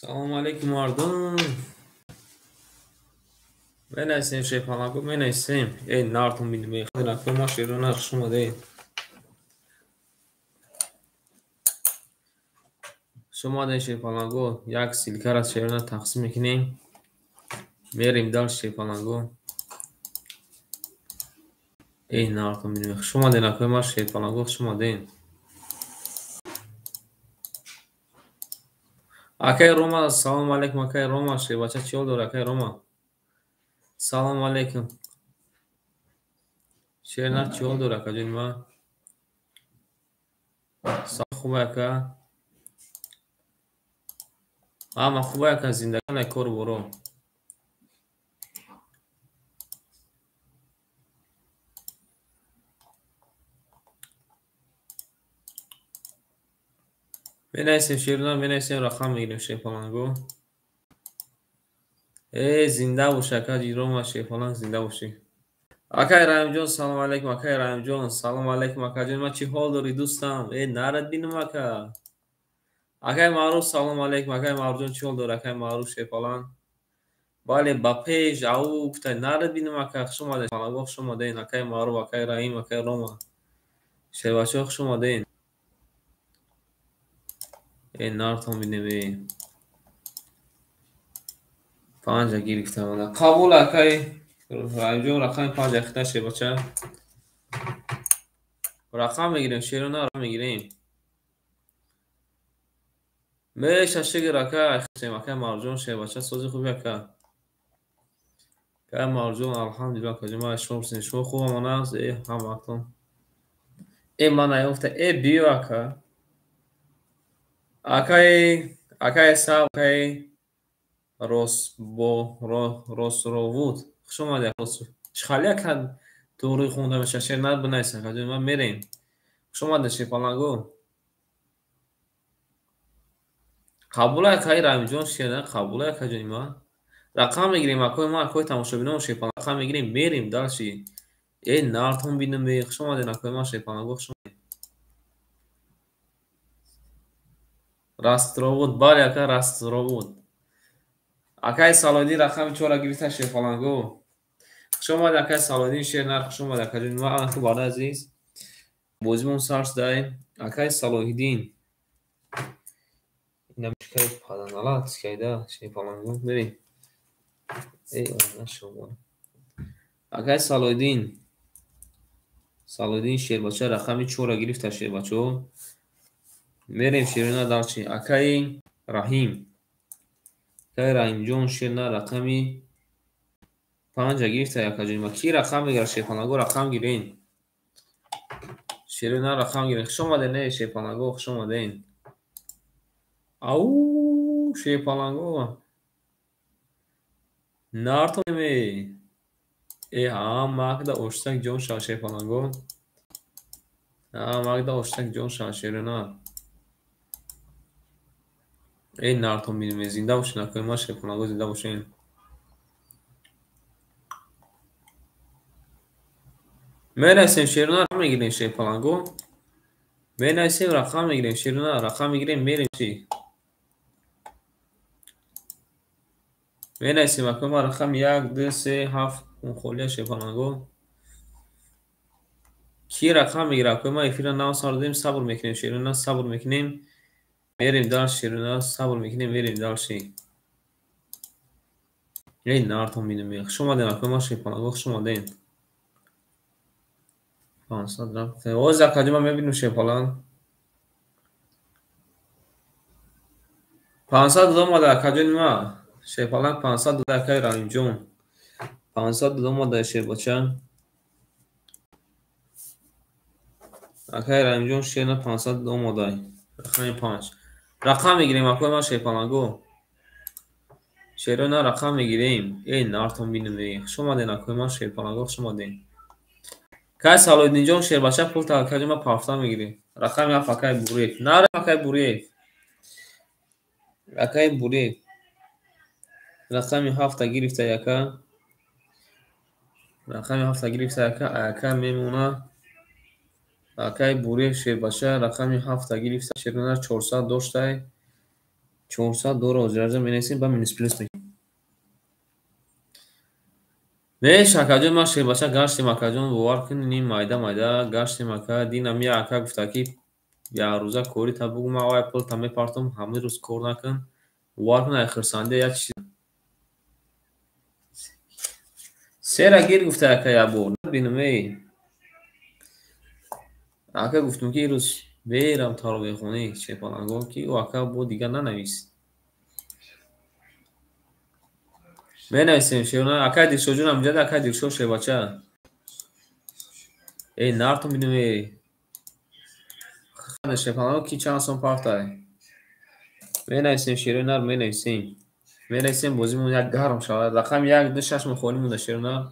Салому алейкум, мардум. Менависем, шефалаго, менависем. Эй, нартон бинем. Ма шерона, хуш омадед. Хуш омадед, шефалаго. Як ссылкара шерона тақсим мекунем. Мерем дальше, шефалаго. Эй, нартон бинем. Хуш омадед, акои ма, шефалаго, хуш омадед. Акай Рома, салому алейкум, акай Рома, шербача чӣ ҳол дорӣ, акай Рома? Салому алейкум. Шернар чӣ ҳол дорӣ, акаҷони ма? Салом, хубай, ака? Ҳама хубай, ака, зиндагӣ, кору боро. Менависем, шернар, менависем, рақам мегирем, шерпаланго. Э, зинда бош, ака Рома, шерпаланг, зинда бошӣ. Акай Раҳимҷон, салому алейкум, акай Раҳимҷон, салому алейкум, акаҷон, ма чӣ ҳол дорӣ, дӯстам? Э, нарад бинам, ака. Акай Маъруф, салому алейкум, акай Маъруфҷон, чӣ ҳол дорӣ, акай Маъруф, шерпаланг? Бале, ба пеш, ау, гуфта, нарад бинам, ака, хуш омадед, паланго, хуш омадед, акай Маъруф, акай Раҳим, акай Рома. Шербачаҳо, хуш омадед. Э, нартон бинем, э. Панҷа гирифта мана. Қабул, акай Раҳимҷон, рақами панҷа хита, шербача. Рақам мегирем, шерона, рақам мегирем. Меша шигир, ака, акай Марҷон, шербача, сози хуби, ака. Акай Марҷон, алҳамдулилла, акаҷон, ма шумо пурсем, шумо хуб амона? Э, ҳамаатон. Э, ман наёфта, э, биё, ака. Акай, акай Саб, акай Росровуд. Хуш омадед. Чӣ хали, ака, туғри хонда меша, шер нар бинавис, акаҷон, ман мерем. Хуш омадед, шерпаланго. Қабул, акай Раҳимҷон, шер қабул, акаҷони ман. Рақам мегирем, акои ман, акои тамошобинон, шерпаланг, рақам мегирем, мерем дальше. Э, нартон бинем, э, хуш омадед, акои ман, шерпаланго, хуш омадед. Растровуд, бале, ака, Растровуд. Акай Салоҳиддин рақами чора гирифта, шерпаланго. Хуш омадед, акай Салоҳиддин, шер нар, хуш омадед, акаҷони ман, аку барои азиз. Бозимон сар шудаем. Акай Салоҳиддин. Инамишкаи паданалат кайда, шерпаланго, мерем. Эй, нашо. Акай Салоҳиддин. Салоҳиддин шербача рақами чора гирифта, шербачаҳо. Мерем, шерона, дальше. Акай Раҳим. Акай Раҳимҷон, шерна, рақами панҷа гирифта, акаҷони ма. Ки рақам мегирад, шерпаланго, рақам гирен. Шерона, рақам гирен. Хуш омадед, не, шерпаланго, хуш омадед. Ау, шерпаланго. Нартон э. Э, ҳама акда оштак ҷон шава, шерпаланго. Ҳама акда оштак ҷон шава, шерона. Эй, нартон бинем, зинда бошед, акои ман, шерпаланго, зинда бошед. Менависем, шерона, рақам мегирем, шерпаланго. Менависем, рақам мегирем, шерона, рақам мегирем, мерем чи. Менависем, акои ман, рақами як, ду, се, ҳафт, холия, шерпаланго. Ки рақам мегирад, акои ман, эфира нав сар додем, сабр мекунем, шерона, сабр мекунем. Мерем дальше, шерона, сабр мекунем, мерем дальше. Эй, нартон бинем. Хуш омадед, акои ман, шерпаланго, хуш омадед. 500 рафт. Оз, акаҷон, ман мебинем, шерпаланг. 500 омада, акаҷони ман. Шерпаланг 500 дода, акаи Раҳимҷон. 500 дода омада, шербача. Акаи Раҳимҷон, шерна 500 дода омада. Рақами панҷ. Рақам мегирем, акои ман, шерпаланго. Шерона, рақам мегирем. Эй, нартон бинем, э. Хуш омадед, акои ман, шерпаланго, хуш омадед. Кай Салоҳиддинҷон, шербача, пул акаҷон, ман пафта мегирем. Рақами ҳафт, акаи Буриев. Нар, акаи Буриев. Акаи Буриев. Рақами ҳафта гирифта, яка. Рақами ҳафта гирифта, яка, ака мемона. Акаи Буриев, шербача, рақами ҳафта гирифта, шерона, 400 доштай. 400 доллар ҳозираза менависем, ба минус плюс мекунем. Неш, акаҷон, ман шербача гаштем, акаҷон, бовар кун, ним майда майда гаштем, ака. Динам я ака гуфта, ки якрӯза корита бугӯ, ман вай пулта мепартом, ҳамин рӯз кор накун. Бовар кун, ай хурсандия як чиз сера гир гуфта, ака, якбор бинам, эй ака, гуфтум, ки ирӯз мерам таровеҳхонаи шерпалангон, ки ӯ ака бо дигар нанавис. Менависем, шерона. Акай Дилшодҷон ҳамҷада, акай Дилшод, шербача. Эй, нартон бинем, эй шерпалангон, ки чанд сом партай. Менависем, шерои нар, менависем, менависем, бозимон як гарм шавад. Рақами як, ду, шаш мо холӣ монда, шерои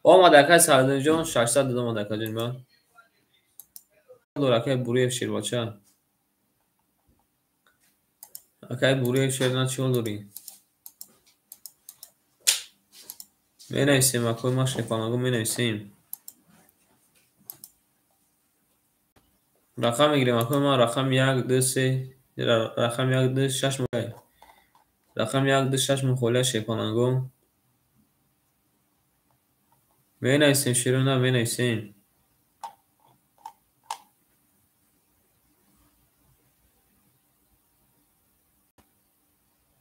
омад. Акай Сардинҷон, 600 дод, омад, акаҷони ман. Акай Буриев, шербача, акай Буриев, шерна, чӣ ҳол дорӣ? Менависем, акои ман, шерпалангон, менависем, рақам мегирем, акои ман, рақами як, ду, се, рақами як, ду, шаш, рақами як, ду, шаш мухолия, шерпалангон. Менависем, шерона, менависем.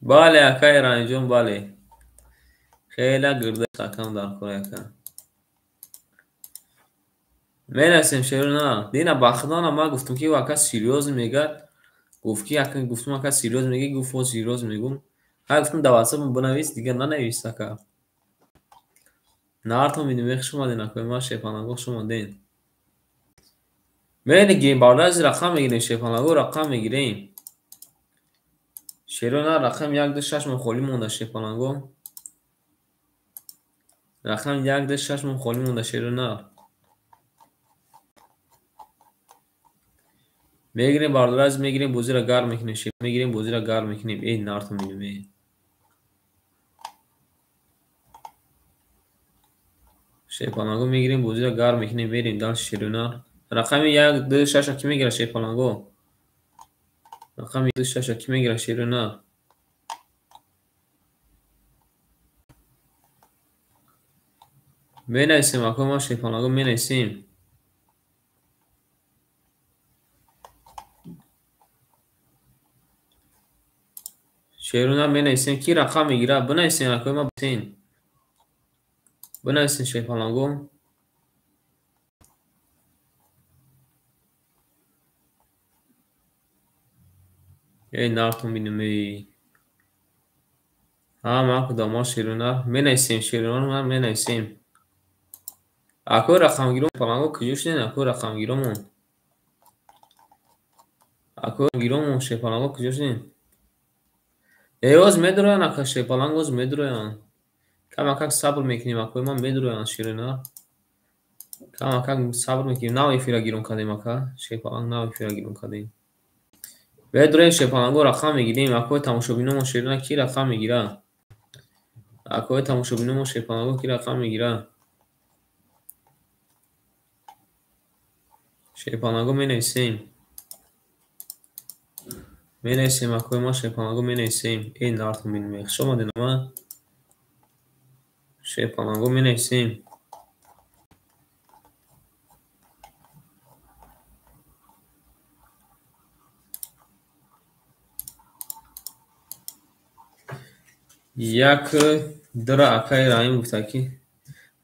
Бале, акаи Раҳимҷон, бале, хеле гирда акам дар кор, ака. Менависем, шерона. Дина бахтона ман гуфтум, ки ака серьёзно мегӯяд, гуфт, ки ака, гуфтум, ака, серьёзно мегӯӣ? Гуфт: «О, серьёзно мегӯм». Ҳай, гуфтум, дар ватсапам бинавис, дигар нанавис, ака. Нартон бинем. Хуш омаден, акои ман, шерпаланго, хуш омаден. Мегирем, бародари, рақам мегирем, шерпаланго, рақам мегирем, шерона. Рақами як, ду, шаш мо холӣ монда, шерпаланго. Рақами як, ду, шаш мо холӣ монда, шерона. Мегирем, бародари азиз, мегирем, бозиро гарм мекунем, мегирем, бозиро гарм мекунем. Эй, нартон бинем, эй шерпаланго, мегирем, бозиро гарм мекунем, мерем дальше, шерона. Рақами як, ду, шаша кӣ мегирад, шерпаланго? Рақами ду, шаша кӣ мегирад, шерона? Менависем, акои ман, шерпаланго, менависем. Шерона, менависем. Кӣ рақам мегирад? Бинависем, акои ман, бинависем, шерпаланго. Эй, нартон бинем, эй ҳама кудома, шерона, менависем, шерона, менависем. Акои рақамгирон, паланго, куҷо шудем? Акои рақамгиромон, акои гиромон, шерпаланго, куҷо шудем? Э, оз медуроянд, ака, шерпаланг, оз медуроянд. Камакак сабр мекунем, акои ман, медуроянд, ширина. Камакак сабр мекунем. Нав эфира гирон кардем, ака шерпаланг, нав эфира гирон кардем. Медуроем, шерпаланго, рақам мегирем, акои тамошобиномон, ширина. Кӣ рақам мегирад, акои тамошобиномон, шерпаланго? Кӣ рақам мегирад, шерпаланго? Менависем, менависем, акои ман, шерпаланго, менависем. Эй, нартон бинем, хуш омадед, ама шерпаланго, менависем. Як дра, акаи Раҳим гуфта, ки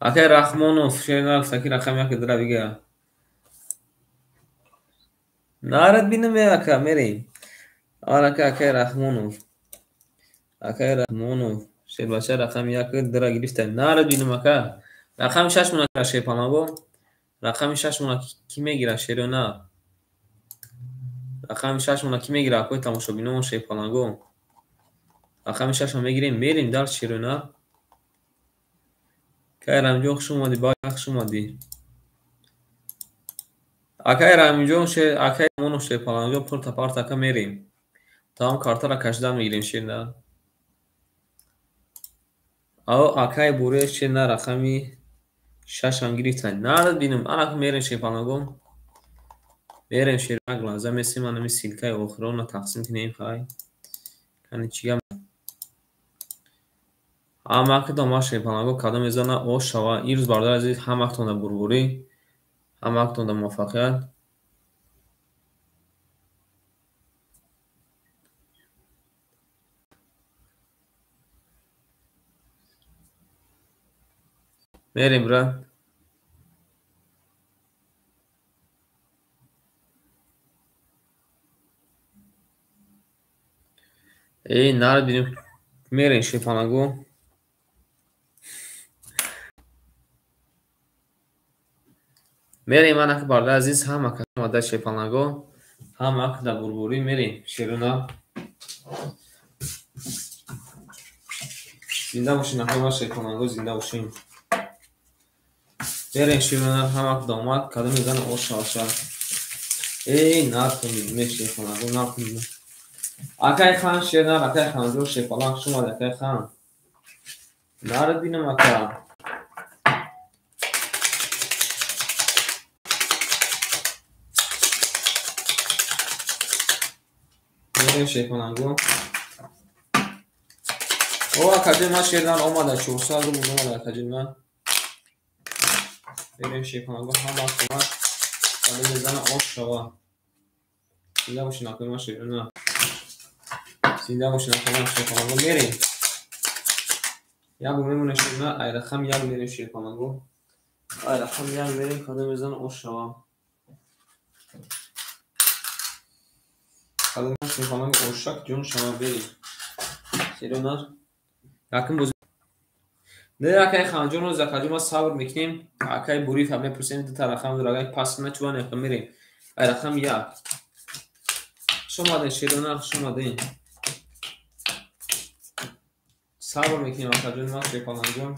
акаи Раҳмонов, шерна, гуфта, ки рақами як дра бигира. Нарад бинем, э ака, мерем. Анака акаи Раҳмонов, акаи Раҳмонов, шербача, рақами як дра гирифта. Нарад бинем, ака. Рақами шаш мона, шерпаланго, рақами шаш мона кӣ мегирад, шерона? Рақами шаш мона кӣ мегирад, акои тамошобиномон, шерпаланго? Рақами шашро мегирем, мерем дальше, шерона. Акаи Раҳимҷон, хуш омадӣ, ба, хуш омадӣ, акаи Раҳимҷон, акаи Раҳмонов, шерпалангҷон, пурта парта, ака, мерем, тамом картаро кашида мегирем, шерна. Ао, акаи Буре, шерна, рақами шашам гирифтанд. Нарад бинем, анака мерем, шерпаланго, мерем, шерна, глаза месем, анами ссылка и охирона тақсим кунем. Хай. Кани чӣ гап? Ҳамаактон ма шерпаланго кадом мезана ош шава. Ин рӯз бародари азиз ҳамаактонда бурбурӣ, ҳамаактонда муваффақият. Мерем, брат. Эй, нарад бинем. Мерем шерпаланго. Мерем ман ака бародари азиз ҳама кас омада шерпаланго, ҳама ак дар бурбурӣ мерем шерона. Зинда бошин ака шерпаланго, зинда бошин. Мерем шерона, ҳама ак домад, кадом мезана ош шаваша. Эй, нархун ме шерпаланго, нархун. Акай хан шернар, акай ханҷон шерпаланг шумад акай хан. Нарад бинам ака. Мерем шерпаланго. О, акаҷон ман шернар омада, 400 рубл омада акаҷон ман. Мерем шерпаланго, ҳама омад. Кадом мезана ош шава. Зинда бошин акаи ман шернар. Зинда бошин акаи ман шерпаланго. Мерем. Як бор мемонем шернар, ай рақам як мерем шерпаланго. Ай рақам як мерем, кадом мезана ош шава. Кадом шерпаланго ошак ҷон шава берем. Шернар. Якум боз Не акай ханҷон рӯз акаҷон ма сабр мекунем. Акай Буриф ҳам мепурсем ду та рақам дора, агар пас начуван яка мерем. Ай рақам як. Хуш омадем шерона, хуш омадем. Сабр мекунем акаҷон ма шерпаланҷон.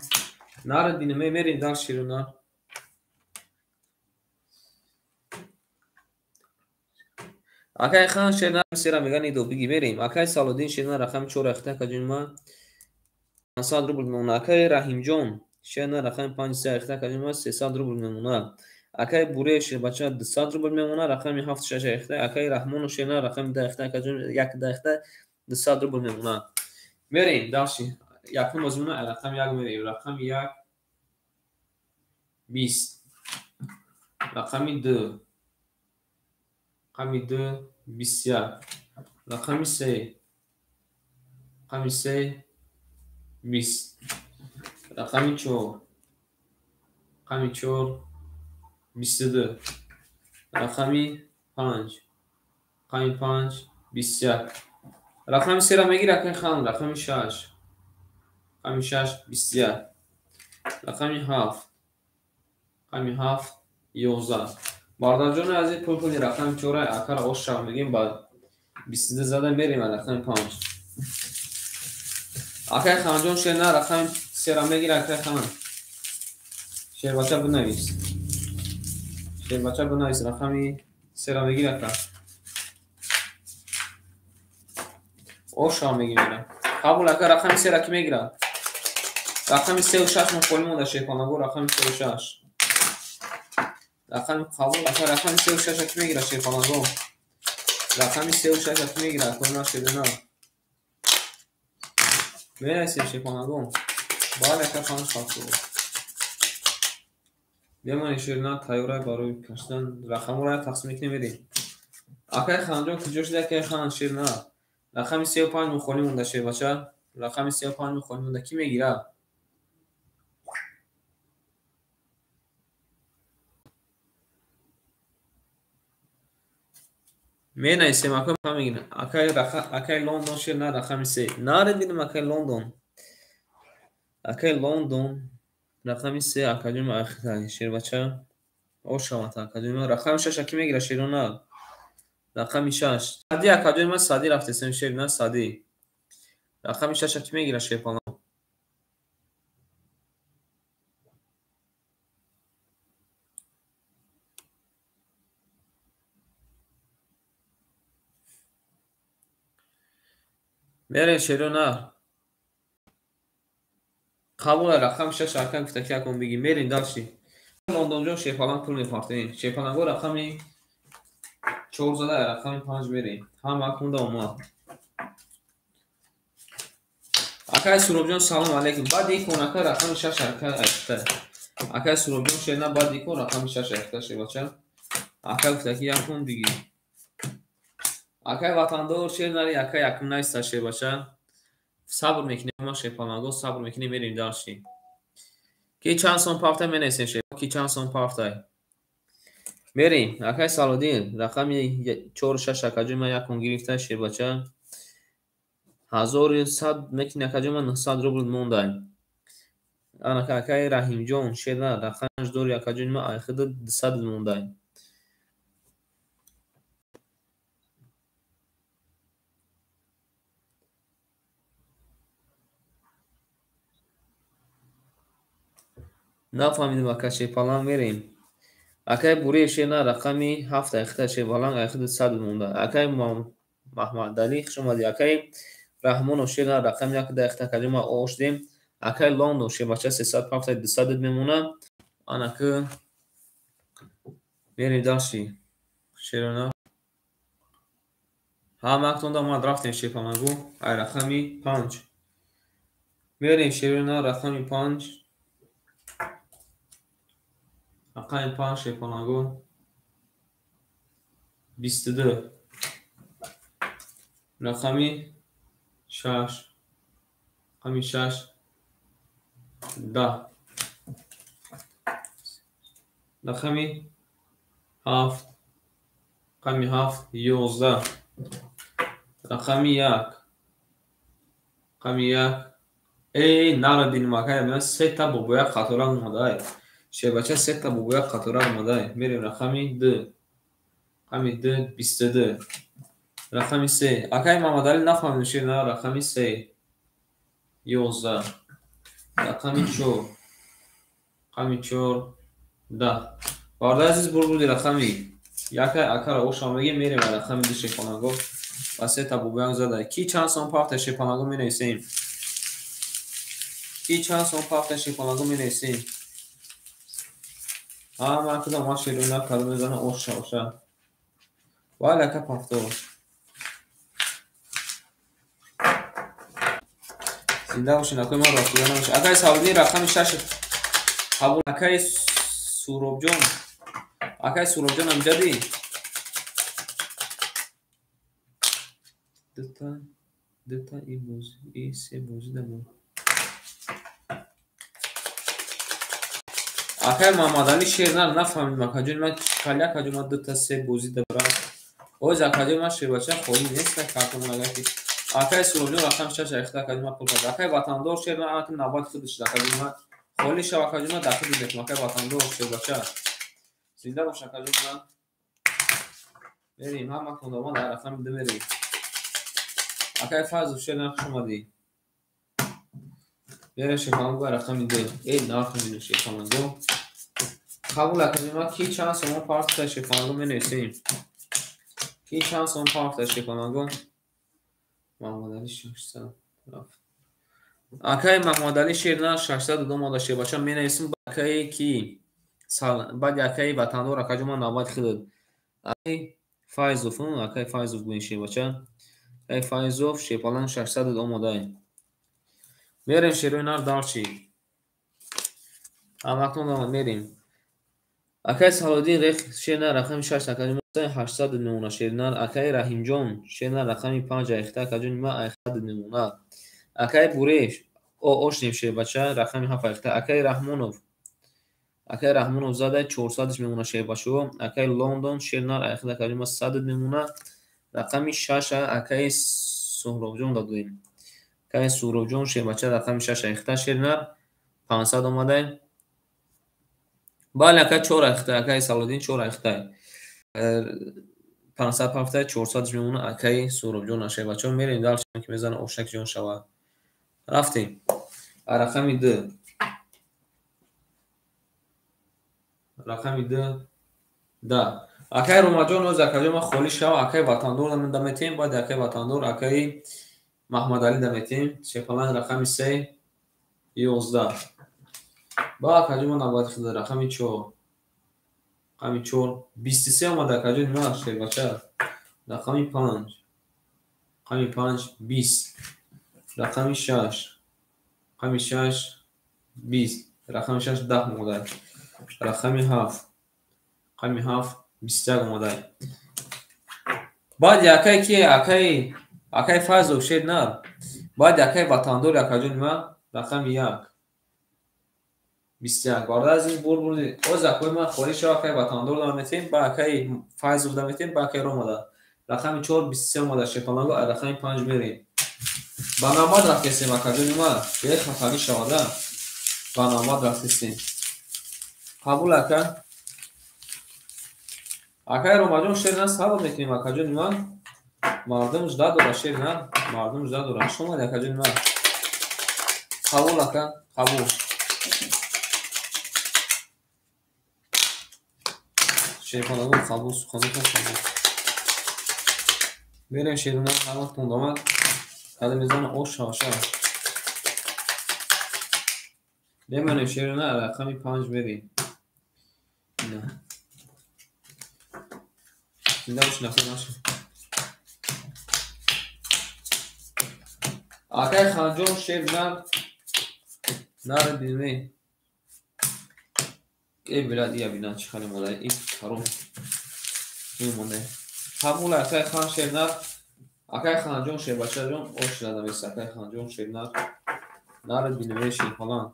Нарад бинем, мерем дар шерона. Акай хан шерна сера меган идо биги мерем. Акай Салодин шерна рақами 4 ахта акаҷон ма 500 рубл мемона. Акай Раҳимҷон шерна рақами 5 се ахта акаҷон ма 300 рубл мемона. Акай Буре шербача 200 рубл мемона. Рақами 7 6 ахта. Акай Раҳмонов шерна рақами 10 ахта акаҷон 1 10 ахта 200 рубл мемона. Мерем дальше. Якум озмуна рақами 1 мерем. Рақами 1 20. Рақами 2. Рақами 2 21. Рақами 3. Рақами 3 20. Рақами 4. Рақами 4 22. Рақами 5. Рақами 5 21. Рақами 3 ра мегир акай хан. Рақами 6. Рақами 6 21. Рақами 7. Рақами 7 11. Бародарҷони азиз пул пули рақами 4 акара ош шав мегем ба 22 зада мерем рақами 5. Акай ханҷон шерна рақами 3 ра мегир акай хан. Шербача бинавис. Шербача бинавис рақами 3 ра мегир ака. Ош шав мегирем. Қабул ака рақами 3 ра ки мегирад? Рақами 3 ва 6 мо холӣ монда шерпаланго рақами 3 ва 6. Рақами қабул ака рақами 3 ва 6 ки мегирад шерпаланго? Рақами 3 ва 6 ки мегирад? Кона шерна. Менависем шерпаланго. Бале ака панҷ хавф. Бемонед шерна тайёра барои кашидан рақамҳоро тақсим мекунем мерем. Акай ханҷон куҷо шуд акай хан шерна? Рақами 3 ва 5 мо холӣ монда шербача. Рақами 3 ва 5 мо холӣ монда ки мегирад? Менависем ака мегирам. Акай акай Лондон шерна рақами 3. Наред бинем акай Лондон. Акай Лондон рақами 3 акаҷон ахтай шербача. Ош шавад акаҷон. Рақами 6 аки мегирад шерона. Рақами 6. Сади акаҷон ман сади рафтесем шерна сади. Рақами 6 аки мегирад шерпалан. Мерем шерона. Қабул рақами 6 ака гуфта ки акон биги мерем дальше. Лондонҷон шерпаланг пул мепартем. Шерпаланго рақами 4 зада рақами 5 мерем. Ҳама акунда омад. Акай Суробҷон, салом алейкум. Баъд икон ака рақами 6 ака айхта. Акай Суробҷон шерна баъд икон рақами 6 айхта шебача. Ака гуфта ки якум бигир. Акай ватандор шернари ака якум найста шебача. Сабр мекунем ма шепаланго, сабр мекунем, мерем дальше. Ки чанд сом пафта менесем шеб, ки чанд сом пафта. Мерем. Акай Салодин рақами 4 6 акаҷон ма якум гирифта шебача. 1100 мекунӣ акаҷон ма 900 рубл мондай. Анака акай Раҳимҷон шерна рақамаш дори акаҷон ма айхида 200 мондай. Нафаҳмидем ака шепаланг, мерем. Акай Буриев шерна рақами 7 айхида шепаланг айхида 100 монда. Акай Маҳмадалӣ, хуш омадӣ. Акай Раҳмонов шерна рақами 1 айхида акаҷон ма ошдем. Акай Лондон шебача 300 пафта 200 мемона. Анака мерем дальше. Шерона ҳамаактон омад, рафтем шепалангу ай рақами 5. Мерем шерона рақами 5. Рақами 5 шепалангу 22. Рақами 6. Рақами 6 10. Рақами 7. Рақами 7 11. Рақами 1. Рақами 1. Эй, нара бинем акай, сета бобоя қатора омадай. Шебача сета бобоя қатора омадай. Мерем рақами 2. Рақами 2 22. Рақами 3. Акай Мамадалӣ нафаҳмидем шерна рақами 3 11. Рақами 4. Рақами 4 10. Бародари азиз, бурбуди рақами якай акара ошам мегем, мерем рақами 2 шепаланго ва сета бобоям зада. Ки чанд сом пафта шепаланго менависем? Ки чанд сом пафта шепаланго менависем? Ҳама кудам ма шерона кадом мезана оша оша. Вале ака пафто. Зинда бошед, акои ман рафтида набошед. Акай Саудӣ рақами 6 қабул. Акай Суробҷон. Акай Суробҷон амҷадӣ. Дута, дута и бози, и се бози дамо. Акай Мамадалӣ шерна нафаҳмидем акаҷон ман кали акаҷон ман дута се бози дабра. Оз акаҷон ман шербача холӣ нест картон агаки. Акай Суробҷон рақами 6 айхта акаҷон ман пул кард. Акай ватандор шерна анаки навбати худаш акаҷон ман холӣ шав акаҷон ман дахил мекунам. Акай ватандор шербача. Зинда бош акаҷон ман. Мерем ҳама кондоман дар рақами 2 мерем. Акай Файзов шерна, хуш омадӣ. Мерем шепаланго рақами 2. Эй, нафаҳмидем шепаланго. Қабул акаҷон ман ки чанд сомон партофта шепаланго менависем. Ки чанд сомон партофта шепаланго? Маҳмадалӣ 600 рафт. Акай Маҳмадалӣ шерна 600 омада шебача менависем. Акай ки баъди акаи ватандор акаҷон ман навбати худат. Акай Файзов, акай Файзов гӯем шебача. Акай Файзов шепаланг 600 омадай. Мерем шерои нар дарчи. Ҳамакнун омад мерем. Акай Салоддин рех шерна рақами 6 акаҷон 800 мемона шерна. Акай Раҳимҷон шерна рақами 5 айхта акаҷон ма 800 мемона. Акай Буреш ошнем шербача рақами 7 айхта. Акай Раҳмонов. Акай Раҳмонов зада 400 мемона шербачо. Акай Лондон шерна айхта акаҷон ма 100 мемона. Рақами 6 акай Суҳробҷон додем. Акай Суҳробҷон шербача рақами 6 айхта шерна 500 омадай. Бале ака 4 айхта, акай Салоддин 4 айхта. 500 пафта 400 мемона акай Суҳробҷон шербачо. Мерем дальше ки мезана ошак ҷон шавад. Рафтем. Рақами 2. Рақами 2 10. Акай Ромаҷон оз акаҷон ман холӣ шав, акай ватандор даметем, баъд акай ватандор акай Маҳмадалӣ даметем. Шепаланг рақами 3 11. Ба акаҷон ман навбати худа рақами 4. Рақами 4 23 омада акаҷон ман шербача. Рақами 5. Рақами 5 20. Рақами 6. Рақами 6 20. Рақами 6 10 омадай. Рақами 7. Рақами 7 21 омадай. Баъд якай ки акай Файзов шер нар. Баъд якай ватандор якаҷони ма рақами 1. 21. Бародар аз ин бур бурди. Оз акои ман холӣ шава акай ватандор дам метем, ба акай Файзов дам метем, ба акай Рома да. Рақами 4 23 омада шепаланго, рақами 5 мерем. Ба навбат рафтесем акаҷони ма, бе хафагӣ шавада. Ба навбат рафтесем. Қабул ака. Акай Ромаҷон шер на сабр мекунем акаҷони ма. Мардум жда дора шер на, мардум жда дора. Хуш омадед акаҷони ма. Қабул ака, қабул. Шерпаланго қабул, суханотон қабул. Мерем шерона, ҳар вақт омад. Када мезана ош шава. Мемонем шерона, рақами 5 мерем. Ина. Зинда бошед, нафар нашед. Акай Ханҷон шер нар. Нар бинме. Э билад ия бинан чӣ хеле мода. Ин каром. Ин монда. Қабул акай Хан шер нар. Акай Ханҷон шербачаҷон ош надамест. Акай Ханҷон шер нар. Нар бинме шер фалан.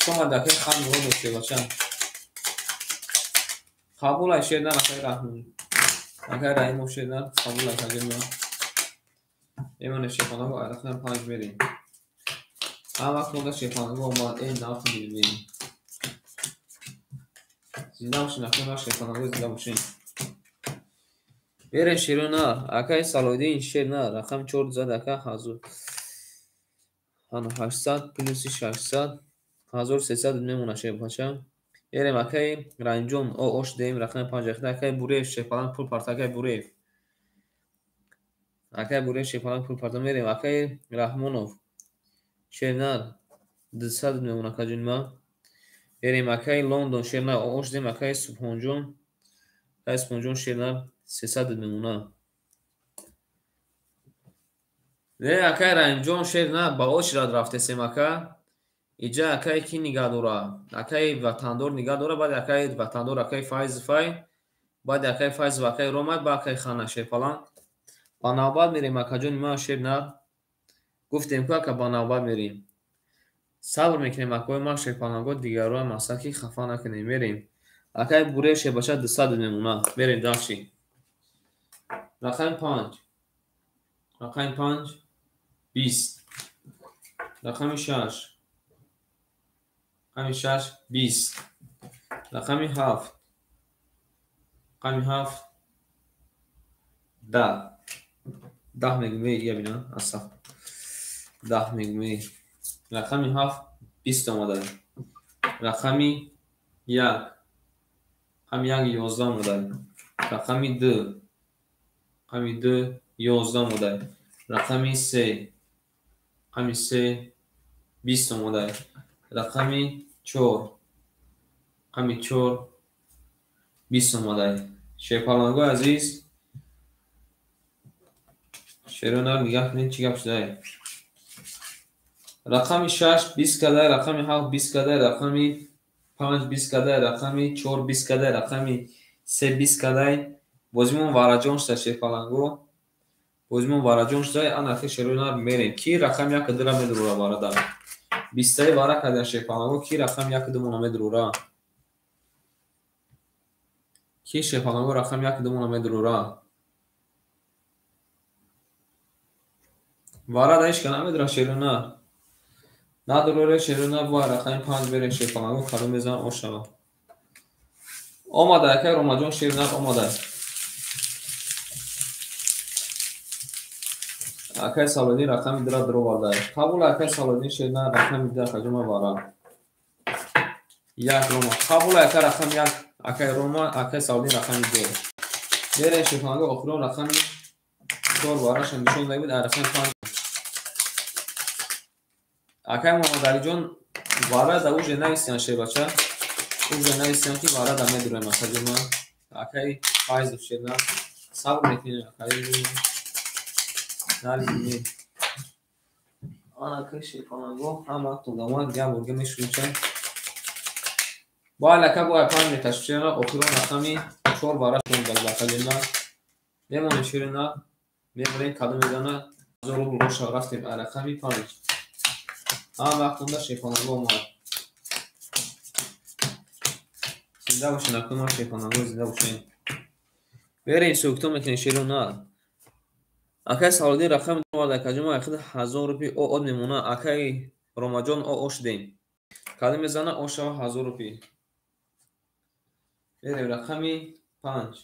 Шумо акай Хан муродов шербача. Қабул ай шер нар акай Раҳмон. Акай Раҳимов шер нар. Қабул акай ҷон. Эмоне шерпаланго рақами 5 мерем. Ҳар вақт монда шерпаланго омад, э нафт бинем. Зинда бошед, нафар шерпаланго зинда бошед. Берем шерона, акай Салоҳиддин шер на, рақами 4 зад ака ҳазор. Ҳана 800 плюси 600 1300 мемона шербача. Берем акай Раҳимҷон, ош деем рақами 5 ахта акай Буреев шерпаланг пул парта акай Буреев. Акай Буреев шерпаланг пул парта мерем акай Раҳмонов. Шернар 200 мемона акаҷони ма. Берем акай Лондон шернар ош деем акай Субҳонҷон. Акай Субҳонҷон шернар 300 мемона. Не акай Раҳимҷон шернар ба ош рад рафтесем ака. Иҷа акай ки нигаҳ дора? Акай ватандор нигаҳ дора, баъд акай ватандор акай Файзфай, баъд акай Файзов акай Ромай, ба акай Хана шерпаланг. Ба навбат мерем акаҷони ма шернар. Гуфтем ку ака ба навбат мерем. Сабр мекунем акои ма шерпаланго дигарро масалан ки хафа накунем. Мерем. Акай Буреев шербача 200 мемона. Мерем дальше. Рақами 5. Рақами 5 20. Рақами 6. Рақами 6 20. Рақами 7. Рақами 7 10. 10 мегӯм, ия бина, асаф. 10 мегӯм. Рақами 7 20 омада. Рақами 1. Рақами 1 11 омада. Рақами 2. Рақами 2 11 омада. Рақами 3. Рақами 3 20 омада. Рақами 4. Рақами 4 20 омада. Шерпалангои азиз, шеронар нигаҳ кунед чӣ гап шудае. Рақами 6 20 кадай, рақами 7 20 кадай, рақами 5 20 кадай, рақами 4 20 кадай, рақами 3 20 кадай. Бозимон вараҷон шуда шерпаланго. Бозимон вараҷон шуда, ана ахи шеронар мерем. Ки рақами 1 2 медурора бародар? 20 вара кадан шерпаланго, ки рақами 1 2 мона медурора? Ки шерпаланго рақами 1 2 мона медурора? Вара да ҳеч ка намедура шеронар. Надуроре шерона бо рақами 5 берем шерпаланго кадом мезанам ош шава. Омада акай Ромаҷон шернар омада. Акай Салоҳиддин рақами 2 дуроварда. Қабул акай Салоҳиддин шернар рақами 2 акаҷома вара. 1 Рома. Қабул ака рақами 1 акай Рома, акай Салоҳиддин рақами 2. Берем шерпаланго охирон рақами 4 вараша нишон дагибуд, рақами 5. Акай Муҳаммадалиҷон вара да уже нависиян шербача. Уже нависиян ки вара да медурем акаҷома. Акай Файзов шернар. Сабр мекунем акай. Нари. Ана ки шерпаланго ҳама тудама як борга мешунча. Бале, ака, бо панҷ меташчена охирон рақами 4 вара шонда акаҷона. Мемонем ширина, мебарем кадом мезана 1000 рубл боша рафтем рақами 5. Ҳама вақтонда шерпаланго омад. Зинда бошен, акун шерпаланго зинда бошен. Берем суктон мекунем ширина. Акай Салодин рақами омад акаҷон, ма хид 1000 рупи од мемона. Акай Ромаҷон о шудем. Кадом мезана о шава 1000 рупи. Берем рақами 5.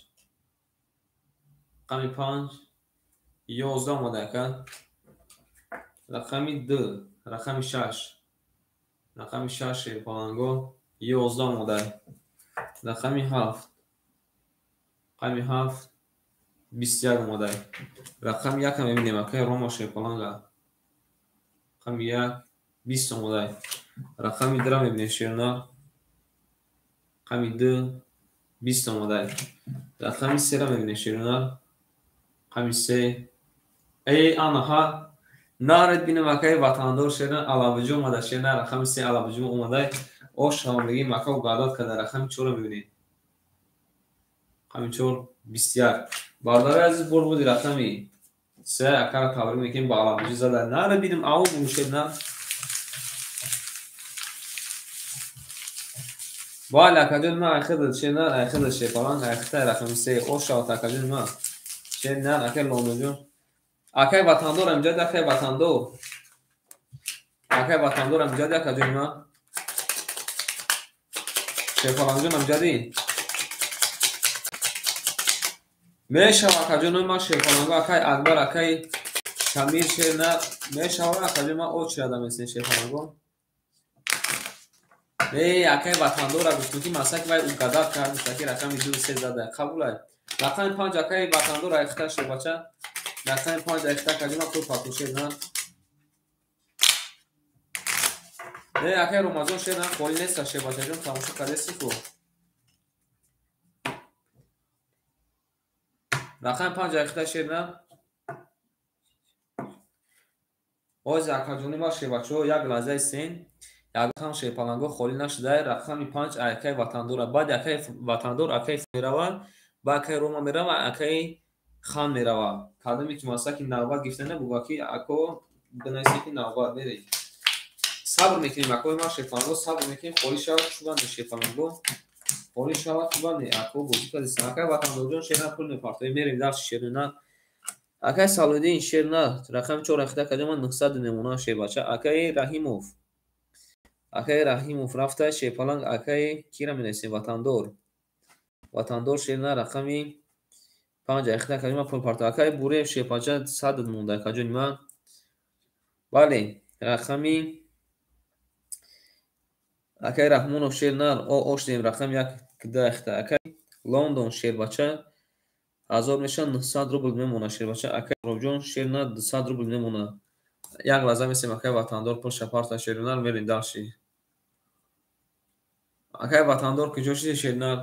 Рақами 5 11 омада ака. Рақами 2, рақами 6. Рақами 6 шерпаланго 11 омада. Рақами 7. Рақами 7 21 омада. Рақами 1 мебинем акай Рома шерпаланга. Рақами 1 20 омада. Рақами 2 мебинем шерна. Рақами 2 20 омада. Рақами 3 мебинем шерна. Рақами 3 эй анаҳа наред бинем акай ватандор шерна алабуҷу омада шерна. Рақами 3 алабуҷу омада. Ош шавам мегим ака угадат када. Рақами 4 мебинем. Рақами 4 21. Бародари азиз бор буди рақами 3 акара табрик мекунем ба алабуҷу зада. Наред бинем ау шерна. Бале акаҷон ма айхида шерна айхида шерпаланг айхида рақами 3 ош шават акаҷон ма. Шерна акай лоноҷон. Акай ватандор амҷад акай ватандор. Акай ватандор амҷад акаҷон ма. Шерпалангҷон амҷади. Мешава акаҷон ма шерпаланго акай Акбар акай Шамир шерна мешава акаҷон ма очирада месен шерпаланго. Эй акай ватандора гуфтум ки масак вай угадат кард гуфта ки рақами 2 3 зада. Қабулай. Рақами 5 акай ватандор айхта шербача. Рақами 5 айхта акаҷон ма пул пату шерна. Эй акай Ромазон шерна холӣ неста шербачаҷон тамошо кардеси ку. Рақами 5 айхта шерна. Оз акаҷони ма шербачаҳо як лаҳзаи сен. Ягон шерпаланго холӣ нашуда. Рақами 5 акай ватандора. Баъд акай ватандор акай меравад, ба акай Рома меравад, акай Хан меравад. Кадоме ки масалан ки навбат гирифта набуд, ки ако бинависем ки навбат мерем. Сабр мекунем акои ма шерпаланго сабр мекунем холӣ шавад шуда не шерпаланго. Холӣ шавад шуда не ако бозӣ кардисан. Акай ватандорҷон шерна пул мепартоем мерем дарси шерна. Акай Салодин шерна рақами 4 ахида каҷо ман 900 мемонам шербача. Акай Раҳимов. Акай Раҳимов рафта шерпаланг акай кира менависем ватандор. Ватандор шерна рақами 5 ахида каҷо ман пул парто. Акай Буреев шерпача 100 монда акаҷони ман. Бале, рақами акай Раҳмонов шерна о шудем рақами 1 2 ахида. Акай Лондон шербача 1000 мешавад 900 рубл мемонад шербача. Акай Робҷон шерна 200 рубл мемонад. Як лаҳза месем акай ватандор пул шапарта шернар мерем дарши. Акай ватандор куҷо шуди шернар?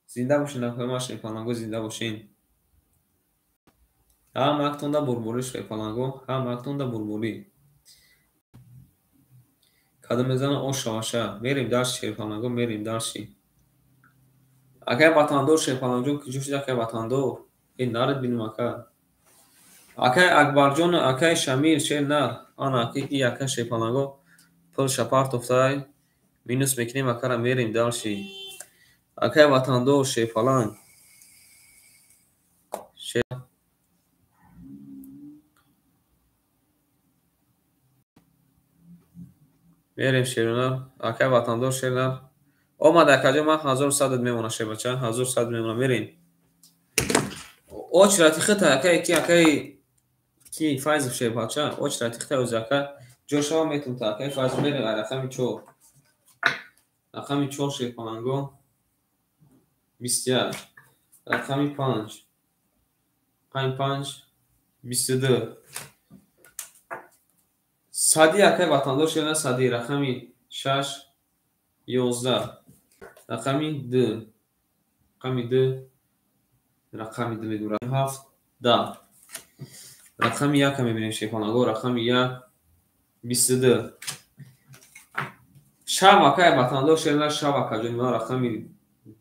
Зинда бошен акай ма шерпаланго зинда бошен. Ҳама актонда бурбурӣ шерпаланго, ҳама актонда бурбурӣ. Кадом мезана ош шаваша. Мерем дарши шерпаланго, мерем дарши. Акай ватандор шерпалангҷон куҷо шуди акай ватандор? Эй наред бинем ака. Акай Акбарҷон, акай Шамир шернар. Ана аки и ака шерпаланго пул шапартофтай. Минус мекунем акара мерем дарши. Акай ватандор шерпаланг. Мерем шернар. Акай ватандор шернар. Омад акаҷон ман 1100 мемонам шербача. 1100 мемонам мерем. Очрати хита акай ки акай ки Файзов шербача. Очрати хита оз ака ҷошава метунта акай Файзов мерем рақами 4. Рақами 4 шерпаланго 21. Рақами 5. Рақами 5 22. Сади акай ватандор шерна сади рақами 6 11. Рақами 2. Рақами 2. Рақами 2 мегӯям 7 10. Рақами 1 мебинем шерпаланго, рақами 1 22. Шав акай ватандор шерна, шав акаҷони ман рақами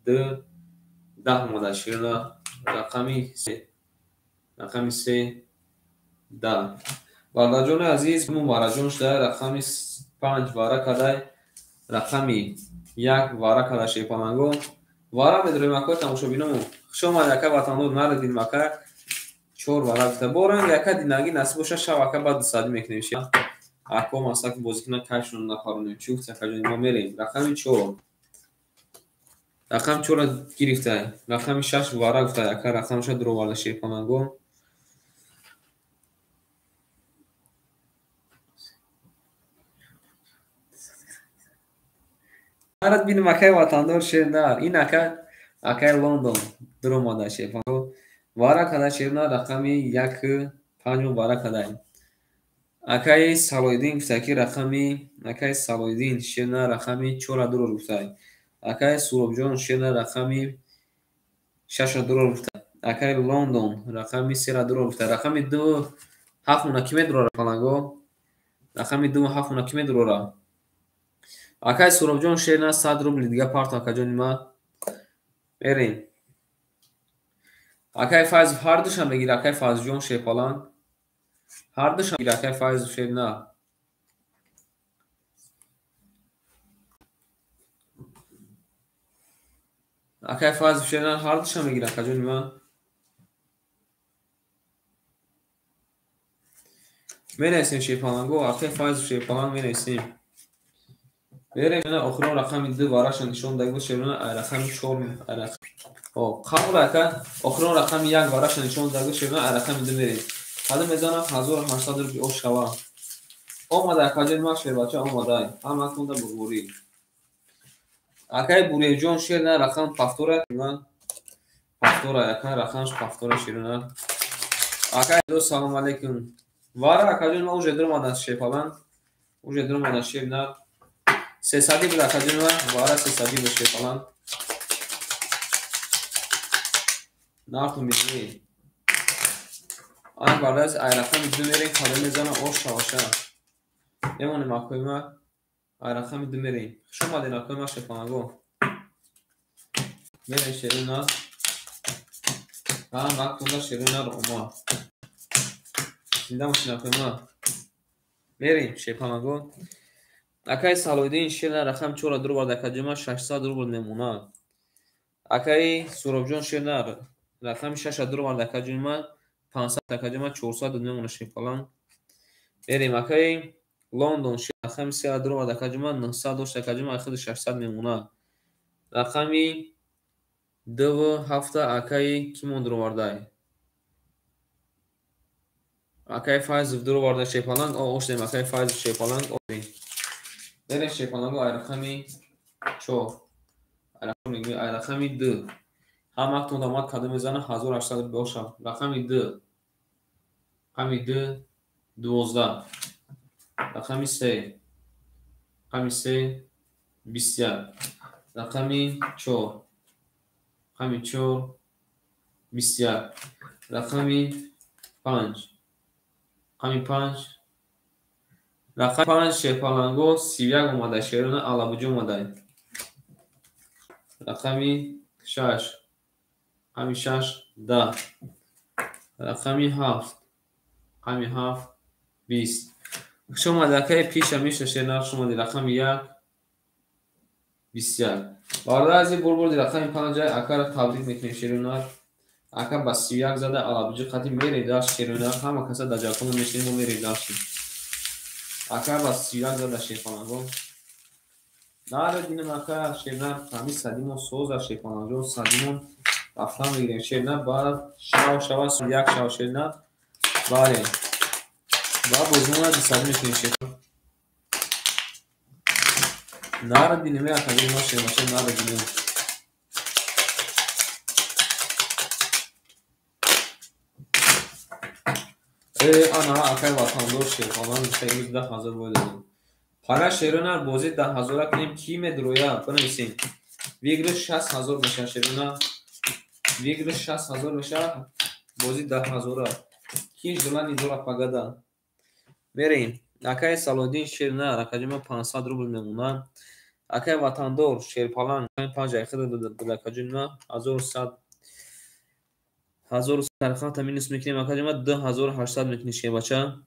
2 10 омада шерна, рақами 3, рақами 3 10. Бародарҷони азиз, мубараҷон шуда рақами 5 вара кадай, рақами 1 вара када шерпаланго. Вара медорем акои тамошобиному. Хуш омадед ака ватандор, нарадин ака. 4 вара гуфта. Боранг ака динаги насиб боша, шав ака баъд 200 мекунем шер. Ако масак бозӣ кунад, кайфшон напаронем. Чӣ гуфт акаҷони мо мерем. Рақами 4. Рақами 4 гирифта. Рақами 6 вара гуфта ака, рақамша дуроварда шерпаланго. Нарад бинем акай ватандор шернар. Ин ака акай Лондон дуромада шерпаланго. Вара када шернар, рақами 1 5 вара кадай. Акай Салоиддин гуфта ки рақами акай Салоиддин шерна рақами 4 дурор гуфта. Акай Суробҷон шерна рақами 6 дурор гуфта. Акай Лондон рақами 3 дурор гуфта. Рақами 2 7 мона ки медурора паланго? Рақами 2 7 мона ки медурора? Акай Суробҷон шерна 100 рубли дига парто акаҷони ма. Мерем. Акай Файз ҳар душам мегира, акай Файзҷон шерпаланг. Ҳар душам мегира, акай Файз шерна. Акай Файз шерна ҳар душам мегира, акаҷони ма. Менависем шерпаланго, акай Файз шерпаланг менависем. Мерем охирон рақами 2 вараша нишон дагибуд шерона, ай рақами 4 ай рақами. О, қабл ака охирон рақами 1 вараша нишон дагибуд шерона, ай рақами 2 мерем. Ҳада мезанам 1800 рубли ош шава. Омада акаҷони ман шербача омадай. Ҳама кунда бурбурӣ. Акай Буреҷон шерна рақам пафтора, ман пафтора, ака рақамш пафтора шерона. Акай до салом алейкум. Вара акаҷони ман уже дуромадан шерпаланг. Уже дуромадан шерна. 300 буд акаҷони ман, вара 300 буд шерпаланг. Нарху мебинӣ. Ана бардаз ай рақами 2 мерем, кадом мезанам ош шаваша. Мемонем акои ма, ай рақами 2 мерем. Хуш омадед акои ма шерпаланго. Мерем шерона. Ҳам вақтонда шерона омад. Зинда бошед акои ма. Мерем шерпаланго. Акай Салоиддин шерна рақам 4 дуровард акаҷони ма, 600 рубл мемонад. Акай Суробҷон шерна рақами 6 дуровард акаҷони ма, 500 акаҷони ма, 400 мемонад шерпаланг. Мерем акай Лондон рақами 3 дуровард акаҷони ма, 900 дошт акаҷони ма, ахири 600 мемонад. Рақами 2 7 акай кимон дуровардай? Акай Файзов дуроварда шерпаланг. О, оштем акай Файзов шерпаланг. Мерем шерпаланго ай рақами 4, ай рақами 2. Ҳам вақтон омад кадом мезана 1800 бошам. Рақами 2, рақами 2 12, рақами 3, рақами 3 21, рақами 4, рақами 4 21, рақами 5, рақами 5, рақами 5 шерпаланго 31 омада шерона алабуҷа омада. Рақами 6, рақами 6 10, рақами 7, рақами 7 20. Хуш омадед акаи пиша миша шерна, хуш омадед. Рақами 1 21. Бародар азиз, бурбурди рақами 5 акаро табрик мекунем шерона. Ака ба 31 зада алабуҷа қати мерем дашт шерона. Ҳама каса дар ҷалпона мешинем, мо мерем дашт. Ака ба 31 зада шерпаланго. Нарад бинем ака шерна, ҳами садимон соза шерпаланго, садимон рафтан мегирем шерна, баъд шав шава як шав шерна. Бале. Ба бозимона 200 мекунем шерна. Нарад бинем ака бинем шербача, нарад бинем. Ана акай ватандор шерпаланг гуфта имрӯз 10000 бой додем. Пага шерона бозӣ 10000 кунем, ки медуроя? Бинависем. Выигрыш 60000 мешавад шерона. Выигрыш 60000 мешавад. Бозӣ 10000. Ки желание дорад пагада. Мерем. Акай Салоҳиддин шернар, акаҷон ма 500 рубл мемонад. Акай Ватандор шерпаланг 5 айхида буд, акаҷон ма 1100 1100 минус мекунем, акаҷон ма 2800 мекунем шербача.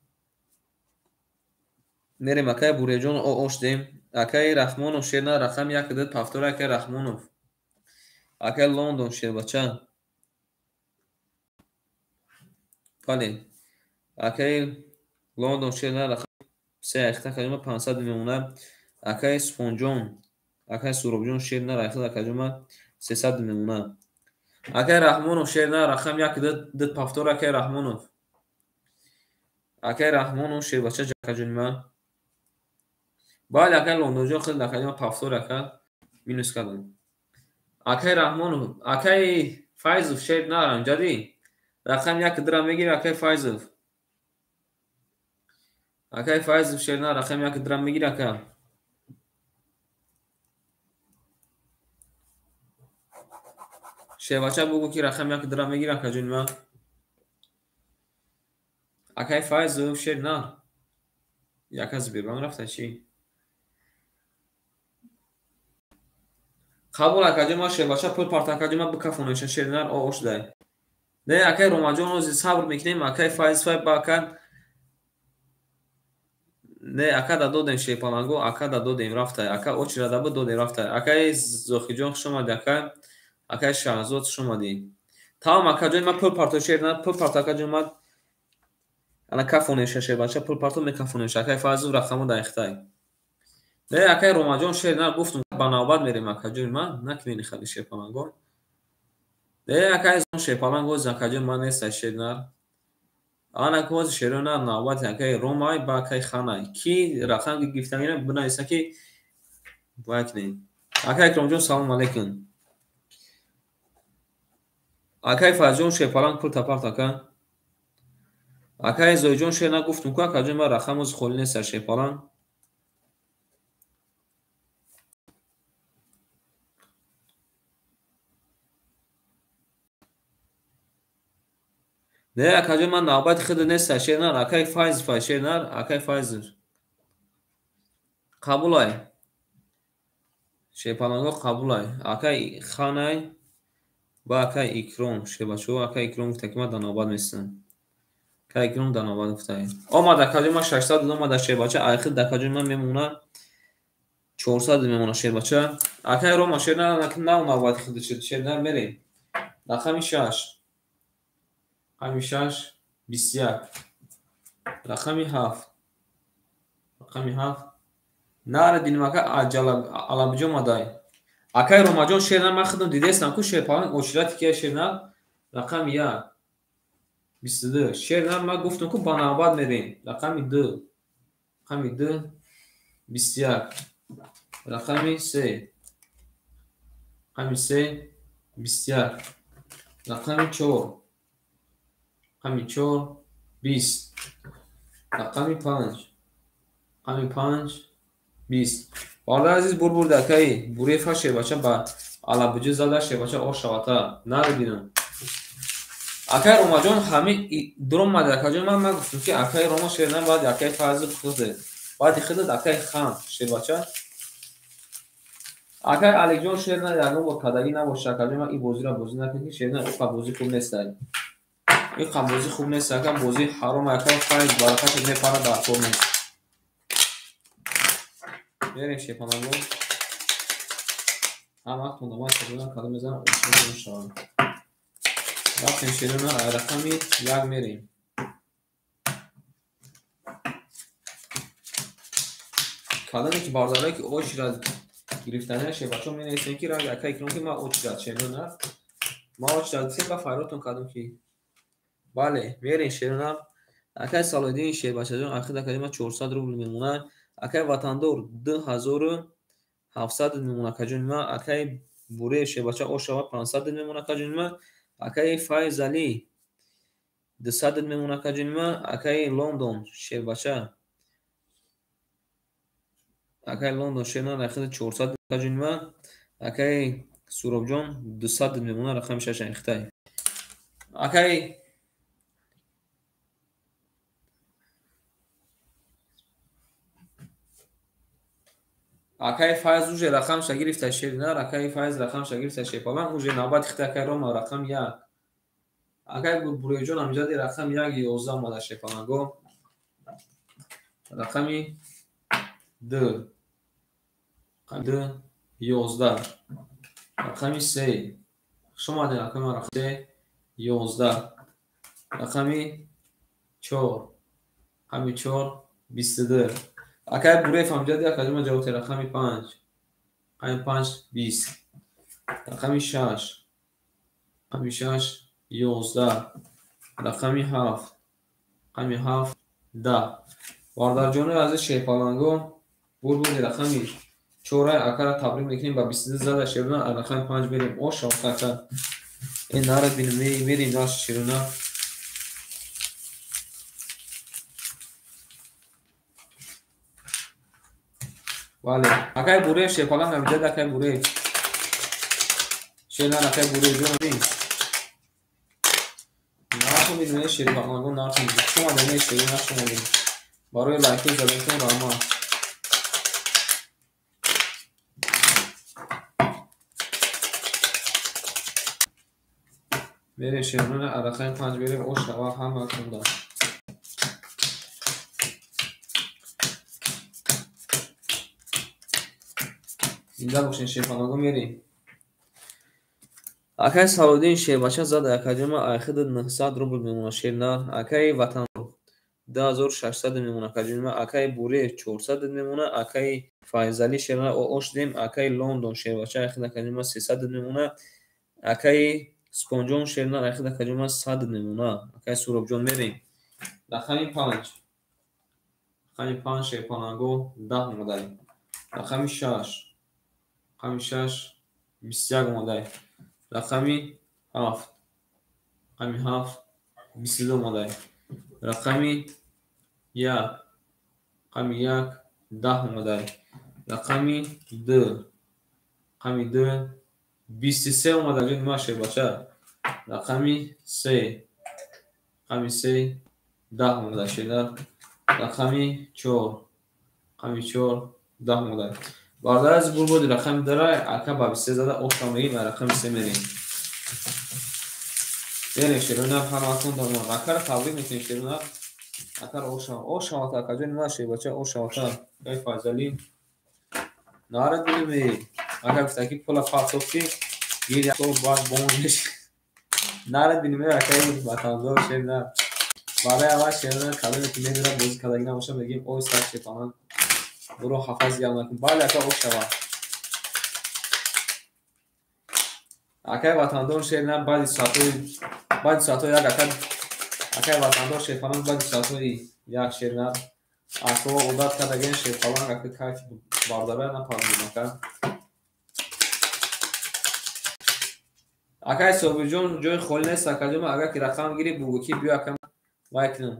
Мерем акай Буреҷон ош дем. Акай Раҳмонов шернар рақами 1 2 повтор акай Раҳмонов. Акай Лондон шербача. Бале. Акай Лондон шернар рақами 3 айхида, акаҷон ма 500 мемонад. Акай Субҳонҷон, акай Суробҷон шернар айхида, акаҷон ма 300 мемонад. Акай Раҳмонов шернар рақами 1 2 повтор акай Раҳмонов. Акай Раҳмонов шербача, акаҷони ма. Бале, акай Лондонҷон хеле, акаҷон ма повтор ака минус кардам. Акай Раҳмонов, акай Файзов шернар амҷадӣ рақами 1 2 мегирӣ, акай Файзов. Акай Файзов шернар рақами 1 2 мегирӣ, ака. Шербача бугӯ ки рақами 1 2 мегирӣ, акаҷони ма. Акай Файзов шернар. Яка Сбербанк рафта чӣ? Қабул, акаҷон ма шербача пул парта, акаҷон ма бикафонеша шернар ош дай. Не, акай Ромаҷон ози сабр мекунем, акай Файз ба ака. Не, ака да додем шерпаланго, ака да додем рафтай. Ака очира да буд додем рафтай. Акай Зохиҷон хуш омадӣ, ака. Акай Шаҳзод хуш омадӣ. Тамом, акаҷон ма пул парто шернар, пул парто, акаҷон ма ана кафонеша шербача, пул парто мекафонеша. Акай Файзов рақамо да ихтай. Не, акай Ромаҷон шернар гуфтум ба навбат мерем, акаҷон ма, накунед хали шерпаланго. Не, акай шерпаланг ози акаҷон ма нест шернар. Ана кози шернар навбати акай Ромай ба акай Ханай. Ки рақам гирифтагина бинависа ки вай кунед. Акай Икромҷон салом алейкум. Акай Файзҷон шерпаланг пул тапарт, ака. Акай Зоиҷон шернар гуфтум ку, акаҷон ма рақам ози холӣ нест шерпаланг. Не, акаҷон ман навбати худ нест шернар, акай Файзов шернар, акай Файзов. Қабулай. Шерпаланго қабулай. Акай Ханай ба акай Икром шербачо, акай Икром гуфта ки ман дар навбат местам. Акай Икром дар навбат гуфта. Омад акаҷон ман 600 омад шербача, айхид акаҷон ман мемонад 400 мемонад шербача. Акай Рома шернар нав навбати худ шернар мерем. Рақами 6. Рақами 6 21. Рақами 7. Рақами 7. Наре диним ака алабиҷо мадай. Акай Ромаҷон шернар ман худам дидестам ку шерпаланг очирати ки шернар рақами 1 22. Шернар ман гуфтам ку ба навбат мерем. Рақами 2. Рақами 2 21. Рақами 3. Рақами 3 21. Рақами 4. Рақами 4 20. Рақами 5. Рақами 5 20. Бародари азиз бурбурда акай Бурефа шербача ба алабиҷо зада шербача ош шавата. Наре бинам. Акай Ромаҷон ҳами дуромад акаҷон ман гуфтам ки акай Рома шернар баъд акай Файзов худ. Баъди худат акай Хан шербача. Акай Аликҷон шернар ягон бор кадагӣ набоша, акаҷон ман ин бозиро бозӣ накунед ки шернар ин қаб бозӣ хуб нест. Ин қаб бозӣ хуб нест, ака бозӣ ҳаром, ака Файз баракаташ мепарад дар кор нест. Мерем шерпаланго. Ҳама вақт ман шернар кадом мезанам, ошно мешавам. Рафтем шернар ай рақами 1 мерем. Кадоме ки бародарое ки очира гирифтани шербачо менависем ки ранг ака Икром ки ман очира шернар. Ман очира гуфтем ба файротон кардам ки бале, мерем шернар. Акай Салоҳиддин шербачаҷон ахир акаҷон ман 400 рубл мемонад. Акай Ватандор 2700 мемонад, акаҷони ман. Акай Буре шербача ошава 500 мемонад, акаҷони ман. Акай Файзалӣ 200 мемонад, акаҷони ман. Акай Лондон шербача. Акай Лондон шернар ахир 400 акаҷони ман. Акай Суробҷон 200 мемонад, рақами 6 ихтай. Акай Акай Файз уже рақамша гирифта шеринар, акай Файз рақамша гирифта шерпаланг, уже навбати хита акай Рома рақам 1. Акай Буреҷон амҷади рақам 1 11 омада шерпаланго. Рақами 2. 2 11. Рақами 3. Хуш омадед акай ман рақами 3 11. Рақами 4. Рақами 4 22. Акай Буреев амҷади акаҷома ҷавоб те рақами 5. Рақами 5 20. Рақами 6. Рақами 6 11. Рақами 7. Рақами 7 10. Бародарҷонои азиз шерпаланго, бурбуди рақами 4 акара табрик мекунем ба 22 зада шеруна, рақами 5 мерем. Оша ака. Ин нара бинем, мерем наш шеруна. Бале, акай Буреев шерпаланг амҷад акай Буреев. Шернар акай Буреев ҷон. Нархо медонед шерпаланго нархо медонед. Шумо медонед шерина шумо медонед. Барои лайкҳои задатон раҳмат. Мерем шерона рақами 5 мерем ош шава ҳама кунда. Зинда бошед шерпаланго мерем. Акай Салоддин шербача зада акаҷома айхида 900 рубл мемона шернар. Акай Ватан 2600 мемона акаҷома. Акай Буреев 400 мемона. Акай Файзали шернар ош дем. Акай Лондон шербача айхида акаҷома 300 мемона. Акай Спонҷон шернар айхида акаҷома 100 мемона. Акай Суробҷон мерем. Рақами 5. Рақами 5 шерпаланго 10 омадай. Рақами 6. Рақами 6 21 омадай. Рақами 7. Рақами 7 22 омадай. Рақами 1. Рақами 1 10 омадай. Рақами 2. Рақами 2 23 омадай. Ҷони ма шербача. Рақами 3. Рақами 3 10 омадай шернар. Рақами 4. Рақами 4 10 омадай. Бародари азиз бурбуди рақами 2 ака ба 23 зада оша мегирем ва рақами 3 мерем. Мерем шерона ҳаматон дамон. Акара табрик мекунем шерона. Акара оша. Оша вата акаҷони ма шербача оша вата. Акай Файзали. Нара дилме. Ака гуфта ки пула партофти гир як сол баъд бомон меши. Нара дилме акай ватандор шерна. Барои аввал шерона каломе ки медонад бозӣ кардагӣ набошад мегӯем ой сар шерпаланг. Буро ҳафаз гап накун. Бале ака ошава. Акай ватандор шерна баъди соатҳои як акай ватандор шерпаланг баъди соатҳои як шерна. Ако одат кардаген шерпаланг ака кайфи бардара напармед ака. Акай Собирҷон ҷои холӣ нест акаҷон, агар ки рақам гирӣ бугӯ ки биё ака вай кунам.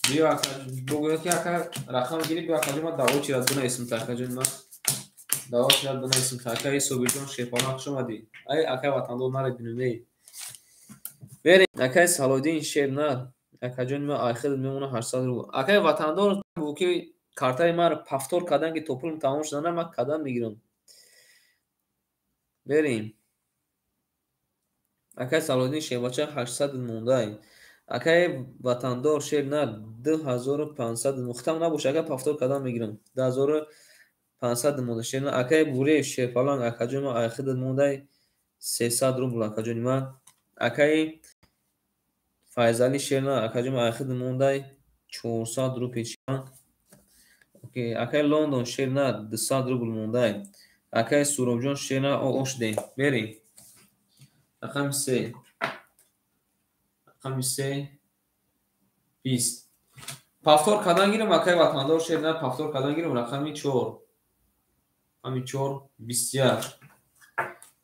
Биё ака бугӯ ки ака рақам гирӣ биё акаҷон ман даъво чирад бинависам та акаҷон ман. Даъво чирад бинависам та акаи Собирҷон шерпаланг хуш омадӣ. Ай акай ватандор наред бинем эй. Берем акай Салоддин шернар акаҷони ман айхид мемона 800 рубл. Акай ватандор бугӯ ки картаи маро пафтор кардан ки то пулм тамом шуда ман кадан мегирам. Берем. Акай Салоддин шербача 800 мондай. Акай ватандор шернар 2500 мухтам набоша ака пафтор кардан мегирам. 2500 монда шернар. Акай Буреев шерпаланг акаҷони ман айхид мондай 300 рубл акаҷони ман. Акай Файзали шернар акаҷони ман айхид мондай 400 рубл. Окей, акай Лондон шернар 200 рубл мондай. Акай Суробҷон шернар ош дем. Берем. Рақами 3. Рақами 3 20. Пафтор кардан гирам акай ватандор шернар пафтор кардан гирам рақами 4. Рақами 4 21.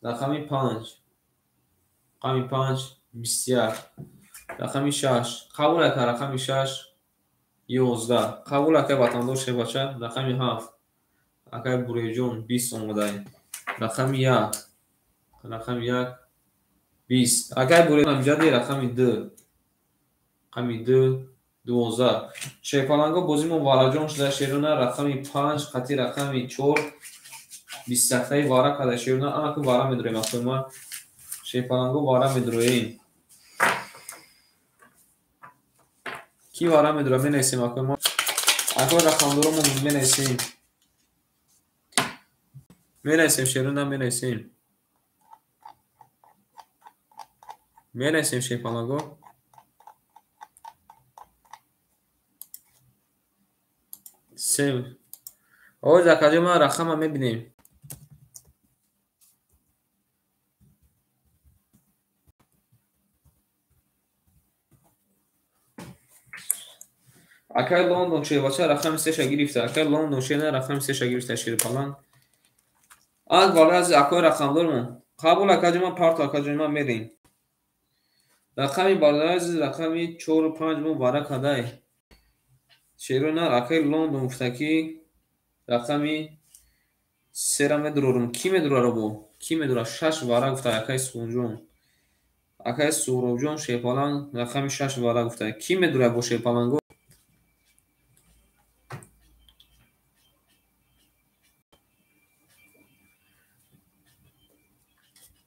Рақами 5. Рақами 5 21. Рақами 6. Қабул ака рақами 6 11. Қабул акай ватандор шербача рақами 7. Акай Буреҷон 20 омадай. Рақами 1. Рақами 1 20. Акай Буреҷон амҷади рақами 2. Рақами 2 12. Шерпаланго бозимо вараҷон шуда шерона рақами 5 қати рақами 4 20 вара када шерона анаку вара медроем акои Шерпаланго вара медроем. Ки вара медроем менависем акои ма. Акои рақамдоромо менависем. Менависем шерона менависем. Менависем шерпаланго. Се. Оз акаҷо ман рақама мебинем. Акай Лондон шербача рақами 3-ша гирифта. Акай Лондон шерна рақами 3-ша гирифта шерпаланг. Ак барои акои рақамдормон. Қабул акаҷо ман парто акаҷо ман мерем. Рақами бародари азиз рақами 4 5 мо вара кадай. Шерона акаи Лондон гуфта ки рақами 3-ра медурорум. Ки медурара бо? Ки медура? 6 вара гуфта акаи Сухунҷон. Акаи Суҳробҷон шерпаланг рақами 6 вара гуфта. Ки медура бо шерпаланго?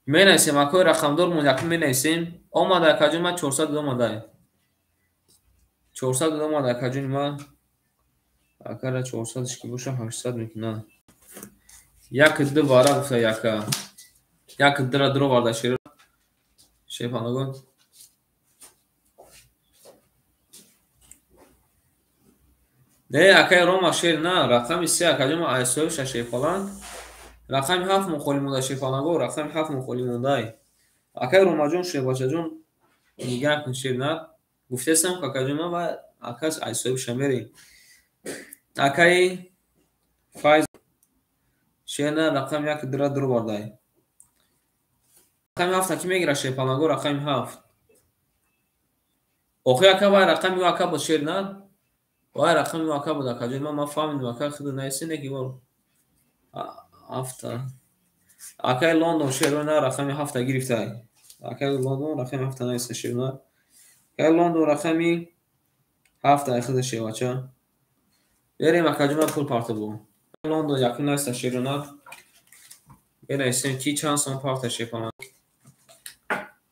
Менависем акои рақамдормон якум менависем. Омада акаҷон ман 400 омада. 400 омада акаҷон ман. Акара 400 ки боша 800 мекунад. 1 2 вара гуфта яка. 1 2 ра дроварда шер. Шерпаланго. Не акаи Рома шер на рақами 3 акаҷон ман айсоиша шерпаланг. Рақами 7 мо холӣ монда шерпаланго, рақами 7 мо холӣ мондай. Акаи Ромаҷон шербачаҷон нигаҳ кун шер на. Гуфтесам акаҷон ман ва акас айсоибша мерем. Акаи Файз шер на рақами 1 2 дровардай. Рақами 7 ки мегира шерпаланго рақами 7. Охи ака вай рақами ӯ ака буд шер на. Вай рақами ӯ ака буд акаҷон ман фаҳмидам ака худ наисине ки бор. 7. Акаи Лондон шерона рақами 7 гирифтай. Акаи Лондон рақами 7 наиста шерона. Акаи Лондон рақами 7 худ шевача. Берем акаҷон пул парта бу. Лондон якум наиста шерона. Берем ки чанд сом парта шепана.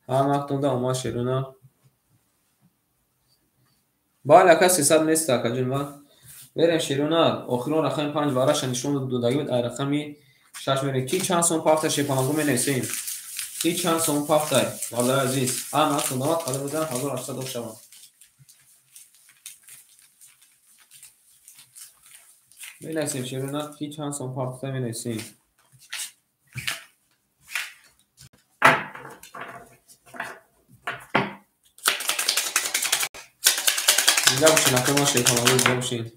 Ҳама вақтонда омад шерона. Бале ака 300 нест акаҷон ман. Берем шерона охирон рақами 5 вараша нишон додагӣ буд ай рақами 6 мерем. Ки чанд сом парта шепанагу менависем. Ки чанд сом партай бародари азиз. Ҳама вақтонда омад қадам мезанам 1800 шавам. Менависем шерона ки чанд сом парта менависем. Зинда бошед акаи ман шерпаланго зинда бошед.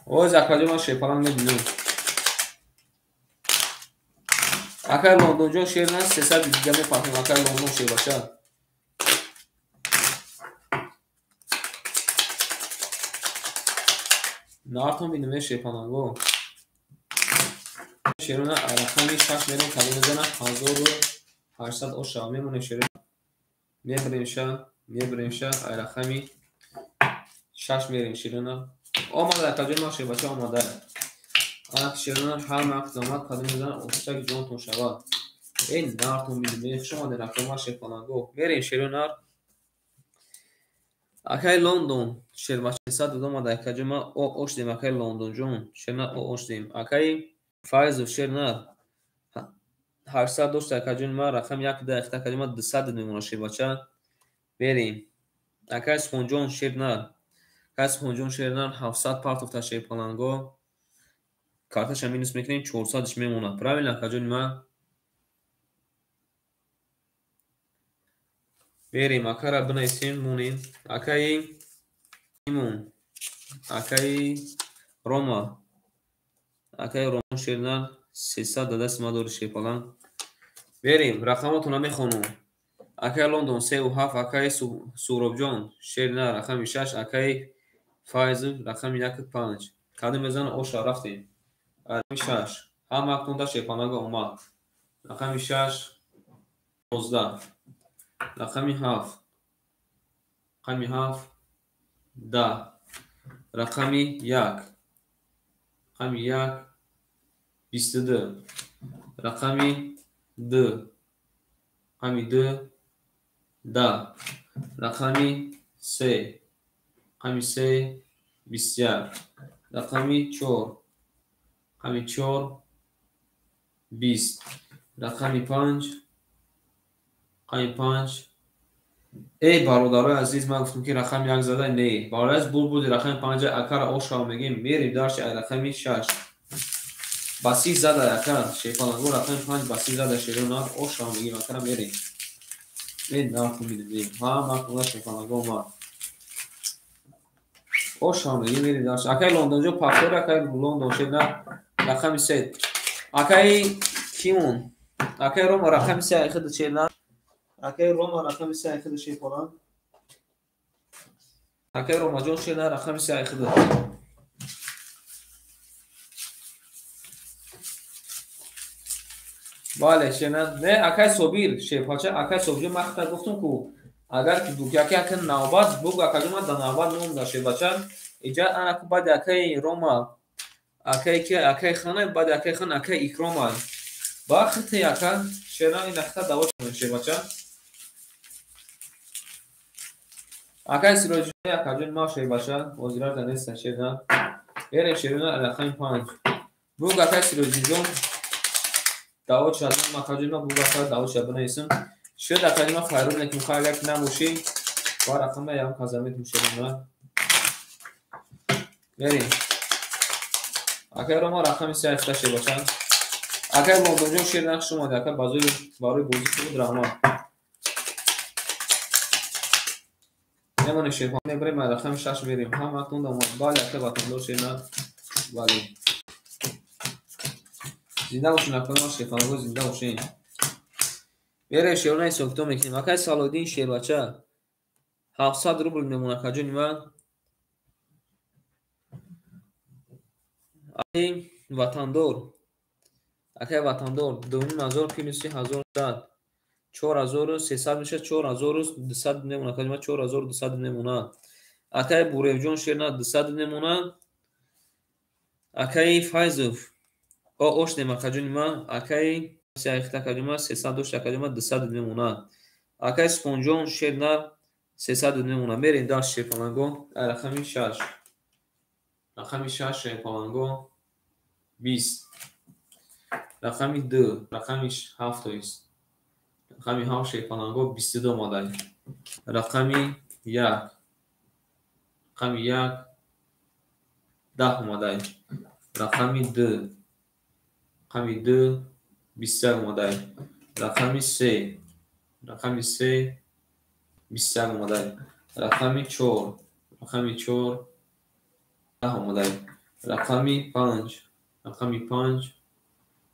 Оз акаҷон ман шерпаланг мебинам. Акаи Лондонҷон шер на 300 дига мепартем акаи Лондон шербаша. Нартон бинем шерпаланго. Шерона рақами 6 мерем кадом мезанам 1800 оша мемонем шерона. Мебаремша, мебаремша ай рақами 6 мерем шерона. Омада акаҷон ман шербача омада. Ак шерона ҳар вақт омад кадом мезанам офисак ҷонтон шавад. Эй нартон бинем хуш омадед акаи ман шерпаланго. Мерем шеронар. Акаи Лондон шербача 300 омада акаҷон ман о ош дем акаи Лондонҷон шерна о ош дем. Акаи Файзов шерна 800 дошт акаҷон ман рақами 1 2 ихта акаҷон ман 200 мемонад шербача. Берем. Акаи Сухунҷон шерна. Акаи Сухунҷон шерна 700 партофта шерпаланго. Карташа минус мекунем 400-ш мемонад. Правильно акаҷони ман? Берем акара бинависем монем. Акаи Имон. Акаи Рома. Акаи Рома шерна 300 да дасти ман дори шерпаланг. Берем рақамотонро мехонам. Акаи Лондон 3 7, акаи Суҳробҷон шерна рақами 6, акаи Файзов рақами 1 5. Кадом мезанам оша рафтем. Рақами 6. Ҳама вақтонда шерпаланго омад. Рақами 6 11. Рақами 7 Рақами 7 10. Рақами 1. Рақами 1 22. Рақами 2. Рақами 2 10. Рақами 3. Рақами 3 21. Рақами 4. Рақами 4 20. Рақами 5. Рақами 5. Эй бародарои азиз, ман гуфтам ки рақами 1 зада не. Бародари азиз, бур буди рақами 5 акара ошава мегем, мерим дарши ай рақами 6. Ба 30 зада ака, шефаланго рақами 5 ба 30 зада шерона ошава мегем, акара мерим. Мен нарху мидем. Ҳа, ман куна шефаланго омад. Ошава мегем, мерим дарши. Акай Лондонҷо пахтор, акай Лондон шена рақами 3. Акай кимон? Акай Рома рақами 3 ай хид шена. Акай Рома рақами 3 ай хид шефалан. Акай Ромаҷон шена рақами 3 ай хид. Бале, шена. Не, акай Собир, шефача, акай Собирҷон, ман хата гуфтам ку агар ки буг яке ака навбат буг акаҷон, ман дар навбат мемонда шефача. Иҷа ана ку баъди акай Рома, акай ки акай Хана, баъди акай Хан акай Икрома. Ба хити ака шена ин ахта даво шефача. Акай Сироҷ акаҷон ма шефача, ҳозирата неста шена. Берем шерона рақами 5. Буг акай Сироҷиҷон даво шадам акаҷон ма буг ака даво шабнаисм. Шуд акаҷон ма файрӯз некум ха агар ки набошӣ ба рақама ям казамет мушерона. Берем. Акай Рома рақами 3 ахта шебача. Акай Лондонҷон шер нақш омад, ака базори барои бозӣ худ раҳмат. Мемонем шерхон, мебарем рақами 6 мерем. Ҳаматон омад. Бале, ака ватандор шерна. Бале. Зинда бошин, акаи ма шерхонагон, зинда бошин. Мерем шерона ҳисобкитоб мекунем. Акай Салоҳиддин шербача 700 рубл мемонад акаҷони ман. Акай ватандор. Акай ватандор 2500 плюси 1100 4300 мешавад, 4200 мемонад акаҷони ман, 4200 мемонад. Акай Буревҷон шерна 200 мемонад. Акай Файзов ошнем акаҷони ман. Акай акаҷони ман 300 дошт акаҷони ман 200 мемонад. Акай Супонҷон шерна 300 мемонад. Мерем дар шерпаланго рақами 6. Рақами 6 шерпаланго 20. Рақами 2, рақами 7 тоист. Рақами 7 шерпаланго 22 омадай. Рақами 1. Рақами 1 10 омадай. Рақами 2. Рақами 2 21 омадай. Рақами 3. Рақами 3 21 омадай. Рақами 4. Рақами 4 10 омадай. Рақами 5. Рақами 5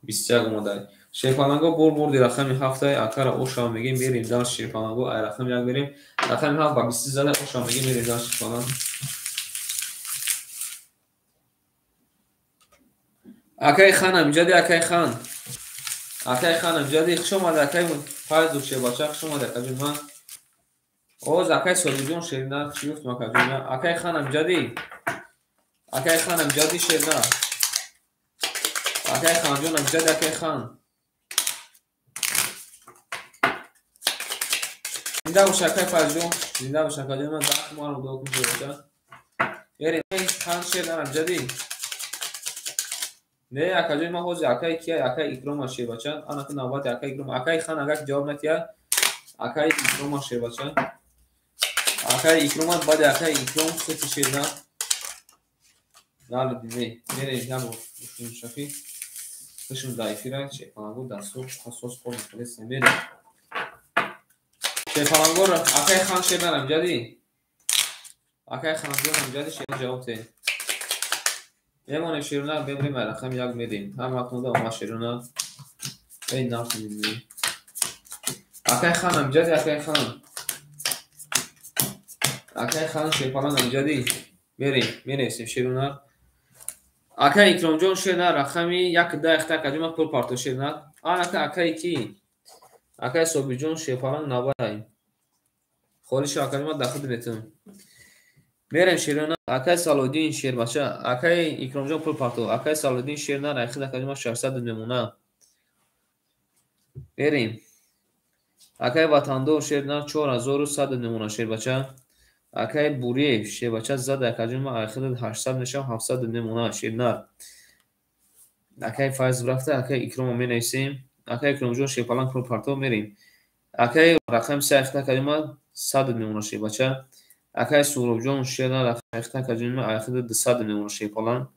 21 омадай. Шерпаланго бур бурди рақами 7 акара ошава мегем, мерем дар шерпаланго ай рақами 1 мерем. Рақами 7 ба 20 зада ошава мегем, мерем дар шерпаланго. Акай хан амҷади, акай хан. Акай хан амҷади, хуш омади акай Файзу шербача, хуш омади акаҷон ман. Оз акай Собирҷон шерна, чӣ гуфтам акаҷон ман? Акай хан амҷади. Акай хан амҷади шерна. Акай ханҷон амҷади, акай хан. Зинда бош акай Файзҷон, зинда бош акаҷон ман, даҳ маро дуо кун шербача. Берем хан шерна амҷади. Не, акаҷони ман ҳозир акай кия, акай Икрома шербача. Ана ки навбати акай Икрома. Акай хан агар ки ҷавоб натиҳад, акай Икрома шербача. Акай Икрома баъди акай Икром хити шерна. Нале не, мерем ябо шафи. Хушм дар эфира шерпаланго дастур ҳассос кор мекунад, мерем. Шерпаланго акай хан шерна амҷади. Акай ханҷон амҷади шерна ҷавоб те. Мемонем шерона, бемрем рақами 1 мерем. Ҳаматонда омад шерона. Эй нафс мебинем. Акай хан амҷади, акай хан. Акай хан шерпаланг амҷади. Мерем, мересем шерона. Акай Икромҷон шерна рақами 1 10 ихта акаҷон ман пул парто шерна. Анака акай ки? Акай Собирҷон шерпаланг навай. Холӣ шав акаҷон, ман дахл метавонам. Мерем шерона. Акай Салоҳиддин шербача, акай Икромҷон пул партов. Акай Салоҳиддин шер нар, айхид акаҷон ман 600 мемона. Мерем. Акай Ватандор шер нар 4100 мемона шербача. Акай Буриев шербача зада акаҷон ман айхид 800 мешавам, 700 мемона шер нар. Акай Файз рафта, акай Икромо менависем. Акай Икромҷон шерпаланг пул партов мерем. Акай рақами се айхид акаҷон ман 100 мемона шербача. Акай Суҳробҷон шер нар айхид акаҷон ман айхид 200 мемона шерпаланг.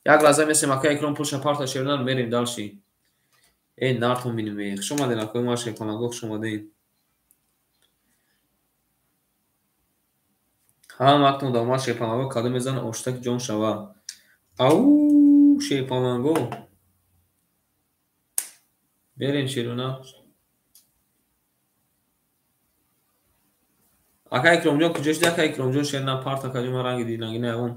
Як лаҳза месем акай Икром пулша парта шер нар мерем дальше. Э нартон бинем. Хуш омадед акои ма шерпаланго, хуш омадед. Ҳам вақтон дар шерпаланго кадом мезанад оштак ҷон шава. Ау шерпаланго. Берем шерона. Акай Икромҷон куҷо шуди? Акай Икромҷон шер на парт акаҷон ман ранги дилангина ягон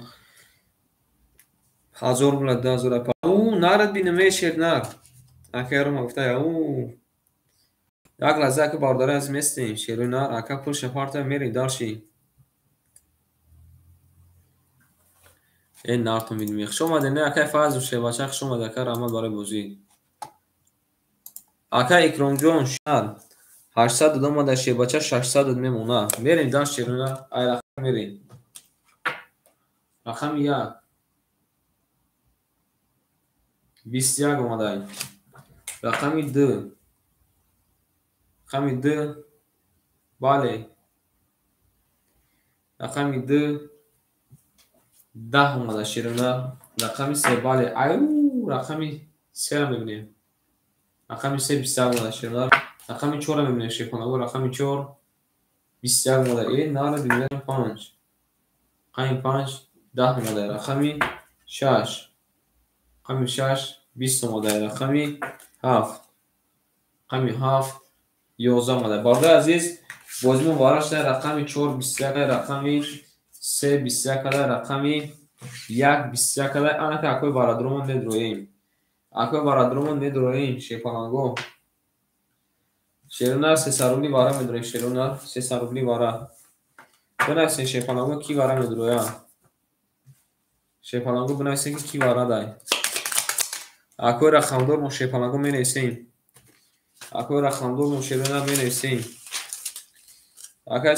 1000 рубла 2000. Ау нарад бинем э шер нар. Акай Рома гуфта ау. Як лаҳза ака бародари азиз местем шерои нар ака пулша парта мерем дальше. Э нартон бинем. Хуш омадед не акай Файзов шербача, хуш омадед ака, раҳмат барои бозӣ. Акай Икромҷон шер 800 омада шербача 600 мемона. Мерем дальше шерона, ай рақам мерем. Рақами 1. 21 омадай. Рақами 2. Рақами 2. Бале. Рақами 2. 10 омада шерона. Рақами 3 бале. Аю рақами 3-ро мебинем. Рақами 3 21 омада шерона. Рақами 4-ро мебинем шерпаланго. Рақами 4 21 омада. Э нара бинем 5. Рақами 5 10 омада. Рақами 6. Рақами 6 20 омада. Рақами 7. Рақами 7 11 омада. Бародари азиз, бозимо вара шуда. Рақами 4 21, рақами 3 21, рақами 1 21. Анака акои бародаромон медроем. Акои бародаромон медроем шерпаланго. Шерона 300 рубли вара медроем. Шерона 300 рубли вара. Бинависен шерпаланго ки вара медроя. Шерпаланго бинависен ки ки вара дай. Акои рақамдор мо шерпаланго менависем. Акои рақамдор мо шерона менависем. Акай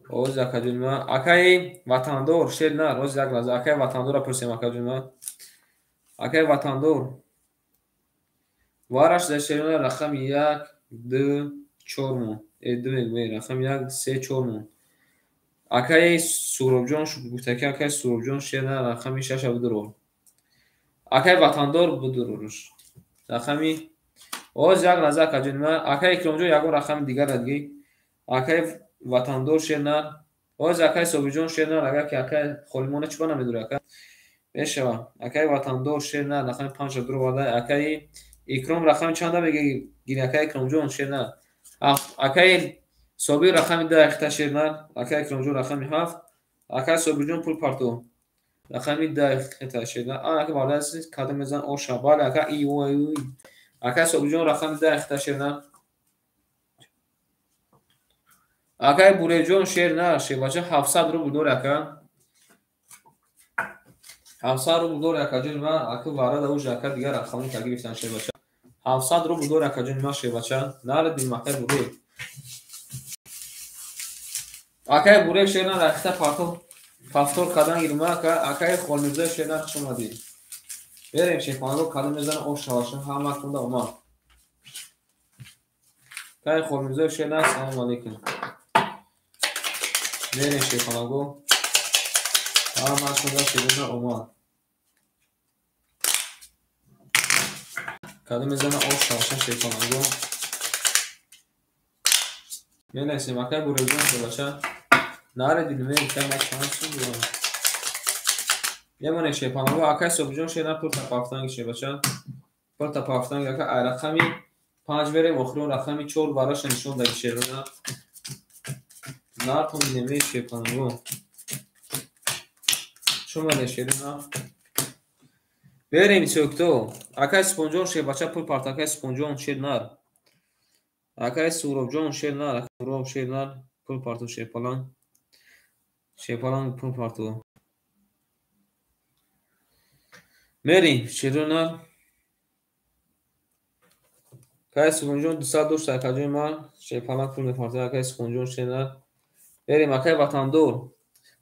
оз акаҷон ма, акаи Ватандор шер нар, оз як лаҳза акаи Ватандорро пурсем акаҷон ма. Акаи Ватандор вараш дар шерона рақами 1 2 4 мо. Э 2 мегӯем рақами 1 3 4 мо. Акаи Суҳробҷон гуфта ки акаи Суҳробҷон шер нар рақами 6 бидурор. Акаи Ватандор бидуроруш. Рақами оз як лаҳза акаҷон ма, акаи Икромҷон ягон рақами дигарро дигӣ. Акаи Ватандор шер нар. Оз акаи Собирҷон шер нар, агар ки акаи Холимона чӣ ба намедурӣ ака? Мешава. Акаи Ватандор шер нар рақами 5 дуроварда. Акаи Икром рақами чанда мегирӣ акаи Икромҷон шер нар? Акаи Собир рақами 2 ахта шер нар. Акаи Икромҷон рақами 7. Акаи Собирҷон пул партов. Рақами 2 ахта шер нар. Анака бародари азиз кадом мезан оша. Бале ака и ой. Акаи Собирҷон рақами 2 ахта шер нар. Акаи Буреҷон шер нар шербача 700 рубл дори ака. 700 рубл дори акаҷон ма, ака варада уж ака дигар рақамон ка гирифтан шербача. 700 рубл дори акаҷон ма шербача. Нарад бинем акаи Бурев. Акаи Бурев шер нар ахта партов пафтор кардан гирим ака. Акаи Холмирзоев шер нар хуш омадӣ. Берем шерпаланго кадом мезанад ош шаваша ҳама кунда омад. Акаи Холмирзоев шер нар салому алейкум. Берем шерпаланго ҳама кунда шерона омад. Кадом мезанад ош шаваша шерпаланго. Менависем акаи Буревҷон шербача. Наре дидем ма чанд сум дорам. Мемонем шерпаланго. Акаи Собирҷон шер нар пул тапафтанги шербача. Пул тапафтанги ака ай рақами 5 берем охирон рақами 4 вараша нишон даги шерона. Нартон дидем шерпаланго. Хуш омадед шерона. Берем исоқто. Акаи Супонҷон шербача пул парт. Акаи Супонҷон шер нар. Акай Суробҷон шер нар, Суроб шер нар, пул парту шерпаланг. Шерпаланг пул парту. Мерим, шеро нар. Акай Сухунҷон 200 дошт, акаҷони ман шерпаланг пул мепартояд, акай Сухунҷон шер нар. Мерим, акай Ватандор.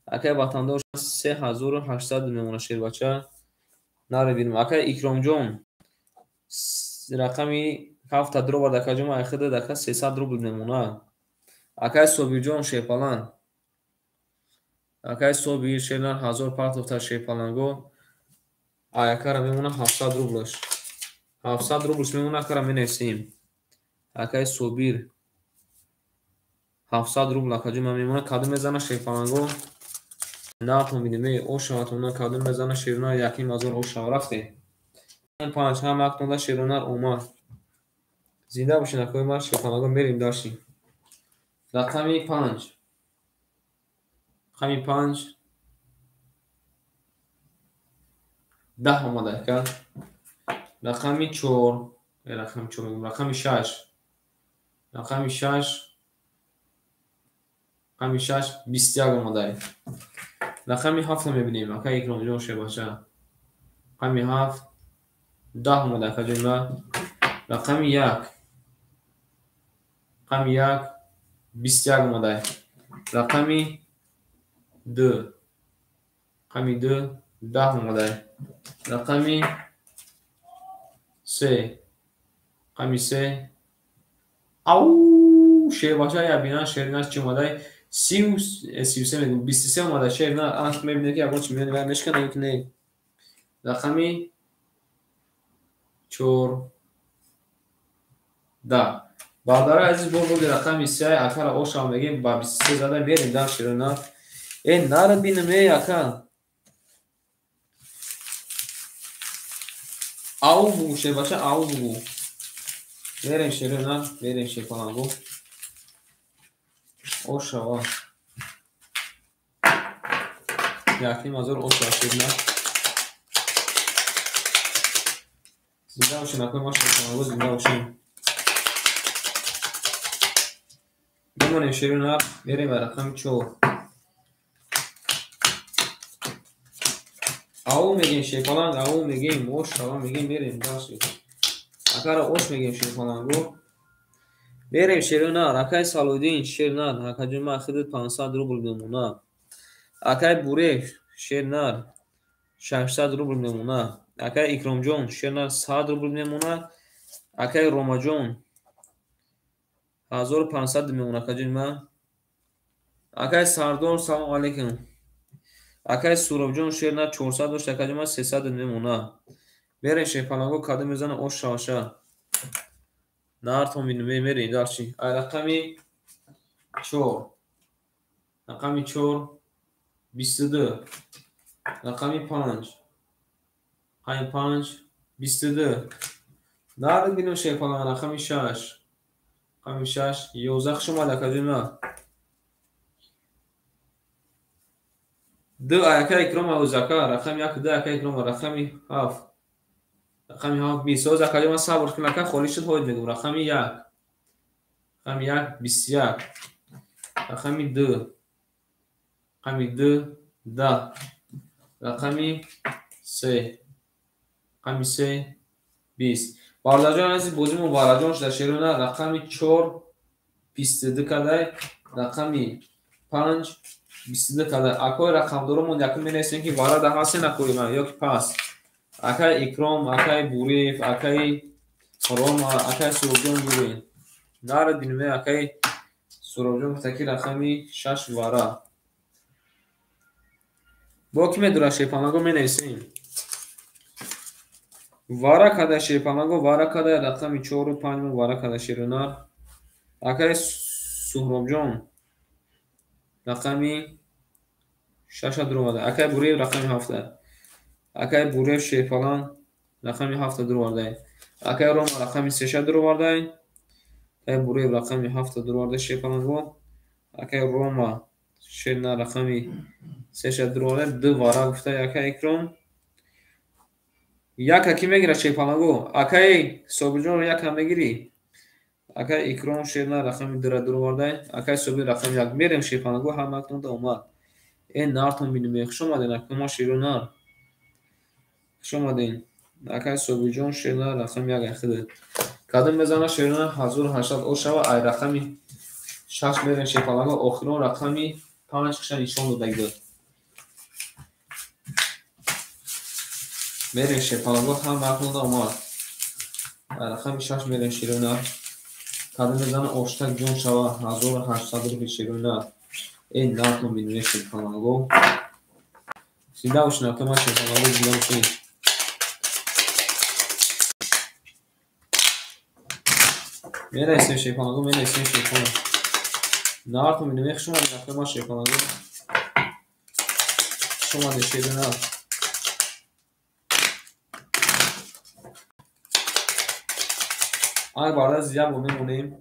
Акай Ватандор 3800 мемонад шербача. Наре бинем. Акай Икромҷон рақами 7 дровард, акаҷон ман айхида дака 300 рубл мемонад. Акай Собирҷон шерпаланг. Акай Собир шернар 1000 партофта шерпаланго. Аякара мемонад 700 рублш. 700 рублш мемонад, акара менависем. Акай Собир 700 рубл акаҷон ман мемонад. Кадом мезана шерпаланго? Натон бинем, эй, ошаватон кадом мезана шернар 1500 ошава рафте. 5 ҳам актонда шернар омад. Зинда бошед акои ман шерпаланго, мерим даши. Рақами 5. Рақами 5 10 омада ака. Рақами 4, рақами 4 мегӯям, рақами 6. Рақами 6, рақами 6 21 омада. Рақами 7 мебинем, ака Икромҷон шербача. Рақами 7 10 омада ака ҷони ман. Рақами 1. Рақами 1 21 омада. Рақами 2. Рақами 2 10 омада. Рақами 3. Рақами 3. Ау, шербача я бина шернаш чӣ омада? 33 мегӯям, 23 омада шерна. Ан мебинем ки ягон чӣ меён вай мешкана ё ки не. Рақами 4 10. Бародарои азиз, бо бурди рақами 3 акара ошав мегем, ба 23 зада мерим дар шерона. Э, нара бинем, эй ака. Ау бугу шербача, ау бугу. Мерем шерона, мерем шерпалангу. Ошава. 1500 ошава шерна. Зинда бошед, акои ма шерпалангу, зинда бошед. Бимонем шерона, мерем ба рақами 4. Ау мегем шерпаланг, ау мегем, ошава мегем, мерем даши. Акара ош мегем шерпалангу. Мерем шерона, акай Салудин шернар, акаҷон ман хидат 500 рубл мемонад. Акай Бурев шернар 600 рубл мемонад. Акай Икромҷон шернар 100 рубл мемонад. Акай Ромаҷон 1500 мемонад акаҷон ман. Акай Сардор салом алейкум. Акай Суробҷон шернар 400 дошт, акаҷон ман 300 мемонад. Мерем шерпаланго кадом мезана ош шаваша. Нартон бинем, мерем дарчи. Ай рақами 4. Рақами 4 22. Рақами 5. Рақами 5 22. Нар бинем шерпаланго рақами 6. Рақами 6 11 хуш омад акаҷон ман. 2 ака Икром Узака, рақами 1 2 ака Икром, рақами 7. Рақами 7 20. Оз акаҷон ман сабр кун, ака холӣ шуд, ҳоид мегӯм. Рақами 1. Рақами 1 21. Рақами 2. Рақами 2 10. Рақами 3. Рақами 3 20. Бародарҷон азиз, бозимон бараҷон шуда шерона. Рақами 4 22 кадай, рақами 5 22 кадай. Акои рақамдоромон якум менависем ки варада ҳастен акои ман ё ки пас. Акай Икром, акай Буриев, акай Рома, акай Суробҷон бугӯед. Нарад бинем, акай Суробҷон гуфта ки рақами 6 вара. Бо ки медорад шерпаланго менависем. Вара кадай шерпаланго, вара кадай рақами 4 5 вара кадай шеронар. Акай Суҳробҷон рақами 6 дуроварда. Акай Буриев рақами 7. Акай Буриев шерпаланг рақами 7 дуроварда. Акай Рома рақами 3 дуроварда. Акай Буриев рақами 7 дуроварда шерпаланго. Акай Рома шерна рақами 3 дуроварда. 2 вара гуфта акай Икром. Яка ки мегирад шерпаланго? Акай Собирҷон яка мегирӣ? Акай Икром шернар рақами 2 дуровардай. Акай Собир рақами 1. Мерем шерпаланго ҳаматонда омад. Э нартон бинем. Хуш омаден акума шерунар. Хуш омаден. Акай Собирҷон шернар рақами 1 айхида. Кадом мезана шерунар 1800 ошава ай рақами 6 мерем шерпаланго охирон рақами 5 хиша нишон додагӣ дод. Мерем шерпаланго ҳаматонда омад. Ай рақами 6 мерем шерунар. Кадом мезана оштак ҷон шава 1800 рубл шерунар. Э нартон бинем шерпаланго. Зинда бошин акама шерпаланго, зинда бошин. Мерасем шерпаланго, мерасем шерпаланго. Нартон бинем, хуш омадед акама шерпаланго. Хуш омадед шерунар. Ай баъд аз як бор мемонем.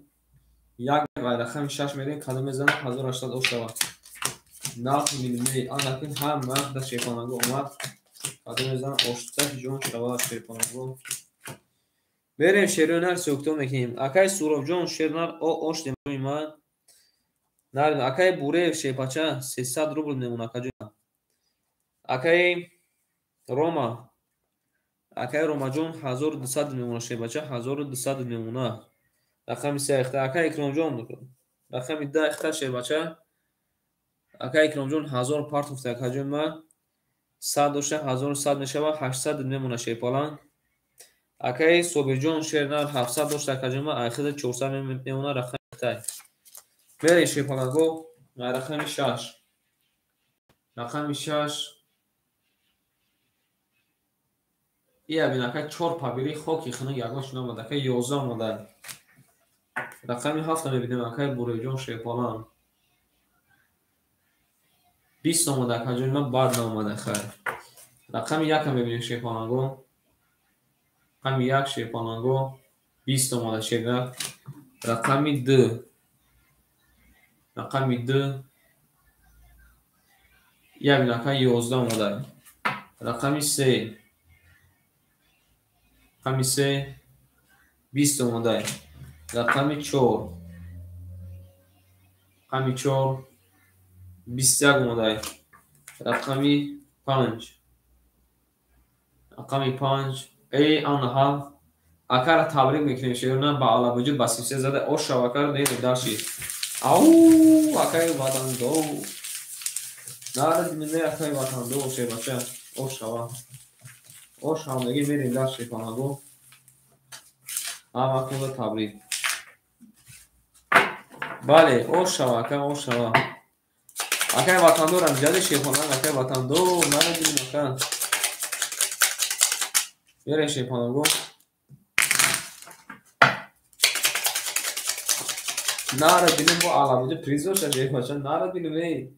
Як ай рақами 6 мерем, кадом мезана 1800 ошава. Нарх милимей анакин ҳама да шерпаланго омад. Кадом мезана оштак ҷон шава шерпаланго. Мерем шерунар сӯктон мекунем. Акай Суробҷон шернар о ош демои ман. Нарим акай Буреев шерпача 300 рубл мемона акаҷон. Акай Рома. Акай Ромаҷон 1200 мемона шербача 1200 мемона. Рақами 3 ихта. Акай Икромҷон рақами 10 ихта шербача. Акай Икромҷон 1000 партофта акаҷон ма. 100 дошта 1100 мешава 800 мемона шерпаланг. Акай Собирҷон шернар 700 дошта акаҷон ма айхида 400 мемона рақами 7. Мерем шерпаланго рақами 6. Рақами 6 Ия бин акай 4 пабири хоки хунук ягон шуна омад акай 11 омада. Рақами 7 мебинем акай Буреҷон шерпаланг. 20 омада акаҷон ма баъд наомада хайр. Рақами 1 мебинем шерпаланго. Рақами 1 шерпаланго 20 омада шернар. Рақами 2. Рақами 2 Ия бин акай 11 омада. Рақами 3. Рақами 3 20 омада. Рақами 4. Рақами 4 21 омада. Рақами 5. Рақами 5 эй анҳа акара табрик мекунем шерона ба алабуҷу ба 33 зада ошава акара мерем дарши. Ау акаи ватандор. Нарад мине акаи ватандор шербача ошава. Ошава меги мерем дар шерпаланго. Ҳаматонро табрик. Бале, ошава ака, ошава. Акаи ватандорам ҷади шерпаланг, акаи ватандор, нарадим ака. Мерем шерпаланго. Нарадинем бо алабуҷа приз доша шерпача, нарадинем эй.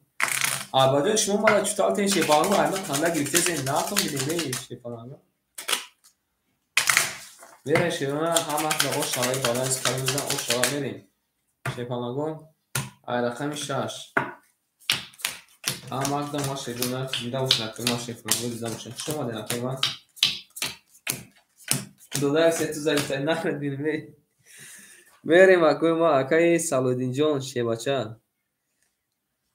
Албаҷон шумо мара чуталтен шерпаланго, айма канда гирифтесен, натон бинем эй шерпаланго. Мерем шерона ҳаматро ошава баланс кардем, ошава мерем. Шерпаланго ай рақами 6. Ҳаматро ма шерона зинда бошед, акаи ма шерпаланго зинда бошед. Хуш омадед акаи ман. Додаев се ту зарифта нарадинем эй. Мерем акаи ма, акаи Салоҳиддинҷон шербача.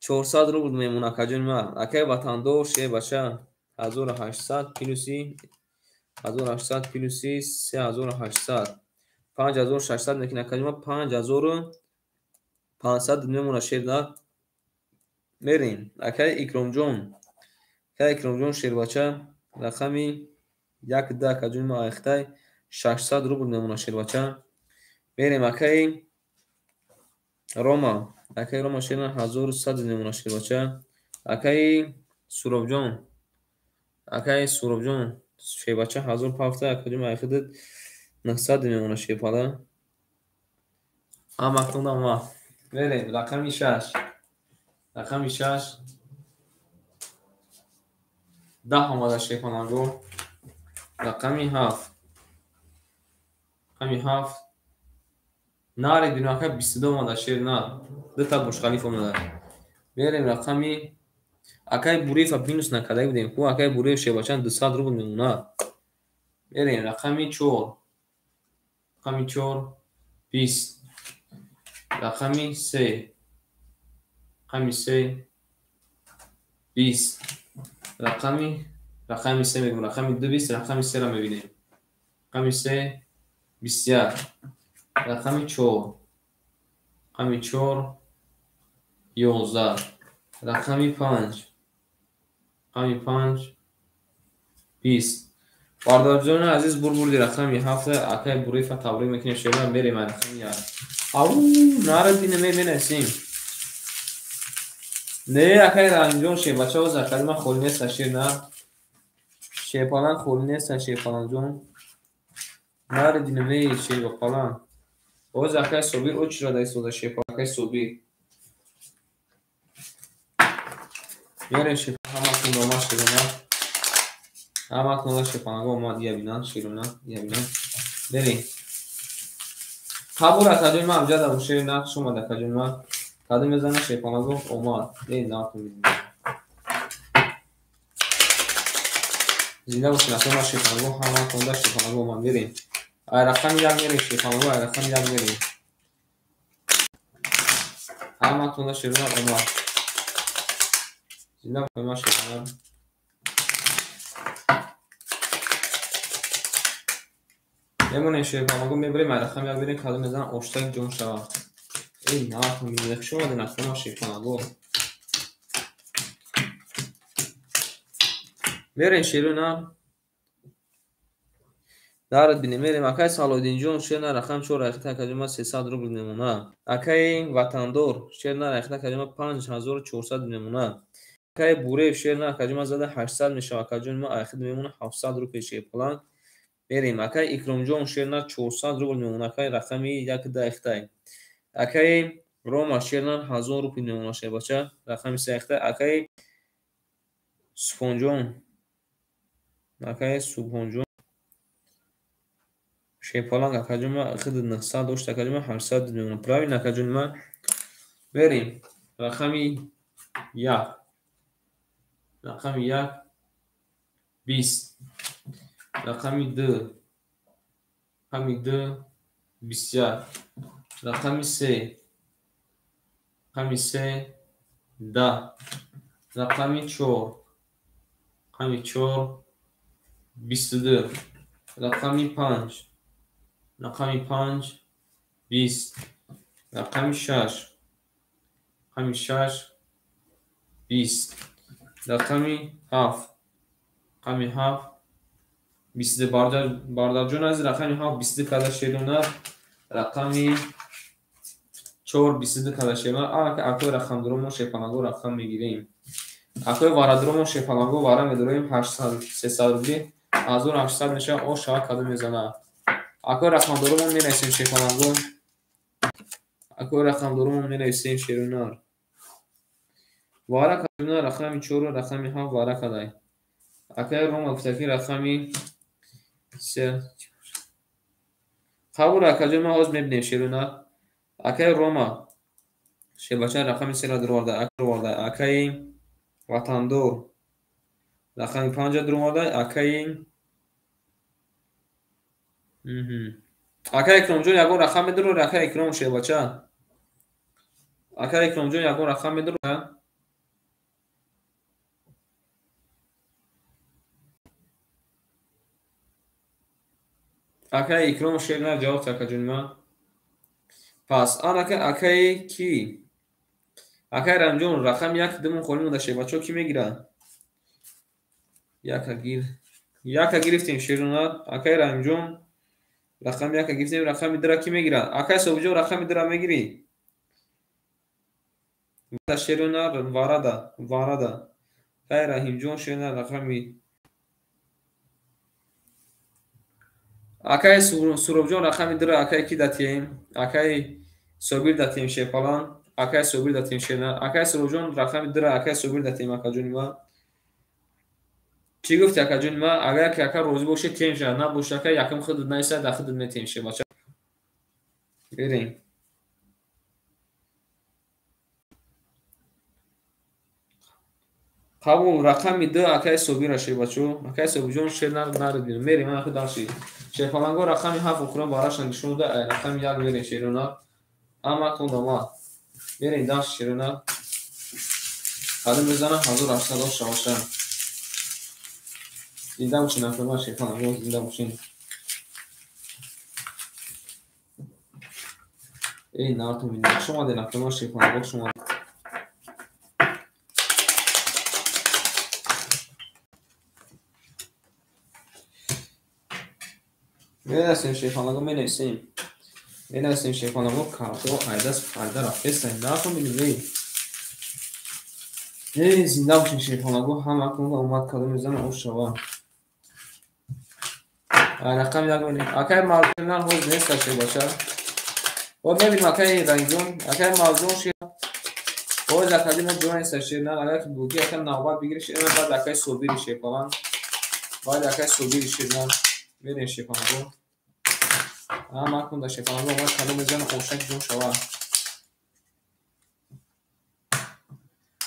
400 рубл мемона акаҷони ма. Акаи ватандор шербача 1800 плюси 1800 плюси 3800 5600 мекунад акаҷони ма 5500 мемона шернар. Мерем акаи Икромҷон. Акаи Икромҷон шербача рақами 1 2 акаҷони ма айхтай 600 рубл мемона шербача. Мерем акаи Рома. Акаи Рома шернар 1100 мемона шербача. Акаи Суробҷон. Акаи Суробҷон шербача 1000 пафта акаҷони ма айхида 900 мемона шерпала. Ҳаматонда омад. Мерем рақами 6. Рақами 6 10 омада шерпаланго. Рақами 7. Рақами 7 Нари бинем акай 22 омада шернар. Дута Бурҷ-Халиф омада. Мерем рақами акай Буреев минус накарда будем. Ку акай Буреев шербача 200 рубл мемонад. Мерем рақами 4. Рақами 4 20. Рақами се. Рақами се 20. Рақами се мегӯм. Рақами ду 20, рақами серо мебинем. Рақами се 21. Рақами чор. Рақами чор 11. Рақами панҷ. Рақами панҷ 20. Бародарҷони азиз, бурбурди рақами ҳафта акай Бурифа табрик мекунем. Шерон мерем рақами як. Ау, нарадина менасим. Не, акай Раҳимҷон, шербача оз акаи ман холӣ нест, шер на. Шерпалан холӣ нест, шерпаланҷон. Нарадина ме шерпалан. Оз акай Собир очира да истода шерпалан, акай Собир. Мерем шерпалан, ҳаматон дома шерона. Ҳаматон шерпаланго омад, ия бинан, шерона, ия бинан. Мерем. Қабул акаҷони ман амҷад Абушер нақш омад акаҷони ман. Кадом мезана шерпаланго омад. Э, нақш зинда бошед акаи ман шерпаланго, ҳаматон да шерпаланго омад. Мерем. Ай рақами як мерем шерпаланго, ай рақами як мерем. Ҳаматон да шерона омад. Зинда бошед ман шерпаланго. Мемонем шерпаланго, мебарем ай рақами як мерем, кадом мезана оштак ҷон шавад. Эй, нақш мебинед, хуш омадед акаи ман шерпаланго. Мерем шерона. Дард бинем, мерем акай Салоҳиддинҷон, шер на рақам 4 рахта акаҷон ман 300 рубл мемонад. Акаи Ватандор, шер на рахта акаҷон ман 5400 мемонад. Акаи Бурев, шер на акаҷон ман зада 800 мешавад, акаҷон ман ахир мемонад 700 рубл шерпаланг. Мерем акаи Икромҷон, шер на 400 рубл мемонад, акаи рақами 1 дахтай. Акаи Рома, шер на 1000 рубл мемонад, шербача, рақами 3 ахтай. Акаи Субҳонҷон, акаи Субҳонҷон шерпаланг акаҷон ман хид 900 дошт, акаҷон ман 800 мемонад. Правильно акаҷон ман. Мерем рақами 1. Рақами 1 20. Рақами 2. Рақами 2 21. Рақами 3. Рақами 3 10. Рақами 4. Рақами 4 22. Рақами 5. Рақами 5 20. Рақами 6. Рақами 6 20. Рақами 7. Рақами 7 22. Бардарҷон азиз, рақами 7 22 када шерона. Рақами 4 22 када шерона. Акои рақамдоромо шерпаланго рақам мегирем. Акои варадоромо шерпаланго вара медороем 800 300 рубли 1800 мешавад, о шава кадом мезанад. Акои рақамдоромо менависем шерпаланго. Акои рақамдоромо менависем шерунар. Вара кадомна рақами 4 рақами 7 вара кадай. Акаи Рома гуфта ки рақами 3. Қабул акаҷон ман ҳозир мебинем шерунар. Акаи Рома шербача рақами 3-ро дароварда. Акаи Ватандор рақами 5-ро дароварда. Акаи Акаи Икромҷон ягон рақам медорад? Акаи Икром шербача. Акаи Икромҷон ягон рақам медорад? Акаи Икром шер на ҷавоб акаҷони ман. Пас анака акаи ки? Акаи Раҳимҷон рақами 1 димон холӣ монда шербачо ки мегирад? Яка гир. Яка гирифтем шерона. Акаи Раҳимҷон рақами 1 гирифтем, рақами 2-ра ки мегирад? Акаи Собиҷон рақами 2-ра мегирӣ? Шерона варада, варада. Акаи Раҳимҷон шерона рақами Акаи Суробҷон рақами 2-ра акаи ки датием? Акаи Собир датием шерпалан. Акаи Собир датием шерна. Акаи Суробҷон рақами 2-ра акаи Собир датием акаҷони ман. Чӣ гуфти акаҷони ман? Агар ки ака розӣ бошед тем шавад, набошад ака якум худат наисад, дар худат метем шербача. Берем. Қабул рақами 2 акаи Собира шербачо. Акаи Собирҷон шер нарид бинем. Мерем ман худ дарши. Шерпаланго рақами 7 охирон барашан нишон дода, рақами 1 мерем шерона. Ҳаматон омад. Мерем даст ширина. Қадим мезанам 1800 ош шаваша. Зинда бошин, акои шерпаланго, зинда бошин. Эй, нартон бинед. Хуш омадед, акои шерпаланго, хуш омадед. Менависем шерпаланго, менависем. Менависем шерпаланго, картҳо айдаст пайда рафтестанд. Нартон бинед, эй. Эй, зинда бошин шерпаланго, ҳаматон омад, кадом мезанам ош шава. Рақами як мебинем. Акай Мавҷон ҳоз нест шербача. Вот мебинем акай Раҳимҷон, акай Мавҷон шер. Ҳоз акади мо ҷо нест шерна, агар ки буги акай навбат бигири шерна, баъд акай Собири шерпалан. Баъд акай Собири шерна. Мерем шерпаланго. Ҳаматон дар шерпаланго омад, кадом мезанам ошак ҷон шава.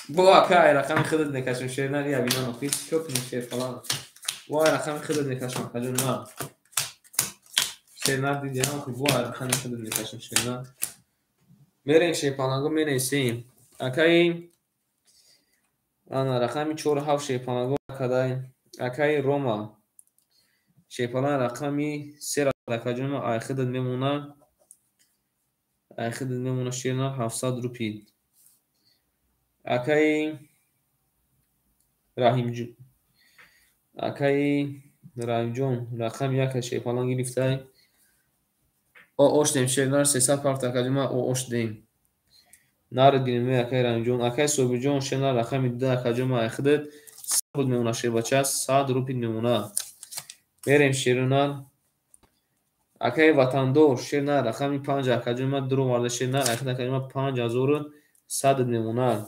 Бо акай рақами худат мекашам шерна, я бинам охир чӣ кунем шерпалан. Бо рақами худат мекашам акаҷон ман. Шерна дидям, охир бо рақами худат мекашам шерна. Мерем шерпаланго, менависем. Акаи ана рақами 4 7 шерпаланго кадай. Акаи Рома шерпалан рақами 3 акаҷон ман ай худат мемона. Ай худат мемона шерна 700 рупи. Акаи Раҳимҷон, акаи Раҳимҷон рақами 1 шерпалан гирифтай. О ош дем шернар 300 парт акаҷон ман о ош дем. Нарид гирем акаи Раҳимҷон, акаи Собирҷон шернар рақами 2 акаҷон ман ай худат 100 мемона шербача, 100 рупи мемона. Мерем шернар. Акаи Ватандор шернар рақами 5 акаҷон ман дуроварда шернар ай худ акаҷон ман 5100 мемона.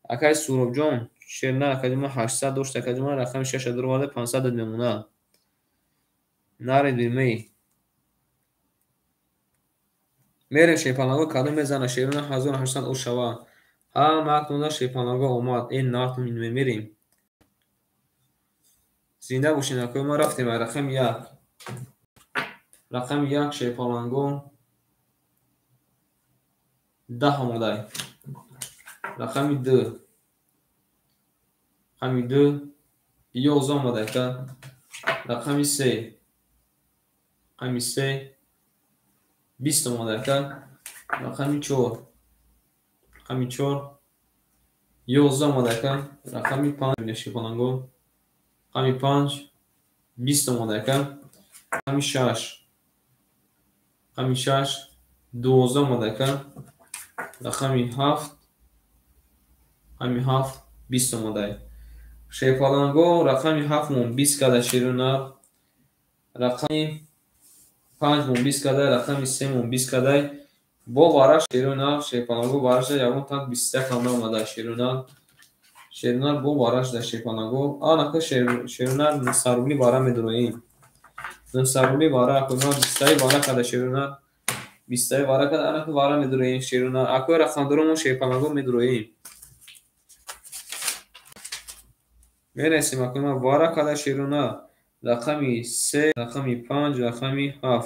Акаи Суробҷон шернар акаҷон ман 800 дошт акаҷон ман рақами 6 дуроварда 500 мемона. Нарид бимей. Мерем шерпаланго, кадом мезана шерона 1800 ош шава. Ҳаматонда шерпаланго омад. Эй нартон мерем. Зинда бошед акои ма, рафтем ай рақами 1. Рақами 1 шерпаланго 10 омадай. Рақами 2. Рақами 2 11 омадай ка. Рақами 3. Рақами 3 20 омадай ка. Рақами 4. Рақами 4 11 омадай ка. Рақами 5 шерпаланго. Рақами 5 20 омадай ка. Рақами 6. Рақами 6 12 омадай ка. Рақами 7. Рақами 7 20 омадай. Шерпаланго рақами 7 мон 20 када шерунар. Рақами 5 мон 20 када, рақами 3 мон 20 кадай. Бо вара шерунар, шерпаланго вараша ягон танк 21 ҳам наомада шерунар. Шерунар бо вараш да шерпаланго. Анака шерунар 900 рубли вара медуроем. 900 рубли вара акои ман 20 вара када шерунар. 20 вара када анака вара медуроем шерунар. Акои рақамдоромо шерпаланго медуроем. Менависем акои ман вара када шерунар. Рақами 3, рақами 5, рақами 7.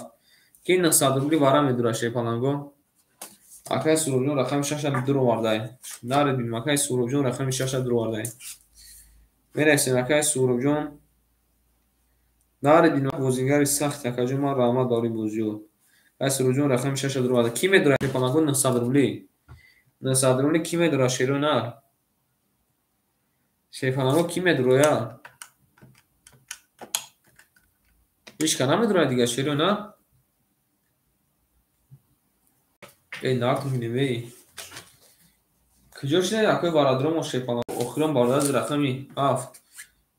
Ки 900 рубли вара медура шерпаланго. Акаи Суробҷон рақами 6 дуровардай. Нарид бинем акаи Суробҷон рақами 6 дуровардай. Менависем акаи Суробҷон. Нарид бинем бозингари сахт акаҷон ман раҳмат барои бозиё. Акаи Суробҷон рақами 6 дуровардай. Ки медура шерпаланго 900 рубли? 900 рубли ки медура шерунар? Шерпаланго ки медуроя? Ҳеч ка намедурояд дигар шерунар? Эй, нартон бинем, эй. Куҷо шуда акои бародаромо шерпаланго? Охирон бародар рақами 7.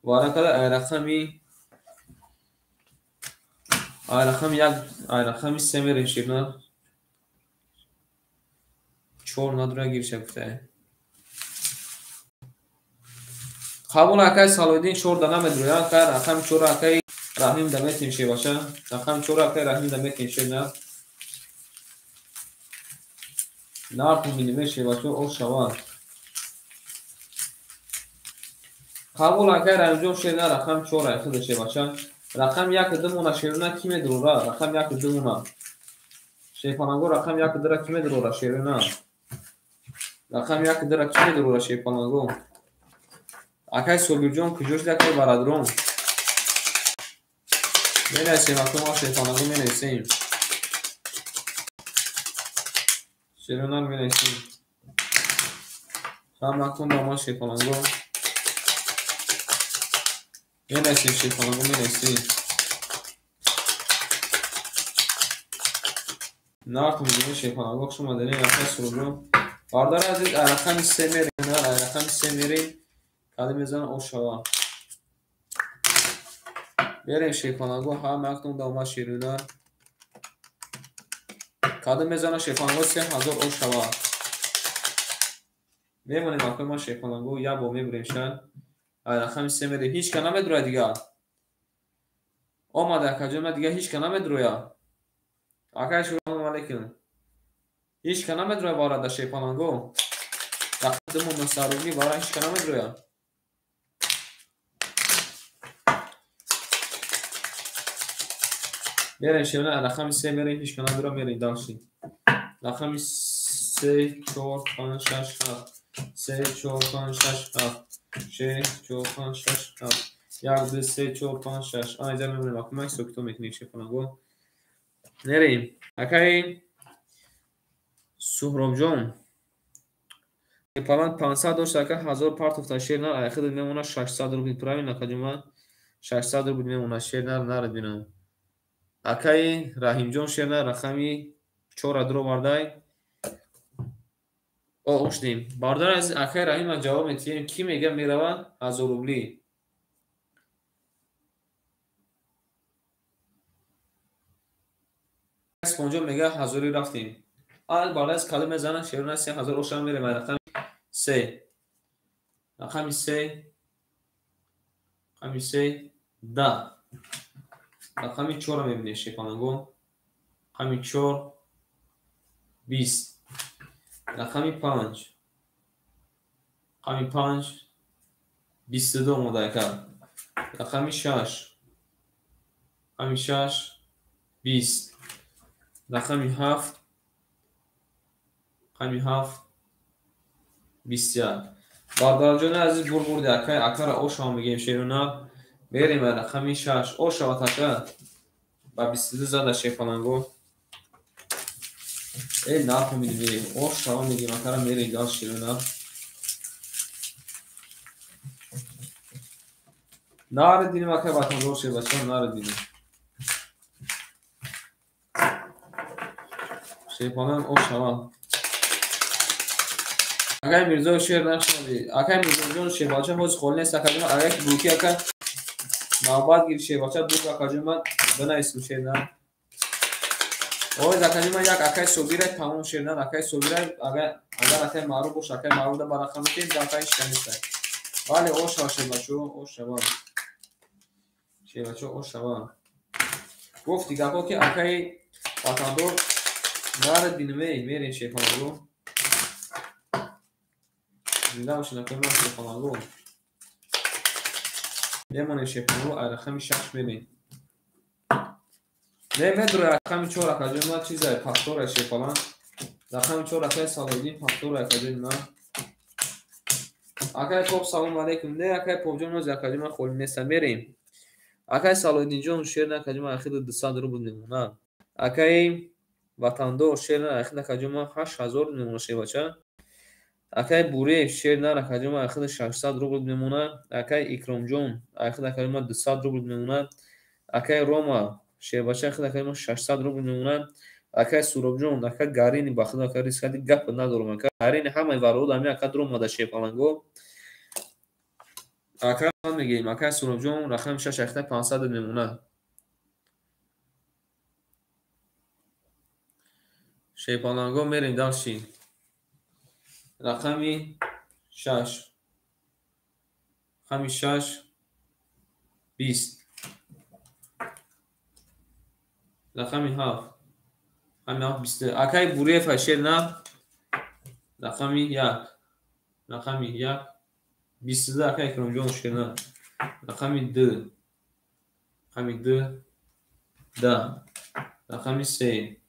Вара када ай рақами ай рақами 1, ай рақами 3 мерем шерунар. 4 надура гирша гуфтае. Қабул акаи Салоҳиддин 4 да намедурояд, акаи рақами 4 акаи Раҳим да метем шебаша. Рақами 4 акаи Раҳим да метем шерна. Нартон бинем шебачо ош шавад. Қабул акаи Раҳимҷон шерна рақами 4 ай худа шебача. Рақами 1 ду мона шерна ки медурора? Рақами 1 ду мона. Шерпаланго рақами як дара ки медурора шерина? Рақами як дара ки медурора шерпаланго? Акай Собирҷон куҷо шуд, акай барадрон? Менависем, акай ма шерпаланго менависем. Шерина менависем. Ҳамакун ба ма шерпаланго. Менависем шерпаланго менависем. Нарх мегӯем шерпаланго, хуш омадед акай Суробҷон. Бародари азиз, рақами се мерем, рақами се мерем. Кадом мезанам ошава. Мерем шерпаланго, ҳамаактон да омад шерина. Кадом мезанам шерпаланго 3000 ошава. Мемонем акай ма шерпаланго, як бор мебурем ша. Рақами се мерем. Ҳеч ка намедурояд дигар. Омада акаҷон, ма дигар ҳеч ка намедурояд. Акай салом алейкум. Ҳеч ка намедурояд бародар шерпаланго. Рақами ду 900 рубли бара ҳеч ка намедурояд. Мерем шерина, рақами се мерем, ҳеч ка намедурояд, мерем дальше. Рақами 3 4 5 6 7 3 4 5 6 7 6 4 5 6 7 1 2 3 4 5 6. А инҷа мемонем, акай ма сокито мекунем шерпаланго. Мерем. Акай Суҳробҷон. Паланг 500 дошт, ака 1000 партофта шер нар, ай худат мемонад 600 рубл. Правильно, акаҷон? 600 рубл мемонад шер нар, нарад бинам. Акаи Раҳимҷон шер нар, рақами 4 дуровардай. О, ошдем. Бародари азиз, акаи Раҳима ҷавоб метиҳем. Кӣ мега мерава 1000 рубли? Спонҷон мега ҳазори рафтем. Ал бародари азиз, кадом мезанад шерона 3000 ошам мерем рақами 3. Рақами 3. Рақами 3 10. Рақами 4 мебинем шерпаланго. Рақами 4 20. Рақами 5. Рақами 5 22 омода ака. Рақами 6. Рақами 6 20. Рақами 7. Рақами 7 21. Бародарҷони азиз, бурбурди акай, акара ошава мегӯем шерона. Мерем ба рақами 6. Ошава така. Ба 22 зада шерпаланго. Э, нафаҳмидем, мерем. Ошава мегӯем, акара мерем гал шерона. Нарединем акай ватандор шербача, нарединем. Шерпаланг ошава. Акай Мирзо шер нашунади. Акай Мирзоҷон шербача ҳоз холӣ нест акаҷон. Агар ки буки ака навбат гирифт шербача дур акаҷон ман бинависм шер на. Оз акаҷон ман як акай Собирай тамом шер на, акай Собирай агар акай маъруф бош, акай маъруф да ба рақам метиҳем, да акай ҳеч ка нест. Бале, ошава шербачо, ошава. Шербачо ошава. Гуфти гапо ки акай ватандор нарад бинем, мерем шерпаланго. Зинда бошед, акай ман шерпаланго. Мемонем шерпаланго, ай рақами 6 мерем. Не медурояд рақами 4 акаҷон ман чизай пахторай шерпаланг. Рақами 4 акай Салоҳиддин пахторай акаҷон ман. Акай Поп салом алейкум. Не акай Попҷон нози акаҷон ман холӣ нестам, мерем. Акай Салоҳиддинҷон шер на акаҷон ман ахири 200 рубл мемонад. Акай Ватандор шер на ахири акаҷон ман 8000 мемонад шербача. Акай Буреев шер на акаҷон ман ахири 600 рубл мемонад. Акай Икромҷон ахири акаҷон ман 200 рубл мемонад. Акай Рома шербача ахири акаҷон ман 600 рубл мемонад. Акай Суробҷон, акай Гарини ба худо акай рискати гап надорам. Акай Гарини ҳамаи варод ҳами ака дуромада шерпаланго. Акай мегӯем, акай Суробҷон рақами 6 ахири 500 мемонад. Шерпаланго мерем дальше. Рақами 6. Рақами 6 20. Рақами 7. Рақами 7 20. Акай Буреев шер на. Рақами 1. Рақами 1 22 акай Икромҷон шер на. Рақами 2. Рақами 2 10. Рақами 3.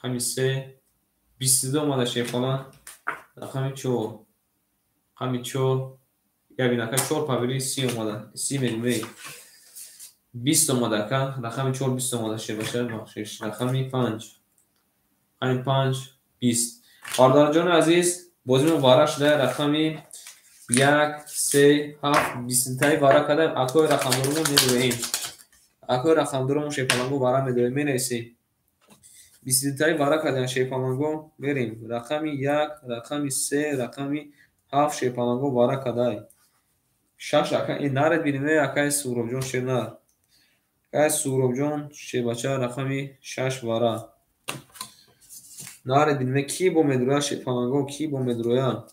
Рақами 3. 22 омада шерпаланг. Рақами 4. Рақами 4. Ябин ака 4 пабири 30 омада. 30 мегӯм. 20 омада ака. Рақами 4 20 омада шербача. Бахшиш. Рақами 5. Рақами 5 20. Бародарҷони азиз, бозимо вара шуда рақами 1 3 7 20 таи вара кардем. Акои рақамдорумо медоем. Акои рақамдорумо шерпаланго вара медоем. Менависем. 22 таи вара кардем шерпаланго. Мерем. Рақами 1, рақами 3, рақами 7 шерпаланго вара кадай. 6 ака ин наред бинем акаи Суҳробҷон шернар. Акаи Суҳробҷон шербача рақами 6 вара. Наред бинем ки бо медроя шерпаланго, ки бо медроя.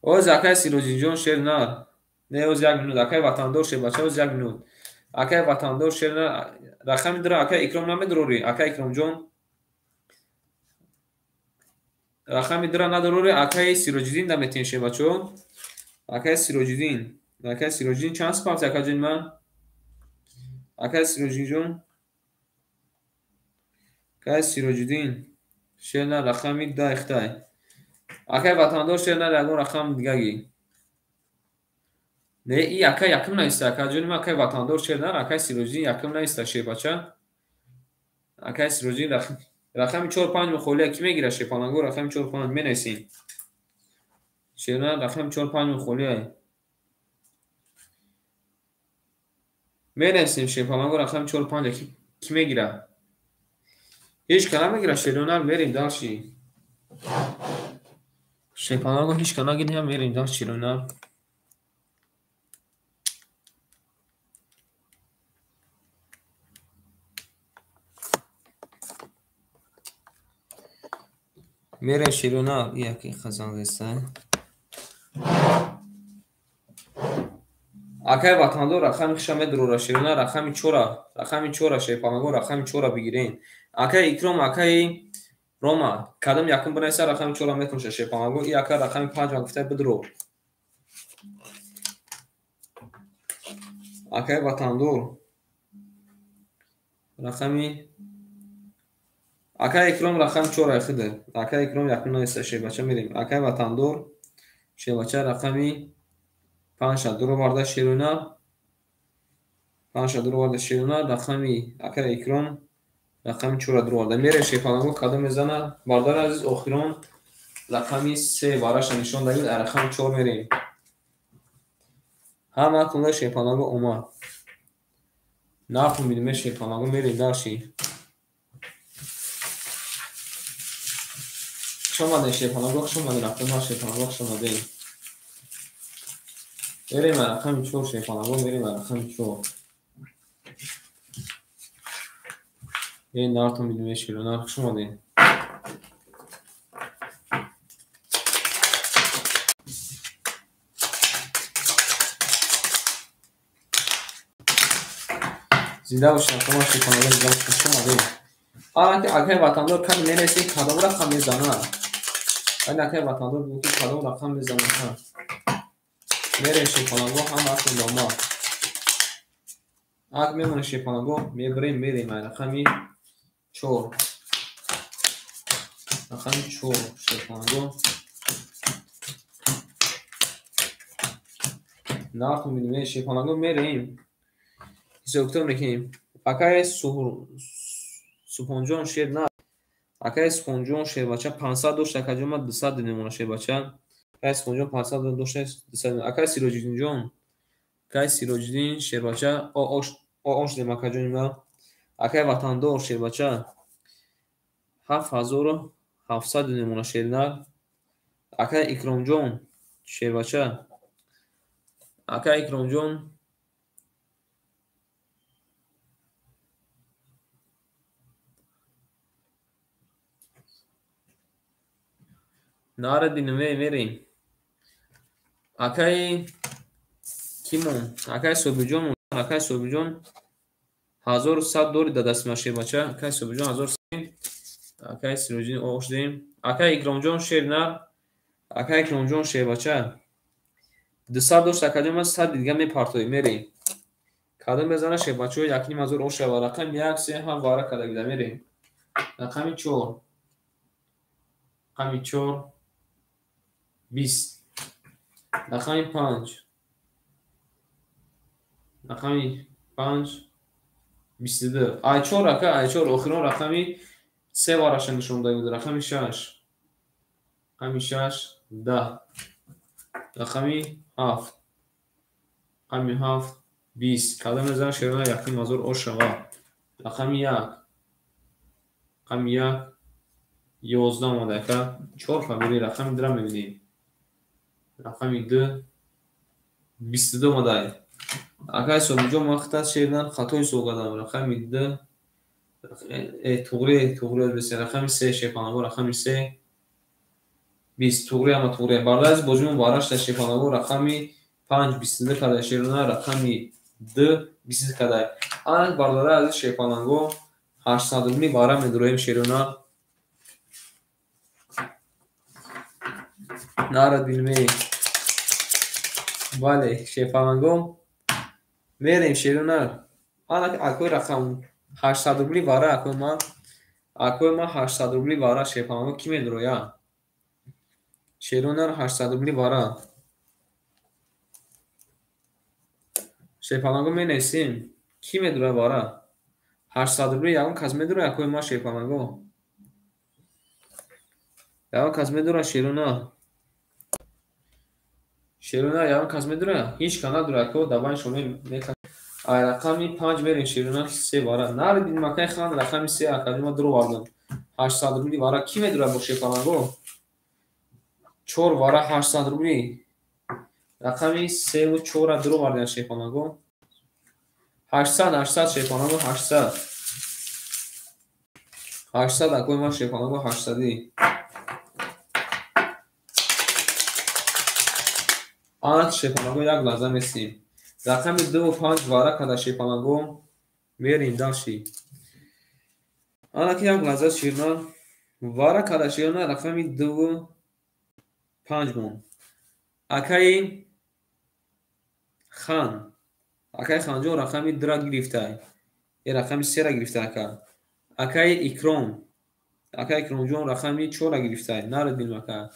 Оз акаи Сироҷиддинҷон шернар. Не, оз 1 минут. Акаи Ватандор шербача оз 1 минут. Акаи Ватандор шернар. Рақами 2 акаи Икром намедурорӣ. Акаи Икромҷон. Рақами 2 надорорӣ. Акаи Сироҷиддин даметин шербачо. Акаи Сироҷиддин. Акаи Сироҷиддин чанд супафт акаҷони ман? Акаи Сироҷиддинҷон. Акаи Сироҷиддин шернар рақами 10 ихтай. Акаи Ватандор шернар ягон рақам дигаги. Не, и акаи якум наиста. Акаҷони ман акаи Ватандор шернар, акаи Сироҷиддин якум наиста шербача. Акаи Сироҷиддин рақами 4 5 мухолия ки мегирад шерпаланго? Рақами 4 5 менависем. Шернар рақами 4 5 мухолия. Менависем шерпаланго рақами 4 5 ки мегирад? Ҳеҷ ка намегирад шернар, мерем дальше. Шерпаланго ҳеҷ ка нагирад, мерем дальше шернар. Мерем шернар, яки хазан зеста. Акаи Ватандор рақами хиша медурора шернар, рақами 4, рақами 4 шерпаланго, рақами 4 бигирен. Акаи Икром, акаи Рома, кадом якум бинависа рақами 4 метонша шерпаланго. И ака рақами 5 ма гуфта бидуро. Акаи Ватандор рақами Акаи Икром рақами 4 хида. Акаи Икром якум нависа шербача мерем. Акаи Ватандор шербача рақами 5 дуроварда шерона. 5 дуроварда шерона рақами акаи Икром рақами 4 дуроварда. Мерем шерпаланго кадом мезана? Бародари азиз, охирон рақами 3 вараша нишон дадем, рақами 4 мерем. Ҳама кунда шерпаланго омад. Нарху бинем шерпаланго, мерем дальше. Хуш омадем шерпаланго, хуш омадем рақами шерпаланго, хуш омадем. Мерем рақами 4 шерпаланго, мерем рақами 4. Ин нартон бинем шерона, хуш омадем. Зинда бошед, рақами шерпаланго, зинда бошед, хуш омадем. Акаи Ватандор ками менависед кадом рақам мезанад? Айн акаи Ватандор бигӯ ки кадом рақам мезанад? Мерем шерпаланго, ҳама акн дома. Ак мемонем шерпаланго, мебарем, мерем ай рақами 4. Рақами 4 шерпаланго. Нарху бинем шерпаланго, мерем. Ҳисоб-китоб мекунем. Акаи Субҳонҷон шернар. Акаи Субҳонҷон шербача 500 дошт, акаҷон ман 200 дидем шербача. Акаи Субҳонҷон 500 дошт, 200. Акаи Сироҷиддинҷон, акаи Сироҷиддин шербача ош дидем акаҷони ман. Акаи Ватандор шербача 7700 дидем шернар. Акаи Икромҷон шербача. Акаи Икромҷон наред бинем, мерем. Акаи кимон? Акаи Собиҷон, акаи Собиҷон 1100 дори да дасти ман шербача. Акаи Собиҷон 1100. Акаи Сироҷиддин ош дидем. Акаи Икромҷон шернар. Акаи Икромҷон шербача 200 дошт, акаҷон ман 100 дига мепартоем, мерем. Кадом мезана шербачаҳо 1,5 ҳазор ошава. Рақами як, се ҳам вара карда гида мерем. Рақами чор. Рақами чор 20. Рақами панҷ. Рақами панҷ 22. Ай чор ака, ай чор охирон рақами се вараша нишон дода буд. Рақами шаш. Рақами шаш 10. Рақами ҳафт. Рақами ҳафт 20. Кадом мезана шерона 1,5 ҳазор ошава. Рақами як. Рақами як 11 омада ака. Чор фамилӣ рақами дура мебинем. Рақами ду 22 омадай. Акай Собиҷон, ман хита шернан хато ҳисоб кардам. Рақами ду туғри, туғри бесе. Рақами се шерпанаго, рақами се 20. Туғри ама туғри. Бардази бозимон барашта шерпанаго рақами панҷ 22 кадай шерона, рақами ду 22 кадай. Ана бардараи азиз шерпанаго 800 рубли бара медуроем шерона. Нарад билме. Бале, шерпанаго мерем шерона. Ана акои рақам 800 рубли вара акои ман. Акои ман 800 рубли вара шерпанаго кӣ медуроя? Шерона 800 рубли вара. Шерпанаго менависем. Кӣ медуроя вара? 800 рубли ягон кас медуроя акои ман шерпанаго? Ягон кас медуроя шерона? Шерона ягон кас медуроя? Ҳеҷ кас надуроя ако давайн шумо мекашед. Ай рақами панҷ мерем шерона се вара. Нари дидим акай хан рақами се акади ма дуровардам. 800 рубли вара кӣ медуроя бо шерпанаго? Чор вара 800 рубли. Рақами севу чора дуровардем шерпанаго. 800, 800 шерпанаго 800. 800 акои ман шерпанаго 800-и. Ана шерпанаго як лаҳза месим. Рақами дуву панҷ вара када шерпанаго мерем дальше. Ана ки як лаҳза ширна вара када ширна рақами дуву панҷ мон. Акаи хан. Акаи ханҷон рақами дура гирифтай. Э рақами сера гирифтай ака. Акаи Икром. Акаи Икромҷон рақами чора гирифтай. Наред бинем ака.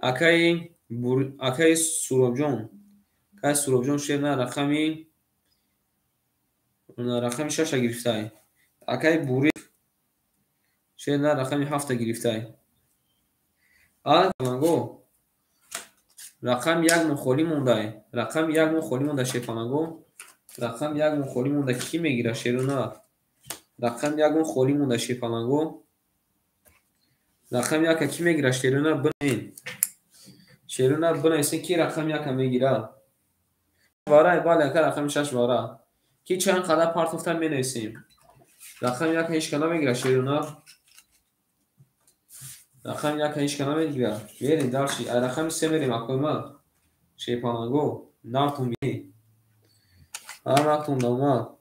Акаи Суробҷон. Акаи Суробҷон шерна рақами шаша гирифтай. Акаи Буриф шерна рақами ҳафта гирифтай. Ана рақами як мо холӣ мондай. Рақами як мо холӣ монда шерпанаго. Рақами як мо холӣ монда кӣ мегира шерона? Рақами як мо холӣ монда шерпанаго. Рақами яка кӣ мегира шерона? Бинен. Шерона бинависен ки рақами яка мегира. Вара бале ака рақами шаш вара. Ки чанд қадар партофта менависем. Рақами яка ҳеҷ кас намегира шерона. Рақами яка ҳеҷ кас намегира. Мерем дальше. Ай рақами се мерем акои ман. Шерпанаго нартон би. Ҳаматон омад.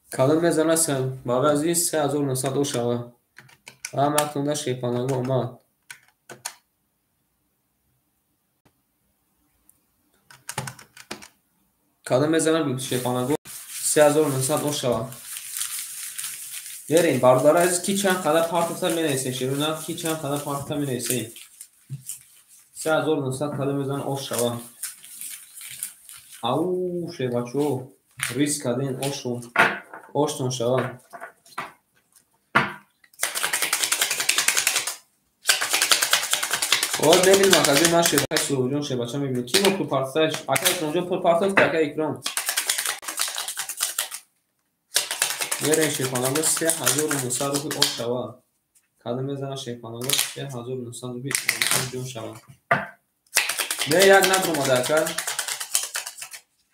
Кадом мезана барои азиз 3900 ошава. Ҳаматонда шерпанаго омад. Кадом мезана шерпанаго 3900 ошава. Мерем бародари азиз ки чанд қадар партофта менависем шерона, ки чанд қадар партофта менависем. 3900 кадом мезана ошава. Ау шербачо риск карден ошон. Оштон шава. Оз мебинем акаҷон ман шербача Суробҷон шербача мебинем. Ки бо пул партофташ? Ака Икромҷон пул партофт, ака Икром. Мерем шерпанаго 3900 рубли ош шава. Кадом мезана шерпанаго 3900 рубли ҷон шава. Ме як надромада ака.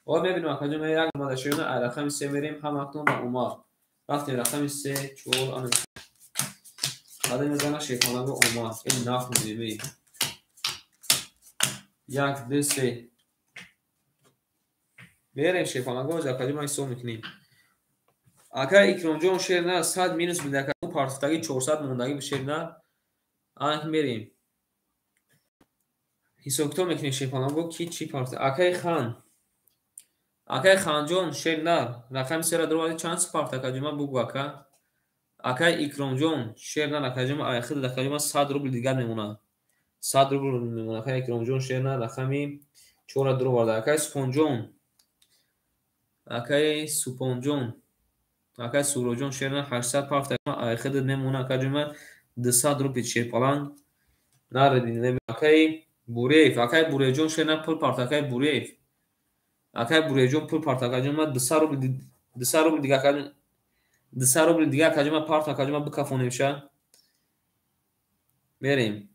О мебинем акаҷон ме як омада шерона ай рақами се мерем ҳаматон ба омад. Рафтем рақами се, чор, ана. Кадом мезана шерпанаго омад. Ин нафт мебинем. Як, ду, се. Мерем шерпанаго акаҷон ман ҳисоб мекунем. Ака Икромҷон шер на 100 минус бида ака партофтаги 400 мондагӣ шер на. Ана мерем. Ҳисобкитоб мекунем шерпаланго ки чӣ парта. Акаи хан. Акаи ханҷон шернар рақами сера дуроварди чанд парта акаҷон ман бугӯ ака. Акаи Икромҷон шернар акаҷон ман айхид акаҷон ман 100 рубл дигар мемонад. 100 рубл мемонад. Акаи Икромҷон шернар рақами 4 дуроварда. Акаи Супонҷон. Акаи Супонҷон. Акаи Суроҷон шернар 800 парта айхид мемонад акаҷон ман 200 рубл шерпаланг. Наредин. Акаи Буреев, акаи Буреевҷон шернар пул парта акаи Буреев. Акаи Буреевҷон пул парта акаҷон ман 200 рубл 200 рубл дига акаҷон 200 рубл дига акаҷон ман парта акаҷон ман бикафонем ша. Мерем.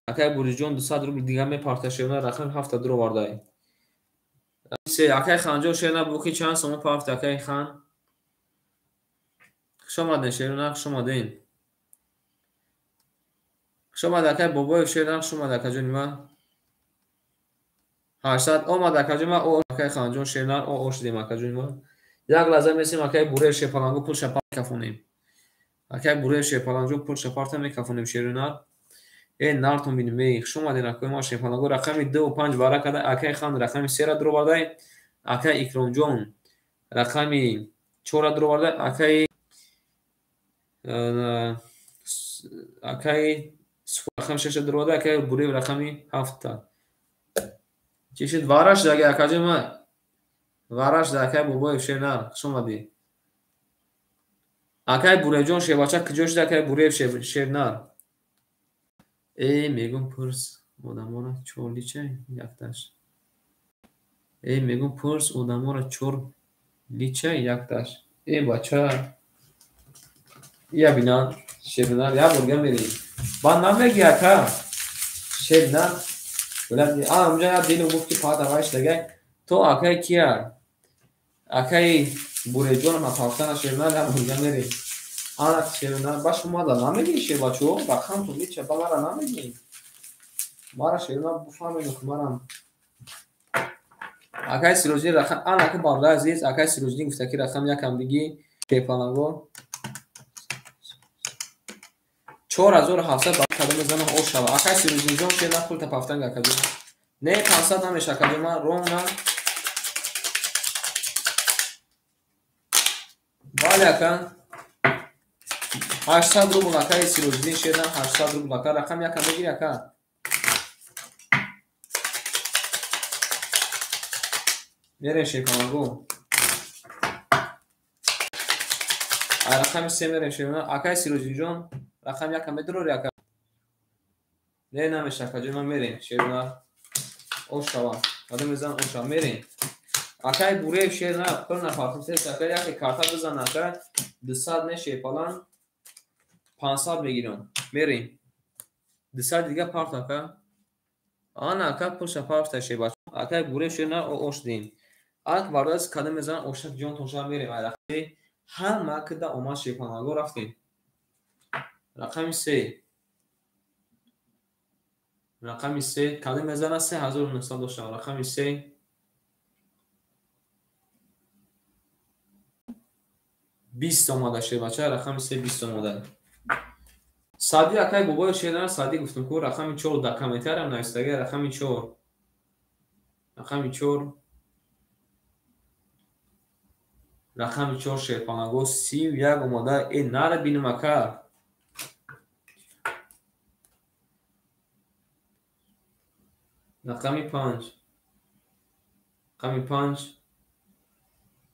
Акаи Буреевҷон 200 рубл дига мепарта шернар рақами 7 дуровардай. Акаи Ханҷон шернар буки чанд сомон парта акаи Хан. Хуш омаден шернар, хуш омаден. Хуш омад акаи Бобоев шернар, хуш омад акаҷони ман. 800 омад акаҷони ман, о акаи Ханҷон шернар, о шудем акаҷони ман. Як лаҳза месем акаи Буреев шерпалангу пул шапар мекафонем. Акаи Буреев шерпалангу пул шапарта мекафонем шернар. Э нартон бинем, эй хуш омаден акаи ман шерпалангу рақами 2 ва 5 вара карда, акаи Хан рақами 3 дуровардай, акаи Икромҷон рақами 4 дуровардай, акаи рақами 6 дуровардай, акаи Буреев рақами 7. Чӣ шуд? Вара шуд ака акаҷон ман. Вара шуд акаи Бобоев шернар, хуш омадӣ. Акаи Буреевҷон шербача куҷо шуд акаи Буреев шернар? Э мегум пурс одамора чор лича якташ. Э мегум пурс одамора чор лича якташ. Э бача. Я бинан шернар як бор дига мерем. Баъд намегӣ ака. Шернар. А онҷа як дилу гуфт ки фақат аввалиш дагай. То акаи кия? Акаи Буреевҷонам напартана шернар як бор дига мерем. Ана шернар ба шумо мада намегӣ шербачо? Рақамтон лича ба мара намегӣ. Мара шернар буфаҳмед ки марам. Акаи Сироҷиддин рақам ана ака бародари азиз, акаи Сироҷиддин гуфта ки рақам якам бигӣ шерпаланго. 4700 ба кадом зана о шава. Акаи Сироҷиддинҷон шернар пул тапафтанг акаҷон. Не 500 намеша акаҷон ман ровно. Бале ака. 800 рубл акаи Сироҷиддин шернар 800 рубл ака рақам якам бигир ака. Мерем шерпаланго. Рақами 3 мерем шернар. Акаи Сироҷиддинҷон рақам якам медурори ака. Не намеша акаҷон ман мерем шернар. О шава. Одам мезан о шава мерем. Акаи Буреев шернар пул напартам ака яке карта бизан ака 200 не шерпалан 500 мегирам. Мерем. 200 дига парт ака. Ана ака пулша парта шербачо. Акаи Буреев шернар о шудем. Ак бардаз кадам мезан ошак ҷон тонша мерем. Ай рақами ҳама кида омад шерпаланго рафтем. Рақами 3. Рақами 3 кадам мезана 3900 дошта. Рақами 3 20 омада шербача. Рақами 3 20 омада. Сади акаи Бобоев шернар Сади гуфтам ку рақами 4 дар комментариям навистага рақами 4. Рақами 4. Рақами 4 шерпаланго 31 омада. Э нара бинам ака. Рақами 5. Рақами 5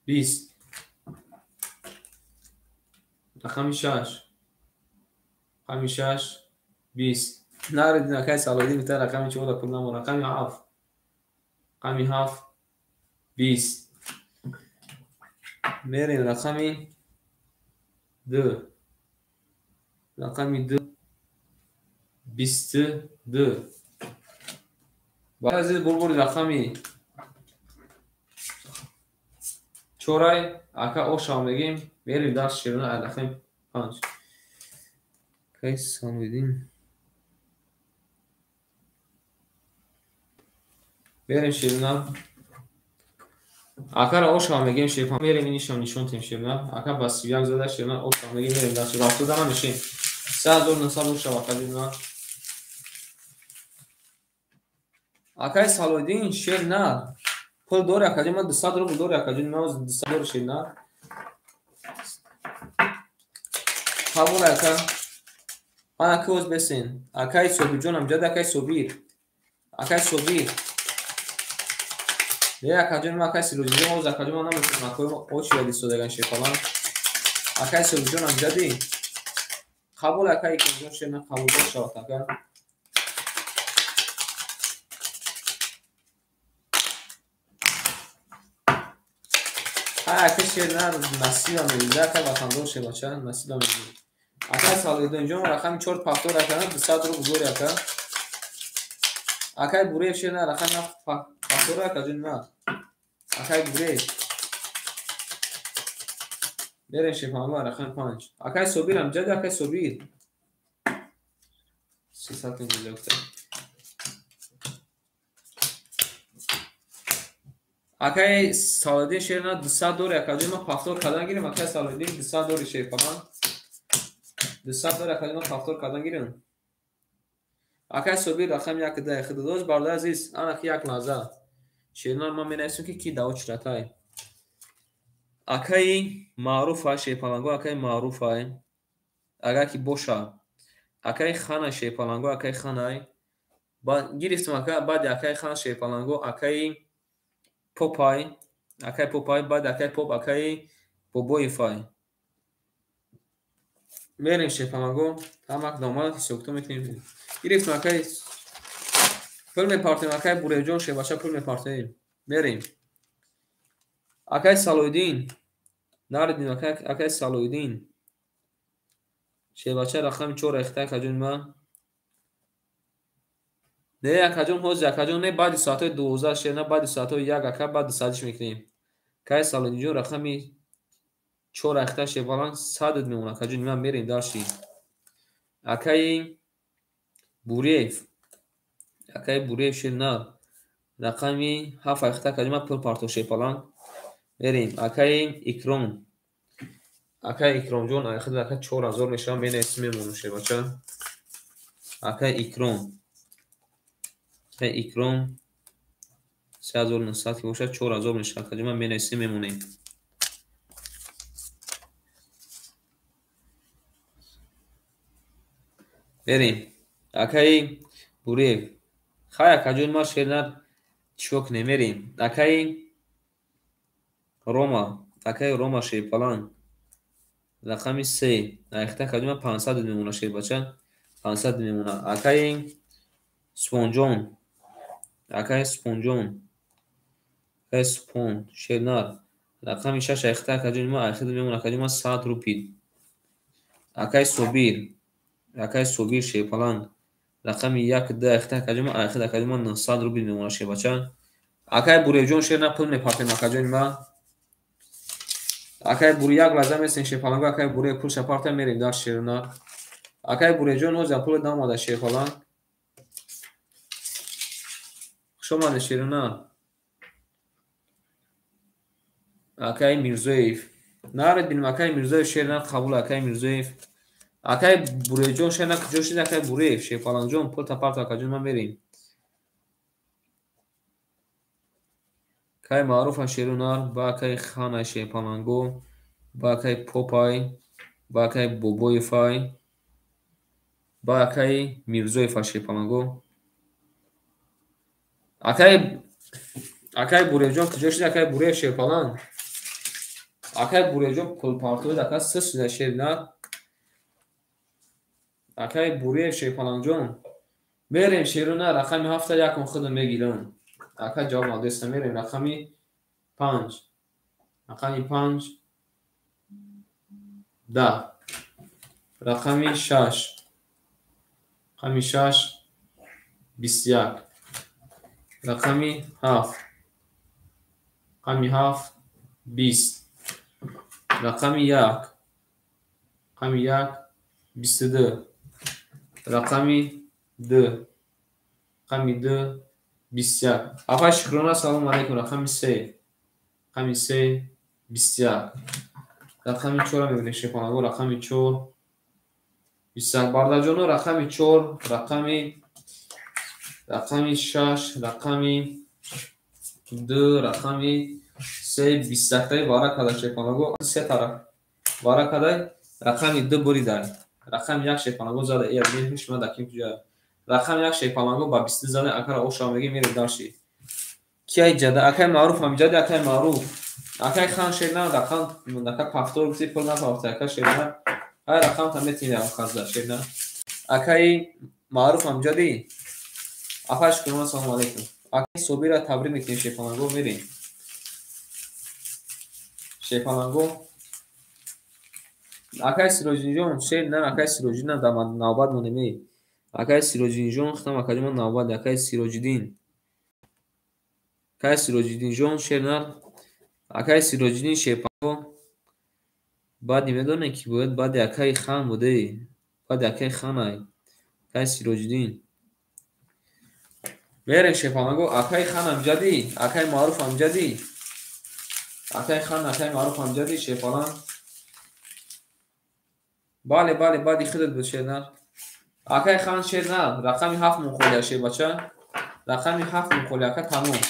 20. Рақами 6. Рақами 6 20. Наредин акаи Салоҳиддин гуфта рақами 4 пул намон. Рақами 7. Рақами 7 20. Мерем рақами 2. Рақами 2 22. Баъзе бурбури рақами 4 ака о шава мегем. Мерем дарс шерна рақами 5. Акаи Салоҳиддин. Мерем шерна. Акара о шава мегем шерпан. Мерем инишам нишон тем шерна. Ака ба 31 зада шерна о шава мегем мерем дарс. Рафтода намешем. 3900 о шава акаҷон. Акай Салоҳиддин шер нар. Пул дори акаҷон, ман 200 рубл дори акаҷон, ман 200 дори шер нар. Қабул ака. Ман ака оз бесен. Акай Собирҷон амҷад, акай Собир. Акай Собир. Не акаҷон, ман акай Сироҷиддин оз акаҷон ман наметавонам акои очи истодаган шерпаланг. Акай Собирҷон амҷади. Қабул акай Икромҷон шер нар қабул шавад ака. Ака шер нар насиба мегирад, ака ватандор шебача насиба мегирад. Ака Салоҳиддинҷон рақами 4 пафтор ака 200 рубл дори ака. Акай Буреев шер нар рақами 7 пафтор ака ҷон на. Акай Буреев. Берем шефанба рақами 5. Акай Собир амҷад, акай Собир. 300 миллион. Акай Салоҳиддин шер нар 200 дори акаҷон, ман пафтор кардан гирем. Акай Салоҳиддин 200 дори шерпаланг. 200 дори акаҷон, ман пафтор кардан гирем. Акай Собир рақами 1 10 худдош бародар азиз, ана ки як лаҳза. Шернар ман менависам ки дао чиратай. Акаи Маъруфа шерпаланго, акаи Маъруфай. Агар ки боша. Акаи Хана шерпаланго, акаи Ханай. Гирифтам ака, баъди акаи Хан шерпаланго, акаи Попай, акаи Попай, баъд акаи Поп, акаи Бобоевай. Мерем шерпаланго, ҳамак номад ҳисобкитоб мекунем. Гирифтам акаи пул мепартем, акаи Буреҷон шербача пул мепартем. Мерем. Акаи Салоҳиддин, наридим акаи Салоҳиддин. Шербача рақами 4 рехта акаҷон ман. Не акаҷон, ҳозир акаҷон не, баъди соатҳои 12 шер на, баъди соатҳои 1 ака, баъд садиш мекунем. Акаи Салоҳиддинҷон рақами 4 рехта шербаланд 100 мемонад акаҷон, ман мерем дарши. Акаи Буреев, акаи Буреев шер нар рақами 7 рехта акаҷон, ман пул партов шерпаланг. Мерем. Акаи Икром, акаи Икромҷон айхид ака 4000 мешавад, менависем мемонам шербача. Акаи Икром, акаи Икром 3900 ки бошад 4000 мешавад акаҷон, ман менависем мемонем. Мерем. Акаи Буреев. Хай акаҷон, ман шер нар чико кунем? Мерем. Акаи Рома, акаи Рома шерпаланг рақами 3 айхта акаҷон, ман 500 мемонад шербача, 500 мемонад. Акаи Супонҷон, акаи Супонҷон, акаи Супон шернар рақами 6 айхта акаҷон, ман айхта мемонад акаҷон, ман 100 рупи. Акаи Собир, акаи Собир шерпаланг рақами 1 2 айхта акаҷон, ман айхта акаҷон, ман 900 рупи мемонад шербача. Акаи Буреҷон шернар пул мепартем акаҷон, ман акаи Бури як лаҳза месен шерпаланго, акаи Буре пул шапарта мерем дар шернар. Акаи Буреҷон ҳозир пул наомада шерпаланг. Хуш омадед шернар. Акаи Мирзоев. Наред бинем акаи Мирзоев шернар қабул акаи Мирзоев. Акаи Буреҷон шернар куҷо шуд? Акаи Буреев шерпалангҷон пул тапарта акаҷон, ман мерем. Акаи Маъруфа шерунар, ба акаи Хана шерпаланго, ба акаи Попай, ба акаи Бобоевай, ба акаи Мирзоева шерпаланго. Акаи Буреҷон куҷо шуд? Акаи Буреев шерпаланг. Акаи Буреҷон пулпартовид ака сис шуда шернар. Акаи Буреев шерпалангҷон. Мерем шерунар рақами 7 якум худам мегирам. Ака ҷавоб надоста, мерем рақами 5. Рақами 5 10. Рақами 6. Рақами 6 21. Рақами 7. Рақами 7 20. Рақами 1. Рақами 1 22. Рақами 2. Рақами 2 21. Апай Шукрона салом алейкум. Рақами 3. Рақами 3 21. Рақами 4 мебинем шерпаланго, рақами 4 21. Бародарҷоно рақами 4, рақами Рақами 6, рақами 2, рақами 3, 21 вара када шепалаго, се тараф вара када, рақами 2 буридай. Рақами 1 шепалаго зада, э бин шума даким куҷа. Рақами 1 шепалаго ба 22 зада, акара оша меги мере дарши. Кияй ҷада, акай маъруф ҳам ҷада, акай маъруф. Акай хан шерна, рақам, ака пафтор гуфти пул напафта, ака шерна. Ай рақам та метини хазда шерна. Акай маъруф ҳам ҷади. Апа шукрона, салому алейкум. Акай Собира табрик мекунем шепалаго, мерем. Шепалаго. Акай Сироҷидинҷон, шер на, акай Сироҷидин дар навбат монем. Акай Сироҷидинҷон, хитам акаҷон навбат, акай Сироҷидин. Акай Сироҷидинҷон, шер на. Акай Сироҷидин шепалаго. Баъди медонем ки бояд баъди акай хан буде. Баъди акай ханай. Акай Сироҷидин. Мерем шепалаго, акай хан амҷади, акай маъруф амҷади. Акай хан, акай маъруф амҷади шепалан. Бале, бале, баъди худат буд шернар. Акай хан шернар, рақами 7 мунхолия шербача. Рақами 7 мунхолия, ака тамом.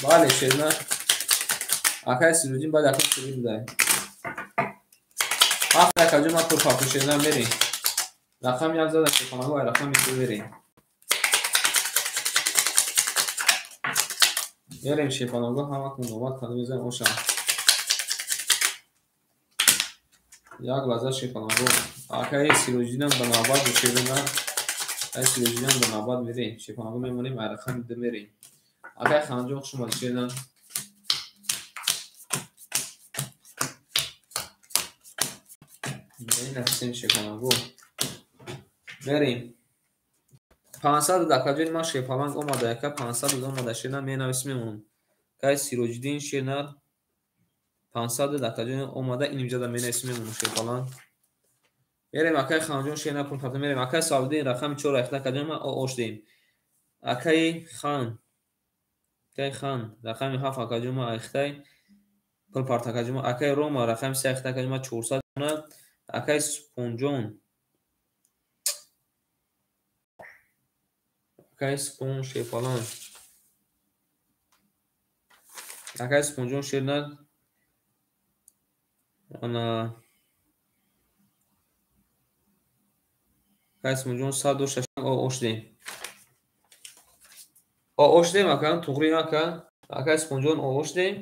Бале, шернар. Акай Сироҷидин баъд акай Сироҷидин будай. 7 акаҷон ман пул пафту шернар мерем. Рақами 1 зада шепалаго, ай рақами 2 мерем. Мерем шепалаго, ҳаматон навбат када мезанем оша. Як лаҳза шепалаго. Акай Сироҷидинам ба навбат бо шернар. Акай Сироҷидинам ба навбат мерем. Шепалаго мемонем, ай рақами 2 мерем. Акай Ханҷон хуш омадӣ шернар. Менависем шепалаго. Мерем. 500 акаҷони ман шепаланг омада, яка 500 омада шернар менависем мемонам. Акай Сироҷидин шернар 500 акаҷони омада, инҷода менависем мемонам шепаланг. Мерем акай Ханҷон шернар пул пата мерем. Акай Савдин рақами 4 айхта акаҷони ман ош дем. Акай Хан, акай Хан рақами 7 акаҷони ман айхтай пул парта акаҷони ман. Акай Рома рақами 3 айхта акаҷони ман 400 мона. Акай Спонҷон, акай Спон шепалан. Акай Спонҷон шернар. Ана акай Спонҷон 106 ош дем. Ош дем ака, туғри ака. Акай Спонҷон ош дем.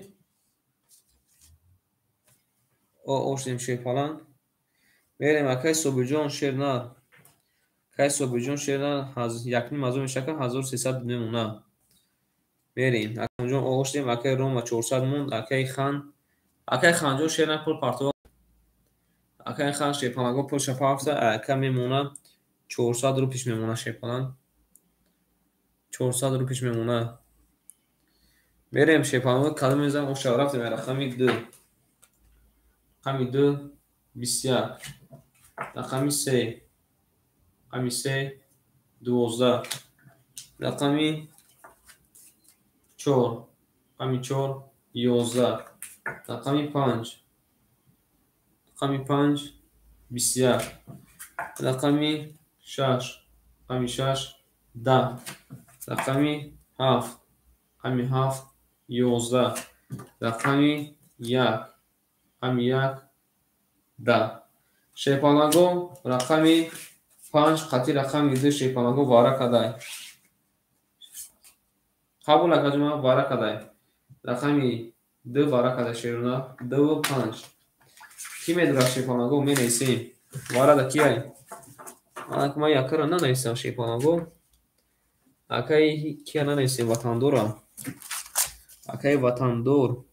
Ош дем шепалан. Мерем акай Собирҷон шернар. Акай Собирҷон шернар 1.5 мешака, 1300 мемона. Мерем. Акай Ҷон ош дем, акай Рома 400 монд, акай Хан. Акай Ханҷон шернар пул партова. Акай Хан шепалаго пул шапафта, ака мемона 400 рупиш мемона шепалан. 400 рупиш мемона. Мерем шепалаго кадом мезанем оша рафтем рақами 2. Рақами 2 21. Рақами 3. Рақами 3 12. Рақами 4. Рақами 4 11. Рақами 5. Рақами 5 21. Рақами 6. Рақами 6 10. Рақами 7. Рақами 7 11. Рақами 1. Рақами 1 10. Шепалаго рақами 5 қати рақами 2 шепалаго вара кадай. Қабул акаҷон вара кадай. Рақами 2 вара кадай шерона 2 5. Ки медурад шепалаго менависем. Вара да кияй? Ана ман якара нанависам шепалаго. Акай кия нанависем ватандора. Акай ватандор.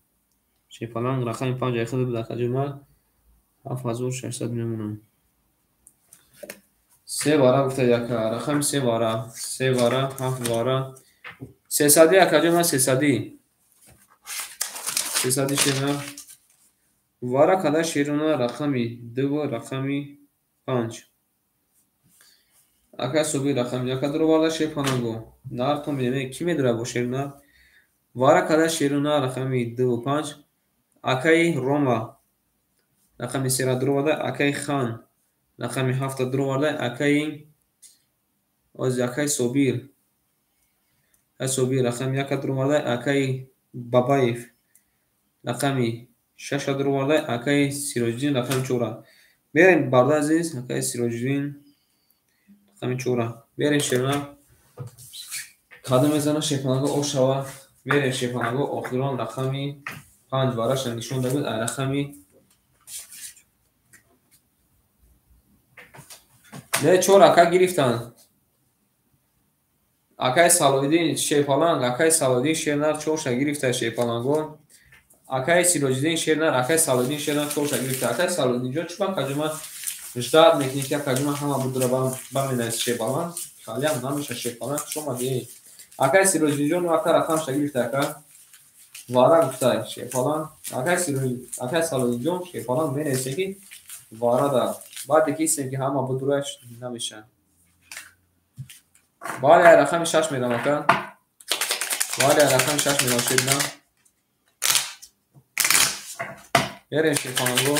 Шепаланг рақами 5 айхад буд акаҷон ман 7600 мемонам. 3 вара гуфта яка, рақами 3 вара, 3 вара, 7 вара. 300 акаҷон ман 300. 300 шерна. Вара када шерона рақами 2 рақами 5. Ака Собир рақами 1 дуроварда шепалаго. Нартон бинем ки медура бо шерна. Вара када шерона рақами 2 5. Акай Рома рақами 3 дуроварда, акай Хан рақами 7 дуроварда, акай Ози акай Собир. Акай Собир рақами 1 дуроварда, акай Бабаев рақами 6 дуроварда, акай Сироҷиддин рақами 4. Мерем барда азиз, акай Сироҷиддин рақами 4. Мерем шерна. Кадом мезана шерпаланго ошава. Мерем шерпаланго охирон рақами 5 вараша нишон дабуд, ай рақами не 4 ака гирифтанд. Акай Салоиддин шерпаланг, акай Салоиддин шернар 4-ша гирифта шерпаланго. Акай Сироҷиддин шернар, акай Салоиддин шернар 4-ша гирифта. Акай Салоиддинҷон чӣ ба каҷума ждат мекунӣ ки акаҷума ҳама будра баменавис шерпаланг? Халиам намеша шерпаланг, хуш омадӣ. Акай Сироҷиддинҷон ака рақамша гирифта ака. Вара гуфта шерпаланг. Акай Салоиддинҷон шерпаланг менависе ки вара да. Баъде ки истем ки ҳама будураш намеша. Бале, рақами 6 мерам ака. Бале, рақами 6 мерам шерна. Мерем шерпаланго.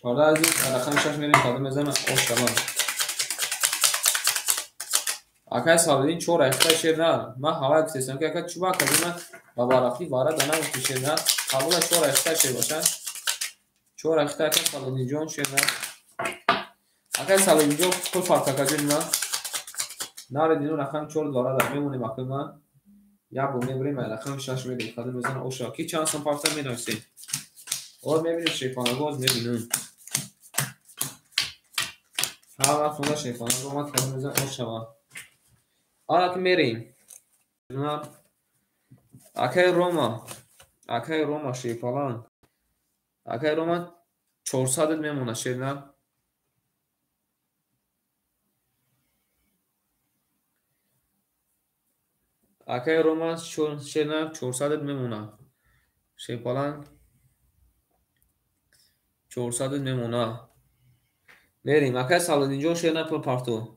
Барда азиз, рақами 6 мерем кадом мезана ошава. Акай Салоиддин 4 айхта шерна. Ман ҳавай гуфтестам ки ака чӯба кадима ба барақи вара да нагуфти шерна. Қабула 4 айхта шер бошад. 4 айхта ака Салоиддинҷон шерна. Акай Салоиддинҷон пул фарқ акаҷон ман. Наредину рақами 4 вара да мемонем акай ман. Як бор мебурем, ай рақами 6 мерем кадом мезана ошава. Ки чанд сом парта менависем. Оз мебинем шерпаланго, оз мебинем. Ҳар вақт монда шерпаланго омад кадом мезана ошава. Ана ки мерем. Акай Рома, акай Рома шерпаланг. Акай Рома 400 мемона шерна. Акай Рома шерна 400 мемона. Шерпаланг 400 мемона. Мерем. Акай Салоиддинҷон шерна пул парту.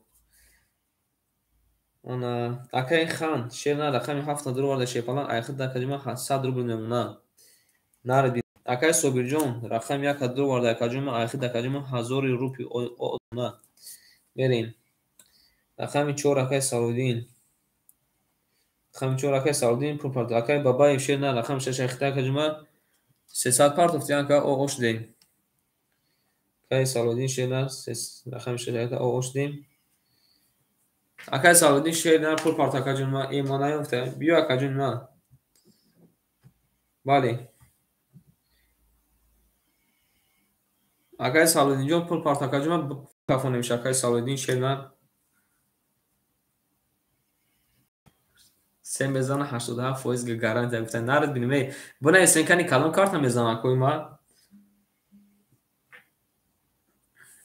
Она акай Хан шерна рақами 7 дуроварда шерпаланг айхид дар каҷума 100 рубл мемона. Нареди. Акай Собирҷон рақами 1 дуроварда каҷума айхид дар каҷума 1000 рупи она. Мерем. Рақами 4 акай Салоиддин. Рақами 4 акай Салоиддин пул парту. Акай Бабаев шерна рақами 6 айхид дар каҷума 300 партофти ака о шудем. Акай Салоиддин шерна рақами 6 айхид о шудем. Акай Салоиддин шерна пул парт акаҷон ма эма наёфта. Биё акаҷон ма. Бале. Акай Салоиддинҷон пул парт акаҷон ма кафонемш акай Салоиддин шерна. Се мезана 87% гарантия гуфта. Наред бинем эй. Бинависем кани кадом карта мезана акои ма.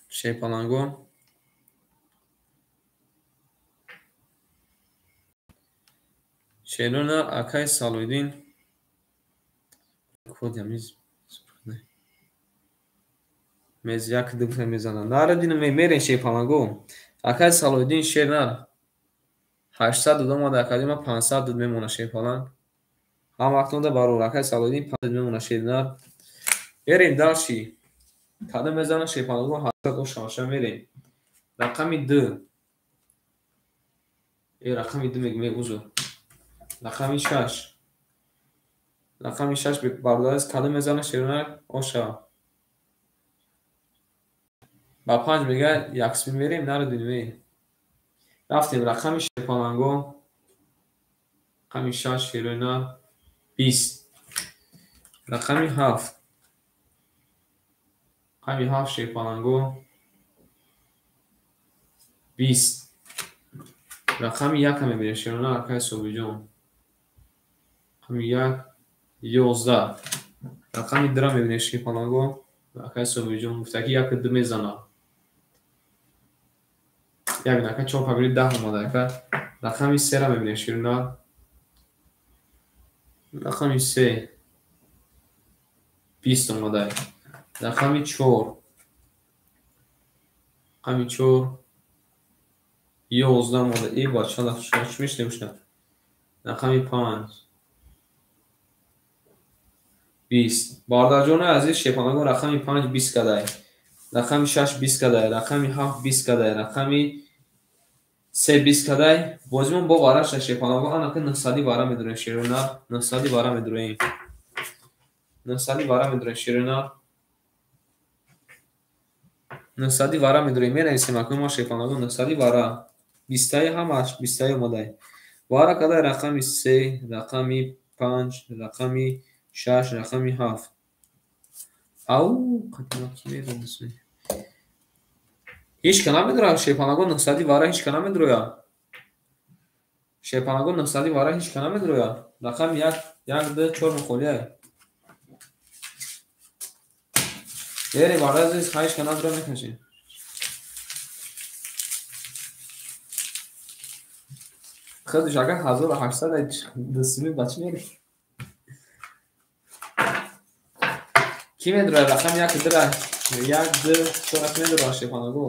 Шерпаланго. Шерона акай Салоиддин код ямиз мез як ду мезана. Наредин мерем шерпаланго. Акай Салоиддин шерна 800 дод омада акаҷума 500 дод мемона шерпаланг. Ҳам вақтонда барор акай Салоиддин 500 мемона шерна. Мерем дальше. Кадом мезана шерпаланго 800 ошаваша мерем. Рақами 2. Рақами 2 мегӯм узр. Рақами 6. Рақами 6 бародар кадом мезана шерона оша. Ба 5 мега яксми мерем наредин. Рафтем рақами шерпаланго. Рақами 6 шерона 20. Рақами 7. Рақами 7 шерпаланго 20. Рақами 1 мебинем шерона акай Собирҷон. Рақами 1 11. Рақами 2 мебинем шерпаланго. Акай Собирҷон гуфта ки 1 2 мезана. Як нака 4 пабири 10 омада ака. Рақами 3 мебинем шерона. Рақами 3 20 омада. Рақами 4. Рақами 4 11 омада. Эй бача, чӣ мешнем? Рақами 5 20. Бародарҷони азиз, шерпаланго рақами 5 20 кадай. Рақами 6 20 кадай, рақами 7 20 кадай, рақами 3 20 кадай. Бозимон бо вара шерпаланго анака 900 вара медурем шерона, 900 вара медурем. 900 вара медурем шерона. 900 вара медурем. Менависем акнун ма шерпаланго 900 вара. 20 ҳамаш 20 омадай. Вара кадай рақами 3, рақами 5, рақами 6, рақами 7. Ау, қадима ки медонистем. Ҳеч ка намедурад шерпанаго 900 вара ҳеч ка намедурояд. Шерпанаго 900 вара ҳеч ка намедурояд. Рақами 1, 1, 2, 4 мухолия. Берем вара азиз, ҳеч ка надура мекашем. Худаш агар 1800 дастуми ба чӣ мерӣ? Ки медурад рақами 1 2 1 2 4 ки медурад шерпанаго?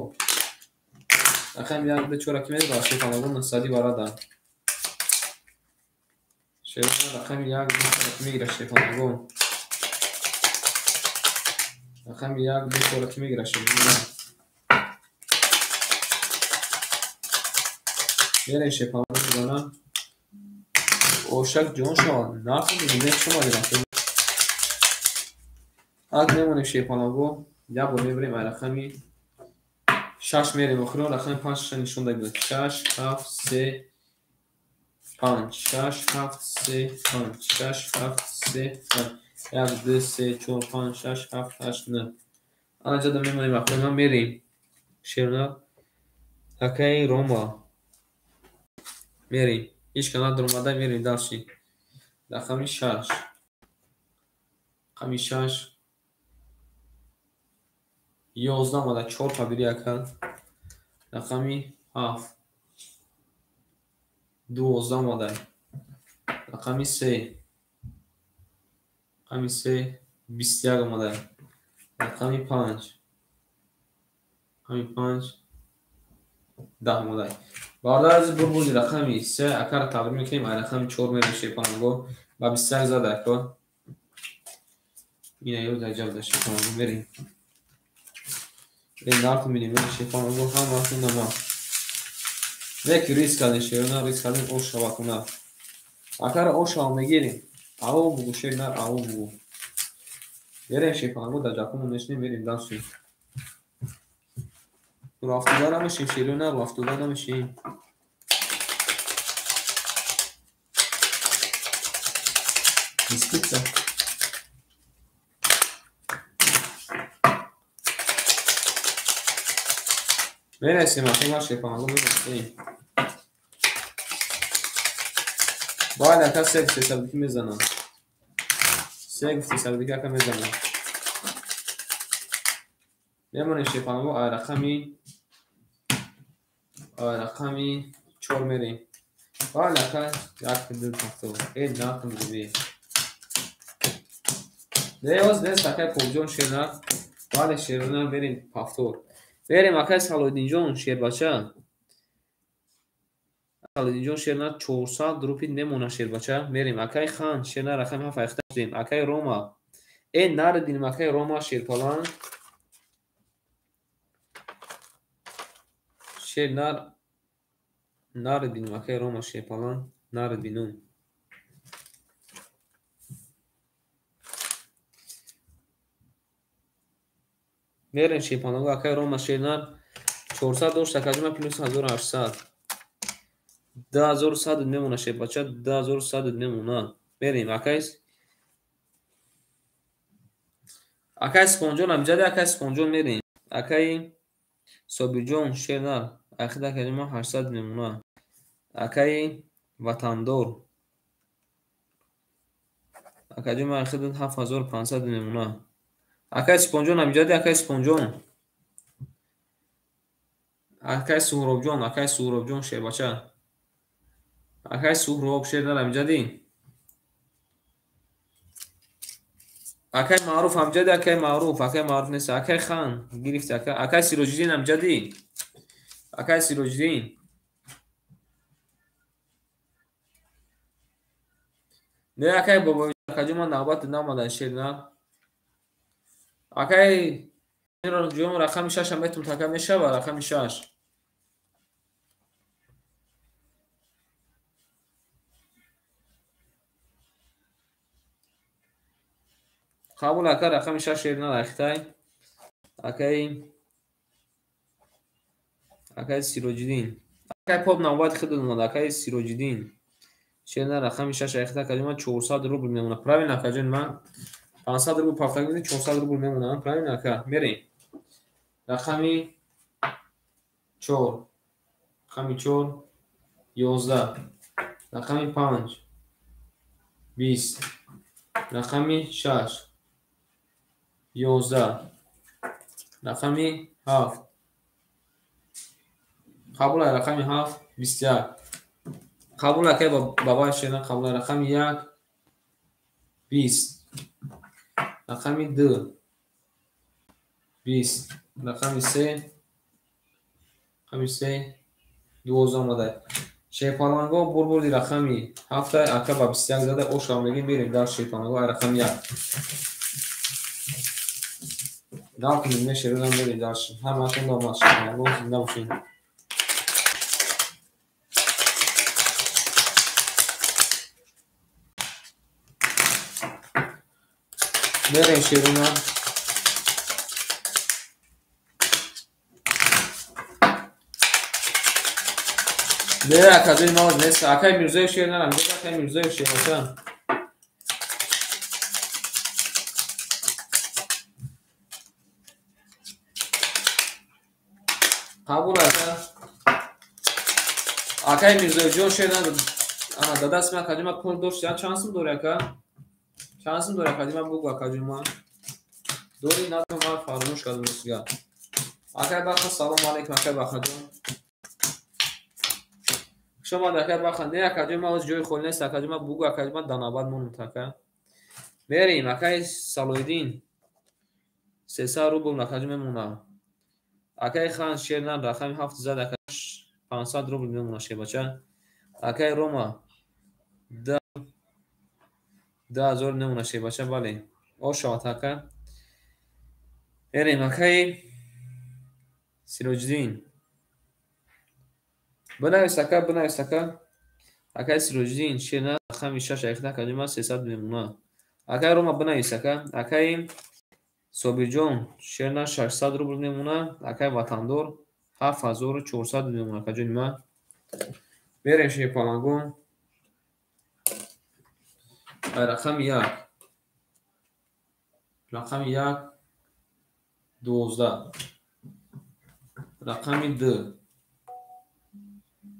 Рақами 1 2 4 ки медурад шерпанаго 900 варада. Шерпанаго рақами 1 2 4 ки мегирад шерпанаго. Рақами 1 2 4 ки мегирад шерпанаго. Мерем шерпанаго мезанам. Ошак ҷон шавад. Нархи мебинед шумо дирам. Ак мемонем шерпанаго. Як бор мебарем ай рақами 6 мерем. Охирон рақами 5 нишон додем. 6 7 3 5 6 7 3 5 6 7 3 5 1 2 3 4 5 6 7 8 9. Ана ҷода мемонем охирон мерем. Шерна акаи Рома. Мерем. Ҳеч ка надуромада мерем дальше. Рақами 6. Рақами 6 11 омада 4 победи ака. Рақами 7 12 омада. Рақами 3. Рақами 3 21 омада. Рақами 5. Рақами 5 10 омада. Бародар азиз бурбуди рақами 3 акара табрик мекунем. Ай рақами 4 мерем шерпанаго ба 21 зада ака. Ина ё дар ҷавда шерпанаго мерем. Нарху мебинем шерпанаго ҳамааш нама. Неки риск кардем шерна, риск кардем ош шавад на. Акара ош шава мегирем. Ао бугу шерна, ао бугу. Мерем шерпанаго дар ҷакумон нешнем, мерем дальше. Ру афтода намешем шерна, ру афтода намешем. Бисквитса. Мерасем акнун шерпанаго мерасем. Бояд ака се гуфти мезанам. Се гуфти сабдики ака мезанам. Мемонем шерпанаго ай рақами 4 мерем. Бояд ака 1 2 7 э нақм биби. Неоз нест акай Побҷон шерна. Бале шерна мерем повтор. Берем акай Салоҳиддинҷон шербача. Салоҳиддинҷон шерна 400 рупи мемона шербача. Мерем акай Хан шерна рақами 7 айхта шудем. Акай Рома. Э нарадинем акай Рома шерпалан. Шернар нарадинем акай Рома шерпалан нарадинум. Мерем шерпанаго акай Рома шернар 400 дошт акаҷума плюс 1800. 2100 мемона шербача, 2100 мемона. Мерем акай Супонҷон амҷади акай Супонҷон мерем. Акай Собирҷон шернар ахид акаҷума 800 мемона. Акай Ватандор акаҷума ахид 7500 мемона. Акай Супонҷон амҷади акай Супонҷон. Акай Суҳробҷон, акай Суҳробҷон шербача. Акай Суҳроб шернар амҷади. Акай Маъруф амҷади, акай Маъруф, акай Маъруф нест, акай Хан гирифти ака, акай Сироҷиддин амҷади. Акай Сироҷиддин. Не акай Бобои акаҷон ман навбат наомадан шернар. Акай Ҷон, рақами шашам метум така мешава, рақами шаш. Қабул ака, рақами шаш шерна рахтай. Акай Сироҷиддин. Акай поп навбати худ омад, акай Сироҷиддин. Шерна рақами шаш рахтай, акаҷон ман 400 рубл мемонам. Правильно, акаҷон ман 500 рубл пафтагӣ, 400 рубл мемонам. Правильно, ака? Мерем. Рақами 4. Рақами 4 11. Рақами 5 20. Рақами 6 11. Рақами 7. Қабул, рақами 7 21. Қабул, акай бабай шена, қабул, рақами 1 20. Рақами 2 20. Рақами 3, рақами 3 12 омада. Шерпаланго бурбурди рақами 7 ака ба 21 зада ошам мегим, мерем дар шерпаланго ай рақами 1. Дар кунем мешерам, мерем дар ҳамаашон омад шерпаланго, зинда бошед. Мерем шеруна. Не, акаҷои ман нест. Акай Мирзоев шер нарам. Акай Мирзоев шер ака. Қабул ака. Акай Мирзоевҷон шер надод. Ана дадаст ман акаҷои ман пул дошт. Чанд сум дори ака? Чанд сум дори акаҷои ман бугу акаҷои ман. Дори надорам, ман фаромӯш кардам ростига. Акай Баха, салом алейкум акай Бахаҷон. Хуш омад акай Баха. Не акаҷои ман оз ҷои холӣ нест акаҷои ман бугу акаҷои ман данабад монум така. Мерем акай Салоҳиддин. 300 рубл акаҷо мемона. Акай Хан шернан рақами 7 зад ака 500 рубл мемона шербача. Акай Рома 2000 мемона шербача, бале. Ошавад ака. Мерем акай Сироҷиддин. Бинавис ака, бинавис ака. Акай Сироҷиддин шернан рақами 6 айхта акаҷои ман 300 мемона. Акай Рома бинавис ака. Акай Собирҷон шернан 600 рубл мемона. Акай Ватандор 7400 мемона акаҷони ман. Мерем шерпалангон. Рақами 1. Рақами 1 12. Рақами 2.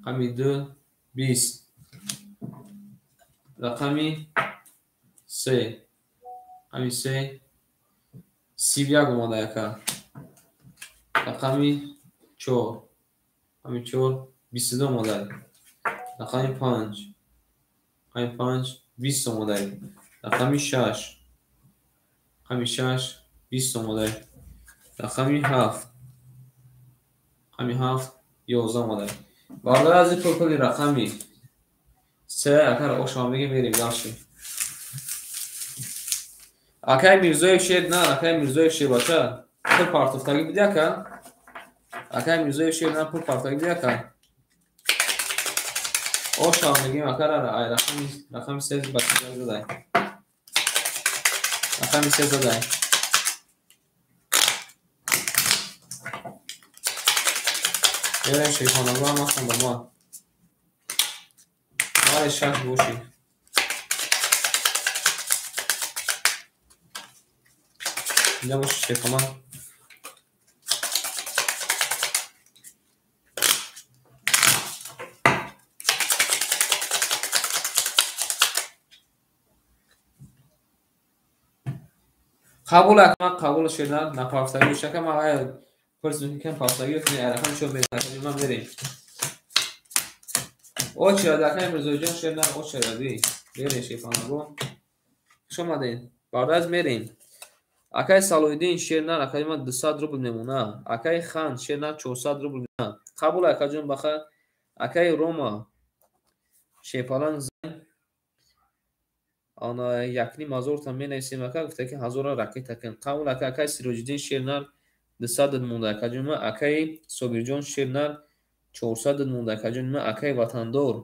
Рақами 2 20. Рақами 3. Рақами 3 31 омада ака. Рақами 4. Рақами 4 22 омада. Рақами 5. Рақами 5 20 омада. Рақами 6. Рақами 6 20 омада. Рақами 7. Рақами 7 11 омада. Бародар аз пул рақами 3 ака ошам мегем, мерем дальше. Акай Мирзоев шер на, акай Мирзоев шер бача. Пул партофтагӣ буди ака? Акай Мирзоев шер на, пул партофтагӣ буди ака? Ошам мегем ака, ай рақами 3 бача задай. Рақами 3 задай. Мерем шерхонагоҳ ҳамаашон ба мо. Бале, шаш бошӣ. Инҷа боши шерхона. Қабул ака, ман қабул шернан напарфтагӣ шака ман ай пурсидам ки пафтагӣ ё не, рақами чор мерем, ман мерем. Очерад акай Мирзоҷон шернан очеради. Мерем шерхонагоҳ. Хуш омадед. Баъд аз мерем. Акай Салоҳиддин шернан акаи ман 200 рубл мемона. Акай Хан шернан 400 рубл мемона. Қабул акаҷон баха. Акай Рома шерпаланг ана 1,5 ҳазорта менависем ака, гуфта ки ҳазора ракета кун. Қабул ака. Акай Сироҷиддин шернан 200 монда акаҷони ман. Акаи Собирҷон шернар 400 монда акаҷони ман. Акаи Ватандор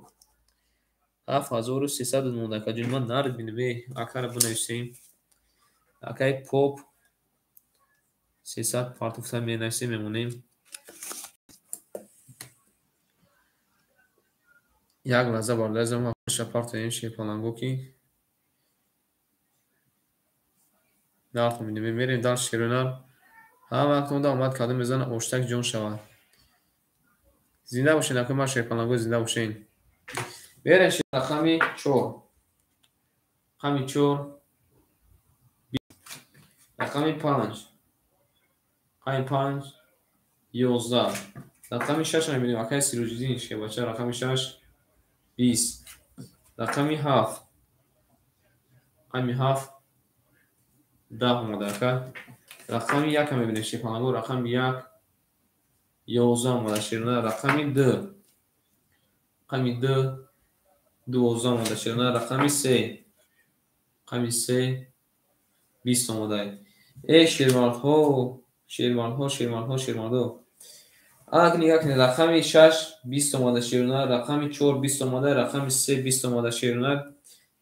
7300 монда акаҷони ман. Нард бинем, акара бинависем. Акаи Поп 300 партофта менависем, мемонем. Як лаҳза бародари ман партоем шерпаланго ки нархо мебинем. Мерем дар шерунар. Ҳама вақтонда омад кадом мезана оштак ҷон шавад. Зинда бошед акои ман шерпаланго, зинда бошед. Мерем рақами 4. Рақами 4. Рақами 5. Рақами 5 11. Рақами 6 мебинем акаи Сироҷиддин шербача рақами 6 20. Рақами 7. Рақами 7 10 омада ака. Рақами 1 мебинем шерпаланго рақами 1 11 омада шерона. Рақами 2. Рақами 2 12 омада шерона. Рақами 3. Рақами 3 20 омада. Эй шермардҳо, шермардҳо, шермардҳо, шермардҳо. Ана нигоҳ кунед, рақами 6 20 омада шерона, рақами 4 20 омада, рақами 3 20 омада шерона.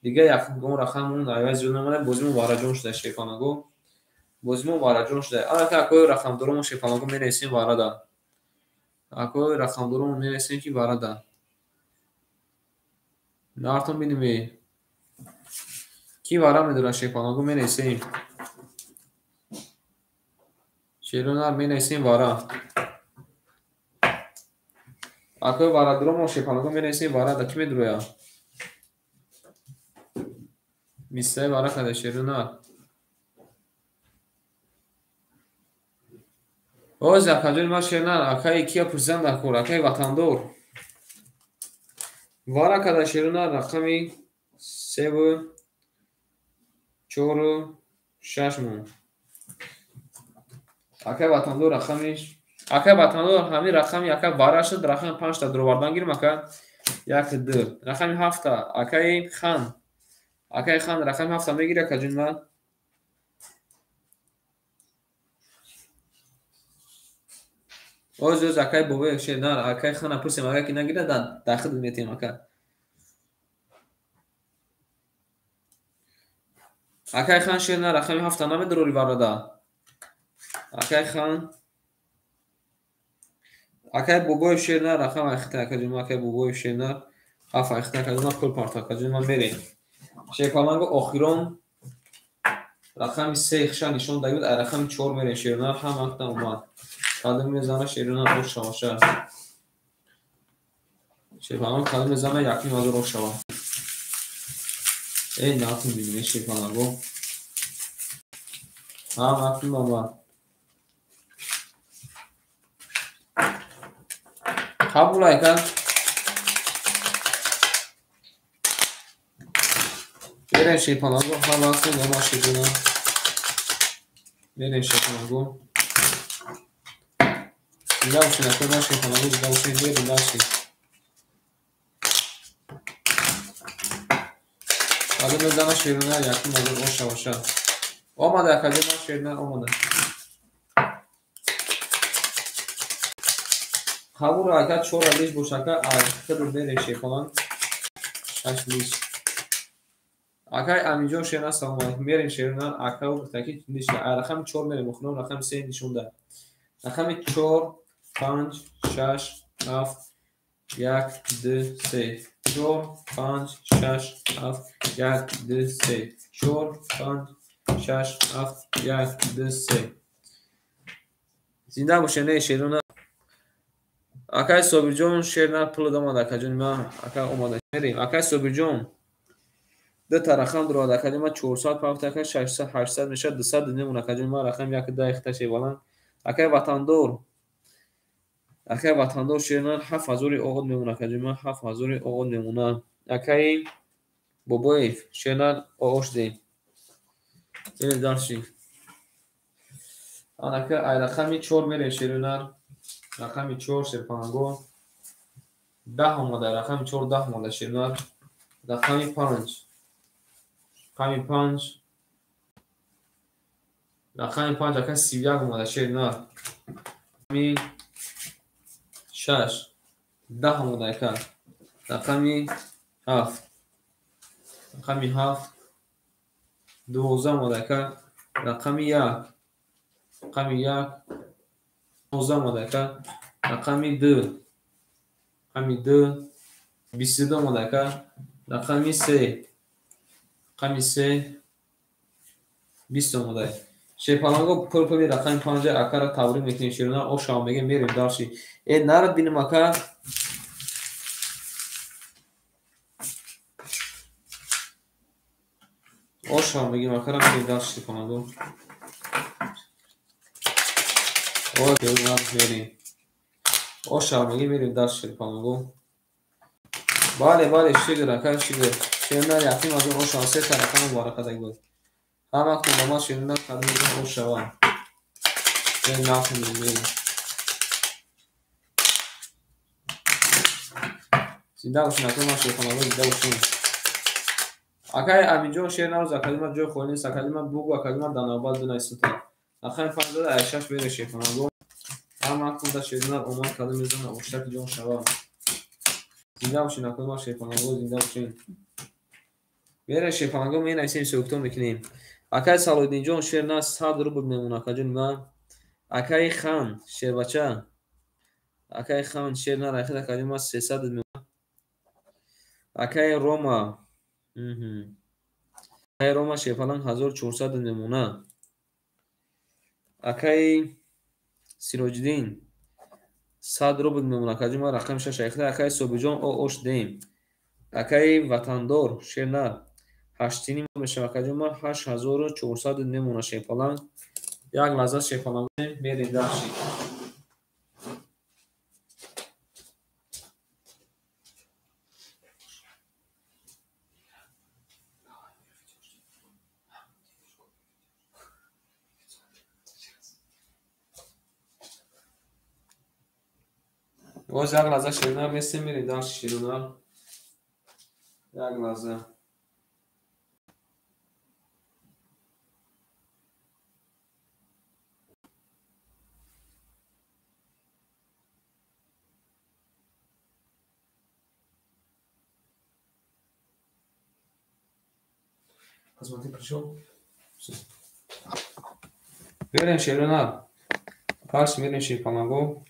Дигар якгон рақам он айваз зиёд намода, бозимо вараҷон шуда шерпаланго. Бозимо вараҷон шуда. Ана ки акои рақамдоромо шерпаланго менависем варада. Акои рақамдоромо менависем ки варада. Нартон бинем. Ки вара медорад шерпаланго менависем. Шерона менависем вара. Акои варадоромо шерпаланго менависем варада. Ки медурояд? Мисаи вара када шерона. Оз акаҷони ман шернар, акаи кия пурсидан дар кор, акаи Ватандор. Вара када шерона рақами 3 4 6 мон. Акаи Ватандор рақами акаи Ватандор ҳамин рақами ака вара шуд, рақами 5 та дуровардан гирим ака. 1 2. Рақами 7 та акаи Хан. Акаи Хан рақами 7 та мегири акаҷони ман. Оз оз акаи Бобоев шернар, акаи Хана пурсем, агар ки нагирад дар хидмат метиҳем ака. Акаи Хан шернар рақами 7 та намедорори варада. Акаи Хан, акаи Бобоев шернар рақам айхита акаҷони ман, акаи Бобоев шернар 7 айхита акаҷони ман, пул парто акаҷони ман мерем. Шерпаланго охирон рақами 3 хиша нишон дагибуд, ай рақами 4 мерем шернар, ҳама вақта омад. Кадом мезана шерона ош шаваша. Шерпаланго кадом мезана 1500 ош шава. Эй натун бинем шерпаланго. Ҳама вақта омад. Қабул айка. Мерем шерпаланго, ҳама вақта омад шерона. Мерем шерпаланго. Зинда бошед, акои ман шерпаланго, зинда бошед, мерем дальше. Кадом мезана шерона 1500 ош шаваша. Омада акаҷони ман шерона омада. Қабул ака 4 лиш бош ака, хидр мерем шерпаланг. 6 лиш. Акаи Аминҷон шерона салом алейкум. Мерем шерона ака гуфта ки лиш рақами 4 мерем, охирон рақами 3 нишон дад. Рақами 4 5 6 7 1 2 3 4 5 6 7 1 2 3 4 5 6 7 1 2 3. Зинда бошед не шерона. Акаи Собирҷон шернар пул омад акаҷони ман, ака омада. Мерем. Акаи Собирҷон ду та рақам дорад акаҷони ман, 400 пафт ака 600 800 мешавад, 200 мемон акаҷони ман, рақами 1 10 ихта шеваланд. Акаи Ватандор, акаи Ватандор шернар 7000 оғод мемон акаҷони ман, 7000 оғод мемонад. Акаи Бобоев шернар оғош дем. Мерем дарши. Анака ай рақами 4 мерем шернар. Рақами 4 шерпаланго 10 омада, рақами 4 10 омада шернар. Рақами 5. Рақами 5 Рақами 5 ака 31 омада шернар. Рақами 6 10 омада ака. Рақами 7. Рақами 7 12 омада ака. Рақами 1. Рақами 1 19 омада ака. Рақами 2. Рақами 2 22 омада ака. Рақами 3. Рақами 3 20 омада. Шерпаланго пул-пули рақами 5 акара табрик мекунем. Шерона ошава мегем, мерем дарши. Э нарад бинем ака. Ошава мегем акара, мерем дарши шерпаланго. О, мерем. Ошава мегем, мерем дарши шерпаланго. Бале, бале, шигр ака, шигр. Шерона яким аз он ошава се та рақам муборакадаг буд. Ҳаматон ба ман шерона табрик мекунем, ошава. Зинда бошин ака, ман шерпаланго, зинда бошин. Акай Аминҷон шер наруз, акаи ман ҷой холӣ нест, акаи ман бугу, акаи ман дар навбат бинависата. Рақами 5 дар 6 мере шерпаланго. Ҳаматон да шерона омад кадом мезана, оштаки ҷон шава. Зинда бошин акаи ман шерпаланго, зинда бошин. Мере шерпаланго, менависем, ҳисобкитоб мекунем. Акай Салоҳиддинҷон шер на 100 рубл мемонад, акаҷони ман. Акаи Хан шербача. Акаи Хан шер на райхед, акаҷони ман 300 мемонад. Акаи Рома. Акаи Рома шерпаланг 1400 мемонад. Акаи Сироҷиддин 100 рубл мемонад, акаҷони ман рақами 6 айхед. Акаи Собиҷон ош дем. Акаи Ватандор шер на 8.5 мешавад, акаҷони ман 8400 мемонад шерпаланг. Як лаҳза шерпаланг мерем дарши. Боз як лаҳза шерона местем, мерем дарши шерона. Як лаҳза. Посмотри, пришел. Мерем шерона. Парш мерем шерпаланго.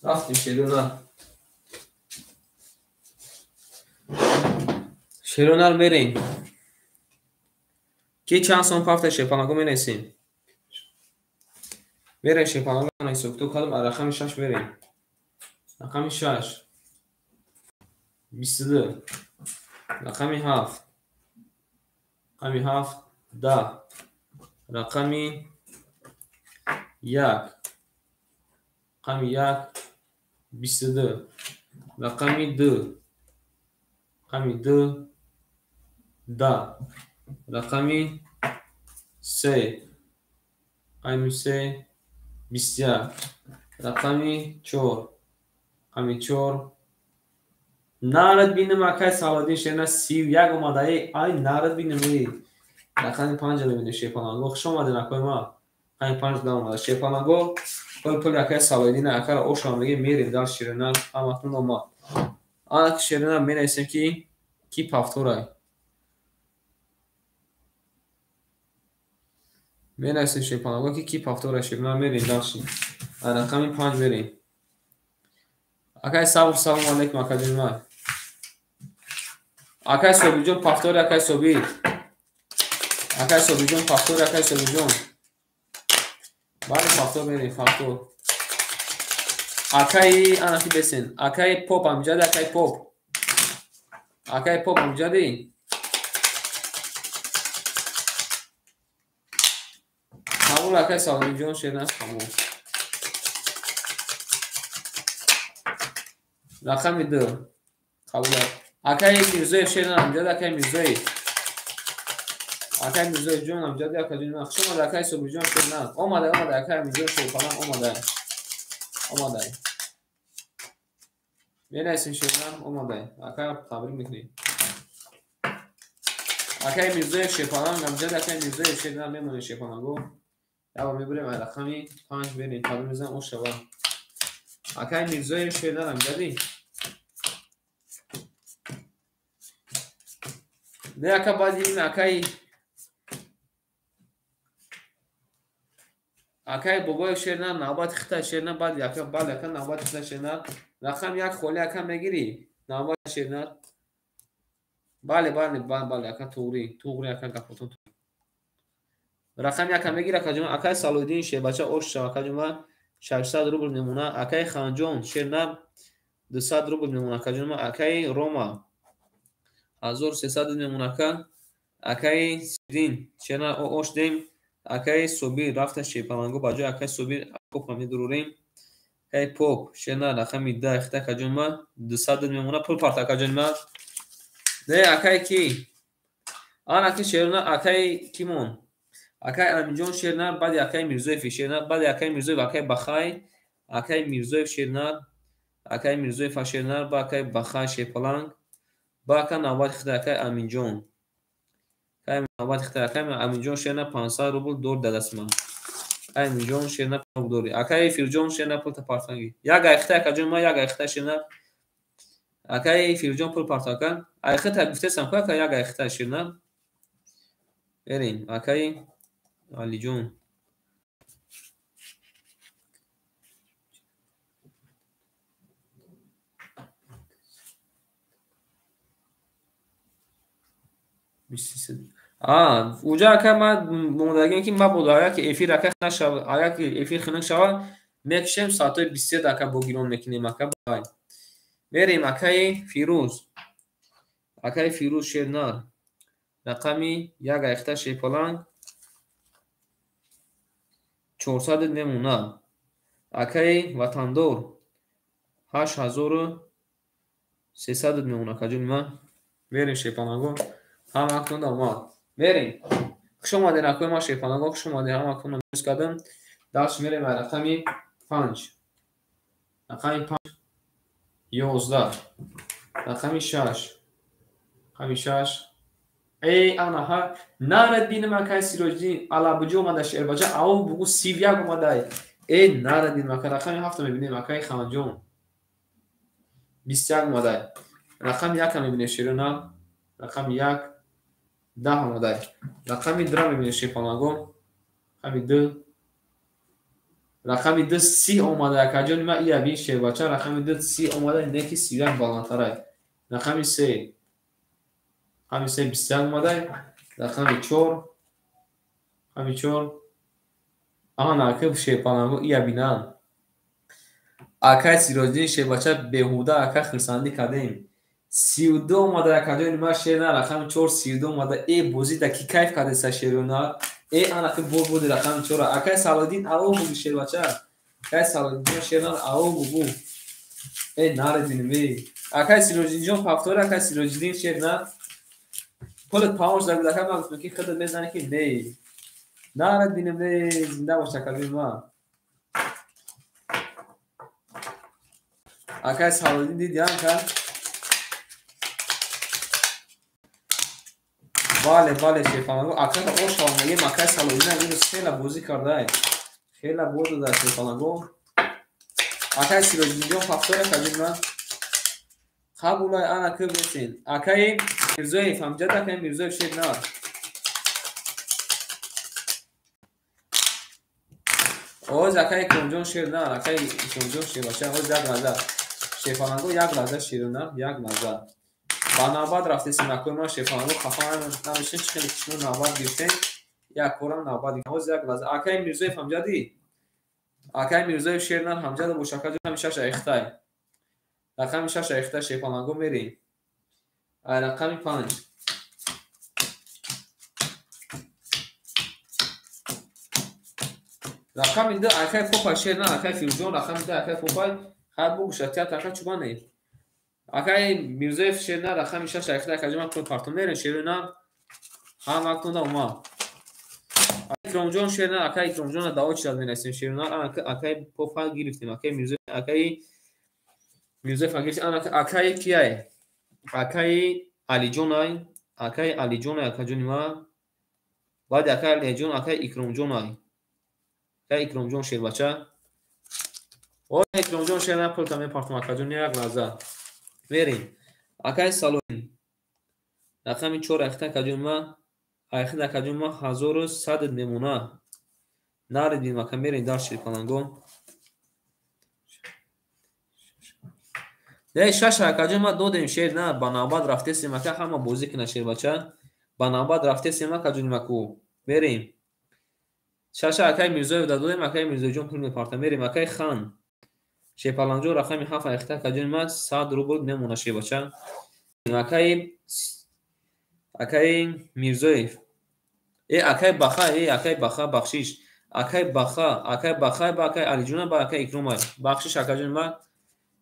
Рафтим шерона. Шерона мерем. Ки чанд сом пафта шерпаланго менависем? Мерем шерпаланго ҳисобкитоб кардам, рақами 6 мерем. Рақами 6 22. Рақами 7. Рақами 7 10. Рақами 1. Рақами 1 22. Рақами 2. Рақами 2 10. Рақами 3. Рақами 3 21. Рақами 4. Рақами 4 нарад бинем акай Салоҳиддин шерна 31 омада. Ай нарад бинем. Рақами 5 мебинем шерпаланго. Хуш омадед акои ман. Рақами 5 да омада шерпаланго. Пул-пули акай Салоҳиддин акара ошава мегем, мерем дар шерона. Ҳаматон омад. Ана ки шерона менависем ки пафторай. Менависем шерпаланго ки пафторай шерона, мерем дарши. Рақами 5 мерем. Акай Сабр, салому алейкум акаҷони ман. Акай Собиҷон пафтори, акай Собир. Акай Собиҷон пафтори, акай Собиҷон. Бале пафтор мерем, пафтор. Акаи анаки бесен. Акаи Поп амҷади, акаи Поп. Акаи Поп амҷади. Қабул акаи Салоҳиддинҷон шерна қабул. Рақами 2. Қабул. Акаи Мирзоев шерна амҷади, акаи Мирзоев. Акаи Мирзоев ҷон амҷади, акаҷони ман. Хуш омада акаи Собиҷон шерна. Омада, омада акаи Мирзоев шерпалан омада. Омада. Менависем шерна омада. Ака табрик мекунем. Акай Мирзоев шерпаланг амҷад, акай Мирзоев шернар мемонем шерпаланго. Ява мебурем ай рақами 5 берем, паду мезанам ош шава. Акай Мирзоев шернар амҷади. Не ака баъди ин акай Бобоев шернар навбати хита шернар баъди ака бале ака навбати хита шернар. Рақам 1 холи ака мегирӣ? Навбат шернар. Бале, бале, бале, ака туғри, туғри ака гапотон. Рақам 1 мегир ака ҷума, акай Салоҳиддин шербача ош шава ака ҷума 600 рубл мемона, акай Ханҷон шернар 200 рубл мемона ака ҷума, акай Рома 1300 мемона ака, акай Сидин шернар ош дем, акай Собир рафта шерпаланго ба ҷои акай Собир попа медурорем. Акай Поп шернар рақами 10 ихта ака ҷума 200 мемона, пул парта ака ҷума. Не акай ки? Ана ки шернар акай кимон? Акай Аминҷон шернар баъди акай Мирзоев шернар баъди акай Мирзоев акай Бахай, акай Мирзоев шернар, акай Мирзоев шернар ба акай Бахай шерпаланг, ба ака навбати хита акай Аминҷон. Акай навбати хита акай Аминҷон шернар 500 рубл дор дадастма. Акай Аминҷон шернар пул дори. Акай Фирҷон шернар пул партанги. Як айхта ака ҷон ма як айхта шернар. Акай Фирҷон пул партака. Айхта гуфтесам ку ака як айхта шернар. Берем акай Алиҷон. Уҷа ака ман мондагиам ки мабодо агар ки эфир ака нашава, агар ки эфир хунук шава, мекушем соатҳои 23 ака бо гирон мекунем ака. Бай. Мерем акаи Фирӯз. Акаи Фирӯз шернар. Рақами 1 айхта шерпаланг 400 мемона. Акаи Ватандор 8300 мемона ака ҷони ман. Мерем шерпаланго. Ҳамаатон омад. Мерем. Хуш омадед акои ман шерпаланго, хуш омадед ҳамаатон мис кардам. Дарс мерем ба рақами 5. Рақами 5 11. Рақами 6. Рақами 6. Эй анаҳа нарад бинам акай Сироҷиддин алабуҷо омада шербача, ав бугу 31 омадай. Эй нарад бинам ака рақами 7 мебинем акай Ханҷон. 21 омадай. Рақами 1 мебинем шерона. Рақами 1 10 омадай. Рақами 2 мебинем шерпаланго. Рақами 2. Рақами 2 30 омадай ака ҷони ман ия бин шербача рақами 2 30 омадай, не ки 31 баландтарай. Рақами 3. Рақами 3 21 омадай. Рақами 4. Рақами 4. Ана ака шерпаланго ия бинан. Акай Сироҷиддин шербача беҳуда ака хурсандӣ кардем. 32 омада ака ҷони ман шернар рақами 4 32 омада. Э бозӣ да ки кайф кардеса шернар. Э ана ки бор буди рақами 4. Акай Салоҳиддин аво бугу шербача. Акай Салоҳиддин шернар аво бугу. Э нарединем э. Акай Сироҷиддинҷон повтор акай Сироҷиддин шернар. Пулат паунж да буд ака ман гуфтам ки худат мезанӣ ки не. Нарединем э зинда бош ака ҷони ман. Акай Салоҳиддин диди ака? Бале, бале, шерпаланго. Ака ош мегем, акай Салоҳиддин имрӯз хеле бозӣ кардай. Хеле бозӣ дод шерпаланго. Акай Сироҷиддинҷон повтор ака ҷони ман. Қабулай ана ки бесен. Акай Мирзоев ҳамҷад акай Мирзоев шернар. Оз акай Икромҷон шернар, акай Икромҷон шербача, оз як лаҳза. Шерпаланго як лаҳза шернар, як лаҳза. Ба навбат рафтесем акои ман шерпаланго хафа намешем, чӣ хеле шумо навбат гирифтем. Як корам навбат гирифтем. Оз як лаҳза. Акай Мирзоев ҳамҷадӣ? Акай Мирзоев шернар ҳамҷада бош ака ҷон 6 айхтай. Рақами 6 айхтай шерпаланго мерем. Ай рақами 5. Рақами 2 акай Попай шернар, акай Фирӯзҷон рақами 2 акай Попай. Хайр бугӯша театр ака чубане. Акай Мирзоев шернар рақами 6 айхтай ака ҷон ман пул партом мерем шернар. Ҳамаатон омад. Икромҷон шернар, акай Икромҷонро даъво чирад менасем шернар. Ана акай Попай гирифтем, акай Мирзоев, акай Мирзоев гирифтем. Ана акай кияй? Акай Алиҷонай. Акаи Алиҷон акаҷони ма. Баъди акаи Алиҷон акаи Икромҷон ай. Акаи Икромҷон шербача. О Икромҷон шер на пулта мепартам акаҷон як лаҳза. Мерем. Акаи Салоҳиддин. Рақами 4 айхта акаҷони ма. Айхта акаҷони ма 1100 мемона. Наридим ака мерем дар шерпаланго. Не шаш акаҷон ма додем шер на ба навбат рафтесем ака ҳама бозӣ кина шербача. Ба навбат рафтесем акаҷони маку. Мерем. Шаша акаи Мирзоев додем, акаи Мирзоевҷон пул мепарта. Мерем акаи Хан. Шерпаланҷон рақами 7 айхта акаҷони ма 100 рубл мемона шербача. Акаи Мирзоев. Акаи Баха, акаи Баха бахшиш. Акаи Баха, акаи Баха ба акаи Алиҷона ба акаи Икромай. Бахшиш акаҷони ма.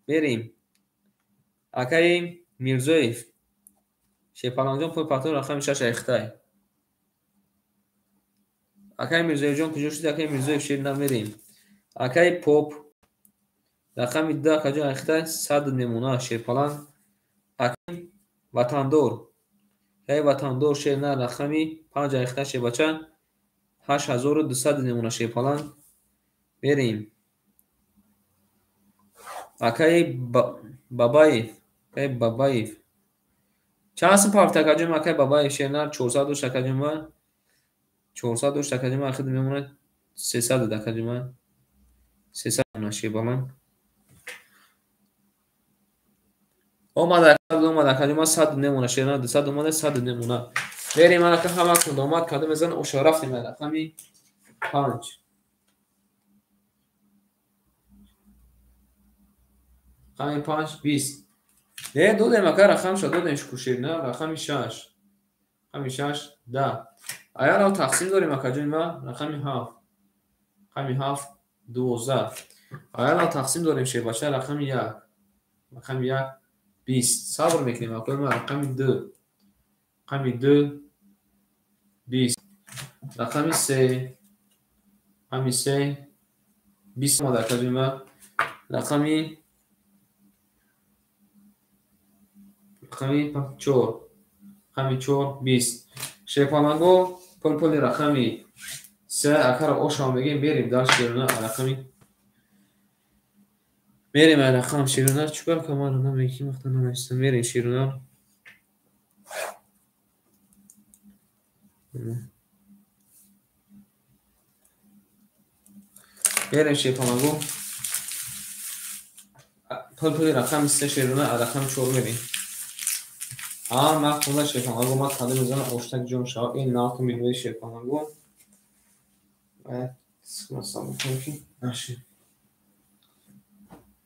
Мерем. Акаи Мирзоев. Шерпаланҷон пул партор рақами 6 айхтай. Акаи Мирзоевҷон куҷо шуд? Акаи Мирзоев шер намерем. Акаи Поп рақами 2 акаҷон айхтай 100 мемона шерпаланг. Акаи Ватандор. Акаи Ватандор шер на рақами 5 айхтай шербача 8200 мемона шерпаланг. Мерем. Акаи Бабаев. Акаи Бабаев. Чанд сум парт акаҷон? Акаи Бабаев шернар 400 дошт акаҷон ма. 400 дошт акаҷон ма, ахир мемонад 300 акаҷон ма. 300 мемонад шербаланг. Омад омад акаҷон ма 100 мемонад шернар 200 омада 100 мемонад. Мерем ака ҳама кунда омад кадом мезан оша рафтем рақами 5. Рақами 5 20. Не додем ака рақамша додем шукр на рақами 6. Рақами 6 10. Аяр тақсим дорем акаҷони ма рақами 7. Рақами 7 12. Аяр тақсим дорем шербача рақами 1. Рақами 1 20. Сабр мекунем акаи ма рақами 2. Рақами 2 20. Рақами 3. Рақами 3 20 омад акаҷони ма. Рақами 4. Рақами 4 20. Шерпаланго пул-пули рақами 3 акара ошам мегем мерем дар шерона рақами мерем рақам шерона чикор камара намегим вақта намешта мерем шерона. Мерем шерпаланго пул-пули рақами 3 шерона рақами 4 мерем. Ма хонда шерпаланго ма кадом мезанам оштак ҷон шава ин нархи миллии шерпаланго.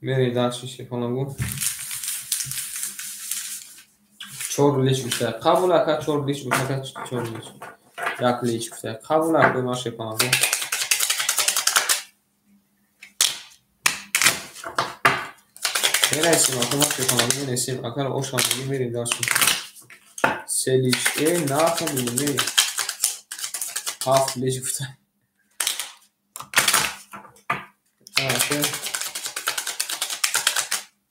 Мерем дальше шерпаланго. 4 лич гуфта. Қабул ака 4 лич гуфта, ака 4 лич. 1 лич гуфта. Қабул ака ма шерпаланго. Мерасим ака ма шерпаланго мерасим. Акара ошам мерем дальше. 3 лич. Нархи миллии 7 лич гуфта.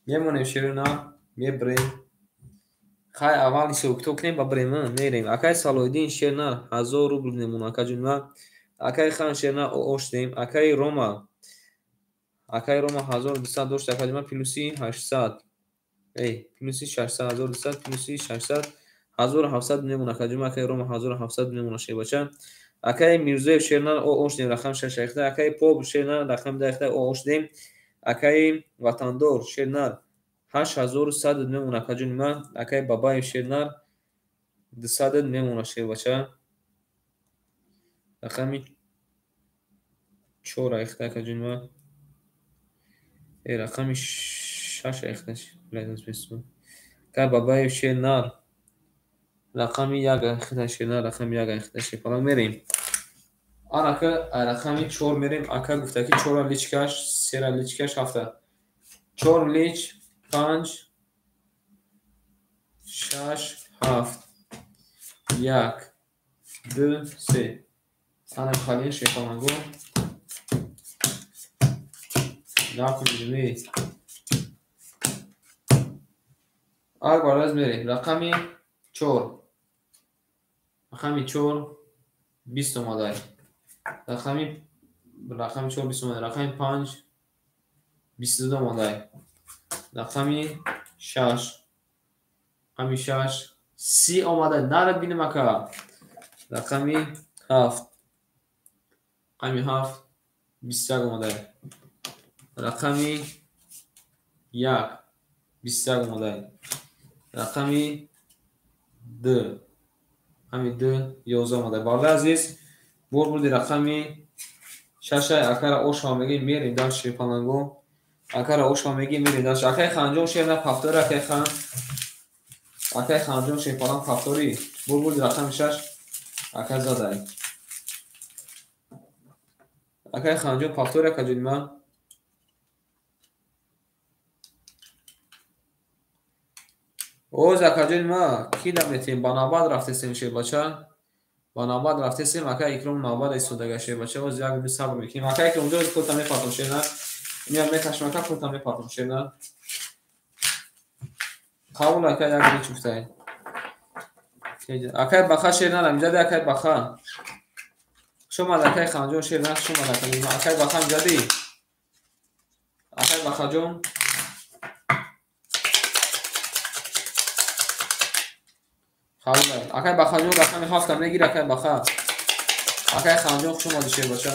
Мемонем шерона, мебрем. Хай аввал ҳисоб-китоб кунем ба брем, мерем. Акаи Салоҳиддин шерна 1000 рубл мемона акаҷон ма. Акаи Хан шерна оштем. Акаи Рома. Акаи Рома 1200 дошт акаҷон ма плюси 800. Плюси 600 1200 плюси 600 1700 мемона акаҷон ма. Акаи Рома 1700 мемона шербача. Акаи Мирзоев шерна оштем рақам 6 айхта. Акаи Поп шерна рақам 10 айхта оштем. Акаи Ватандор шернар 8100 мемона акаҷони ма. Акаи Бабаев шернар 200 мемона шербача. Рақами 4 айхта акаҷони ма. Рақами 6 айхта. Акаи Бабаев шернар рақами 1 айхта шернар рақами 1 айхта шерпаланг мерем. Анака рақами 4 мерем. Ака гуфта ки 4 личкаш, 3 личкаш 7. 4 лич 5 6 7 1 2 3. Ана халин шерпаланго. Накунем. Ак бараз мерем. Рақами 4. Рақами 4 20 омадай. Рақами 4 20 омадай. Рақами 5 22 омадай. Рақами 6. Рақами 6 30 омадай. Нарад бинем ака. Рақами 7. Рақами 7 21 омадай. Рақами 1 21 омадай. Рақами 2. Рақами 2 11 омадай. Бародари азиз, бурди рақами 6 акара ошва мегӣ мерем дар шерпаланго. Акара ошва мегӣ мерем дар. Акай Ханҷон шер на пафтори акай хан. Акай Ханҷон шерпаланг пафтори. Бурди рақами 6 ака задай. Акай Ханҷон пафтори ака ҷони ман. Оз акаҷони ма ки даметем ба навбат рафтесем шербача. Ба навбат рафтесем ака Икром навбат истодага шербача. Оз як ду сабр мекунем. Ака Икром ҷо пулта мепартом шерна. Миям мекашам ака пулта мепартом шерна. Қабул ака як ду чуфтай. Акай Баха шерна рамҷади акай Баха. Шомад акай Ханҷон шерна шомад ака. Акай Баха рамҷади. Акай Бахаҷон. Акай Бахаҷон рақами 7 мегир акай Баха. Акай Ханҷон хуш омадӣ шербача.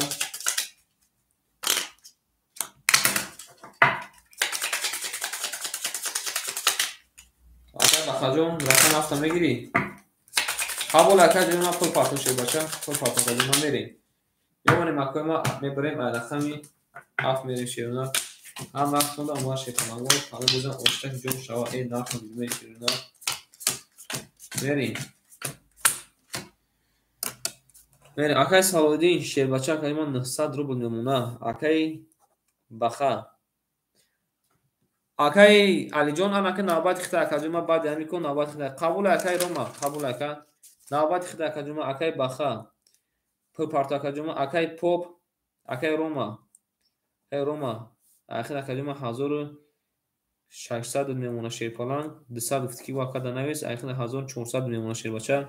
Акай Бахаҷон рақами 7 мегирӣ. Қабул акай ҷони ман пул партон шербача. Пул партон акаҷон ман мерем. Мемонем акои ма мебарем рақами 7 мерем шерона. Ҳам вақт монда омад шерпаланго. Ҳало бозам оштак ҷон шава. Э нархо бибинем шерона. Мерем. Мерем. Акай Салоҳиддин шербача акай ман 900 рубл мемона. Акай Баха. Акай Алиҷон ан ака навбати хита акаҷон ман баъди ҳамин кун навбати хита. Қабул акай Рома, қабул ака. Навбати хита акаҷон ман акай Баха. Пул парто акаҷон ман акай Поп, акай Рома. Акай Рома. Ахир акаҷон ман 1600 мемона шерпаланг, 200 гуфт ки вака да навис, ахир 1400 мемона шербача.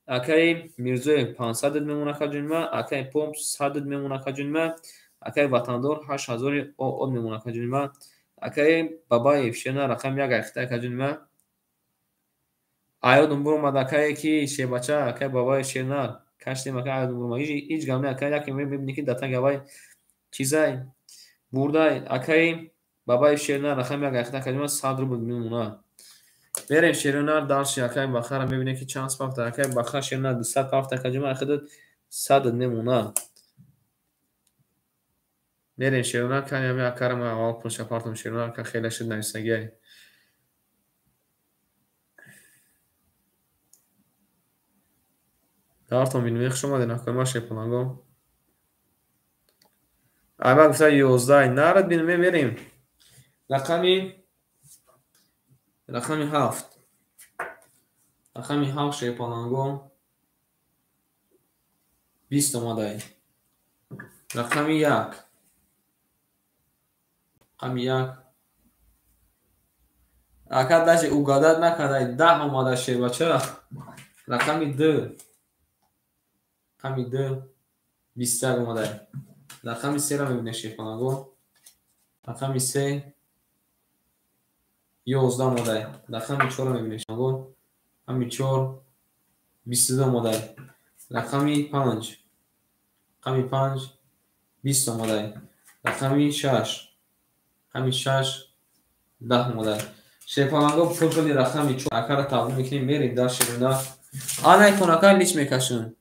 Акай Мирзоев 500 мемона акаҷон ман, акай Поп 100 мемона акаҷон ман, акай Ватандор 8000 од мемона акаҷон ман, акай Бабаев шерна рақами 1 ахита акаҷон ман. Аёдум буромад акае ки шербача, акай Бабаев шерна каштем ака аёдум буромад. Ҳеҷ гап не акай, яке мебинӣ ки дата гавай чизай бурдай. Акай Бабаев шерна рақами 1 ахита акаҷон ман 100 рубл мемона. Мерем шерна дарши акай Бахара мебинем ки чанд пафта. Акай Баха шерна 200 пафта акаҷон ман ахита 100 мемона. Мерем шерна кани ами акара ман аввал пулша партом шерна ака хеле шуд нависагиай. Дартон бинем хуш омадед акай ма шерпаланго. Ай гуфта 11 нарад бинем мерем. Рақами 7. Рақами 7 шерпаланго 20 омадай. Рақами 1. Рақами 1. Ака даже угадат накардай 10 омада шербача. Рақами 2. Рақами 2 21 омадай. Рақами 3 ро мебинем шерпаланго. Рақами 3 11 омадай. Рақами 4 мебинем шерпаланго. Рақами 4 22 омадай. Рақами 5. Рақами 5 20 омадай. Рақами 6. Рақами 6 10 омадай. Шерпаланго пул рақами 4 акара табдил мекунем мерем дар шерона. Ана икон ака лич мекашем.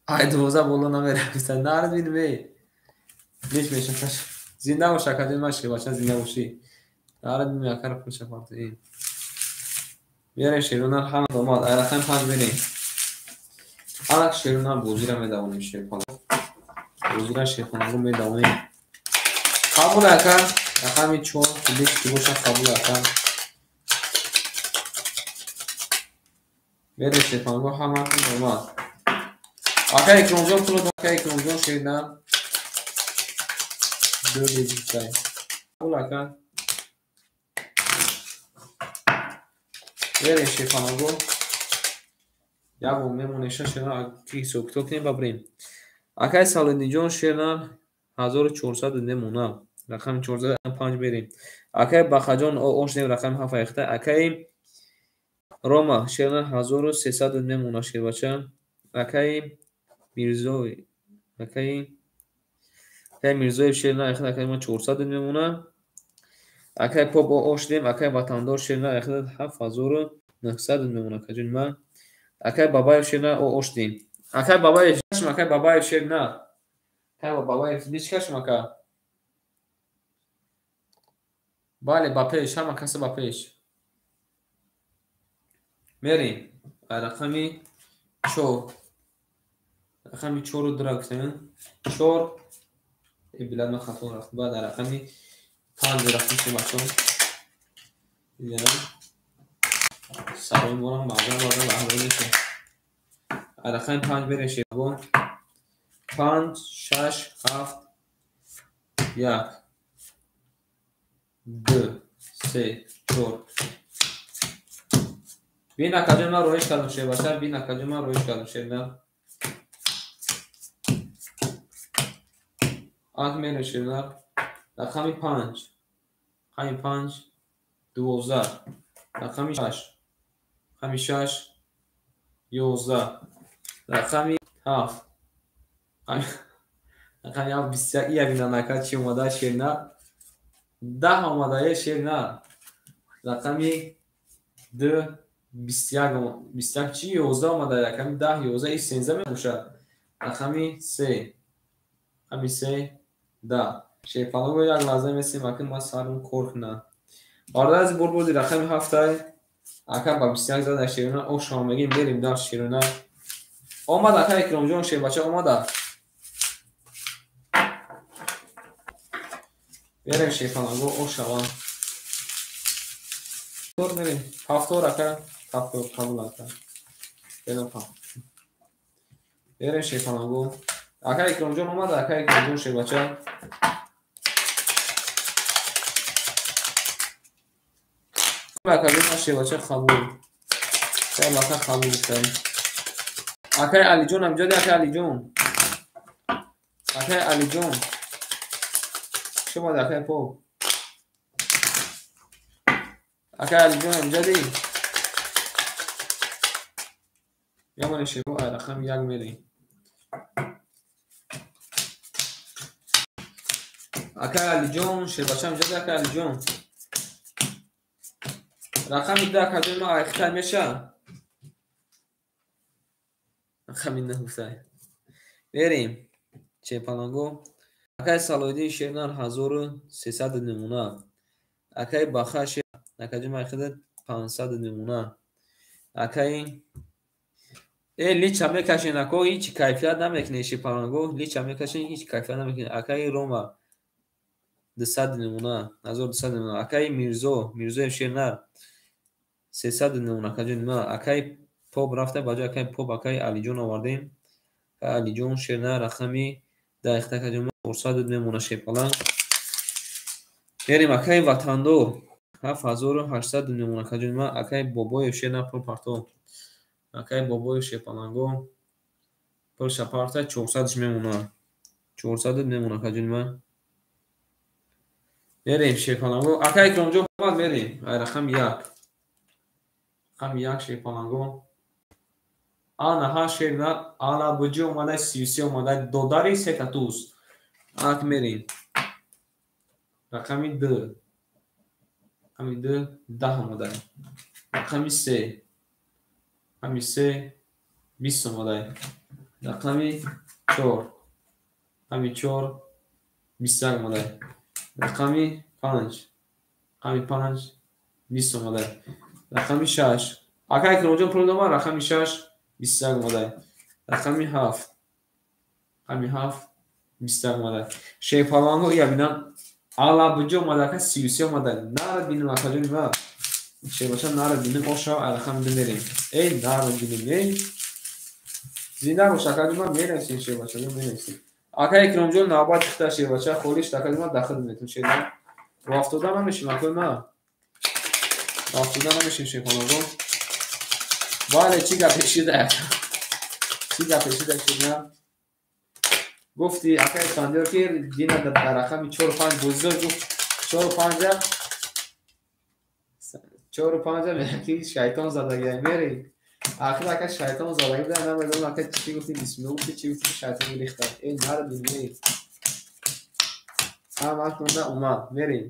Ай 12 боло намерам. Нарад бинем эй. Лич мешакаш. Зинда бош акаҷон ман шербача зинда бошӣ. Нарад бинем акара пулша парто. Мерем шерона ҳама омад. Ай рақами 5 мерем. Ана шерона бозира медавонем шерпаланг. Бозира шерпаланго медавонем. Қабул ака рақами 4 лич ки боша қабул ака. Мерем шерпаланго ҳама омад. Акай Икромҷон пуло акай Икромҷон шерна. 2 лич. Қабул ака. Мерем шерпаланго. Як бор мемонем шашера ки ҳисоб-китоб кунем ба бирем. Акай Салиддинҷон шернар 1400 мемона. Рақами 405 мерем. Акай Бахаҷон ошдем рақами 7 айхта. Акай Рома шернар 1300 мемона шербача. Акай Мирзоев, акай Мирзоев шернар айхта акай ма 400 мемона. Акай Поп ошдем, акай Ватандор шернар айхта 7900 мемона акаҷон ма. Акай Бабаев шернар ошдем. Акай Бабаев, акай Бабаев шернар. Акай Бабаев личкашм ака. Бале, ба пеш, ҳама каса ба пеш. Мерем. Рақами 4. Рақами 4-ро дура гуфтем. 4. Билад ман хато рафт. Баъд рақами 5 рафтем бачаҳо. Бибинам. Сарои морам баъзан баҳра мешавад. Рақами 5 мерем шербон. 5, 6, 7, 1, 2, 3, 4. Бин акаҷон ман роҳиш кардам шербача, бин акаҷон ман роҳиш кардам шернар. Ак мерем шернар. Рақами 5. Рақами 5, 12. Рақами 6. Рақами 6, 11. Рақами 7. Рақами 7, 21. Ия бинан ака чӣ омада шернар. 10 омада шернар. Рақами 2, 21, 21 чӣ? 11 омада. Рақами 10, 11, 13 мебошад. Рақами 3. Рақами 3, 10. Шерпаланго як лаҳза месем, ака ман сарм кор кунам. Бародар аз бурбурди рақами 7 ака ба 21 зада шерона ошам мегим, мерем дар шерона. Омад ака Икромҷон шербача омада. Мерем шерпаланго ошава. Тор мерем. Ҳафтор ака, ҳафтор қабул ака. Берем ҳафт. Берем шерпаланго. Ака Икромҷон омада, ака Икромҷон шербача. Акаҷон шербача қабул. Ака қабул гуфтам. Акай Алиҷон ҳамҷоди, акай Алиҷон. Акай Алиҷон. Шумо акай Поп. Акай Алиҷон ҳамҷоди. Ямон шербо рақам 1 мерем. Акай Алиҷон шербача ҳамҷоди, акай Алиҷон. Рақами 10 акаҷон ма айхта меша. Рақами 9 гуфтай. Мерем. Чепаланго. Акай Салоиддин шернар 1300 намуна. Акай Баха шер акаҷон ма айхта 500 намуна. Акай лича мекашен ако ҳеҷ кайфият намекунед шерпаланго, лича мекашен ҳеҷ кайфият намекунед. Акай Рома 200 намуна, 1200 намуна. Акай Мирзо, Мирзоев шернар 300 намуна акаҷон ма. Акай Поп рафта ба ҷои акай Поп акай Алиҷон овардем. Акай Алиҷон шернар рақами 10 ихта акаҷон ма 400 мемона шерпаланг. Мерем акай Ватандор 7800 мемона акаҷон ма. Акай Бобоев шернар пул парто. Акай Бобоев шерпаланго пул шапарта 400 мемона. 400 мемона акаҷон ма. Мерем шерпаланго. Акай Икромҷон омад, мерем. Ай рақами 1. Рақами 1 шерпаланго. Ана ҳа шернар алабуҷи омада, 33 омада, додари сетатуз. Ак мерем. Рақами 2. Рақами 2 10 омада. Рақами 3. Рақами 3 20 омада. Рақами 4. Рақами 4 21 омада. Рақами 5. Рақами 5 20 омада. Рақами 6. Ака Икромҷон пул домад, рақами 6 21 омада. Рақами 7. Рақами 7 21 омада. Шерпаланго ия бинам алабуҷи омада, ака 33 омада. Нара бинем акаҷони ма. Шербача нара бинем ошав рақами 2 мерем. Эй нара бинем, эй. Зинда бош акаҷон ма, мерасем шербача, мерасем. Ака Икромҷон навбат чиқта шербача, холиш акаҷон ма дахл метун шербача. Рафтода намешим акои ма. Рафтода намешим шерпаланго. Бале, чӣ гапе шида? Чӣ гапе шида шина? Гуфти акай Сандиёр ки дина дар рақами 4-5 бозӣ дошт, гуфт 4-5 4-5 мегӯяд ки шайтон задагиай мери. Ахир ака шайтон задагӣ буда, намедонам ака чӣ гуфти, бисмилла гуфти, чӣ гуфти, шайтон гирифта. Э, нара бинӣ. Ҳаматонда омад, мерем.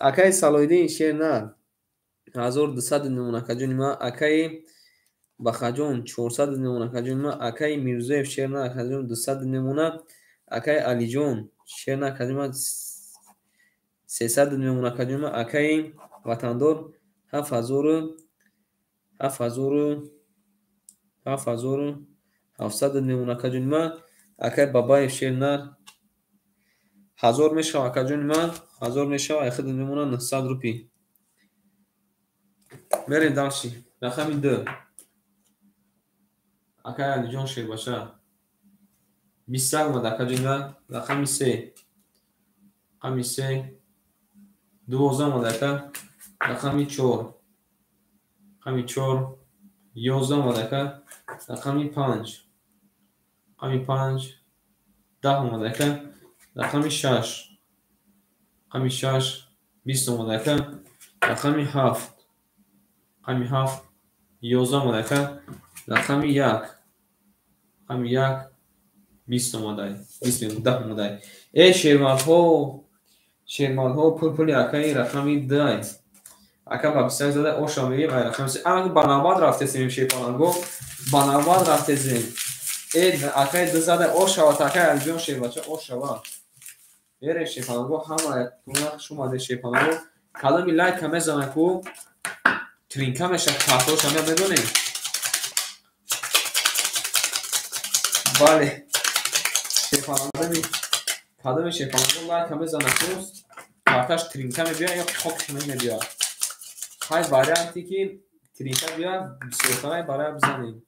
Акаи Салоҳиддин шер на 1200 мемон акаҷони ман, акаи Бахаҷон 400 мемон акаҷони ман, акаи Мирзоев шер на акаҷон 200 мемона, акаи Алиҷон шер на акаҷони ман 300 мемон акаҷони ман, акаи Ватандор 7700 мемон акаҷони ман, акаи Бабаев шер на 1000 мешава акаҷони ман, 1000 мешава, айхид мемона 900 рупӣ. Мерем дальше. Рақами 2. Акаи Алиҷон Шербаша. 21 омад акаҷони ман. Рақами 3. Рақами 3. 12 омад ака. Рақами 4. Рақами 4. 11 омад ака. Рақами 5. Рақами 5. 10 омад ака. Рақами 6. Рақами 6. 20 омад ака. Рақами 7. Рақами 7. 11 омад ака. Рақами 1. Рақами 1. 20 омадай. 20 10 омадай. Э, шермардҳо, шермардҳо пул-пули акаи рақами 2. Ака ба 21 зада оша мегем, ай рақами 3. Ана ба навбат рафтесем шерпаланго. Ба навбат рафтесем. Э, акаи 2 зада ошава, акаи Алиҷон шербача ошава. Мерем шерпаланго, ҳама туна хуш омаде шерпаланго. Калами лайка мезана ку тринка мешавад, картоша медонем. Бале. Шерпаланго, кадоми шерпаланго лайка мезана ку карташ тринка мебиёяд ё хок мебиёяд. Ҳай варианте ки тринка биёяд, бисёртарай бароя бизанем.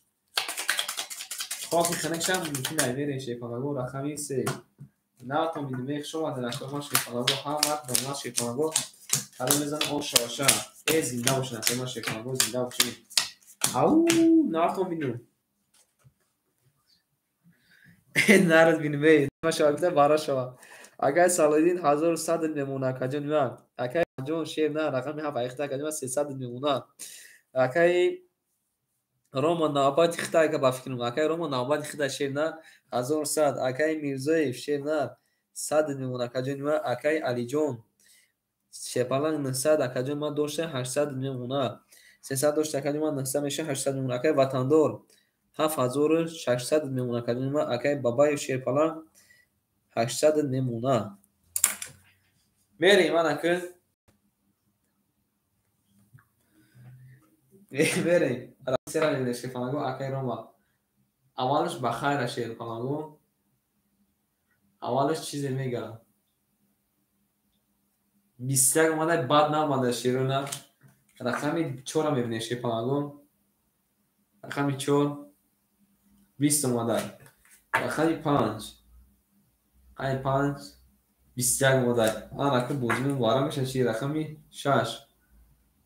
Хоки хунукшам мумкин ай. Мерем шерпаланго рақами 3. Натон бинем, хуш омадед акои шерпаланго, ҳама ба ма шерпаланго кадом мезана ошаваша. Э, зинда бошед акои ма шерпаланго, зинда бошед. Ау, натон бинем. Э, нарад бинем, э, машава гуфта бара шава. Акаи Салоҳиддин 1100 мемона акаҷони ман. Акаи ҷон шер на рақами 7 айхта акаҷони ман 300 мемона. Акаи Рома навбати хита ака ба фикрам. Акаи Рома навбати хита шер на 1100. Акаи Мирзоев шер на 100 мемона акаҷони ман. Акаи Алиҷон шерпаланг 900 акаҷони ман дошта 800 мемона. 300 дошта акаҷони ман 900 меша 800 мемона. Акаи Ватандор 7600 мемона акаҷони ман. Акаи Бабаев шерпаланг 800 мемона. Мерем анака. Мерем. Сера мебинем шерпаланго акаи Рома. Аввалаш ба хайра шерпаланго. Аввалаш чизе мега. 21 омада, баъд наомада шерона. Рақами 4 мебинем шерпаланго. Рақами 4 20 омада. Рақами 5. Рақами 5 21 омада. Ана рақами бозӣ мубарак мешавад чи рақами 6.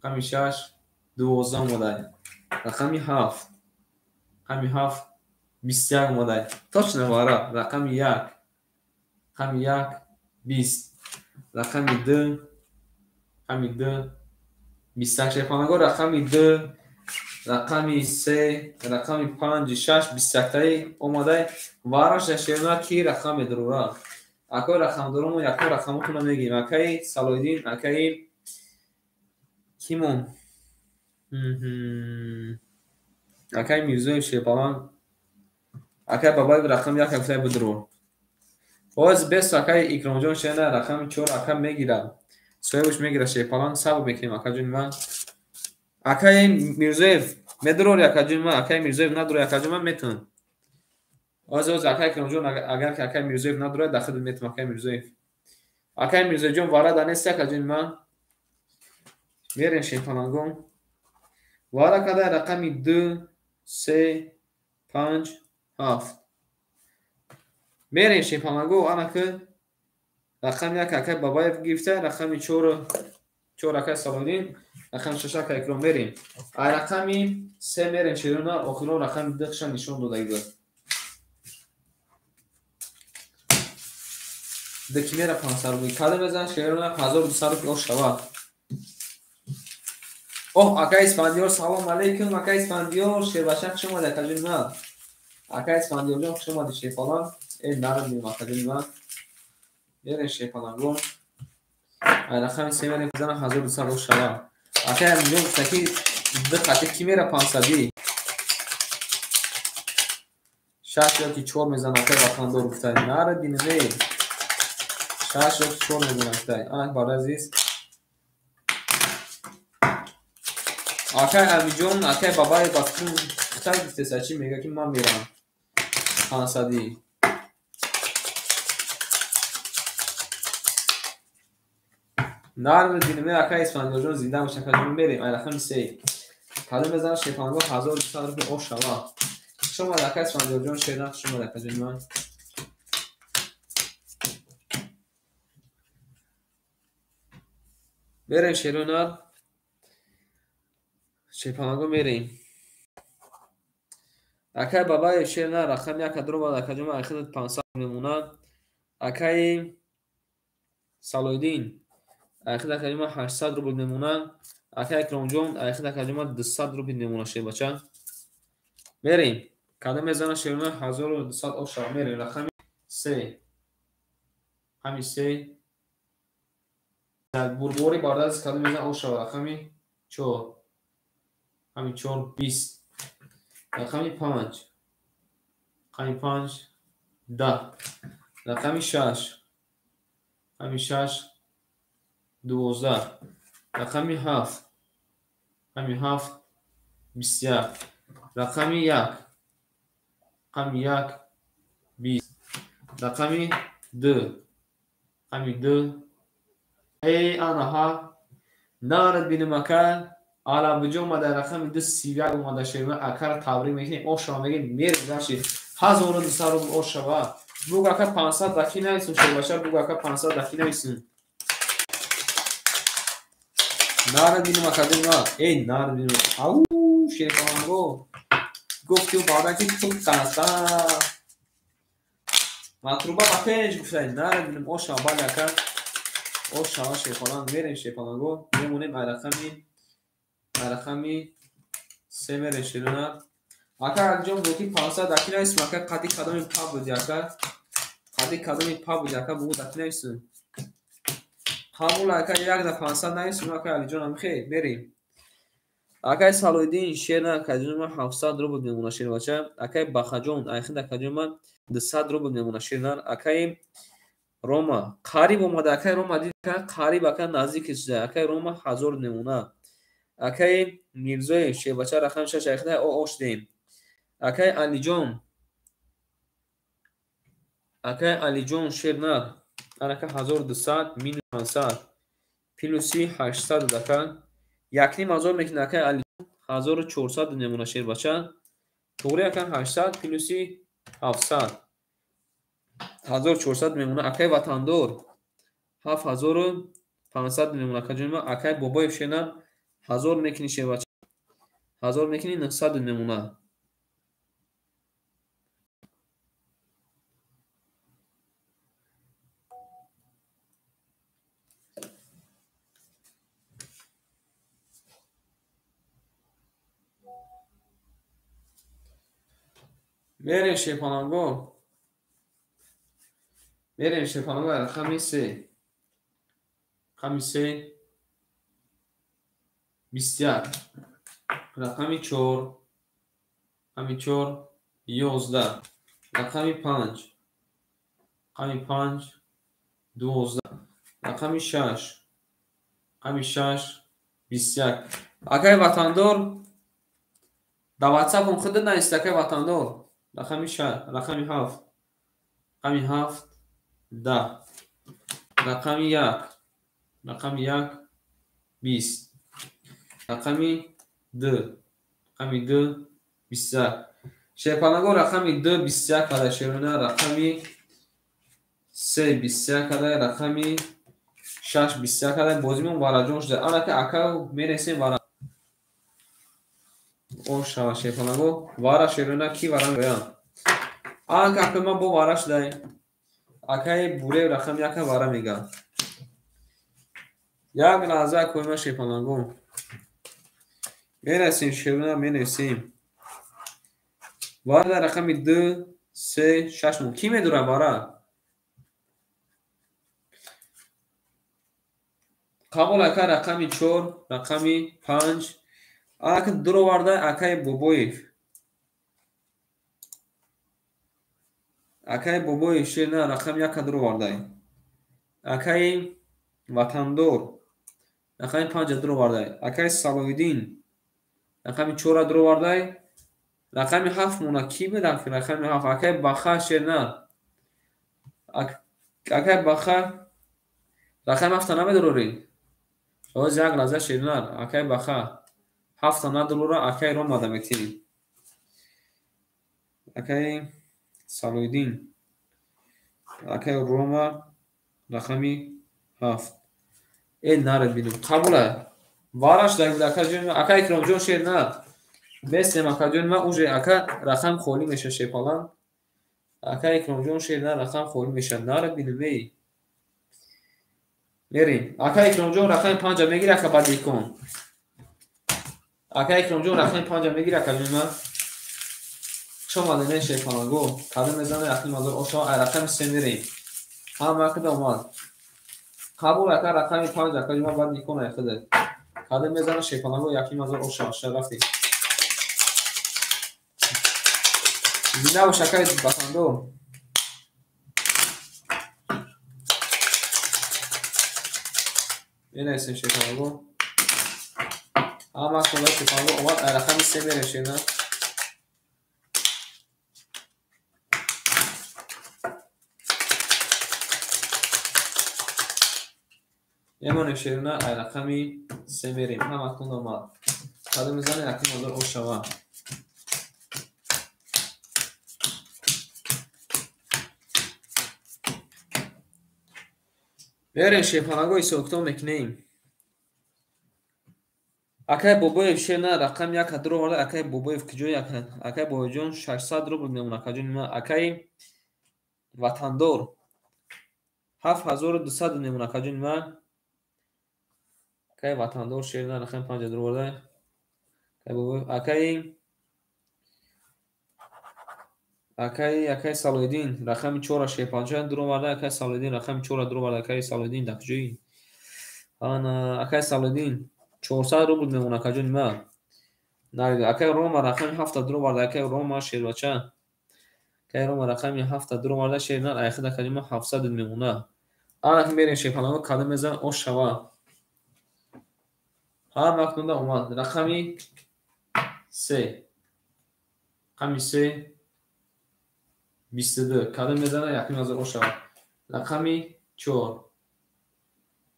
Рақами 6 12 омада. Рақами 7. Рақами 7 21 омада. Точно вара. Рақами 1. Рақами 1 20. Рақами 2. Рақами 2 21 шерпаланго. Рақами 2, рақами 3, рақами 5, 6 21таи омадай. Вараш шерна ки рақам медурора. Акои рақамдоромо якум рақамотона мегирем. Акаи Салоҳиддин, акаи кимон? Акаи Мирзоев шерпаланг. Акаи Бабаев рақами 1 гуфтай бидурор. Боз бес акаи Икромҷон шерна рақами 4 ака мегирад. Соҳибаш мегирад шерпаланг, сабр мекунем акаҷони ман. Акаи Мирзоев медурори акаҷони ман, акаи Мирзоев надурори акаҷони ман метавон. Оз акаи Икромҷон агар ки акаи Мирзоев надурад, дахил метавон акаи Мирзоев. Акаи Мирзоевҷон варада нест акаҷони ман. Мерем шерпалангон. Вара када рақами 2, 3, 5, 7. Мерем шерпаланго, ана ки рақами 1 акаи Бабаев гирифта, рақами 4 4 акай Салоҳиддин, рақами 6 акай Икром мерем. Ай рақами 3 мерем шерона, охирон рақами 2 ша нишон додагӣ буд. Ду ки мера 500 рубли. Кадом мезанад шерона 1200 рубли ош шавад. Оҳ, акай Исфандиёр, салом алейкум, акай Исфандиёр, шербача хуш омадӣ, акаҷони ман. Акай Исфандиёрҷон хуш омадӣ, шерпаланг. Э, нарм акаҷони ман. Мерем шерпалангон. Ай рақами 3 мерем зана 1200 ош шавад. Акай Аминҷон гуфта ки ду қати ки мера 500-ӣ? 6 ё ки 4 мезанад акай Ватандор гуфта. Нара бинем, эй. 6 ё ки 4 мезанад гуфта. Ана барои азиз. Акай Амиҷон, акай Бабаи ба фикрам хитай гуфтеса чӣ мега ки ман мерам 500-ӣ. Нарм бинем, акай Исфандиёрҷон зинда бош, акаҷон мерем. Ай рақами 3. Кадом мезанад шерпалангҳо 1200 рубли ош шавад. Хуш омадӣ акай Исфандиёрҷон, шерна хуш омадӣ акаҷони ман. Мерем шерона. Шерпалангҳо мерем. Акай Бабаев шерна рақами 1 даромад акаҷон ман айхидат 500 мемонад. Акай Салоҳиддин айхид акаҷон ман 800 рубл мемонад. Акай Икромҷон айхид акаҷон ман 200 рубл мемонад шербача. Мерем. Кадом мезанад шерона 1200 ош шавад. Мерем рақами 3. Рақами 3. Бурбори бардаз кадом мезанад ош шавад. Рақами 4. Рақами 4 20. Рақами 5. Рақами 5 10. Рақами 6. Рақами 6 12. Рақами 7. Рақами 7 21. Рақами 1. Рақами 1 20. Рақами 2. Рақами 2. Эй, анаҳа. Нарад бинем ака. Алабиҷо омада рақами 2 31 омада шерма акара табрик мекунем. Ош шава мегем мерем даши 1200 рубл ош шава. Буг ака 500 даки нависун шербача, буг ака 500 даки нависун. Нарад бинем акаҷон ма. Эй, нарад бинем. Ау, шерпаланго. Гуфти ӯ баъдан ки ту қаста. Матруба ба пеш гуфта. Нарад бинем ош шава бале ака. Ош шава шерпаланг мерем шерпаланго. Мемонем ай рақами 3 мерем шерона. Ака Алиҷон гуфт ки 500 даки нависум ака қади кадоми па буди ака. Қади кадоми па буди ака бугу даки нависум. Қабул ака як да 500 нависум ака Алиҷон амихе мерем. Акай Салоҳиддин шерна акаҷон ман 700 рубл мемонад шербача. Акай Бахаҷон айхид акаҷон ман 200 рубл мемонад шерна. Акай Рома қариб омада акай Рома дид ака қариб ака наздик шуда акай Рома 1000 мемонад. Акай Мирзоев шербача рақами 6 айхида ош дем. Акай Алиҷон акай Алиҷон шерна анака 1200 минус 500 плюси 800 ака 1500 мекунад акай Алиҷон 1400 мемонад шербача. Тоғри ака 800 плюси 700 1400 мемонад. Акай Ватандор 7500 мемонад акаҷони ман. Акай Бобоев шерна 1000 мекунӣ шербача. 1000 мекунӣ 900 мемонад. Мерем шерпаланго. Мерем шерпаланго рақами 3. Рақами 3 21. Рақами 4. Рақами 4 11. Рақами 5. Рақами 5 12. Рақами 6. Рақами 6 21. Акай Ватандор дар WhatsApp-ам худат навист акай Ватандор. Рақами 6, рақами 7. Рақами 7 10. Рақами 1. Рақами 1 20. Рақами 2. Рақами 2 21. Шерпаланго рақами 2 21 када шерона, рақами 3 21 када, рақами 6 21 кардем, бозимон вараҷон шуда. Анака ака мересем вара. О шава шерпаланго, вара шерона ки вара мегӯям. Анака акаи ман бо вара шудаем. Акаи Бурев рақами яка вара мегӯям. Як лаҳза акаи ман шерпаланго. Мерасем шерона менависем. Вара рақами 2 3 6 мон. Ки медурад вара? Қабул ака рақами 4, рақами 5. Ака дуроварда акаи Бобоев. Акаи Бобоев шерна рақами 1 дуровардай. Акаи Ватандор рақами 5 дуровардай. Акаи Салоҳиддин рақами 4 дуровардай. Рақами 7 мона ки буда? Рақами 7 акаи Баха шерна. Акаи Баха рақами 7 намедурорӣ? Оз як лаҳза шернар, акаи Баха 7 надурора, акаи Рома да метирӣ. Акаи Салоҳиддин, акаи Рома рақами 7. Э наред бинум. Қабула. Вараш даг буд акаҷон, акаи Икромҷон шернар. Бестем акаҷон ма уже ака рақам холӣ меша шерпалан. Акаи Икромҷон шернар рақам холӣ меша. Наред бинум эй. Мерим. Ака Икромҷон рақами 5 мегир, ака бадикон. Ака Икромҷон рақами 5 мегир, ака ҷон. Хуш омадед шерпаланго. Кадом мезанад рақами мазор ошо, ай рақами 3 мерим. Ҳама када омад. Қабул ака рақами 5 ака ҷон бадикон ай худат. Кадом мезанад шерпаланго яким мазор ошо, аша рафти. Зинда бош акаи Ватандор. Менависем шерпаланго. Ҳама кунда шерпаланго омад, ай рақами 3 мерем шерна. Мемонем шерна, ай рақами 3 мерем. Ҳама кунда омад. Кадом мезанад яким мазор ошава. Мерем шерпаланго ҳисобкитоб мекунем. Акаи Бобоев шерна рақами 1 дуроварда. Акаи Бобоев куҷои ака? Акаи Бобоевҷон 600 рубл мемонад акаҷон ма. Акаи Ватандор 7200 мемонад акаҷон ма. Акаи Ватандор шерна рақами 5 дуроварда. Акаи Бобоев, акаи Салоҳиддин рақами 4 шерпанча дуроварда. Акаи Салоҳиддин рақами 4 дуроварда. Акаи Салоҳиддин дар куҷои? Ана акаи Салоҳиддин 400 рубл мемонад акаҷон ма. Акаи Рома рақами 7 дуроварда. Акаи Рома шербача. Акаи Рома рақами 7 дуроварда. Шернар айхид акаҷон ма 700 мемонад. Ана мерем шерпаланго кадом мезанад ош шава. Ҳама кунда омад. Рақами 3. Рақами 3 22. Кадом мезанад яким ҳазор ош шава. Рақами 4.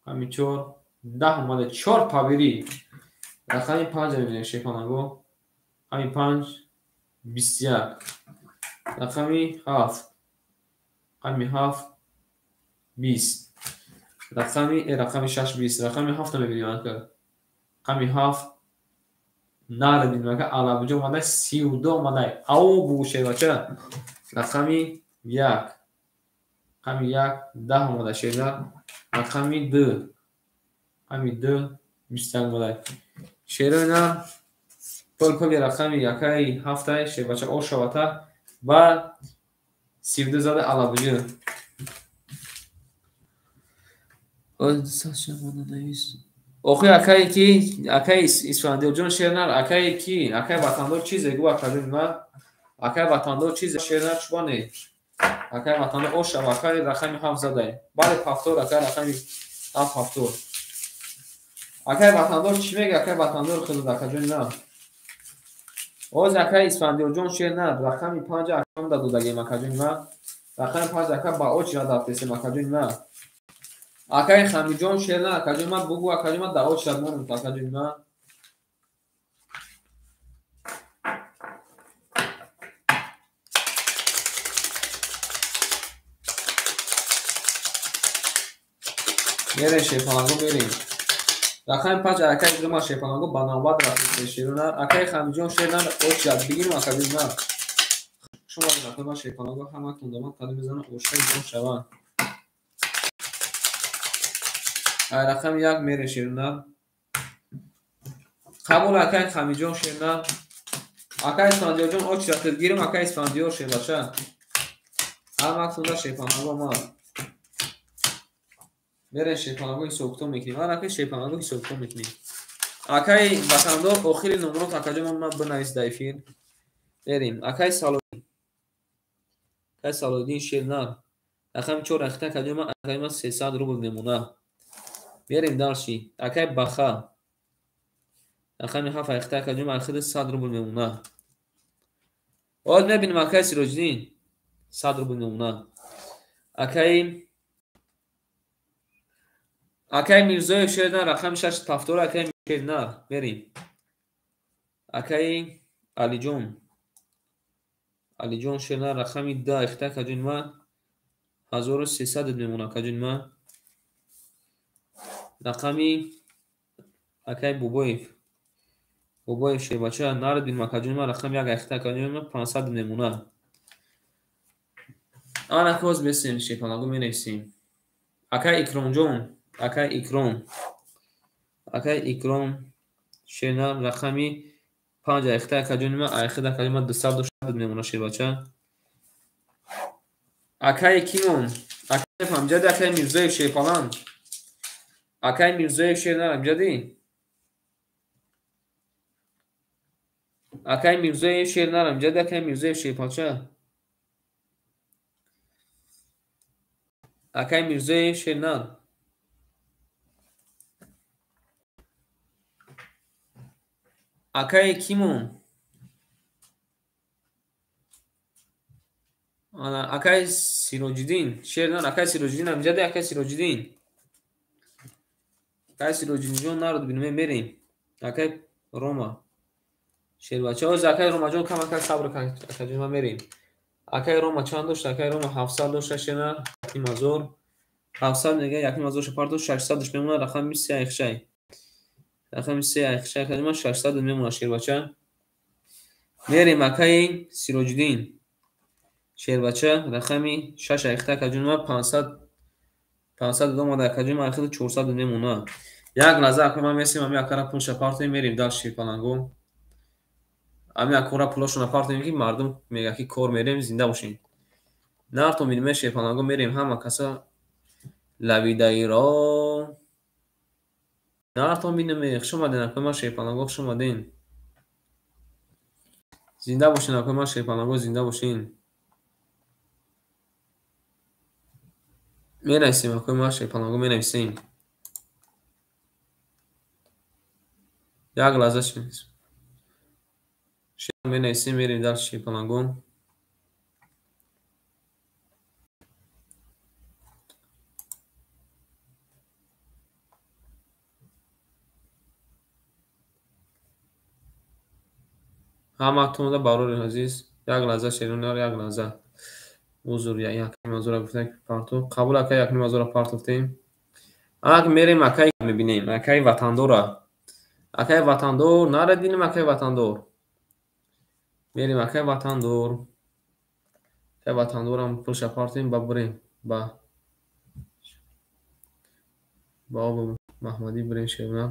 Рақами 4 10 омада. 4 пабирӣ. Рақами 5 мебинем шерпаланго. Рақами 5 21. Рақами 7. Рақами 7 20. Рақами 6 20. Рақами 7 мебинем ака. Рақами 7 нарадим ака. Алабуҷо омада 32 омада. Ау бугу шербача. Рақами 1. Рақами 1 10 омада шерна. Рақами 2. Рақами 2 21 омада. Шерона пул-пули рақами якаи 7 шербача ошавата ва 32 зада алабуҷо. Охи акаи ки акаи Исфандиёрҷон шернар, акаи ки акаи Ватандор чизе гу акаҷон ма. Акаи Ватандор чизе шернар чубане. Акаи Ватандор ошава, акаи рақами 7 задай. Бале пафтор, акаи рақами 7 пафтор. Акаи Ватандор чӣ мега? Акаи Ватандор хизад акаҷон ма. Оз акаи Исфандиёрҷон шернар рақами 5 акам дадодагем акаҷон ма. Рақами 5 ака ба очи рафтесем акаҷон ма. Акаи Хамиҷон шерна акаҷон ма бугу акаҷон ма да очи монем акаҷон ма. Мерем шерпаланго мерем. Рақами 5 акай Рома шерпаланго ба навбат рафт шерунар. Акай Хамиҷон шернар очад бигирем ака бигирем. Шумо акай ма шерпаланго ҳаматон дамад қадам мезанам ошай ҷон шава. Ай рақами 1 мерем шерунар. Қабул акай Хамиҷон шернар. Акай Исфандиёрҷон очад гирем акай Исфандиёр шербача. Ҳаматонда шерпаланго омад. Мерем шерпаланго ҳисобкитоб мекунем. Ҳар акай шерпаланго ҳисобкитоб мекунем. Акай ватандор охири номрот акаҷон ман бинавис дар эфир. Мерем. Акай Салоҳиддин. Акай Салоҳиддин шернар. Рақами 4 рахта акаҷон ман акай ман 300 рубл мемона. Мерем дальше. Акай Баха. Рақами 7 рахта акаҷон ман ахири 100 рубл мемона. Оз мебинем акай Сироҷиддин 100 рубл мемона. Акай Мирзоев шернар рақами 6 тафтор акай шернар мерем. Акай Алиҷон. Алиҷон шернар рақами 10 ихта акаҷон ма 1300 мемона акаҷон ма. Рақами акай Бобоев. Бобоев шербача нард бинем акаҷон ма рақами 1 ихта акаҷон ма 500 мемона. Ана коз бесем шерпаланго менависем. Акай Икромҷон. Акай Икром. Акай Икром шернар рақами 5 айхта акаҷони ма айхта акаҷони ма 200 мемона шербача. Акай Кимон. Акай Амҷади акай Мирзоев шерпаланг. Акай Мирзоев шернар Амҷади. Акай Мирзоев шернар Амҷади акай Мирзоев шерпалча. Акай Мирзоев шернар. Акай Кимон. Ана акай Сироҷиддин шернар акай Сироҷиддин Амҷади акай Сироҷиддин. Акай Сироҷиддинҷон народ бинем мерем. Акай Рома. Шербача оз акай Ромаҷон кам акай сабр акаҷон ма мерем. Акай Рома чанд дошт? Акай Рома 700 дошт шернар 1000. 700 мега 1000 шапарто 600 мемона рақами 3 айхшай. Рақами 3 айхшай акаҷон ма 600 мемона шербача. Мерем акай Сироҷиддин. Шербача рақами 6 айхта акаҷон ма 500 омада акаҷон ма айхта 400 мемона. Як лаҳза акай ма месем ами акара пулша партоем мерем дал шерпаланго. Ами акора пулошона партоем ки мардум мега ки кор мерем зинда бошем. Нартон бинем шерпаланго мерем ҳама каса лавидаиро. Нартон бинем хуш омаден акай ма шерпаланго хуш омаден. Зинда бошен акай ма шерпаланго зинда бошен. Менависем акай ма шерпаланго менависем. Як лаҳза менависем мерем дар шерпаланго. Ҳаматонда барори азиз як лаҳза шерунар як лаҳза. Узр як мазура гуфтем парту. Қабул акай як мазура партофтем. Ак мерем акай мебинем акай ватандора. Акай ватандор нарад бинем акай ватандор. Мерем акай ватандор. Акай ватандорам пулша партоем ба бурем ба об Маҳмадӣ бурем шерунар.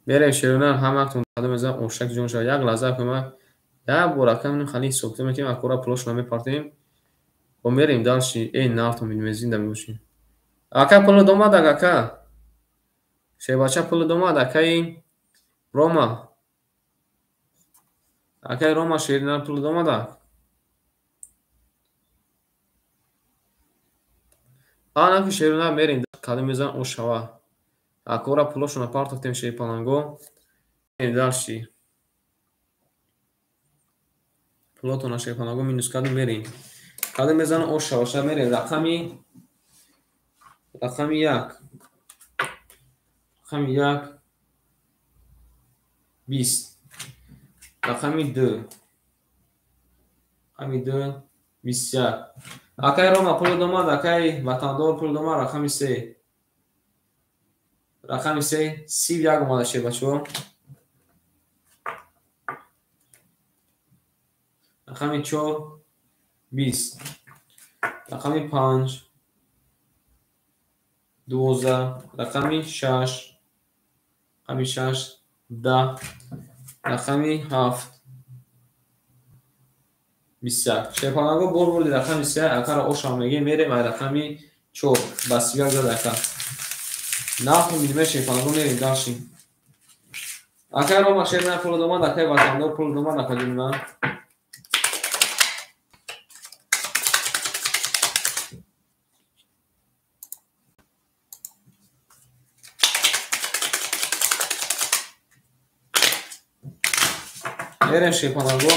Мерем шерунар ҳаматон қадам мезанам ошак ҷон шава. Як лаҳза акай ма як бор акай минем хали ҳисобкитоб мекунем акора пулошона мепартоем. Бо мерем дальше. Эй нартон бинем зинда мебошем. Ака пуло домад ака. Шербача пуло домад акай Рома. Акай Рома шернар пуло домад. Ана ки шернар мерем қадам мезанам ошава. Акора пулошона партофтем шерпаланго. Мерем дальше. Пулотона шерпаланго минус кардем мерем. Қадам мезанам ошава мерем рақами 1. Рақами 1 20. Рақами 2. Рақами 2 21. Акай Рома пул домад, акай Ватандор пул домад, рақами 3. Рақами 3, 31 омада шербачаҳо. Рақами 4, 20. Рақами 5, 12. Рақами 6, рақами 6, 10. Рақами 7, 21. Шерпаланго бор бурди рақами 3, акара ошам мегем, мерем ай рақами 4, ба 31 зад ака. Нархи минимаи шерпаланго мерем дальше. Акай Рома шер на пул домад, акай Ватандор пул домад, акаҷони ман. Мерем шерпаланго.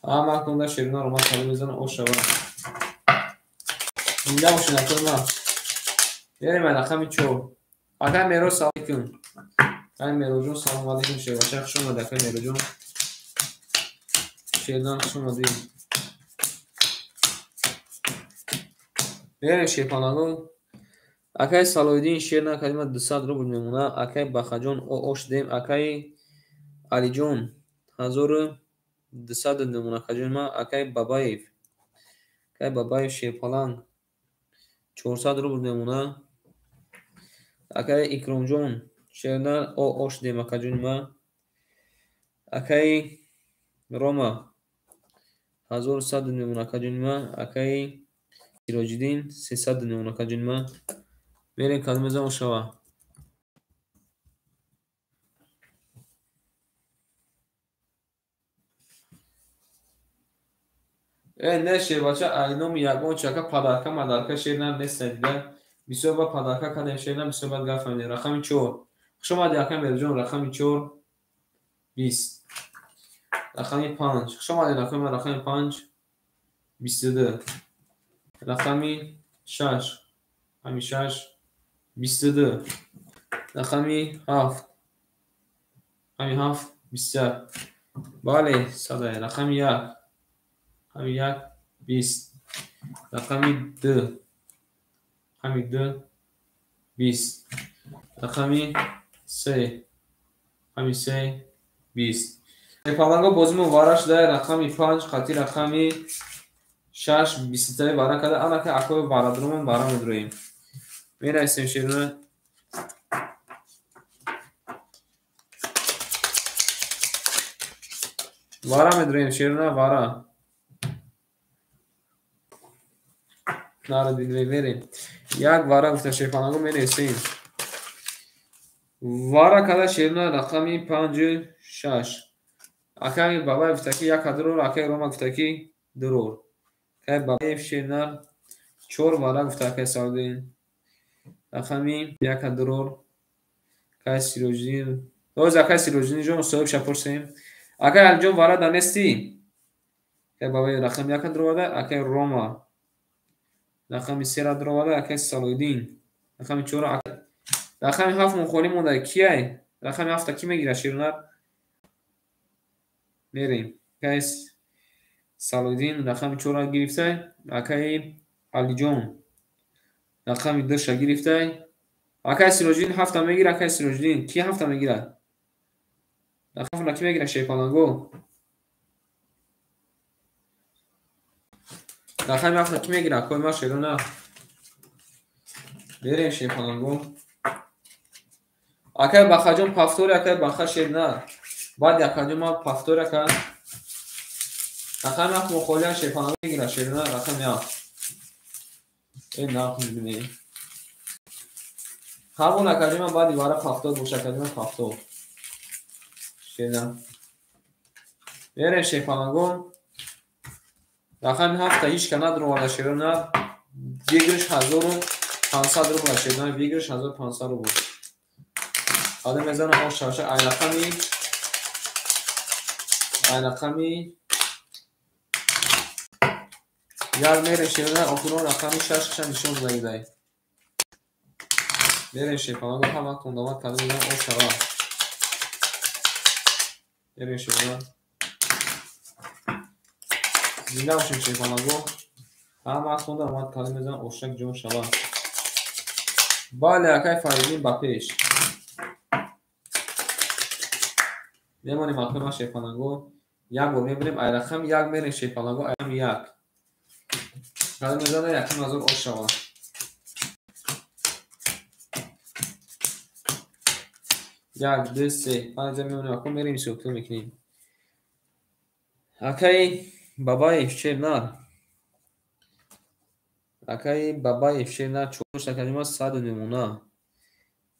Ҳама кунда шерина Рома салом мезанам, ош шава. Зинда бошед, акои ман. Мерем ай рақами 4. Акай Меро салом алейкум. Акай Мероҷон салом алейкум, шербача хуш омадӣ, акай Мероҷон. Шердан хуш омадӣ. Мерем шерпаланго. Акай Салоҳиддин шер накардим, 200 рубл мемона. Акай Бахаҷон ош дем, акай Алиҷон 1200 мемона, акаҷони ман. Акай Бабаев, акай Бабаев шерпаланг 400 рубл мемона. Акай Икромҷон шерна ош дем, акаҷони ман. Акай Рома 1100 мемона, акаҷони ман. Акай Сироҷиддин 300 мемона, акаҷони ман. Мерем кадом мезанам шава. Не шербача, ай номи ягон чака падарка мадарка шер на нест дига. Бисёр ба падарка кардем шер на, бисёр бад гап фаҳмидем. Рақами 4. Хуш омадӣ акай Мероҷон, рақами 4, 20. Рақами 5. Хуш омадед акай ман, рақами 5, 22. Рақами 6, рақами 6, 22. Рақами 7, рақами 7, 21. Бале, садай. Рақами 1, рақами 1, 20. Рақами 2, рақами 2, 20. Рақами 3, рақами 3, 20. Паланго бозимо вара шуда, рақами 5 қати рақами 6, 20 вара карда. Анака акои варадромон вара медроем. Мерасем шеруна. Вара медроем шеруна, вара. Народ мерем. Як вара гуфта шерпаланго мерасем. Вара карда шеруна рақами 5, 6. Акай Бабаев гуфта ки як дрор, акай Рома гуфта ки дрор. Акай Бабаев шерна 4 вара гуфта акай Саудин. Рақами 1 дрор. Акай Сироҷиддин. Боз акай Сироҷиддин ҷон соҳиб шапурсем. Акай Алиҷон вара да нестӣ? Акай Бабаев рақами 1 дровада, акай Рома рақами 3 дровада, акай Салоҳиддин рақами 4, рақами 7 мухолӣ монда. Кияй? Рақами 7 ки мегирад шерунар? Мерем. Акай Салоҳиддин рақами 4 гирифтай, акай Алиҷон рақами 2 гирифтай. Акай Сироҷиддин 7 мегирад, акай Сироҷиддин ки 7 мегирад? Рақами 7 ки мегирад шерпаланго? Рақами 7 ки мегирад? Акои ман шерона. Мерем шерпаланго. Акай Бахаҷон пафтори, акай Баха шерна. Баъд акаҷон ман пафтори ака. Рақами 7 мухолиан шерпаланго мегирад шерона, рақами 7. Нарх мебинем. Ҳамон акаҷон ман баъди вара пафтор боша, акаҷон ман пафтор. Шерна. Мерем шерпаланго. Рақами 7 ҳеҷ ка надроварда шерона. Выигрыш 1500 рубл шерона, выигрыш 1500 рубл. Одам мезанам ош шавша, ай рақами як мерем шерона, охирон рақами 6 ша нишон додагидай. Мерем шерпаланго, ҳама тундават карда мезанам ош шава. Мерем шерона. Зинда бошем шерпаланго. Ҳама хонда омад калим мезанам ошак ҷон шава. Бале, акай Фариддин ба пеш. Мемонем акай ма шерпаланго. Як бор мебинем, ай рақами як мерем шерпаланго, ай рақами як. Калим мезана 1000 ош шава. Як, ду, се, панҷ мемонем, ака мерем ҳисобкитоб мекунем. Акай Бабаев шернар. Акай Бабаев шернар чор акаҷума 100 мемона.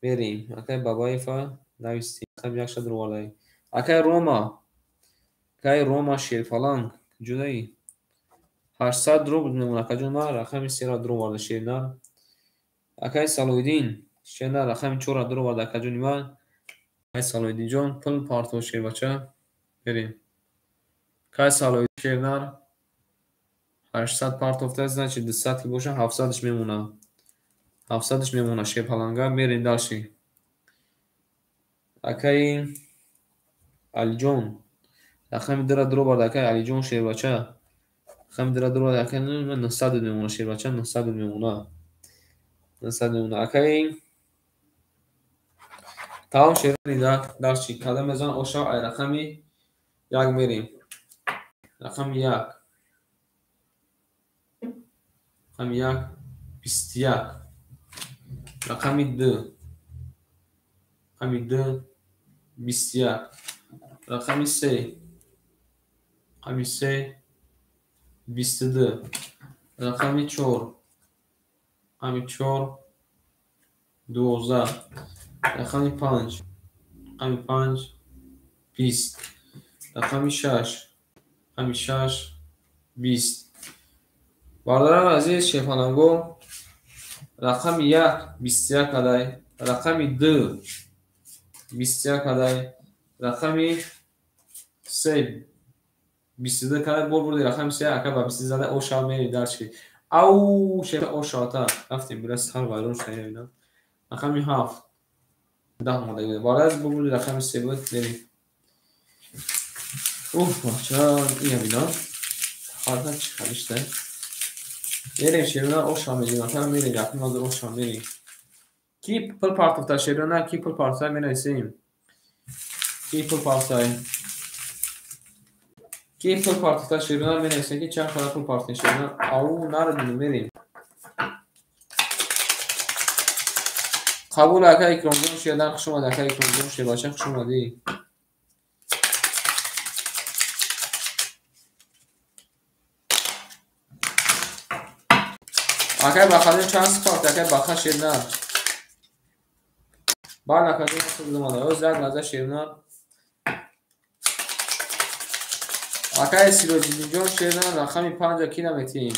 Мерем. Акай Бабаева навистем. Рақами як шад ровардаем. Акай Рома. Акай Рома шерфаланг. Ҷудаи. 800 рубл мемона акаҷума рақами сера дуроварда шернар. Акай Салоҳиддин шернар рақами чора дуроварда акаҷони ман. Акай Салоҳиддинҷон пул партов шербача. Мерем. Акай Салоҳиддин шернар 800 партофта, значит 200 ки боша 700-ш мемона. 700-ш мемона шерпаланга. Мерем дальше. Акай Алиҷон рақами дира дуроварда акай Алиҷон шербача. Рақами дира дуроварда акай 900 мемона шербача, 900 мемона. 900 мемона. Акай тамом шерни дальше. Кадам мезан оша ай рақами як мерем. Рақами як. Рақами як 21. Рақами ду. Рақами ду 21. Рақами се. Рақами се 22. Рақами чор. Рақами чор 12. Рақами панҷ. Рақами панҷ 20. Рақами шаш. Рақами шаш 20. Бародарони азиз шерпаланго, рақами як 21 адай, рақами ду 21 адай, рақами се 22 кадай. Бор бурди рақами се ака ба 22 зада оша мери дальше. Ау шер ошата рафтем бира сар вайрон шуда ина. Рақами ҳафт 10 омада. Бараз бор бурди рақами се буд мерем. Уф, бача, ина бина. Ҳарда чӣ халишта. Мерем шерона оша мерем, ака мерем 1000 оша мерем. Ки пул партофта шерона, ки пул партофта менависем. Ки пул партофта. Ки пул партофта шерона менависем ки чанд қадар пул партофта шерона. Ау нарадим мерем. Қабул ака Икромҷон шердан хуш омадӣ, ака Икромҷон шербача хуш омадӣ. Акай Бахадин чанд спарт, акай Баха шернар. Бале акаҷон худ омада. Оз як лаҳза шернар. Акай Сироҷиддинҷон шернар рақами панҷа ки наметиҳем?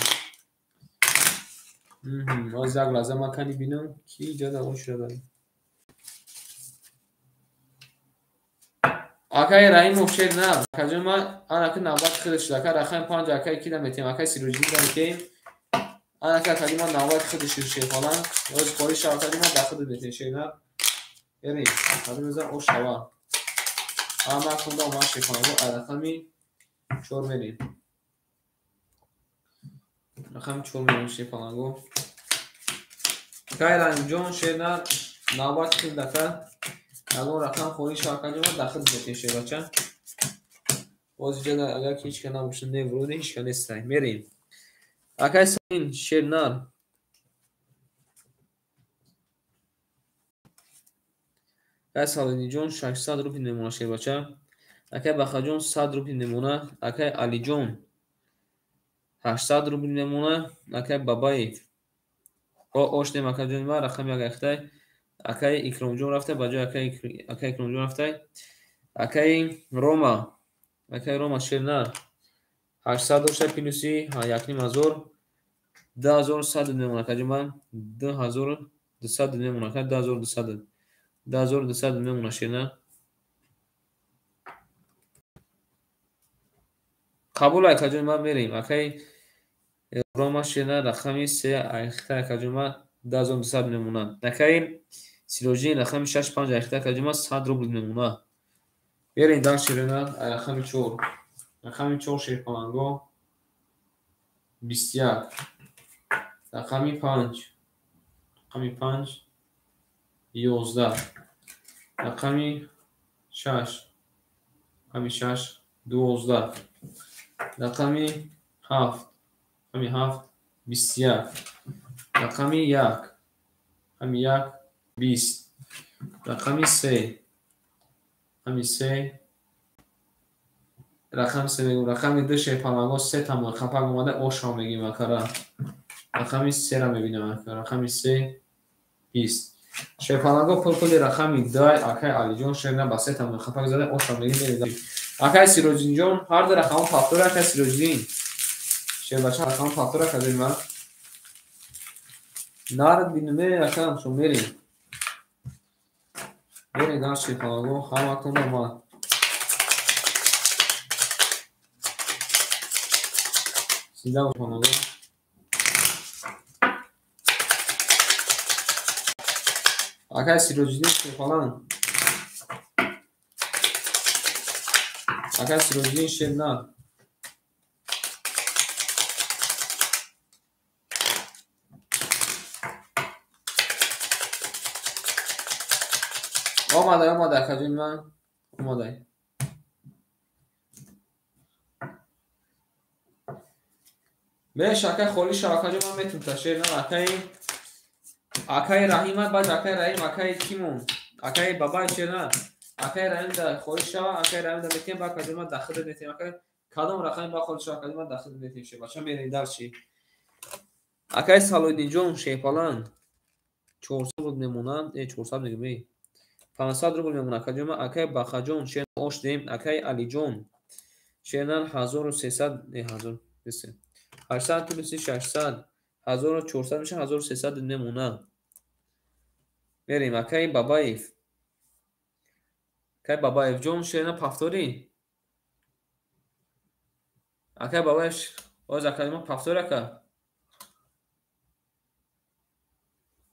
Оз як лаҳза ман кани бинам ки иҷода он шуда. Акай Раҳимов шернар. Акаҷон ман анаки навбат худаш шуда. Ака рақами панҷа акай ки наметиҳем? Акай Сироҷиддин наметиҳем. Анаки акаҷон ман навбат худаш шерхолан. Оз қори шава акаҷон ман ба худ метиҳем шернар. Мерем. Акаҷон мезанам ош шава. Ама хунда омад шерхоланго ай рақами чор мерем. Рақами чор мерем шерпаланго. Акай Раҳимҷон шернар навбат худ ака. Ягон рақам холӣ шава акаҷон ман дар худ метиҳем шербача. Боз иҷода агар ки ҳеч ка набошад, не вроде ҳеч ка нестай. Мерем. Акай Саин шернар. Акай Салоҳиддинҷон 600 рубл мемона шербача. Акай Бахаҷон 100 рубл мемона. Акай Алиҷон 800 рубл мемона. Акай Бабаев ош нем акаҷони ман рақами як айхтай. Акай Икромҷон рафта ба ҷои акай Икромҷон рафтай. Акай Рома, акай Рома шернар 800 дошта плюси 1500 2100 мемона акаҷон ман 2200 мемона ака 2200 2200 мемона шернар. Қабул акаҷон ман мерем. Акай Рома шернар рақами се айхта акаҷон ман 2200 мемона. Акай Сироҷиддин рақами шаш панҷ айхта акаҷон ман 100 рубл мемона. Мерем дар шернар рақами чор. Рақами чор шерпаланго. 21, рақами 5, рақами 5, 11, рақами 6, рақами 6, 12, рақами 7, рақами 7, 21, рақами 1, рақами 1, 20, рақами 3, рақами 3, рақами 3 мегӯм, рақами 2 шерпаланго 3 та мӯйқапак омада, ошро мегӯем акара. Рақами 3-ра мебинем ака, рақами 3, 20. Шерпаланго пул-пули рақами 2, акай Алиҷон шерна ба 3 та мӯйқапак зада, ошро мегӯем. Акай Сироҷиддинҷон, ҳар ду рақамҳо повтор, акай Сироҷиддин. Шербача рақамҳо повтор акаҷони ман. Нард бинуме акам, шо мерем. Мерем дар шерпаланго, ҳаматон омад. Зинда бош паланго. Акай Сироҷиддин шерпаланг. Акай Сироҷиддин шернар. Омадай, омадай, акаҷони ман, омадай. Беш, акай холӣ шав, акаҷон, ман метум та шернар, акай акай Раҳима, баъд акай Раҳим, акай кимон, акай Бабай шернар. Акай Раҳим да холӣ шава, акай Раҳим да метем, ба акаҷон ман дахил метем, акай кадом рақами ба холӣ шава, акаҷон ман дахил метем, шербача мерем дарчи. Акай Салоиддинҷон шерпаланг 400 рубл мемонад, 400 мегӯм, 500 рубл мемонад, акаҷон ман, акай Бахаҷон шер ош дем, акай Алиҷон шернар 1300, 1300, 800 плюс 600, 1400 мешавад, 1300 мемонад. Мерем, акай Бабаев. Акай Бабаевҷон шерна повтори. Акай Бабаев, оз акай ман повтори ака.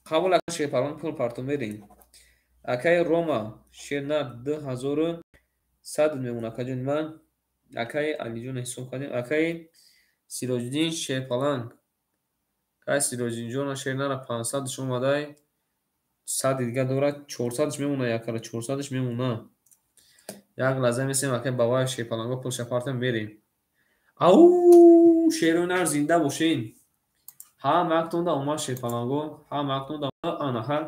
Қабул ака шерпалон пул парту мерем. Акай Рома шерна 2100 мемонад, акаҷони ман. Акай Алиҷон ҳисоб кардем. Акай Сироҷиддин шерпаланг. Акай Сироҷиддинҷон шернара 500 омадай. 100 дига дорад, 400 мемонад, якара 400 мемонад. Як лаҳза месем, акай Бабаев шерпаланго пулша партам мерем. Ау, шеронар зинда бошен. Ҳамаактонда омад шерпаланго, ҳамаактонда анаҳа.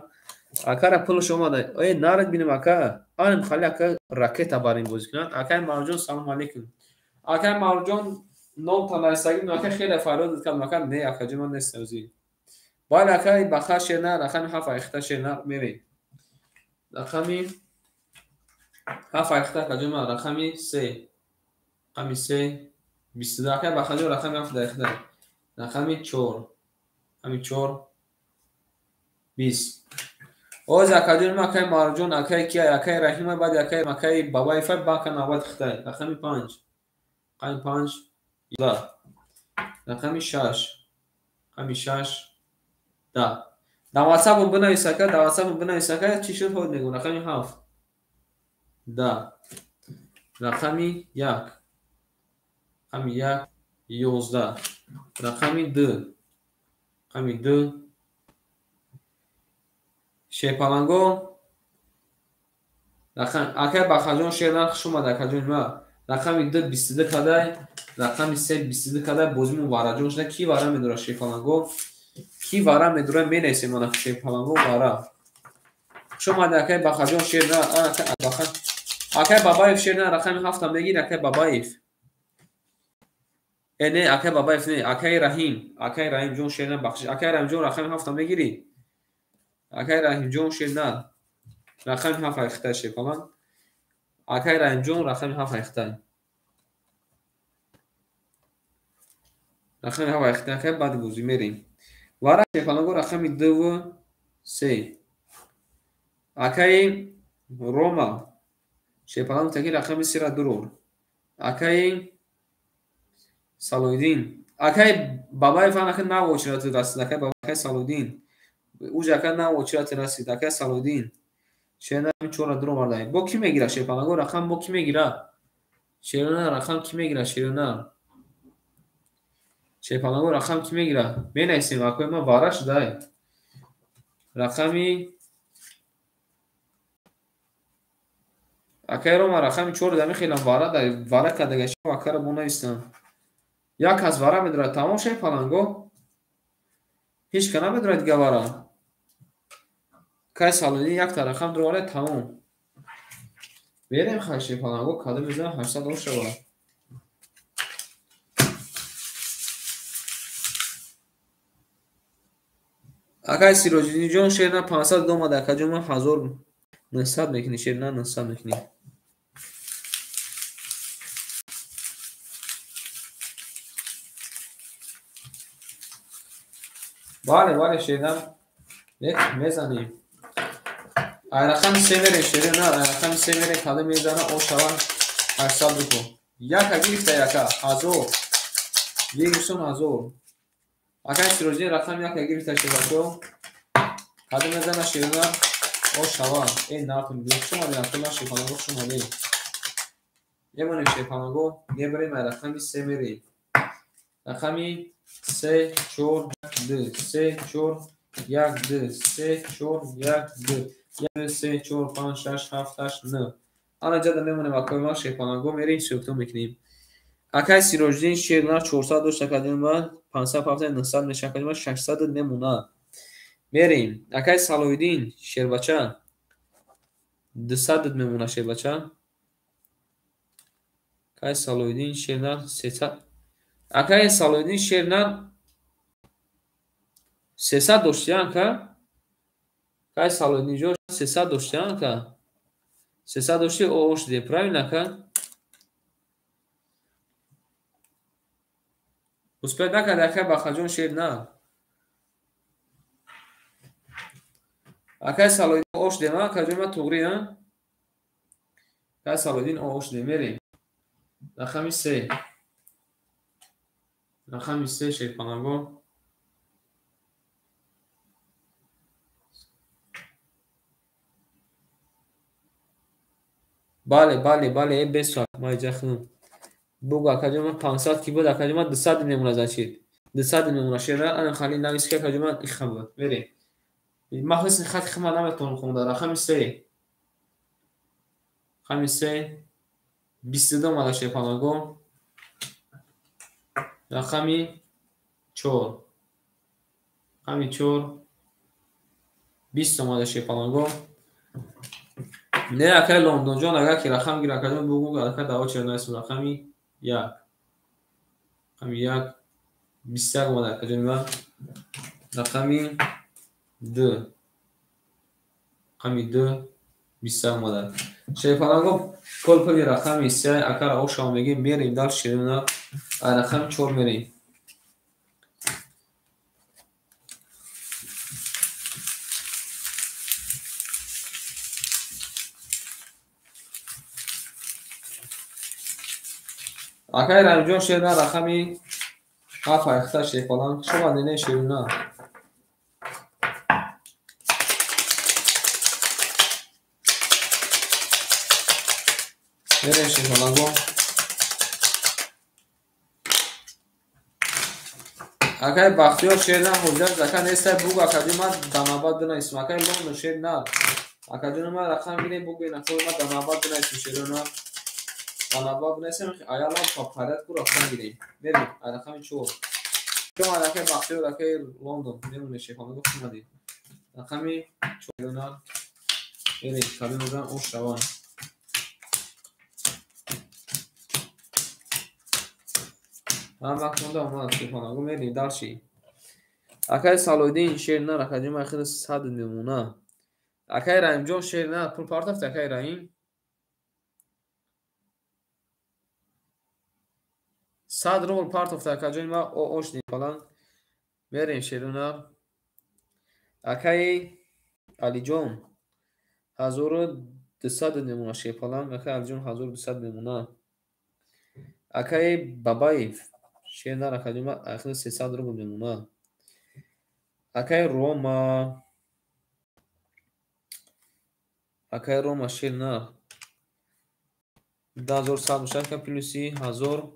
Акара пулш омада. Нарад бинем ака. Анам хали ака ракета барин бозӣ кунад. Акай Марҷон салом алейкум. Акай Марҷон ном танайсагим, ака хеле фарёд кардам, ака не, акаҷон ман нестам ӯзи. Бале акай Баха шерна, рақами 7 айхта шерна мерем. Рақами 7 айхта акаҷон ман, рақами 3. Рақами 3 22 акай Бахаҷон рақами 7 айхта. Рақами 4. Рақами 4 20. Оз акаҷон ман, акай Марҷон, акай Кия, акай Раҳима, баъд акай акай Бабаев бака навбат хитай. Рақами 5. Рақами 5 11. Рақами 6. Рақами 6 10. Дар WhatsApp бинавис ака, дар WhatsApp бинавис ака, чӣ шуд ҳод мегӯм. Рақами 7 10. Рақами 1. Рақами 1 11. Рақами 2. Рақами 2 шерпаланго. Рақам акай Бахаҷон шернар хуш омад акаҷони ман. Рақами 2 22 кадай, рақами 3 22 кадай, бозимон вараҷон шуда. Ки вара медорад шерпаланго? Ки вара медорад менависем мана шерпаланго вара. Хуш омад акай Бахаҷон шернар, акай Баха. Акай Бабаев шернар рақами 7 мегир, акай Бабаев. Не, акай Бабаев не, акай Раҳим, акай Раҳимҷон шернар бахшиш. Акай Раҳимҷон рақами 7 мегирӣ. Акай Раҳимҷон шернар рақами 7 айхта шерпаланг. Акай Раҳимҷон рақами 7 айхта. Рақами 7 айхта акай баъд бозӣ мерем. Вара шерпаланго рақами 2 ва 3. Акай Рома шерпаланг таки рақами 3-ра дурур. Акай Салоиддин, акай Бабаев анака навочират расид, акай Бабаев, акай Салоиддин. Уҷа ака навочират расид, акай Салоиддин. Шерна 4-ра дур оварда. Бо ки мегира шерпаланго рақам бо ки мегира? Шерона рақам ки мегира шерона? Шерпаланго рақам ки мегирад? Менависем, акои ман вара шудай. Рақами акай Рома рақами 4 дами хелам вара дай вара кардагаш акара бо навистам. Як аз вара медорад, тамом шерпаланго. Ҳеч ка намедорад дига вара. Кай Салоҳиддин якта рақам дорад, тамом. Берем хай шерпаланго, кадом мезанам 800 ош шавад. Акай Сироҷиддинҷон шерна 500 омада, акаҷон ман 1900 мекунӣ, шерна 900 мекунӣ. Бале, бале, шерна мезанем. Ай рақами се мерем, шерна, ай рақами се мерем, кадом мезана, о шава 800 рупо. Яка гирифта, яка, 1000. Гирифтон 1000. Акай Сироҷиддин рақами яка гирифта шебако. Кадом мезана шерна, о шава. Эй, нартун, хуш омадед, акои шерпаланго, хуш омадед. Мемонем шерпаланго, мебарем ай рақами се мерем. Рақами 3, 4, 2, 3, 4, 1, 2, 3, 4, 1, 2, 1, 3, 4, 5, 6, 7, 8, 9. Ана ҷада мемонем акои ман шерпаланго, мерем сӯхто мекунем. Акай Сироҷиддин шерна 400 дошт, акаҷон ман 500, 700, 900 мешавад, акаҷон ман 600 мемонад. Мерем. Акай Салоҳиддин шербача 200 мемонад шербача. Акай Салоҳиддин шерна 300. Акай Салоҳиддин шерна 300 доштиян ака? Акай Салоҳиддинҷон 300 доштиян ака? 300 дошти, о шуде, правильно ака? Успед накард акай Бахаҷон шерна. Акай Салоҳиддин о шудем, акаҷон ман туғри, а? Акай Салоҳиддин о шудем, мерем. Рақами 3. Рақами 3 шерпаланго. Бале, бале, бале, э бесоат, ман иҷа худам. Бугу акаҷон ман 500 ки буд, акаҷон ман 200 мемонад, значит. 200 мемонад шера, ана хали навис ки акаҷон ман иха буд. Мерем. Ман ҳисни хати худам наметавонам хонда. Рақами 3. Рақами 3. 22 омада шерпаланго. Рақами 4. Рақами 4. 20 омада шерпаланго. Не, акай Лондонҷон, агар ки рақам гир, акаҷон бугу, ака даво чера нависем. Рақами 1. Рақами 1. 21 омада акаҷони ман. Рақами 2. Рақами 2. 21 омада. Шерпаланго пул пули рақами 3, акара ошава мегем, мерем дар шерина, ай рақами 4 мерем. Акай Раҳимҷон шерна рақами 7 айхта шерпаланг. Шума нене шерина. Мерем шерпаланго. Акай Бахтиёр шерна ҳуҷҷат зака нестай, бугу акаҷон ман ба навбат бинависем. Акай Лондон шерна. Акаҷон ман рақам гирем, бугӯ инакои ман ба навбат бинависем шерна. Ба навбат бинависем, аялам по порядку рақам гирем. Мерем, ай рақами 4. Шумо акай Бахтиёр, акай Лондон, мемонем шерпаланго, хуш омадед. Рақами 4 мерем, кадом мезанам, ош шаванд. Ҳам вақт монда омад шерпаланго, мерем дарши. Акай Салоҳиддин шерна, акаҷон ман хеле 100 мемона. Акай Раҳимҷон шерна, пул партофт акай Раҳим. 100 рубл партофт акаҷони ман, ош паланг. Мерем шерна. Акай Алиҷон 1200 мемона шерпаланг. Акай Алиҷон 1200 мемона. Акай Бабаев шерна, акаҷони ман ахир 300 рубл мемона. Акай Рома, акай Рома шерна 2100 мешавад, плюси 1000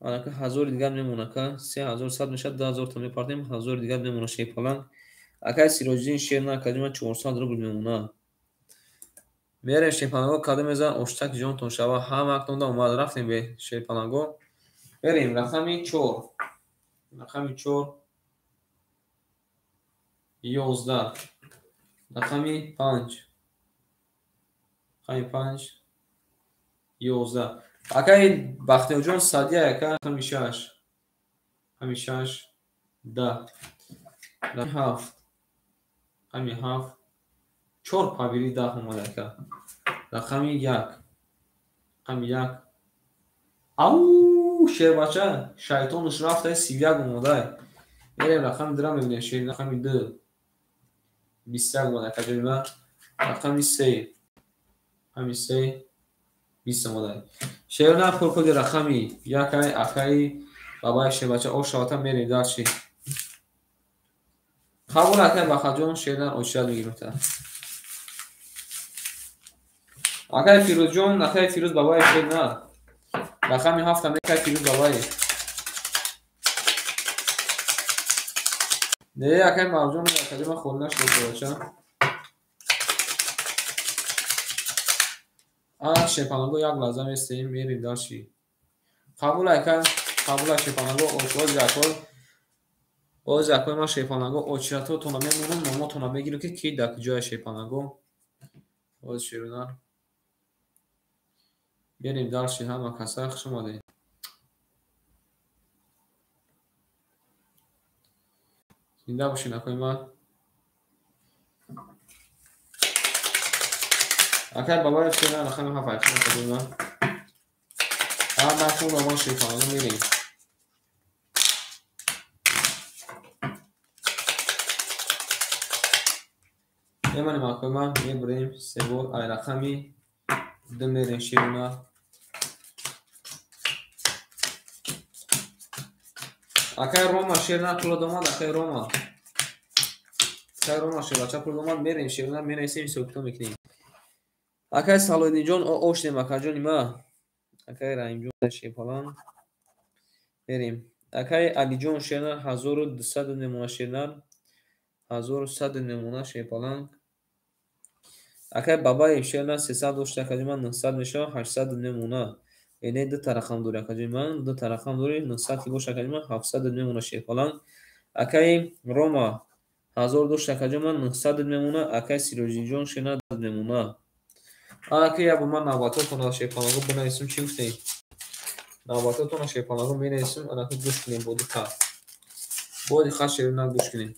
Анака 1000 дигар мемона ка. 3100 мешавад, 2000 та мепартем, 1000 дигар мемона шерпаланг. Акай Сироҷиддин шер на акаҷон 400 рубл мемона. Мерем шерпаланго кадом мезан оштак ҷонтон шава. Ҳама актонда омад рафтем бе шерпаланго. Мерем рақами 4. Рақами 4 11. Рақами 5. Рақами 5 11. Акай Бахтиёрҷон Садия ака рақами 6. Рақами 6 10. Рақами 7. Рақами 7 4 пабири 10 омад ака. Рақами 1. Рақами 1. Ау, шербача, шайтонаш рафта 31 омадай. Мерем рақами 2 мебинем, шер рақами 2. 21 омад ака ҷонима. Рақами 3. Рақами 3 20 омадай. Шерна пуркуди рақами 1 ай акаи бабаи шербача ошавата мерем дарчи. Қабул акай Бахаҷон шернар очират мегирифта. Акай Фирӯзҷон, акай Фирӯз бабаи шернар. Рақами 7 акай Фирӯз бабаи. Не, акай Марҷон, акай ман холӣ нашуд бача. А шерпаланго як лаҳза местем, мерем дарчи. Қабул ака, қабул шерпаланго ошоз акой. Оз акой ман шерпаланго очиратотона мемонам, номотона мегирам ки ки дар куҷоя шерпаланго. Оз шерунар. Мерем дарчи ҳама каса хуш омадед. Зинда бошед акои ман. Акай бабаев шернар рақами 7 акаи ман. Ҳама хуб ман шерпаланго мерем. Мемонем акои ман, мебурем се бор ай рақами 2 мерем шерунар. Акай Рома шернар пул домад, акай Рома. Акай Рома шербача пул домад, мерем шерунар, менависем ҳисоб-китоб мекунем. Акай Салоҳиддинҷон ошнем акаҷони ма. Акай Раҳимҷон шерпаланг. Мерем. Акай Алиҷон шернар 1200 мемона шернар. 1100 мемона шерпаланг. Акай Бабаев шернар 300 дошт акаҷони ман 900 мешавад, 800 мемона. Эне ду та рақам дори акаҷони ман, ду та рақам дори 900 ки бош акаҷони ман 700 мемона шерпаланг. Акай Рома 1000 дошт акаҷони ман 900 мемона. Акай Сироҷиддинҷон шернар мемона. Ака я бо ман навбатотонро шерпаланго бинависем, чӣ гуфтем? Навбатотонро шерпаланго менависем, анака гӯш кунем бо диққат. Бо диққат шерунар гӯш кунем.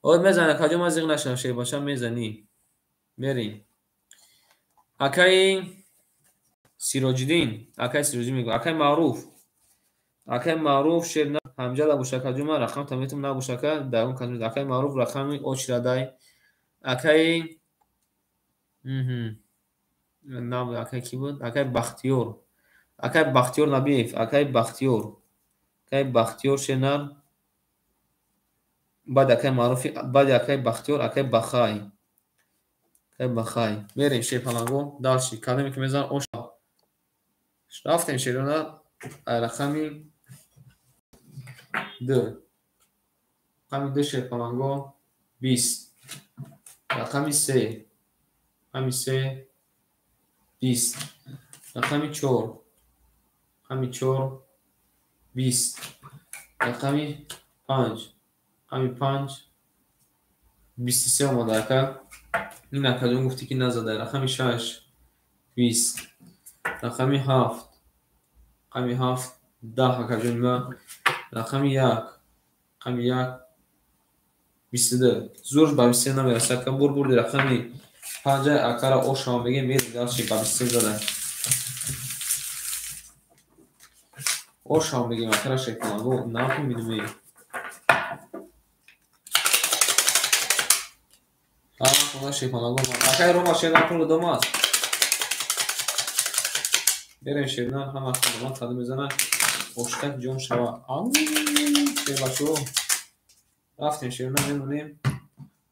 Оз мезанӣ акаҷон, ман зиқ нашавам шербача, мезанӣ. Мерем. Акаи Сироҷиддин, акаи Сироҷиддин мегӯ, акаи Маъруф. Акаи Маъруф шернар ҳамҷа набош акаҷон, ман рақам таметум набош ака, дар он кас акаи Маъруф рақами очирадай. Акаи нам акаи ки буд? Акаи Бахтиёр. Акаи Бахтиёр Набиев, акаи Бахтиёр. Акаи Бахтиёр шернар. Баъд акаи Маъруфи, баъди акаи Бахтиёр, акаи Бахай. Акаи Бахай. Мерем шерпаланго, дарчи. Кадоме ки мезанад ош. Рафтем шерона ай рақами 2. Рақами 2 шерпаланго 20. Рақами 3. Рақами 3 20. Рақами 4. Рақами 4 20. Рақами 5. Рақами 5 23 омада ака. Ин акаҷон гуфтӣ ки назадай. Рақами 6 20. Рақами 7. Рақами 7 10 акаҷони ман. Рақами 1. Рақами 1 22. Зурш ба 23 намерасад ака. Бур бурди рақами 5 акара ошава мегем, мерем дарчи ба 23 задай. Ошава мегем акара шерпаланго накун минуме. Ҳама шерпаланго. Акай Рома шернар пул домад. Берем шернар ҳама домад қадам мезанад. Оштак ҷон шава. Ау, шербачо. Рафтем шернар мемонем.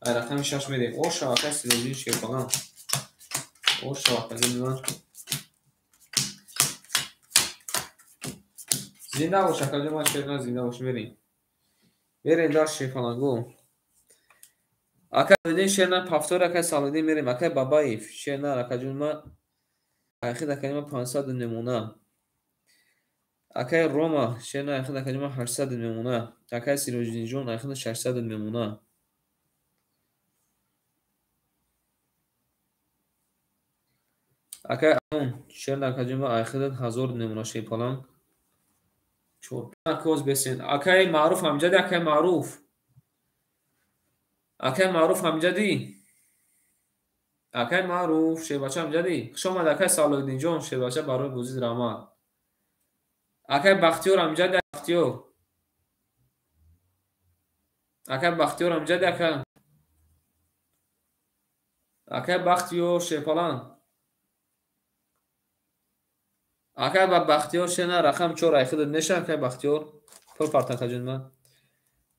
Ай рақами 6 мерем. Ошава акай Сироҷиддин шерпаланг. Ошава акаҷони ман. Зинда бош, акаҷон, ман шерна зинда бош, мерем. Мерем дар шерпаланго. Акай Салидин шерна пафтор, акай Салидин мерем. Акай Бабаев шерна, акаҷон, ма айхид акаҷон ма 500 мемона. Акай Рома шерна айхид акаҷон ма 800 мемона. Акай Сироҷиддинҷон айхид 600 мемона. Акай Амон шерна акаҷон ма айхид 1000 мемона шерпаланг. Чор бесен. Акай Маъруф ҳамҷади, акай Маъруф. Акай Маъруф ҳамҷади. Акай Маъруф шербача ҳамҷади. Хуш омад акай Салоҳиддинҷон шербача барои бозид раҳмат. Акай Бахтиёр ҳамҷади, Бахтиёр. Акай Бахтиёр ҳамҷади, ака. Акай Бахтиёр шерпаланг. Акай ба Бахтиёр шена рақам 4 айхидат меша, акай Бахтиёр. Пул парта акаҷон ман.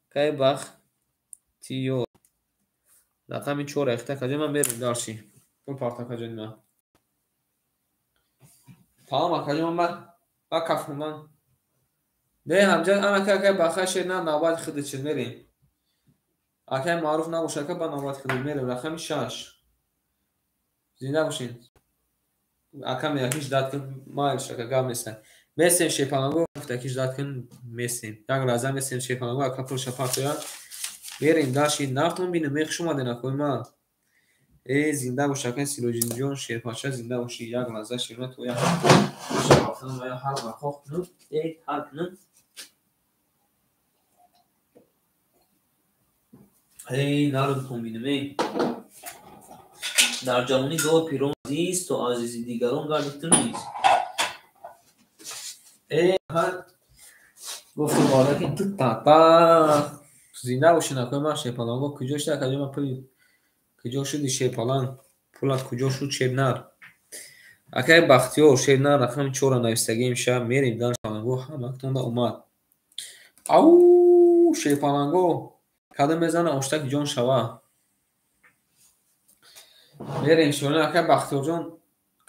Акай Бахтиёр. Рақами 4 айхида акаҷон ман мерем дарши. Пул парта акаҷон ман. Тамом акаҷон ман ба кафман. Не ҳамҷад ана акай Бахай шена навбати хидат шид мерем. Акай Маъруф набоша ака ба навбати хидат мерем. Рақами 6. Зинда бошед. Ака мега ҳеҷ дад кун, майлш ака гап нестан. Месем шерпаланго гуфта ҳеҷ дад кун месем. Як лаҳза месем шерпаланго ака пулша партояд. Мерем даши нафтон бинем, мехуш омаден акои ман. Э зинда бош ака Сироҷиддинҷон шерпача зинда боши. Як лаҳза шерма то як ҳар бақоқ кунам, э ҳар кунам. Эй нарудтон бинем, эй. Дар ҷавонӣ дуо пирон азиз, то азизи дигарон гардӣ ту низ. Э ҳар гуфту ки ту тата. Зинда бошед акои ман шерпаланго. Куҷо шуд акаҷон ман пули куҷо шуди шерпаланг? Пулат куҷо шуд шернар? Акай Бахтиёр шернар рақами 4 навистагием шаб мерем дар шерпаланго ҳамактонда омад. Ау шерпаланго кадом мезана оштак ҷон шава. Мерем шона акай Бахтиёрҷон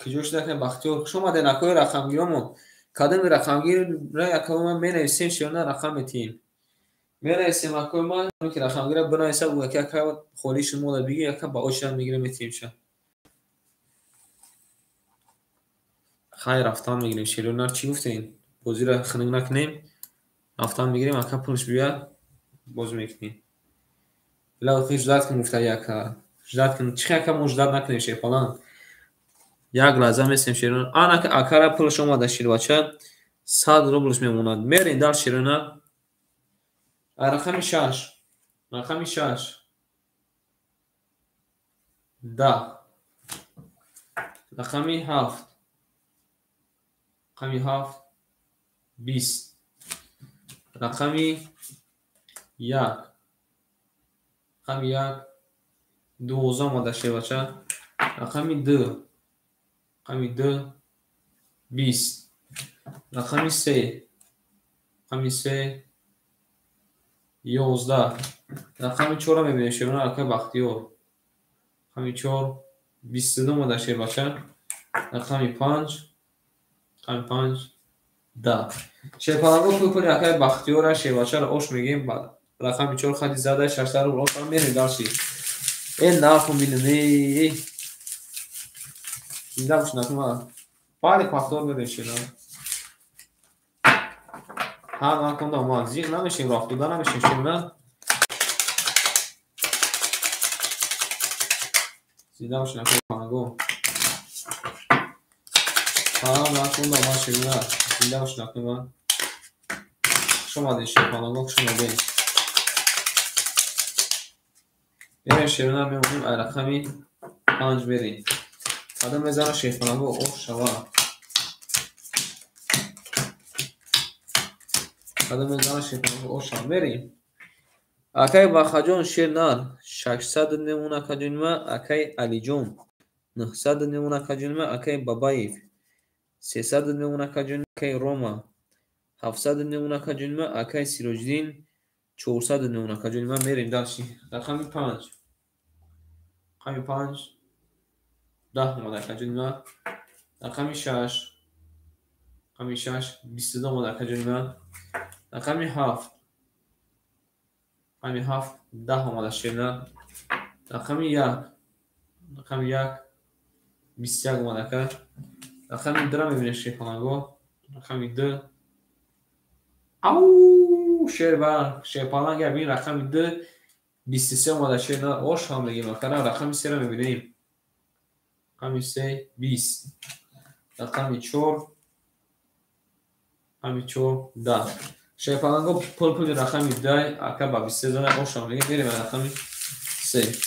куҷо шуд акай Бахтиёр? Хуш омаден акои рақамгиромон. Кадоми рақамгирра акои ман менависем шона рақам метиҳем. Менависем акои ман ки рақамгирра бинависа ки ака холии шумо биги ака ба очирам мегирем метиҳем ша. Хайр рафтан мегирем шеронар чӣ гуфтем? Бозиро хунук накунем. Рафтан мегирем ака пулш биёяд боз мекунем. Била ждат кун гуфта яка. Ждат кун. Чӣ ака мо ждат накунем шерпаланг. Як лаҳза месем шерона. Ана акара пулш омада шербача 100 рублш мемонад. Мерем дар шерона. Рақами 6. Рақами 6. 10. Рақами 7. Рақами 7. 20. Рақами 1. Рақами 1. 12 омада шербача. Рақами 2. Рақами 2. 20. Рақами 3. Рақами 3. 11. Рақами 4 мебинем шерона акай Бахтиёр. Рақами 4. 22 омада шербача. Рақами 5. Рақами 5. 10. Шерпаланго пул пули акай Бахтиёра шербачаро ош мегем. Рақами 4 хати зада 600 рубл ош мерем дарши. Э нарху бинем, эй. Зинда бош накума. Баъди пахтор мерем шена. Ҳар накунда омад. Зиқ намешем, рафтуда намешем шена. Зинда бош накума. Ҳар накунда омад шена. Зинда бош накума. Хуш омадед шерпаланго, хуш омадед. Мерем шерона мемонем ай рақами 5 мерем. Кадом мезана шерпаланго ош шава. Кадом мезана шерпаланго ош шава. Мерем. Акай Бахаҷон шернар 600 мемона акаҷон ма, акай Алиҷон 900 мемона акаҷон ма, акай Бабаев 300 мемона акаҷон, акай Рома 700 мемона акаҷон ма, акай Сироҷиддин 400 мемона акаҷон ма. Мерем дарши. Рақами 5. Рақами 5. 10 омада акаҷон ма. Рақами 6. Рақами 6 22 омад, акаҷони ман. Рақами 7. Рақами 7 10 омада, шернар. Рақами 1. Рақами 1 21 омад, ака. Рақами 2 мебинем, шерпаланго. Рақами 2. Ау, шербар, шерпаланг бин, рақами 2 23 омада, шернар. Ош ҳам мегим, ака. Рақами 3 мебинем. Рақами 3 20. Рақами 4. Рақами 4 10. Шерпаланго пул пули рақами 10, ака, ба 23 зана ош ҳам мегим. Мерем рақами 3.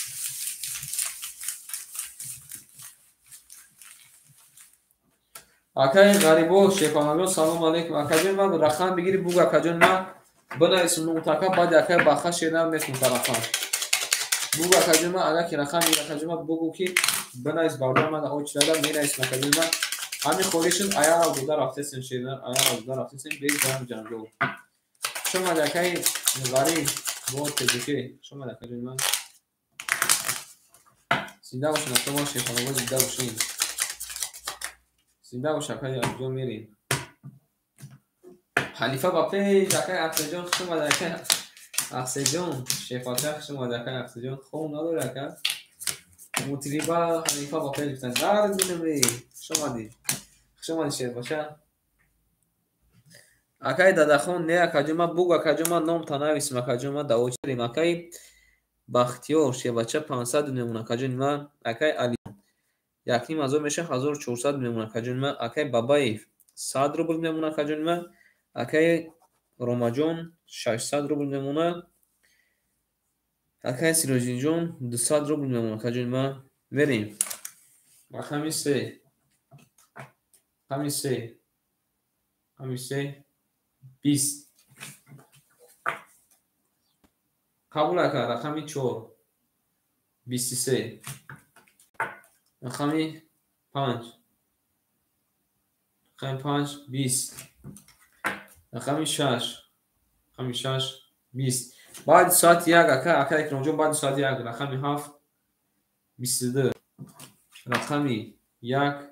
Акаи Ғарибо, шерпаланго, салом алейкум. Акаҷон, ман рақам бигири, бугу, акаҷон, ман бинависм нуқтака, баъди акаи Баха шернар месм рақам. Бугу, акаҷон, ман агар ки рақам бигири, акаҷон, ман бугу ки бинавис, барои ман очирада менависм, акаҷон, ман. Ҳамин холӣ шуд, аярав дода рафтесем, шернар, аярав дода рафтесем, бе ҷанг ҷанҷол. Хуш омади, акаи Ғариб, бо теҷуке. Хуш омади, акаҷон, ман. Зинда бошед, ака, мо шерпаланго, зинда бошед. Зинда бош, акаи Алиҷон, мерем. Ҳанифа ба пеш, акаи Ақсиҷон, хуш омади, акаи Ақсиҷон, шерпача, хуш омади, акаи Ақсиҷон. Хоб надори, ака? Мутриба Ҳанифа ба пеш гуфтан. Дар бинам, хуш омадӣ. Хуш омадӣ, шерпача. Акаи Дадахон, не, акаҷон, ман бугу, акаҷон, ман номта нависм, акаҷон, ман даво чирем. Акаи Бахтиёр, шербача, 500 мемон, акаҷони ман. Акаи Али 1500 меша, 1400 мемон, акаҷони ман. Акаи Бабаев 100 рубл мемон, акаҷони ман. Акаи Ромаҷон 600 рубл мемонад. Акаи Сироҷиддинҷон 200 рубл мемонад, акаҷони ман. Мерем. Рақами 3. Рақами 3. Рақами 3 20. Қабул, ака, рақами 4 23. Рақами 5. Рақами 5 20. Рақами 6. Рақами 6 20. Баъди соати 1, ака, ака Икромҷон, баъди соати 1 рақами 7 22. Рақами 1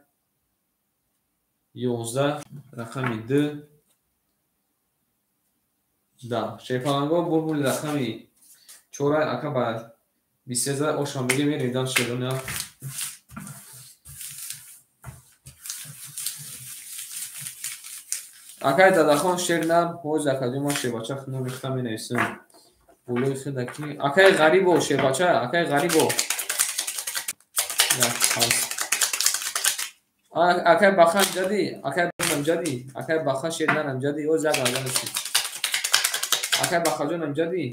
11. Рақами 2 10. Шерпаланго булбули рақами 4, ака, ба 23 ошам мегем, мерем дан шерона. Акаи Дадахон, шернар, ҳоз, акаҷон, ман шербача номи худам менависам. Болои худаки. Акаи Ғарибо, шербача, акаи Ғарибо. Як пас. Акаи Баха ҷади, акаи Бахам ҷади, акаи Баха шернарам ҷади, оз як лаҳза. Акаи Бахаҷонам ҷади.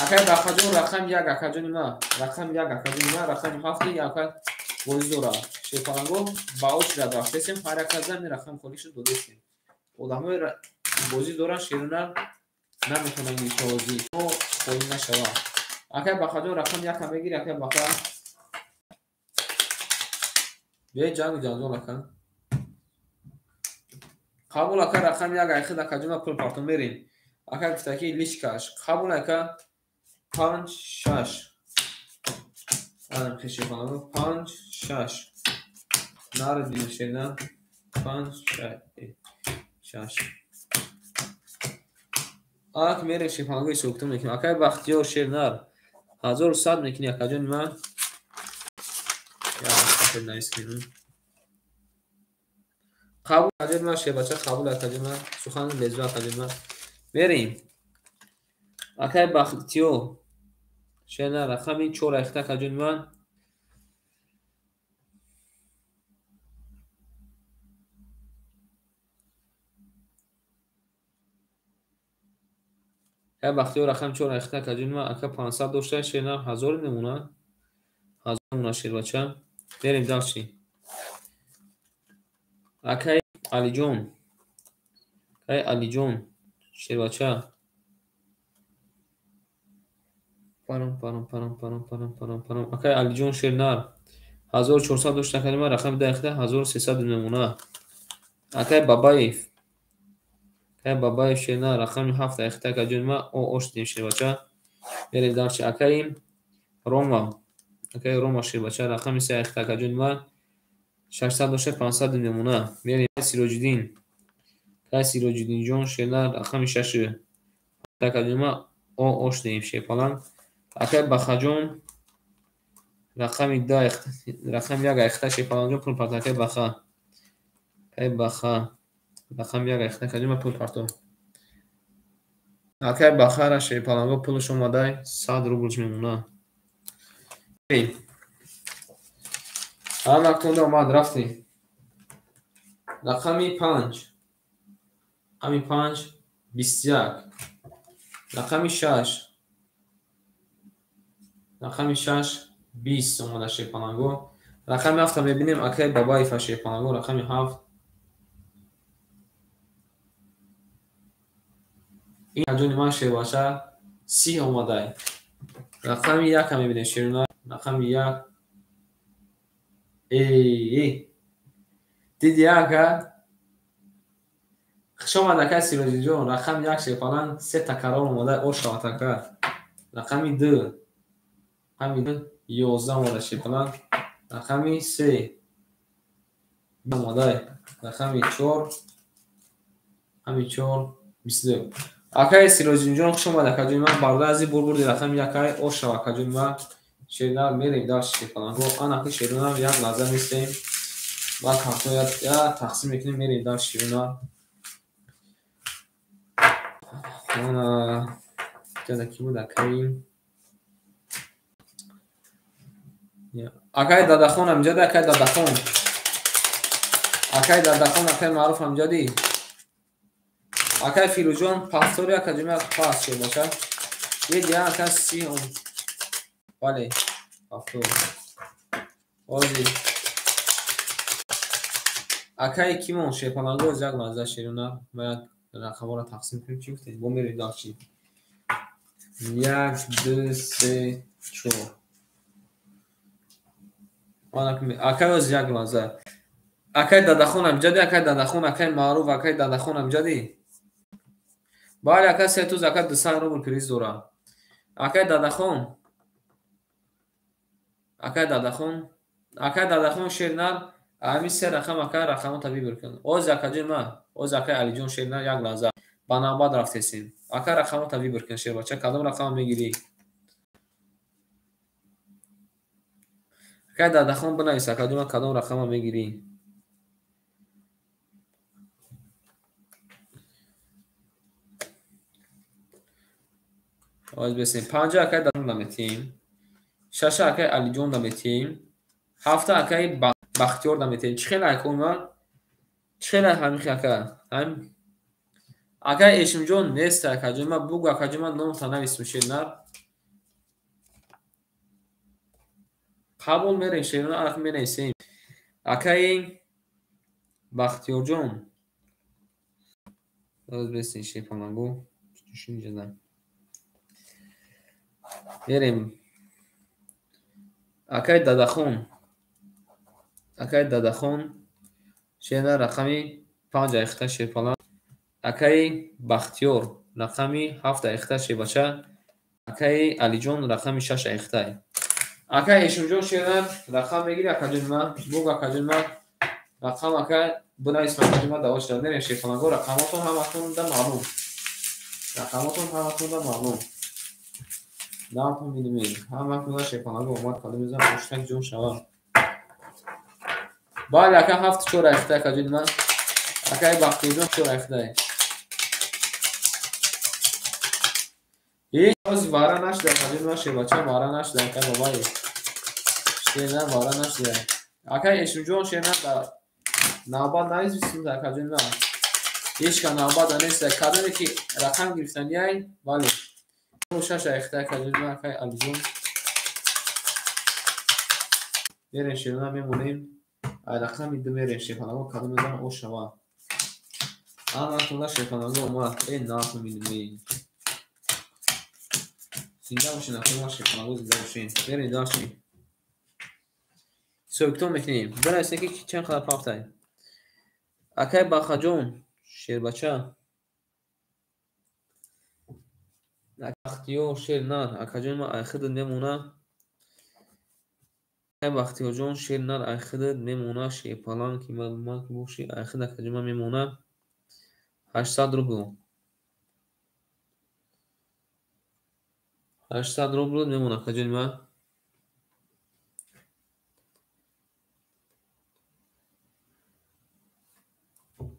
Акаи Бахаҷон, рақам 1, акаҷони ман, рақами 1, акаҷони ман, рақами 7, ака бозӣ дорад. Шерпаланго ба очрад рафтесем, ҳар як аз ҳамин рақам холӣ шуд, додесем. Одамои бозӣ доранд, шерона наметавонанд гирифта, то холӣ нашавад. Акаи Бахаҷон, рақами 1 мегири, акаи Баха. Бе ҷангу ҷанҷол, ака. Қабул, ака, рақами 1 айхид, акаҷон, пул партон, мерем. Ака гуфта ки личкаш. Қабул, ака, 5 6. Анам хеши хонам 5 6. Нар дилшена 5 6. Ак мере шефанго ҳисобкитоб мекунем. Акаи Бахтиёр, шернар 1100 мекунӣ, акаҷони ман. Навис кунем. Қабул, акаҷони ман, шербача, қабул, акаҷони ман. Сухан лезу, акаҷони ман. Мерем. Акаи Бахтиёр, шернар, рақами 4 айхта, акаҷони ман. Акаи Бахтиёр, рақами 4 айхта, акаҷони ман. Ака 500 дошта, шернар 1000 мемонад. 1000 мемонад, шербача. Мерем дальше. Акаи Алиҷон. Акаи Алиҷон, шербача. Парам парам парам парам парам парам парам. Акаи Алиҷон, шернар 1400 дошта, акаи ман, рақами 10 айхта 1300 мемонад. Акаи Бабаев. Акаи Бабаев, шернар, рақами 7 айхта, акаҷони ман, о ош дидем, шербача. Мерем дальше. Акаи Рома. Акай Рома шербача рақами се айхта акаҷони ман 600 боша 500 мемона. Мерем Сироҷиддин. Акай Сироҷиддинҷон шернар рақами шаш акаҷони ман ош деҳем шерпаланг. Акай Бахаҷон рақами рақами як айхта шерпалангҷон пул парто. Акай Баха. Акай Баха рақами як айхта акаҷони ман пул парто. Акай Бахара шерпаланго пулаш омадай 100 рублш мемона. Ҳамактонда омад рафтем. Рақами панҷ. Рақами панҷ 21. Рақами шаш. Рақами шаш 20 омада шерпаланго. Рақами ҳафта мебинем акай Бабаева шерпаланго. Рақами ҳафт. Ин ҷони ман шербача 30 омадай. Рақами яка мебинем шерона. Рақами як. Эй, диди ака? Хуш омад акай Сироҷиддинҷон. Рақами як шерпаланг се такарор омада ош шавад ака. Рақами ду. Рақами ду 11 омада шерпаланг. Рақами се омадай. Рақами чор. Рақами чор 22. Акай Сироҷиддинҷон хуш омад акаҷони ман. Бародар азиз бурбурди рақами якай ош шавад акаҷони ман. Шернар мерем дар шерпаланго. Анаки шернар як лаҳза местем. Баъд ҳафто я тақсим мекунем мерем дар шернар. Ана ҷада ки буд акай? Акай Дадахон амҷади, акай Дадахон. Акай Дадахон, акай Маъруф амҷади. Акай Фирӯзҷон пастори акаҷони ман паст шербача. Е ака 30 он. Бале, повтор. Ози. Акай кимон шерпаланго як лаҳза шерона ма як рақамҳоро тақсим кунем. Чӣ гуфтем? Бо мерем дальше. 1 2 3 4. Акай оз як лаҳза. Акай Дадахон амҷади, акай Дадахон, акай Маъруф, акай Дадахон амҷади. Бале, акай се туз, акай 200 рубл приз дора. Акай Дадахон. Акай Дадахон. Акай Дадахон шернар ҳамин се рақам акай рақамота выбор кун. Оз акаҷони ман, оз акай Алиҷон шернар як лаҳза. Ба навбат рафтесем. Акай рақамота выбор кун шербача, кадом рақама мегирӣ? Акай Дадахон бинавис акаҷони ман кадом рақама мегирӣ? Оз бесем. 5 акай Дадахон наметиҳем. 6 акай Алиҷон наметиҳем. 7 акай Бахтиёр наметиҳем. Чӣ хел акои ман? Чӣ хел ҳамихи ака? Акай Эшимҷон нест акаҷони ман. Бугу акаҷони ман номта нависм шернар. Қабул мерем шернар ак менависем. Акай Бахтиёрҷон. Оз бесем шерпаланго. Шунҷада. Мерем. Акай Дадахон. Акай Дадахон шернар рақами 5 айхта шерпаланг. Акай Бахтиёр рақами 7 айхта шербача. Акай Алиҷон рақами 6 айхта. Акай Эшимҷон шернар рақам мегири акаҷони ман. Бугу акаҷони ман рақам акай бинавис акаҷони ман даво шуда. Мерем шерпаланго рақамотон ҳаматонда маълум. Рақамотон ҳаматонда маълум. Наатон бинем. Ҳаматонда шерпаланго омад кадом мезанам оштак ҷон шава. Бале, ака 7 4 айхта акаҷони ман. Акай Бахтиёрҷон 4 айхта. Ҳеҷ вара нашуда акаҷони ман шербача вара нашуда акай бабаи. Шернар вара нашуда. Акай Эшимҷон шернар дар навбат нависед акаҷони ман. Ҳеҷ ка навбат нест. Кадоме ки рақам гирифтанияй, бале. 6 айхта акаҷони ман акай Алиҷон. Мерем шернар мемонем. Ай рақами ду мерем шерпаланго кадом мезанам ош шава. Анатонда шерпаланго омад. Э наатон бинем. Зинда бошед акаи ман шерпаланго зинда бошед. Мерем дальше. Ҳисоб-китоб мекунем. Бинависем ки чанд қадар пафтай. Акай Бахаҷон шербача. Бахтиёр шернар акаҷони ман айхида мемона. Бахтиёрҷон шер нар айхидат мемона шерпаланг ки ман боши айхид акаҷон ман мемона 800 рубл. 800 рубл мемона акаҷони ман.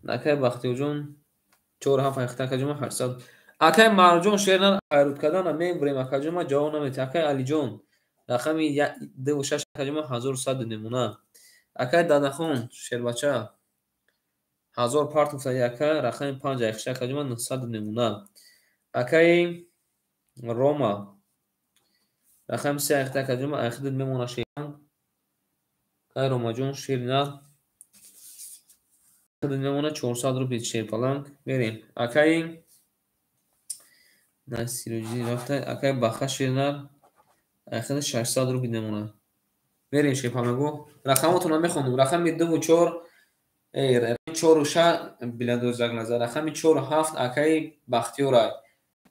Акай Бахтиёрҷон 4-7 айхида акаҷон ман 800. Акай Марҷон шер нар айруд кардана мебурем акаҷон ман ҷавоб наметиҳам. Акай Алиҷон рақами 2-6 акаҷон ман 1100 мемона. Акай Дадахон шербача 1000 парт гуфтаги ака рақами 5 айхиша акаҷон ман 900 мемона. Акай Рома рақами 3 айхида акаҷон ман айхида мемона шер. Акай Ромаҷон шер нар мемона 400 рубл шерпаланг. Мерем. Акай Насируҷдин рафта. Акай Баха шер нар айхида 600 рубл мемона. Мерем шерпаланго. Рақамотонро мехонам. Рақами 2 ва 4 4 ва 6 билядор заглаза. Рақами 4 ва 7 акай Бахтиёрай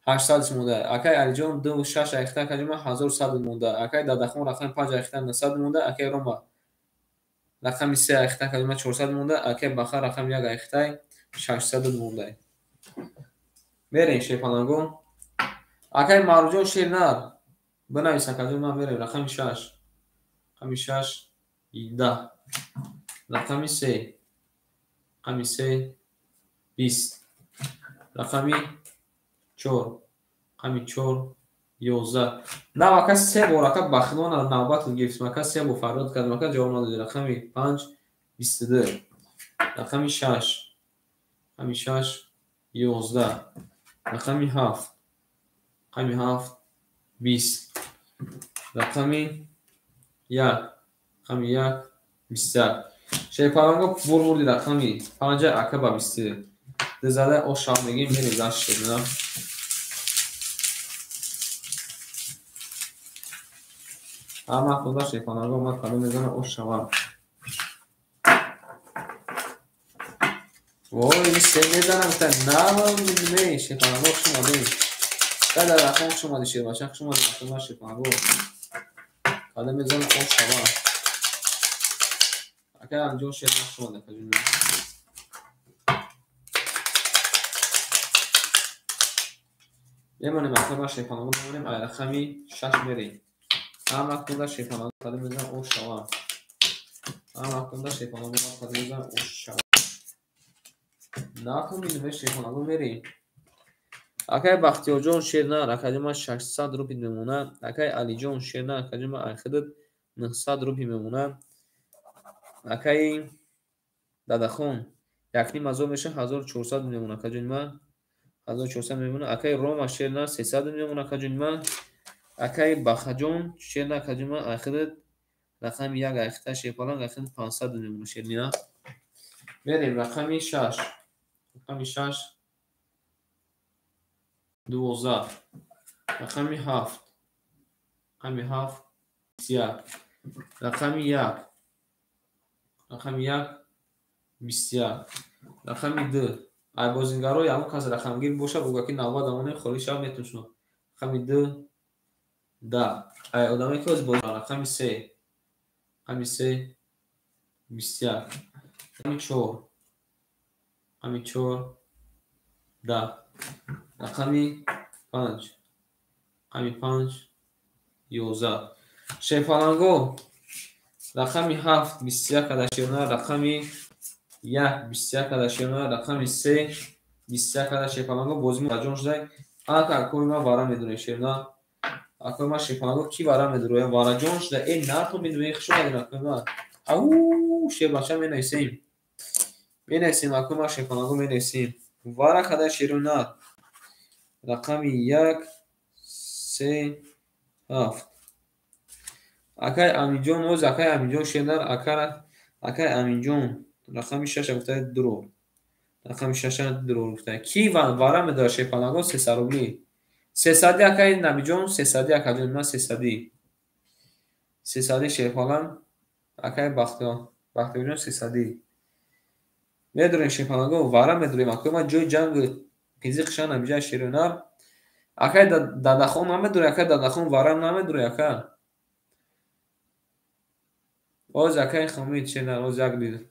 800 монда. Акай Алиҷон 2 ва 6 айхида акаҷон ман 1100 монда. Акай Дадахон рақами 5 айхида 900 монда. Акай Рома рақами 3 айхида акаҷон ман 400 монда. Акай Баха рақами 1 айхида 600 монда. Мерем шерпаланго. Акай Маруҷон шер нар бинавис акаҷон ман мерем. Рақами 6 рақами 6 10 рақами 3 рақами 3 20 рақами 4 рақами 4 11. Нав ака се бор ака бахилона навбат гирифтем ака се бор фарёд кардем ака ҷавоб надодем. Рақами 5 22 рақами 6 рақами 6 11 рақами 7 рақами 7 20 рақами 1 рақами 1 21. Шерпаланго бурди рақами 5 ака ба 22 зада о шав мегим мерем дашт шерна. Ҳама худа шерпаланго ман кадом мезанам о шавам. Вой се мезанам та нав не шерпаланго хуш омадем. Дада рақам хуш омадӣ шербача хуш омадӣ рақам шерпаланго. Кадом мезанам о шавам. Акай Алиҷон шер хуш омадӣ акаҷон. Мемонем ака шерпаланго мемонем ай рақами 6 мерем. Ҳама худа шерпаланго кадом мезанам о шавам. Ҳама худа шерпаланго кадом мезанам о шавам. Накун минуме шерпаланго мерем. Акай Бахтиёрҷон шер нар акаҷон ман 600 рубл мемона. Акай Алиҷон шер нар акаҷон ман айхидат 900 рубл мемона. Акай Дадахон 1,5 ҳазор меша 1400 мемона акаҷони ман. 1400 мемона. Акай Рома шер нар 300 мемона акаҷони ман. Акай Бахаҷон шер нар акаҷони ман айхидат рақами 1 айхида шерпаланг айхидат 500 мемона шернина. Мерем рақами 6 рақами 6 12 рақами 7 рақами 7 21 рақами 1 рақами 1 21 рақами 2. Ай бозингаро ягон кас рақамгир боша буга ки навбат амоне холӣ шав метавонад. Рақами 2 10. Ай одаме ки боз рақами 3 рақами 3 21 рақами 4 рақами 4 10 рақами 5 рақами 5 11. Шерпаланго рақами 7 21 када шерна рақами 1 21 када шерна рақами 3 21 када шерпаланго бозӣ ҷон шудай. Ака акои ман вара медонем шерна. Акои ман шерпаланго ки вара медуроям вараҷон шуда. Э нартон медонем хуш омадем акои ман. Ау шербача менависем. Менависем акои ман шерпаланго менависем. Вара када шерона рақами 1 3 7. Акай Аминҷон оз акай Аминҷон шернар акай Аминҷон рақами 6 гуфта дурӯғ. Рақами 6 дурӯғ гуфта. Ки вара медорад шерпаланго 300 рубли. 300 акай Набиҷон 300 акаҷон ман 300. 300 шерпаланг акай Бахтиёрҷон 300. Медорем шерпаланго вара медорем акои ман ҷои ҷанг қизиқ шан амиҷа шеронар. Акай Дадахон намедорӣ акай Дадахон вара намедорӣ ака. Оз акай Хамид шернар, оз як дид.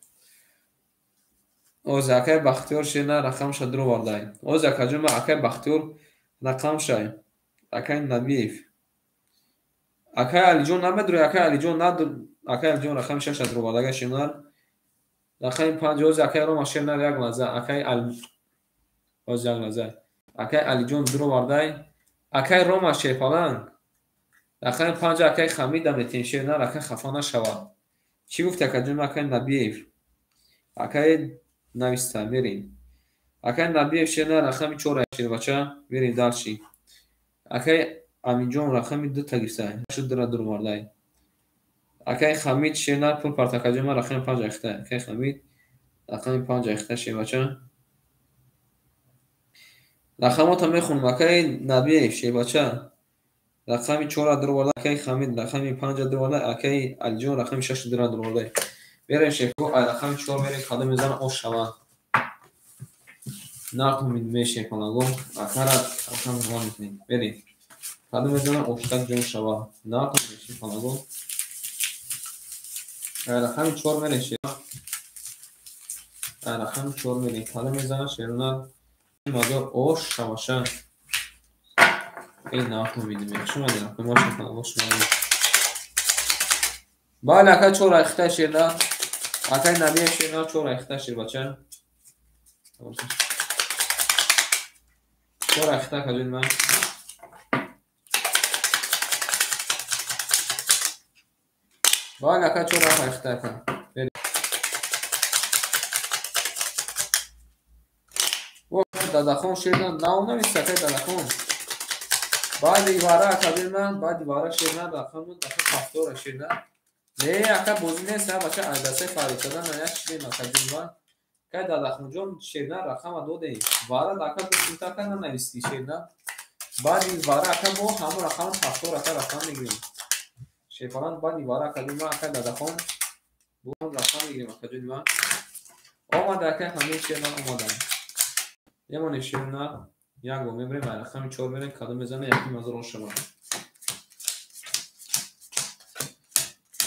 Оз акай Бахтиёр шернар рақамша дуровардай. Оз акаҷон ма акай Бахтиёр рақамшай. Акай Набиев. Акай Алиҷон намедурӣ, акай Алиҷон надур, акай Алиҷон рақами шаша дуроварда шернар. Рақами панҷ оз акай Рома шернар як лаҳза, акай Ал оз як лаҳза. Акай Алиҷон дуровардай. Акай Рома шерпаланг. Рақами панҷ акай Хамида метем шернар, акай хафа нашавад. Чӣ гуфти акаҷон акай Набиев? Акай нависта, мерем. Акай Набиев шернар рақами чор шербача, мерем дальше. Акай Аминҷон рақами дута гирифта, дура дуровардай. Акай Хамид шернар пул парт акаҷон ман рақами панҷ айхта. Акай Хамид рақами панҷ айхта шербача. Рақамота мехонам. Акай Набиев шербача рақами чора дуроварда, акай Хамид рақами панҷа дуроварда, акай Алиҷон рақами шаш дура дуроварда. Мерем шербо, ай рақами чор мерем, кадом мезана ош шавад. Нақл мешепалаго, акара рақам ҳаво мекунем. Мерем. Кадом мезана оштак ҷон шавад. Нақл мешепалаго. Ай рақами чор мерем шер. Ай рақами чор мерем. Кадом мезана шерона мазор ош шаваша. Эй нақл мидим. Шума дирам, ма шепалаго шума. Бале акай чор айхта шерна. Акай Набиев шерна чор айхта шербача. Чор айхта акаҷон ман. Бале ака чор айхта ака. О Дадахон шерна нав навист акай Дадахон. Баъди вара акаҷон ман, баъди вара шерна рақамон ака ҳафтора шерна. Не, ака бозӣ нест, бача айдасаи фаридкардан як шидем акаҷон ман. Акай Дадахонҷон шерна рақама додем. Вара ака гуфтим та ака нанавистӣ шерна. Баъди вара ака мо ҳамон рақами ҳафтор ака рақам мегирем. Шерпаланд баъди вара акаҷон ман акай Дадахон бо рақам мегирем акаҷон ман. Омада акай ҳамин шерна омада. Мемонем шерна як бор мебарем, ай рақами чор мерем, кадом мезана яким ҳазор ош шавад.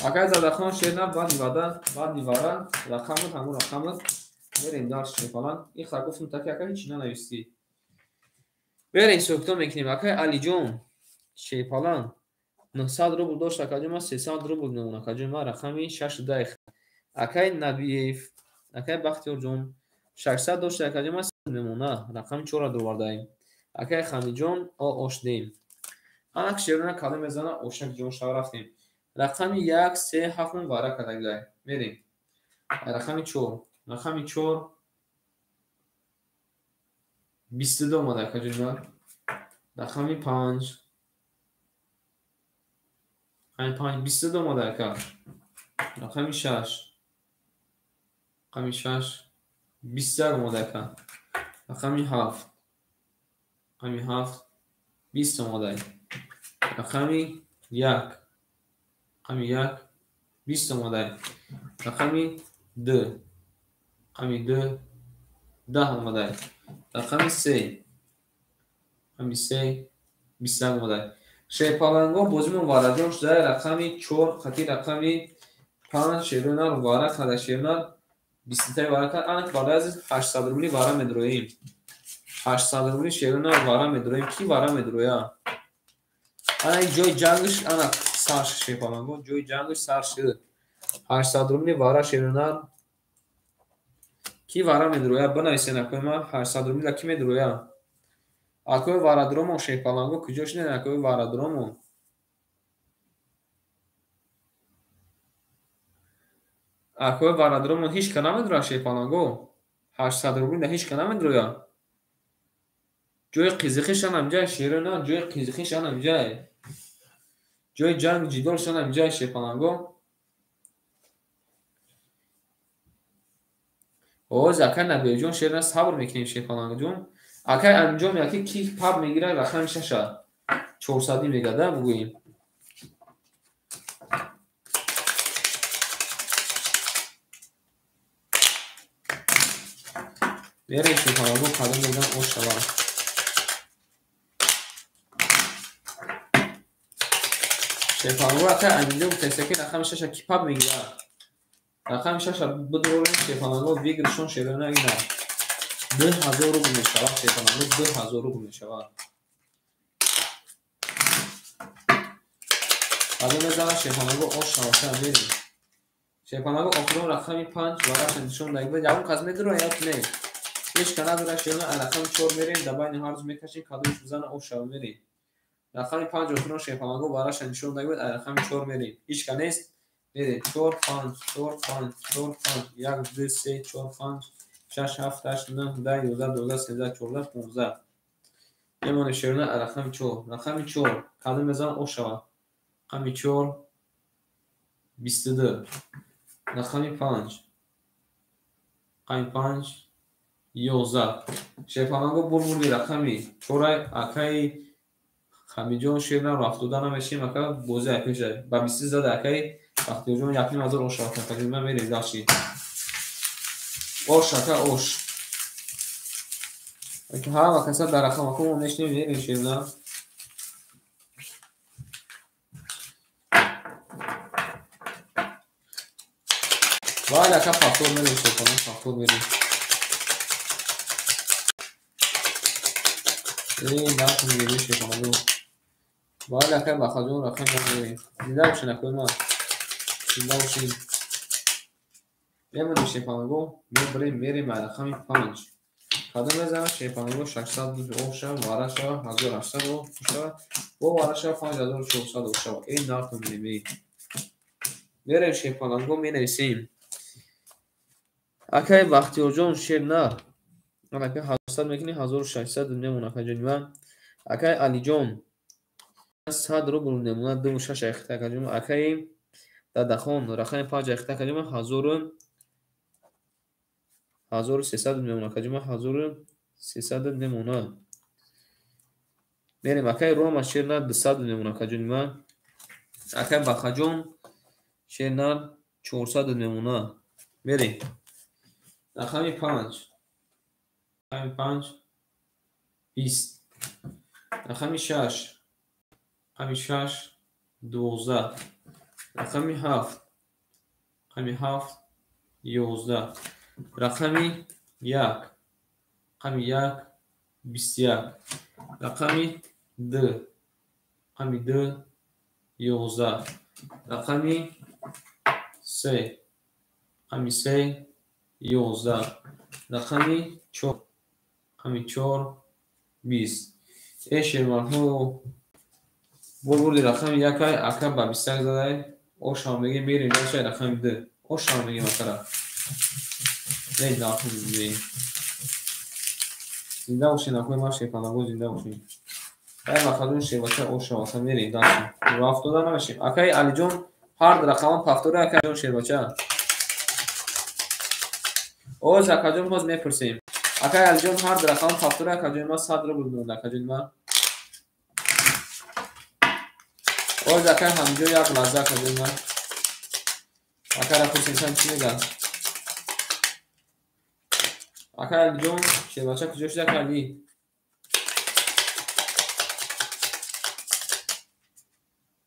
Акай Задахон шерна баъди вада, баъди вара рақамат ҳамон рақамат мерем дарс шерпаланд. Иха гуфтам таки ака ҳеч нанавистӣ. Берем ҳисобкитоб мекунем. Акай Алиҷон шерпаланд 900 рубл дошт акаҷон ман 300 рубл мемон акаҷон ман рақами шаш даҳ. Акай Набиев, акай Бахтиёрҷон 600 дошт акаҷон ман мемона рақами чора дуровардаем. Акай Хамиҷон ош дем. Анак шерона калом мезана ошак ҷон шава рафтем. Рақами як, се, ҳафтум вара кардагидай. Мерем. Рақами чор. Рақами чор 22 омада акаҷон ман. Рақами панҷ. Рақами панҷ 22 омада ака. Рақами шаш. Рақами шаш 21 омада ака. Рақами ҳафт. Рақами ҳафт 20 омада. Рақами як. Рақами як 20 омада. Рақами ду. Рақами ду 10 омада. Рақами се. Рақами се 21 омада. Шерпаланго бозимон вараҷон шуда рақами чор хати рақами панҷ шерунар вара када шерунар 20 вара кад. Анак барои азиз 800 рубли вара медроем. 800 рубли шерунар вара медроем. Ки вара медроя? Ана ҷои ҷангш ана сар шуд шерпаланго, ҷои ҷангш сар шуд. 800 рубли вара шерунар ки вара медроя? Бинависен акои ман 800 рубли ки медроя? Акои варадромон шерпаланго куҷо шуден акои варадромон? Акои варадромон ҳеч ка намедроя шерпаланго. 800 рубли ҳеч ка намедроя. Ҷои қизиқиш анам ҷай шерона, ҷои қизиқиш анам ҷай. Ҷои ҷанг ҷидолш анам ҷай шерпаланго. Оз акай Набиевҷон шерона сабр мекунем шерпалангоҷон. Акай Аминҷон меяки ки паб мегирад рақами шаша. 400 мегада бугӯем. Мерем шерпаланго кадом мезан ош шавад. Шерпаланго акай Аминҷон гуфтааст ки рақами шаша ки паб мегирад. Рақами 6 бидорем шерпаланго выигрышон шерона ина 2000 рубл мешавад шерпаланго 2000 рубл мешавад. Аз мезанам шерпаланго ош шаваша мерем. Шерпаланго охирон рақами 5 вараша нишон дагибад. Ягон кас медура ё не? Ҳеч ка надора шерона рақами 4 мерем, дар байни ҳар рӯз мекашем, кадомиш бизана ош шава мерем. Рақами 5 охирон шерпаланго вараша нишон дагибад, рақами 4 мерем. Ҳеч ка нест? Мерем 4 5 4 5 4 5 1 2 3 4 5 6 7 8 9 10 11 12 13 14 15. Мемонем шерона рақами 4. Рақами 4 кадом мезанам ош шава. Рақами 4 22. Рақами 5. Рақами 5 11. Шерпаланго бурбурди рақами 4 акаи Хамиҷон шерна рафтода намешем ака бозӣ айпеша. Ба 23 зада акаи Бахтиёрҷон 1500 ош шава. Таҷриба мерем даши. Ош ака ош. Ҳама каса дар рақамако мо мешнем мерем шерна. Вале ака пафтор мерем шерпаланго пафтор мерем. Нархи мерем шерпаланго. Вале акай Бахаҷон рақам мерем. Зинда бошед акои ман. Зинда бошед. Мемонем шерпаланго мебарем мерем рақами 5. Кадом мезанам шерпаланго 600 ош шава, вара шава 1800 ош шава, бо вара шава 5400 ош шава. Ин нарх мерем. Мерем шерпаланго менависем. Акай Бахтиёрҷон шернар. Акай 800 мекунӣ 1600 мемон акаҷони ман. Акай Алиҷон 100 рубл мемонад 26 айхта акаҷони ман. Акай Дадахон рақами 5 айхта акаҷони ман 1300 мемонад акаҷони ман 1300 мемонад. Мерем акай Рома шернар 200 мемонад акаҷони ман. Акай Бахаҷон шернар 400 мемонад. Мерем. Рақами 5. Рақами 5 20. Рақами 6. Рақами 6 12. Рақами 7. Рақами 7 11. Рақами 1. Рақами 1 21. Рақами 2. Рақами 2 11. Рақами 3. Рақами 3 11. Рақами 4. Рақами 4 20. Э шерманҳо бурбурди рақами 1 ака ба 21 задай. Ошам мегем мерем дашай рақами 2. Ошам мегем акара. Не нархи мегем. Зинда бошед акои ман шерпаланго зинда бошед. Ай Бахаҷон шербача ошам ака мерем даши. Рафтода намешем. Акаи Алиҷон ҳар рақамон пафтора акаҷон шербача. Оз акаҷон боз мепурсем. Акаи Алиҷон ҳар рақам пафтора акаҷони ман 100 рубл мемонад акаҷони ман. Оз акаи ҳамиҷо як лаҳза акаҷони ман. Акара пурсем сан чӣ мегӯяд? Акаи Алиҷон шербача куҷо шуда акаи Али?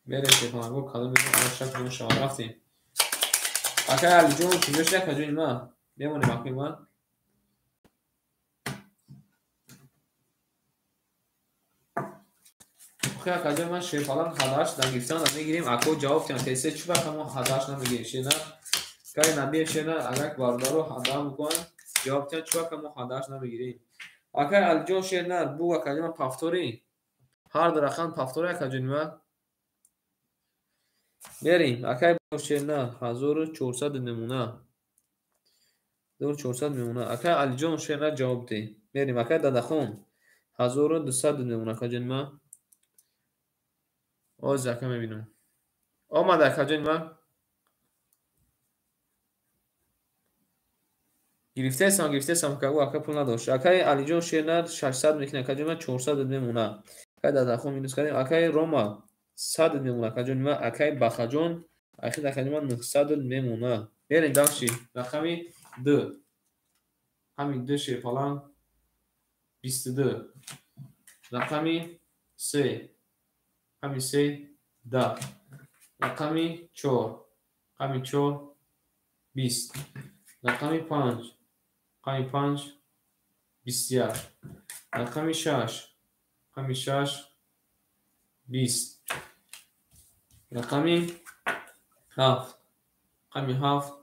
Мерем шерпаланго кадом мезанам шак куҷо шавад рафтем. Акаи Алиҷон куҷо шуда акаҷони ман? Мемонем акои ман. Охи акаҷон ман шерпаланг ҳадааш нагирифтан намегирем. Ако ҷавоб диҳам тесе чӣ вақт мо ҳадааш намегирем шерна? Кай набиев шерна агар бародаро ҳадаам бикунанд ҷавоб диҳам чӣ вақт мо ҳадааш намегирем. Акаи Алиҷон шерна бу акаҷон ман пафторӣ. Ҳар ду рақам пафтори акаҷони ман. Мерем акаи шерна 1400 мемонад. 1400 мемонад. Акаи Алиҷон шерна ҷавоб деҳ. Мерем акаи Дадахон 1200 мемонад акаҷони ман. Оз ака мебинам. Омад акаҷони ман. Гирифтаесам, ака ака пул надошт. Акаи Алиҷон шерна 600 мекунад акаҷони ман 400 мемонад. Акаи Дадахон минус кардем. Акаи Рома 100 мемонад акаҷони ман. Акаи Бахаҷон ахир акаҷони ман 900 мемонад. Мерем даши. Рақами 2. Рақами 2 шерпаланг 22. Рақами 3. Рақами 3 10. Рақами 4. Рақами 4 20, рақами 5, рақами 5, 21, рақами 6, рақами 6, 20, рақами 7, рақами 7,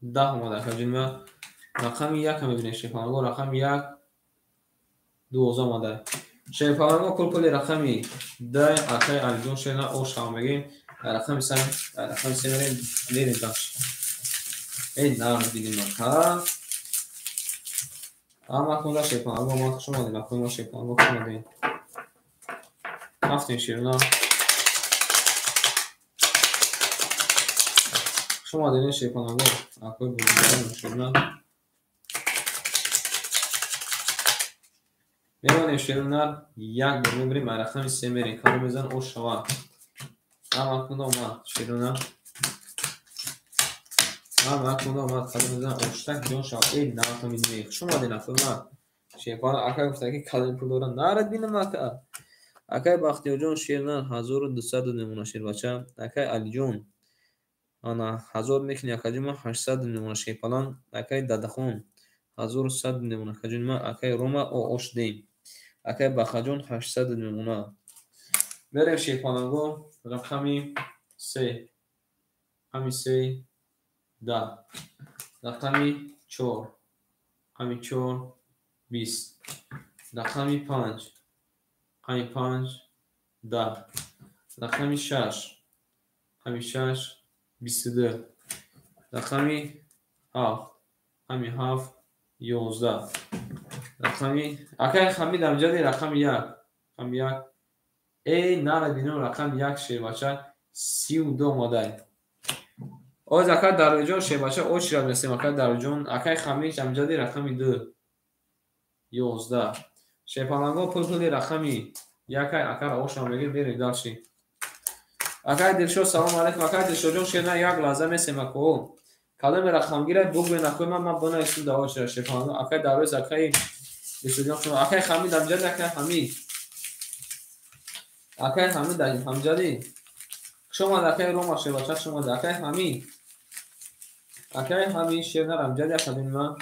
10 омада акаҷони ман. Рақами 1 мебинем шерпаланго, рақами 1, 12 омада. Шерпаланго пул-пули рақами 10 акаи Алиҷон шерна ош ҳам мегем. Рақами 3, рақами 3 мерем, мерем дальше. Эй, нар бинем ака. Ама кунда шерпаланго омад, хуш омадем, акои мо шерпаланго хуш омадем. Рафтем шерна. Хуш омадем шерпаланго, акои бузургон шерна. Мемонем шернар, як бор мебирем, рақами 3 мерем, кадом мезан ош шавад. Ама кунда омад шерна. Ама кунда омад, кадом мезан оштак ҷон шавад. Эй, нархо мебинем. Хуш омадем акои ман. Шерпаланг ака гуфта ки кадом пул дорам, нарад бинам ака. Акаи Бахтиёрҷон шернар 1200 мемона шербача. Акаи Алиҷон ана 1000 мекунӣ акаҷон ман 800 мемона шерпаланг. Акаи Дадахон 1100 мемона акаҷон ман. Акаи Рома ош дем. Акаи Бахаҷон 800 мемона. Мерем шерпаланго рақами 3, рақами 3, 10, рақами 4, рақами 4, 20, рақами 5, рақами 5, 10, рақами 6, рақами 6, 22, рақами 7, рақами 7, 11, рақами акаи Хамид амҷади рақами 1, рақами 1. Эй, нара бинам рақами 1 шербача 32 омадай. Оз ака Дарвиҷон шербача очирад месем ака Дарвиҷон. Акаи Хамид амҷади рақами 2, 11. Шерпаланго пул-пули рақами 1 акара ошам мегир, мерем дальше. Акаи Дилшод салом алейкум. Акаи Дилшодҷон шерна як лаҳза месем ако. Кадоме рақамгира бугӯен акои ман, ман бонависем да очира шерпаланго. Акаи Дарвиз, акаи Дилшодҷон, акаи Хамид амҷади, акаи Хамид. Акаи Хамид амҷади. Хуш омад акаи Рома шербача, хуш омад акаи Хамид. Акаи Хамид шернар амҷади академи ман.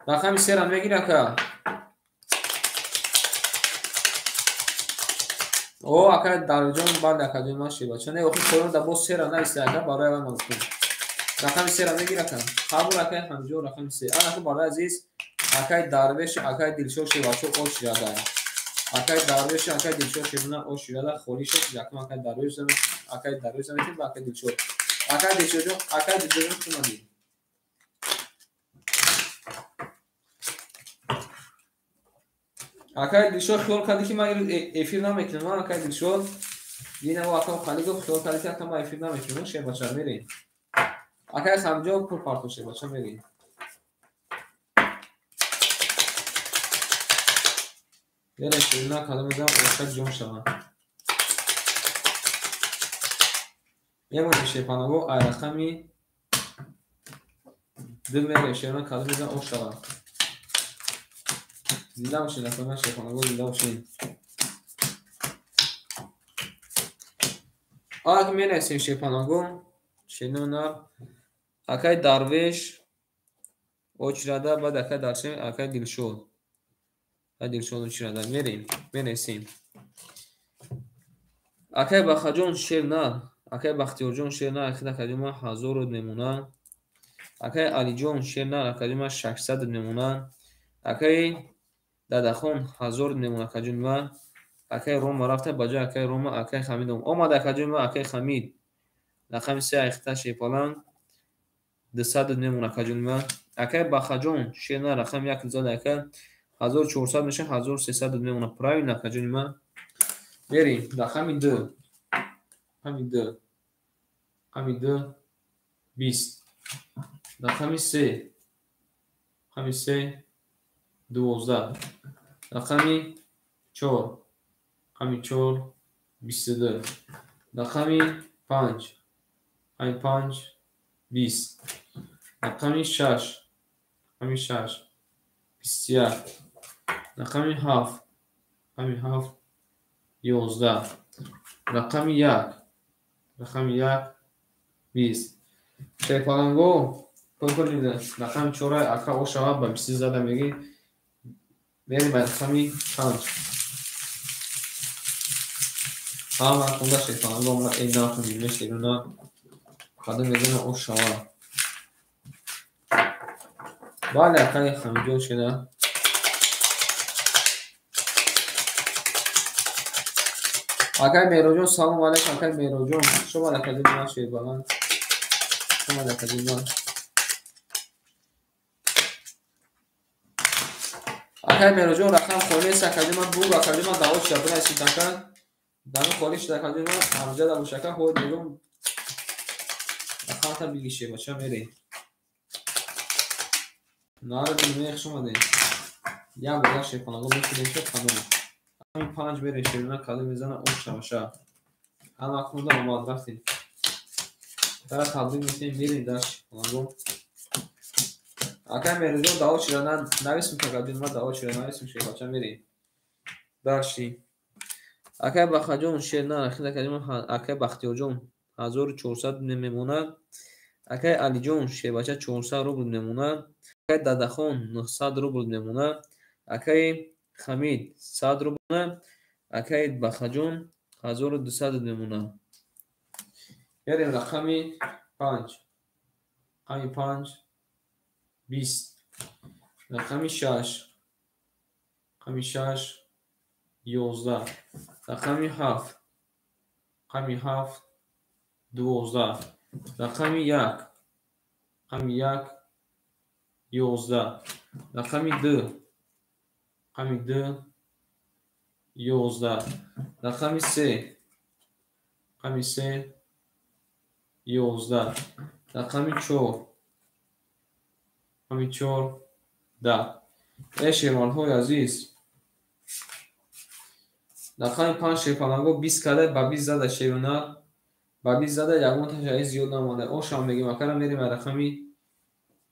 Рақами 3 мегир ака. О, акаи Дарвиҷон, бале акаҷони ман шербача. Не, охир поён да боз 3 нависта ака, барои аввал ман гуфтам. Рақами 3 мегир ака. Қабул акаи Ҳамиҷон рақами 3. Ана ку барои азиз акаи Дарвеш, акаи Дилшод шербачо ош рада. Акаи Дарвеш, акаи Дилшод шербана ош рада, холӣ шуд. Якум акаи Дарвеш, акаи Дарвеш заметим ва акаи Дилшод. Акаи Дилшодҷон, акаи Дилшодҷон хуш омадед. Акаи Дилшод хиёл карди ки ман имрӯз эфир намекунам. Ман акаи Дилшод динам акам Халидов хиёл карди ки ака ман эфир намекунам. Шербача мерем. Акаи Хамҷон пул парто шербача мерем. Мерем шерна кадом мезанам ошак ҷон шавад. Мемонем шерпанаго ай рақами 2 мерем шерна кадом мезанам ош шавад. Зинда бошед, акои ман шерпанаго, зинда бошед. Ак менависем шерпанаго, шернонар, акаи Дарвеш очирада, баъд акаи Дарвеш, акаи Дилшод. Акаи Дилшод очирада. Мерем, менависем. Акаи Бахаҷон шернар, акаи Бахтиёрҷон шернар, акаи ман 1000 мемонад. Акаи Алиҷон шернар, акаи ман 600 мемонад. Акаи Дадахон 1000 мемонад акаҷони ман. Акаи Рома рафта ба ҷои акаи Рома акаи Хамид омад. Акаҷони ман акаи Хамид рақами 3 айхта шерпаланг 200 мемонад акаҷони ман. Акаи Бахаҷон шерна рақами 1 зад ака 1400 мешавад, 1300 мемонад. Правильно акаҷони ман. Мерем рақами 2, рақами 2, рақами 2, 20, рақами 3, рақами 3, 12, рақами 4, рақами 4, 22, рақами 5, рақами 5, 20, рақами 6, рақами 6, 21, рақами 7, рақами 7, 11, рақами 1, рақами 1, 20. Шерпаланго рақами чора ака ошава ба биси зада мегӣ. Мерем ба рақами 5. Ҳама хунда шерпаланго омада э нарху мешеруна қадам мезана ошава. Бале акаи Хамиҷон шеда. Акай Меҳроҷон салом алайкум акай Меҳроҷон. Шумо акаҷон ман шербаланд. Шумо акаҷон ман. Акай Меҳроҷон рақам холӣ аст акаҷон ман буг акаҷон ман даъво шуда бинависед ака. Дами холӣ шуда акаҷон ман амҷада бош ака ҳои мегӯм рақамта бигише бача мерем. Наро бинем хуш омадед. Як бора шерпаланго мекунем ки кадом. Рақами 5 мерем шерона кадом мезана ош шаваша. Ҳама хунда омад рафтем. Дара табрик мекунем мерем дар шерпаланго. Акай Меҳроҷон даъво шуда нависм акаҷон ман даъво шуда нависм шербача мерем. Дарши. Акай Бахаҷон шер на рахид акаҷон акай Бахтиёрҷон 1400 мемонад. Акай Алиҷон шербача 400 рубл мемонад. Акай Дадахон 900 рубл мемонад. Акай Хамид 100 рубл мемонад. Акай Бахаҷон 1200 мемонад. Мерем рақами 5. Рақами 5 20. Рақами 6. Рақами 6 11. Рақами 7. Рақами 7 12. Рақами 1. Рақами 1 11. Рақами 2. Рақами 2 11. Рақами 3. Рақами 3 11. Рақами 4. Рақами 4 10. Эй шервонҳои азиз, рақами 5 шерпаланго 20 када ба 20 зада шерона ба 20 зада ягон ташаи зиёд намонда. Ошам мегем акара мерем рақами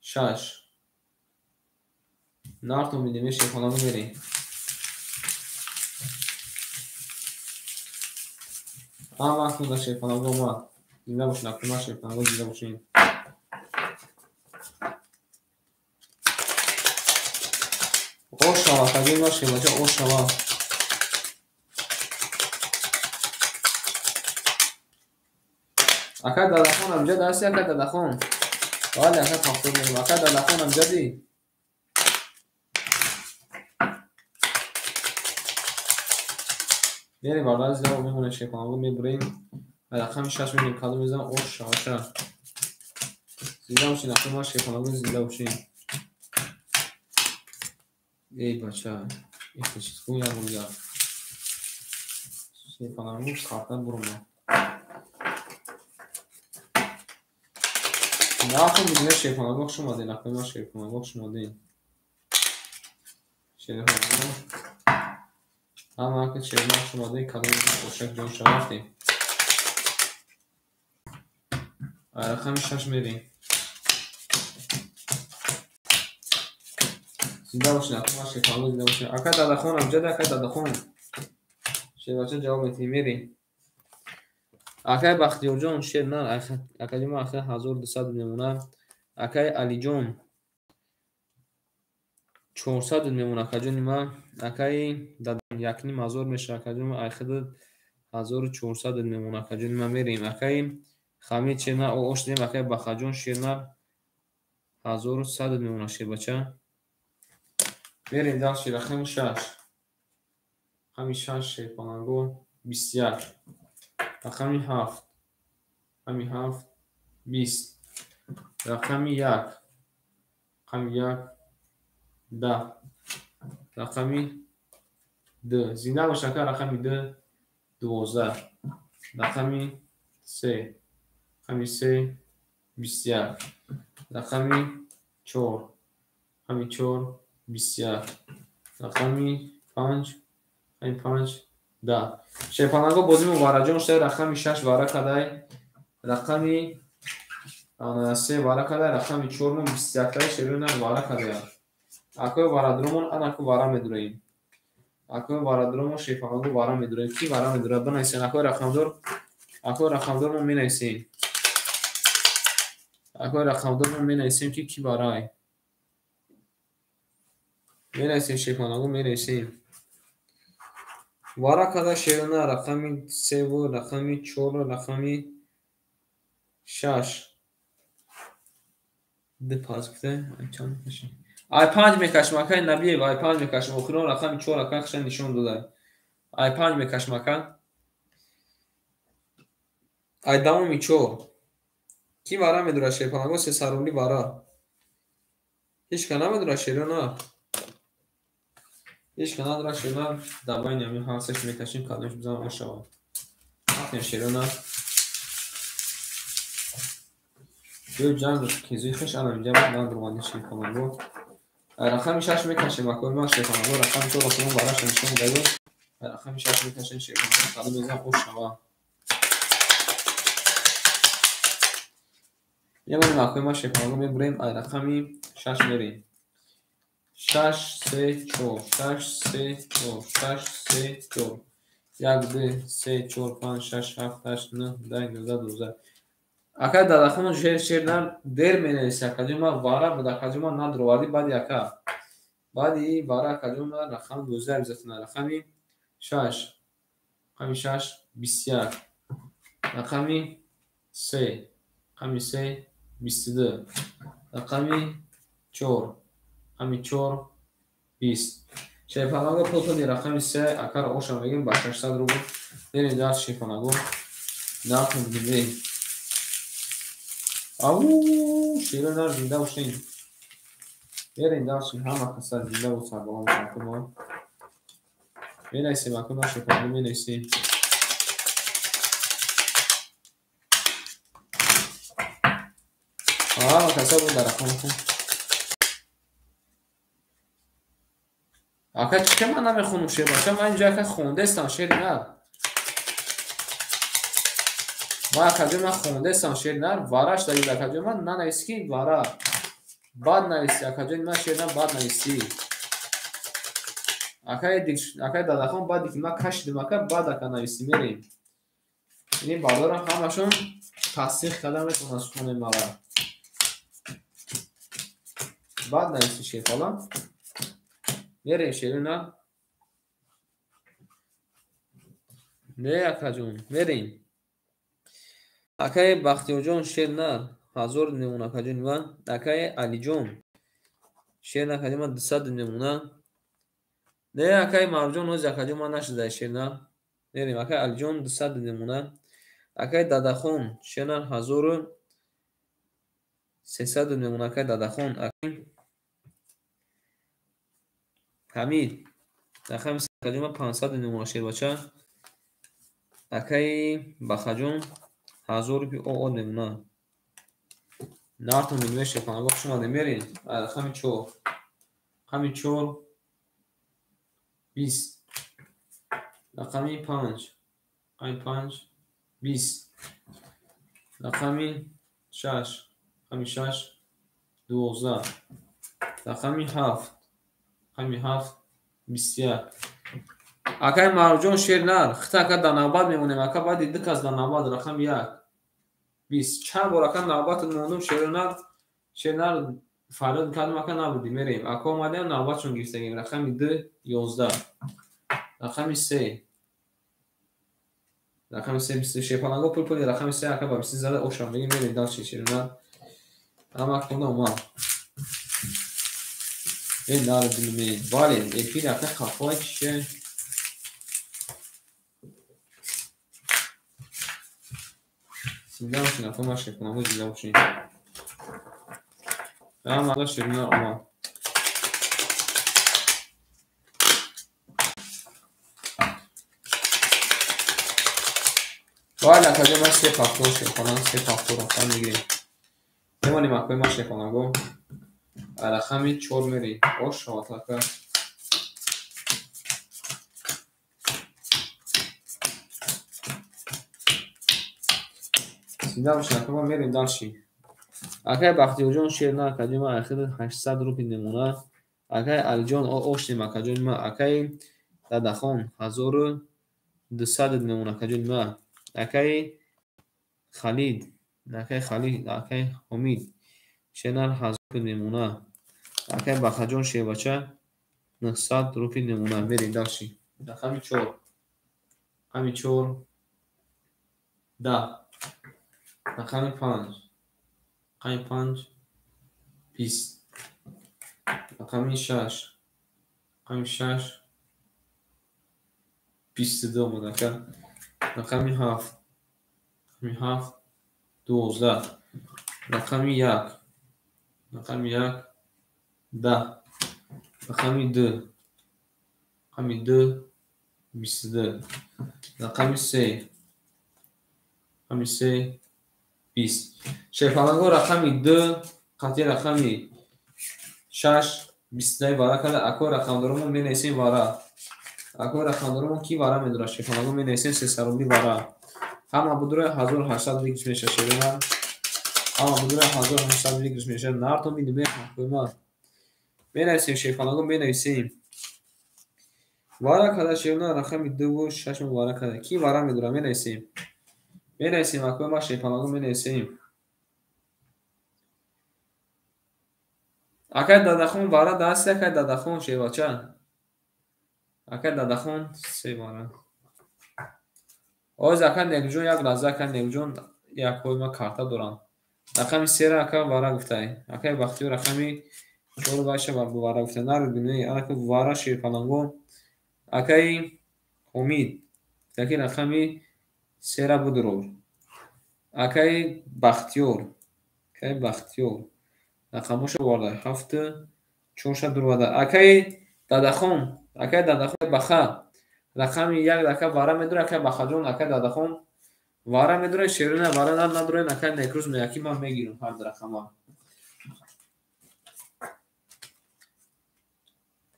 6. Нартон бидем шерпаланго мерем. Ҳама хунда шерпаланго омад. Зинда бошед, акума шерпаланго зинда бошед. Ошава, акаҷон ман шербача ошава. Ака Дадахон амҷад ҳасти ака Дадахон? Бале ака повтор мекунам. Ака Дадахон амҷадӣ? Мерем бародари зинда мемонем шерпаланго мебурем. Рақами 6 мебинем кадом мезанам ош шаваша. Зинда бошед акума шерпаланго зинда бошед. Эй бача, ихе чиз ку як бор гап. Шерпаланго карта бурума. Нахун бигӯя шерпаланго хуш омадед, акума шерпаланго хуш омадед. Шерпаланго ҳама ака шерна хуш омадед, кадом ошак ҷон шава рафтем. Рақами 6 мерем. Зинда бошед, акума шерпаланго зинда бошед. Ака Дадахон амҷад, ака Дадахон. Шербача ҷавоб медиҳем, мерем. Акай Бахтиёрҷон шер на, акаҷон ман ака 1200 мемонад. Акай Алиҷон 400 мемонад акаҷони ман. Акай Дадахон 1500 мешавад акаҷон ман айхида 1400 мемонад акаҷони ман мерем. Акай Хамид шер на, ош дем. Акай Бахаҷон шер на 1100 мемонад шербача. Мерем дальше рақами 6. Рақами 6 шерпаланго 21. Рақами 7. Рақами 7 20. Рақами 1. Рақами 1 10. Рақами 2. Зинда бош ака рақами 2 12. Рақами 3. Рақами 3 21. Рақами 4. Рақами 4 21. Рақами 5. Рақами 5 10. Шерпаланго бозӣ мубараҷон шуда рақами 6 вара кадай. Рақами 3 вара кадай, рақами 4 мо 21 тай шерона вара кадай. Акои варадромон анаку вара медураем. Акои варадромон шерпаланго вара медураем. Ки вара медурад? Бинависен акои рақамдор. Акои рақамдор мо менависем. Акои рақамдор мо менависем, ки ки барай. Менависем, шерпаланго, менависем. Вара када шерона рақами севу, рақами чор, рақами шаш. Ду пас гуфта, ай чанд мекашем? Ай панҷ мекашем, акай Набиев, ай панҷ мекашем. Охирон рақами чор ака хиша нишон дода. Ай панҷ мекашем, ака. Ай давоми чор. Ки вара медурад, шерпаланго? 300 рубли вара. Ҳеч ка намедурад, шерона. Ҳеч ка надорад, шерона. Дар байни ҳамин ҳар сеш мекашем, кадомеш бизанам ош шавад. Рафтем, шерона. Ё ҷанг кезуи хеш ана инҷа надурманди, шерпаланго. Ай рақами шаш мекашем, акои ман, шерпаланго. Рақами чор охирон вараша нишон додем. Ай рақами шаш мекашем, шерпаланго, кадом мезанам ош шавад. Мемонем, акои ман, шерпаланго, мебурем, ай рақами шаш мерем. Шаш, се, чор, шаш, се, чор, шаш, се, чор. Як, ду, се, чор, панҷ, шаш, ҳафт, ҳашт, нӯҳ, даҳ, 11, 12. Акай Дадахон, шер, шер нар дер менависи, акаҷон, ман вара буд, акаҷон, ман надуровардӣ. Баъди ака, баъди вара, акаҷон, ман рақами 12 бизатона. Рақами шаш, рақами шаш 21, рақами се, рақами се 22, рақами чор, рақами чор 20. Шерпаланго, пултони рақами се акаро оша мегирем ба 600 рубл. Дерем дарс, шерпаланго, нархм бинем. Ау, шеро нар, зинда бошем. Берем дарс, ҳама каса зинда бо сарбаланд бошанд. Мо менависем, ака ма, шерпаланго, менависем. Ҳама каса бо дар рақаматон. Ака, чӣ ка ман намехонам, шербача? Ман инҷо, ака, хондестам, шери нар. Ман, акаҷон, ман хондестам, шери нар. Вараш дагид, акаҷон, ман нанависӣ, ки вара. Бад нависӣ, акаҷони ман, шери нар, бад нависӣ. Акаи Дадахон, баъде ки ман кашидам, ака, баъд ака нависӣ, мерем. Ин бародарам ҳамашон тасдиқ карда метавонанд суханои мара. Баъд нависӣ, шерпала. Мерем, шерина. Не, акаҷон, мерем. Акаи Бахтиёрҷон, шер нар, 1000 мемона, акаҷони ман. Акаи Алиҷон, шер нар, акаҷони ман, 200 мемона. Не, акаи Марҷон, ҳози, акаҷон, ман нашида, шер нар. Мерем, акаи Алиҷон, 200 мемона. Акаи Дадахон, шер нар, 1300 мемона, акаи Дадахон. Ҳамид, рақами акаҷон ман, 500 мемона, шербача. Акаи Бахаҷон, 1000 рупи оо мемона. Нартон мегӯяд, шерпаланго, хуш омадем, мерем. Рақами чор, рақами чор 20, рақами панҷ, рақами панҷ 20, рақами шаш, рақами шаш 12, рақами ҳафт, рақами ҳафт 21. Акаи Маъруфҷон, шер нар, хита, ака, дар навбат мемонем, ака, баъди ду кас дар навбат. Рақами як 20. Чанд бор, ака, навбатат мондум, шеро нар, шер нар, фарёд кардам, ака, набудӣ. Мерем, ака, омадем, навбатшон гирифтагем. Рақами ду 11, рақами се, рақами се 20. Шерпаланго, пул пули рақами се ака ба 20 зада ошам мегим. Мерем дальше, шерона. Ҳама хона омад. Э, нар бинем, бале, эфир, ака, қафои чише. Зинда бошин, ака, ма, шерпаланго, зинда бошин. Ҳама шерона омад. Бале, акаҷон, ман се пахто, шерпаланг, се пахто рақам мегирем. Мемонем, акои ман, шерпаланго. Рақами чор мерем. Ош шавад, ака. Зинда бошин, ака, ма, мерем дальше. Акаи Бахтиёрҷон, шер на, акаҷон ман, ахир 800 рупи мемона. Акаи Алиҷон, оштем, акаҷони ман. Акаи Дадахон, 1200 мемона, акаҷони ман. Акаи Халид, Акай Халил, акай Ҳомид, шернар 1000 рупл мемона. Акай Бахаҷон шербача 900 рупл мемона. Мерем дальше. Рақами 4. Рақами 4 10. Рақами 5. Рақами 5 20. Рақами 6. Рақами 6 22 омад ака. Рақами 7. Рақами 7 12. Рақами 1. Рақами 1 10. Рақами 2. Рақами 2 22. Рақами 3. Рақами 3 20. Шерпаланго рақами 2 қатъи рақами 6 22 вара карда. Ако рақамдоромон менависем вара. Ако рақамдоромон ки вара медорад? Шерпаланго менависем 300 рубли вара. Ҳама будура 1800 выигрыш мешавад шерина. Ҳама будура 1800 выигрыш мешавад. Нартон бинем ҳаққои менависем шерпаланго менависем. Вара карда шерина рақами 2 ва 6 вара карда. Ки вара медорад? Менависем. Менависем акои ма шерпаланго менависем. Акай Дадахон вара даст, акай Дадахон шербача. Акай Дадахон се вара. Оз ака Негҷон як лаҳза, ака Негҷон якҳои ма карта дорам. Рақами 3 ака вара гуфтай. Акай Бахтиёр рақами 4 вайша вара гуфтай. Наред бинӣ, анака вара шерпаланго. Акай Ҳомид таки рақами 3 будурор. Акай Бахтиёр, акай Бахтиёр рақамоша оварда 7 4 дурвада. Акай Дадахон, акай Дадахон Баха рақами 1 ака вара медорад, акай Бахаҷон, акай Дадахон вара медорад, шерина вара надорад, акай Некрӯз меяки ман мегирам ҳар рақама.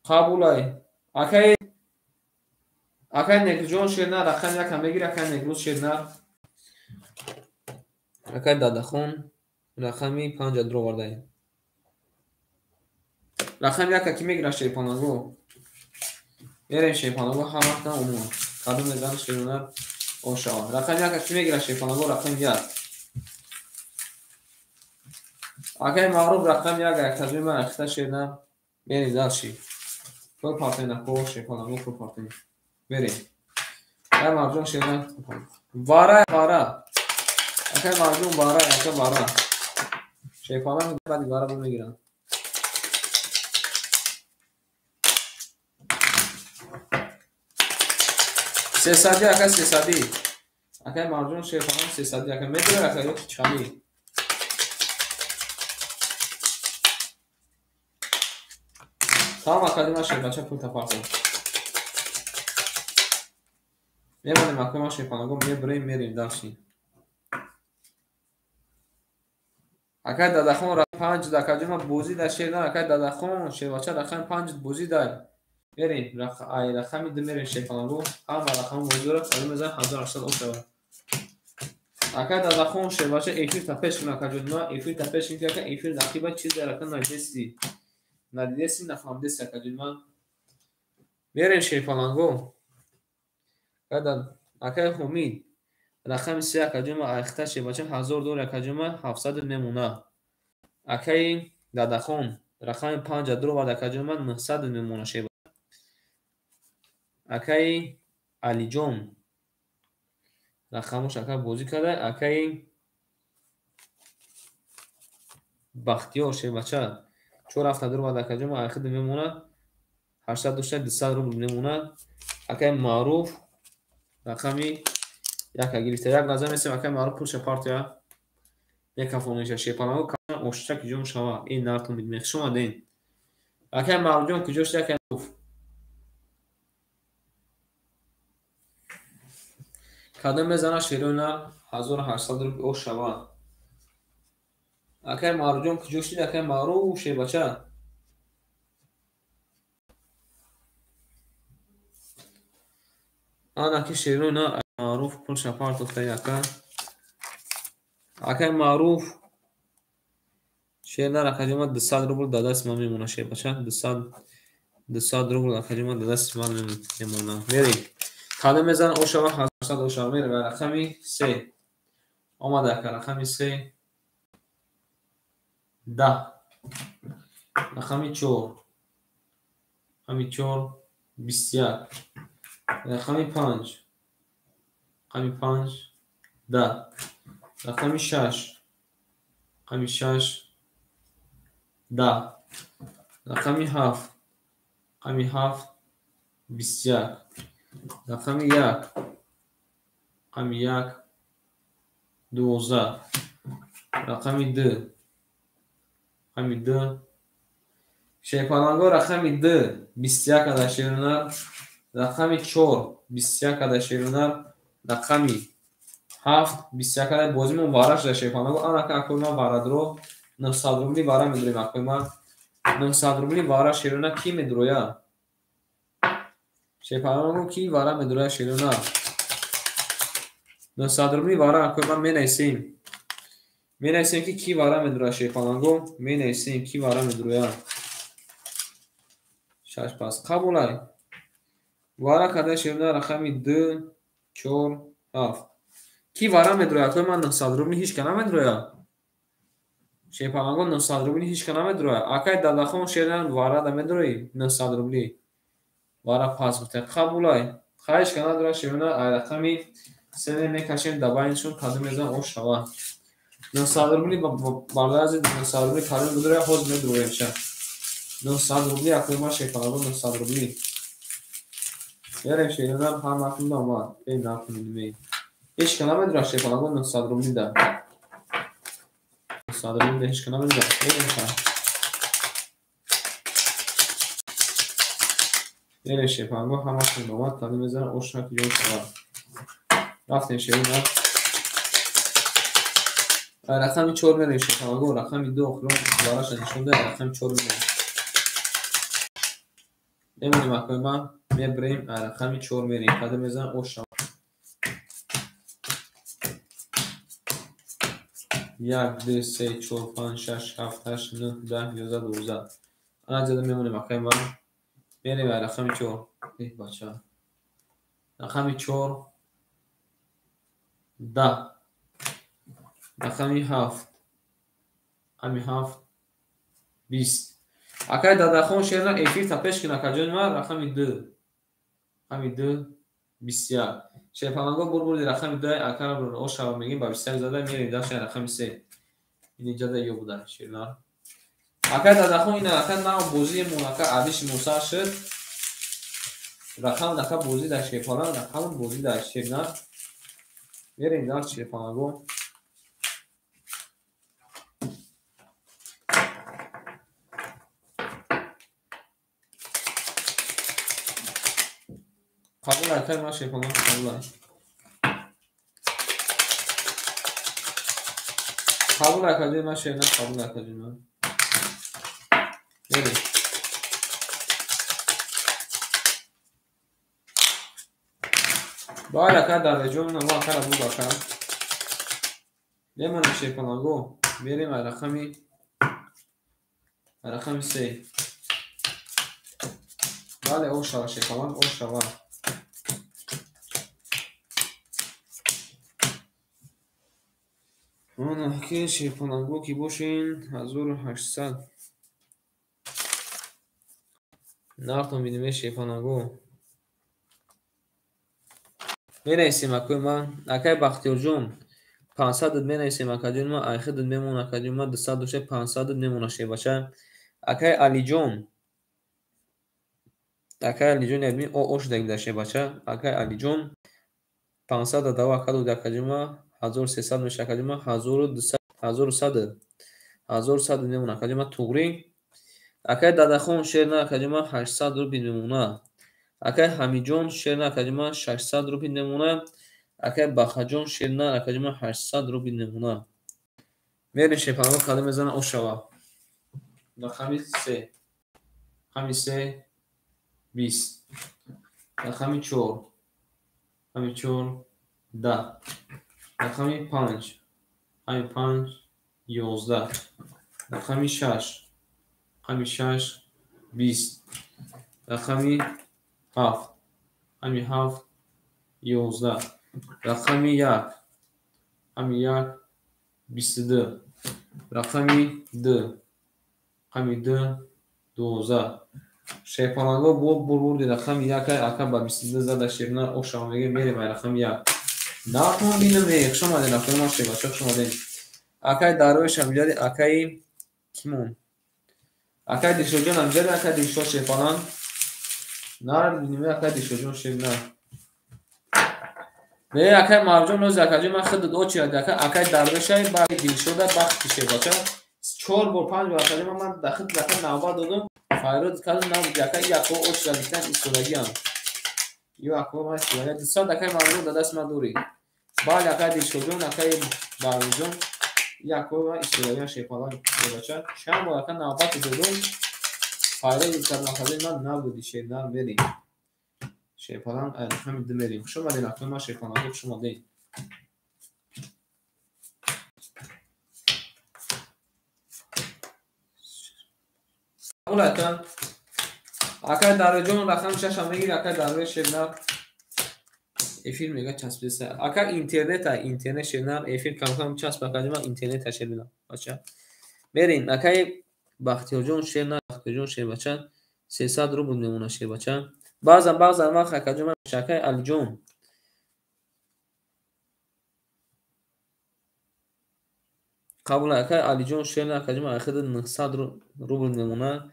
Қабулай. Акай Некрӯзҷон шерина рақами 1 мегир, акай Некрӯз шерина. Акай Дадахон рақами 5 дуровардаем. Рақами 1 ки мегирад шерпанаго? Мерем шерпанаго ҳар вақт умуман. Кадом мезанад шерина ошава. Рақами 1 ки мегирад шерпанаго? Рақами 1. Акай Маъруф рақами 1 яктаҷои ман ахита шерина. Мерем дальше. Пур партем ако шерпанаго пур партем. Мерем. Акай Марҷон шерина. Вара вара. Акай Марҷон вара, ака вара. Шерпанаго баъди вара мегиранд. Сесади ака сесади. Акай Марҷон шерпаланг сесади ака медорад ака ё чали. Тамом акади ман шербача пул тафарсам. Мемонем акаи ман шерпаланго мебурем мерем дальше. Акай Дадахон рақами 5 акаҷон ман бозӣ дар шер на акай Дадахон шербача рақами 5 бозӣ дар. Мерем ай рақами 2 мерем шерпаланго. Ҳама рақам бозӣ дорад, кадом мезанад 1800 ошава. Акай Дадахон шербача эфир та пеш кун акаҷон ма эфир та пеш кун ки ака эфир рақиба чиз дар ака надидеси. Надидеси нафаҳмидеси акаҷон ма. Мерем шерпаланго. Акай Ҳомид рақами 3 акаҷон ма айхта шербача 1000 доллар акаҷон ма 700 мемона. Акай Дадахон рақами 5 дуровард акаҷон ма 900 мемона шербача. Акай Алиҷон рақамош ака бозӣ карда. Акай Бахтиёр шербача 4 ҳафта дуровард акаҷон ма айхид мемона 800 дошта 200 рубл мемона. Акай Маъруф рақами 1 гирифта. Як лаҳза месем акай Маъруф пулша партия мекафониша шерпаланго ошча киҷон шава. Ин нартон бидме. Хуш омаден. Акай Маъруфҷон куҷо шуди акай Маъруф? Кадом мезанад шерои нар 1800 рубл ош шава. Акай Маъруфҷон куҷо шуди акай Маъруф шербача? Ана ки шерои нар Маъруф пулша партофта ака. Акай Маъруф шер нар акаҷон ман 200 рубл дар дасти ман мемона шербача. 200 рубл акаҷон ман дар дасти ман мемона. Мерем. Кадом мезанад ошава 800 ошава. Мерем рақами 3. Омада ака рақами 3 10. Рақами 4. Рақами 4 21. Рақами 5. Рақами 5 10. Рақами 6. Рақами 6 10. Рақами 7. Рақами 7 21. Рақами 1. Рақами 1 12. Рақами 2. Рақами 2. Шерпаланго рақами 2 21 ада шерунар. Рақами 4 21 ада шерунар. Рақами 7 21 ада бозимон вара шуда шерпаланго. Анака акои ман варадро 900 рубли вара медурем акои ман. 900 рубли вара шеруна ки медуроя? Шерпаланго ки вара медуроя шеруна? 900 рубли вара акои ман менависем. Менависем ки ки вара медуроя шерпаланго. Менависем ки вара медуроя. 6 пас қабулай. Вара када шеруна рақами 2 4 7. Ки вара медуроя акои ман 900 рубли ҳеч ка намедуроя. Шерпаланго 900 рубли ҳеч ка намедуроя. Акай Дадахон шеран вара да медурои 900 рубли. Вара пас гуфта қабулай. Ҳеч ка надуроя шеруна ай рақами 3 мекашем дабайншон кадом мезан ош шава. 900 рубли бардази 900 рубли кадом бидуроя ҳозир медуроем ша. 900 рубли акои ман шерпаланго 900 рубли. Мерем шеруна ҳар нақл омад. Эй нақл ме. Ҳеч ка намедуроя шерпаланго 900 рубли да. 900 рубли ҳеч ка намедуроя. Мерем ша. Мерем шерпаланго ҳамашон омад кадом мезан ош шава ҷой шава. Рафтем шеруна. Рақами 4 мерем шерпаланго. Рақами 2 охирон вараша нишон дод. Рақами 4 мерем. Мемонем акои ман. Мебарем рақами 4 мерем. Кадом мезан ош шава. 1 2 3 4 5 6 7 8 9 10 11 12. Ана ҷада мемонем акои ман. Мерем рақами 4. Эҳ бача. Рақами 4 10. Рақами 7. Рақами 7 20. Акай Дадахон шерна эфир та пеш кин акаҷони ман рақами 2. Рақами 2 21. Шерпаланго бурбурди рақами 2 акара ошава мегим ба 21 зада мерем даша рақами 3. Ин ҷада ё буда шерна. Акай Дадахон ина ака нав бозиемон ака адиши мусар шуд. Рақам дака бозӣ дар шерпаланг, рақам бозӣ дар шерна. Мерем дар шерпаланго. Қабул акай ман шерпаланг қабул ай. Қабул акаҷои ман шерна қабул акаҷои ман. Мерем. Баъд ака Дарвеҷон мо акара буд ака. Мемонем шерпаланго. Мерем ай рақами 3. Бале ош шава шерпаланг ош шава. Ки шерпаланго ки бошин 1800. Нартон бинем шерпаланго. Менависем акои ман. Акай Бахтиёрҷон 500 менависем акаҷони ман. Айхи дод мемон акаҷони ман 200 дошта 500 мемона шербача. Акай Алиҷон. Акай Алиҷон ядми о шуда буда шербача. Акай Алиҷон 500 дава ака дод акаҷони ман 1300 меша акаҷони ман 1200 1100 1100 мемона акаҷони ман туғри. Акай Дадахон шерна акаҷони ман 800 рубли мемона. Акай Ҳамиҷон шерна акаҷони ман 600 рубли мемона. Акай Бахаҷон шерна акаҷони ман 800 рубли мемона. Мерем шерпаланго кадом мезана ош шава. Рақами 3. Рақами 3 20. Рақами 4. Рақами 4 10. Рақами 5. Рақами 5 11. Рақами 6. Рақами 6 20. Рақами 7. Рақами 7 11. Рақами 1. Рақами 1 22. Рақами 2. Рақами 2 12. Шерпаланго бо бурбурди рақами 1 ака ба 22 зада шерна ошава меге мерем ай рақами 1. Наатмон бинам э хуш омадед акои ма шербача хуш омадед. Акай Дарвеш амҷади акаи кимон. Акай Дилшодҷон амҷади акай Дилшод шерпаланг. Нарад бинем акай Дилшодҷон шерна. Не акай Марҷон нози акаҷон ман худат очи ака акай Дарвешай ба Дилшода бахти шербача. 4 бор 5 бор акаҷон ман да худ ака навбат додум. Файрод кардам набуд ака яко очи гирифтан истодагиам. Ё ако ман истодагиам. 200 акай Марҷон да даст ман дорӣ. Бале акай Дилшодҷон акай Дарвешҷон яко ман истодагиам шерпаланг шербача. Чанд бор ака навбат додум. Файрод кардам акаҷон ман набуди шернар мерем. Шерпаланг ҳамин ду мерем. Хуш омадед акои ман шерпаланг хуш омадед. Қабул ака. Акай Дарвешҷон рақами 6 мегири акай Дарвеш шернар. Эфир мега часписа. Ака интернета, интернет шернар, эфир кам-кам часп акаҷон ман интернета шербинам. Бача. Мерем акай Бахтиёрҷон шернар, Бахтиёрҷон шербача 300 рубл мемона шербача. Баъзан вақт акаҷон ман акай Алиҷон. Қабул акай Алиҷон шернар акаҷон ман ахида 900 рубл мемона.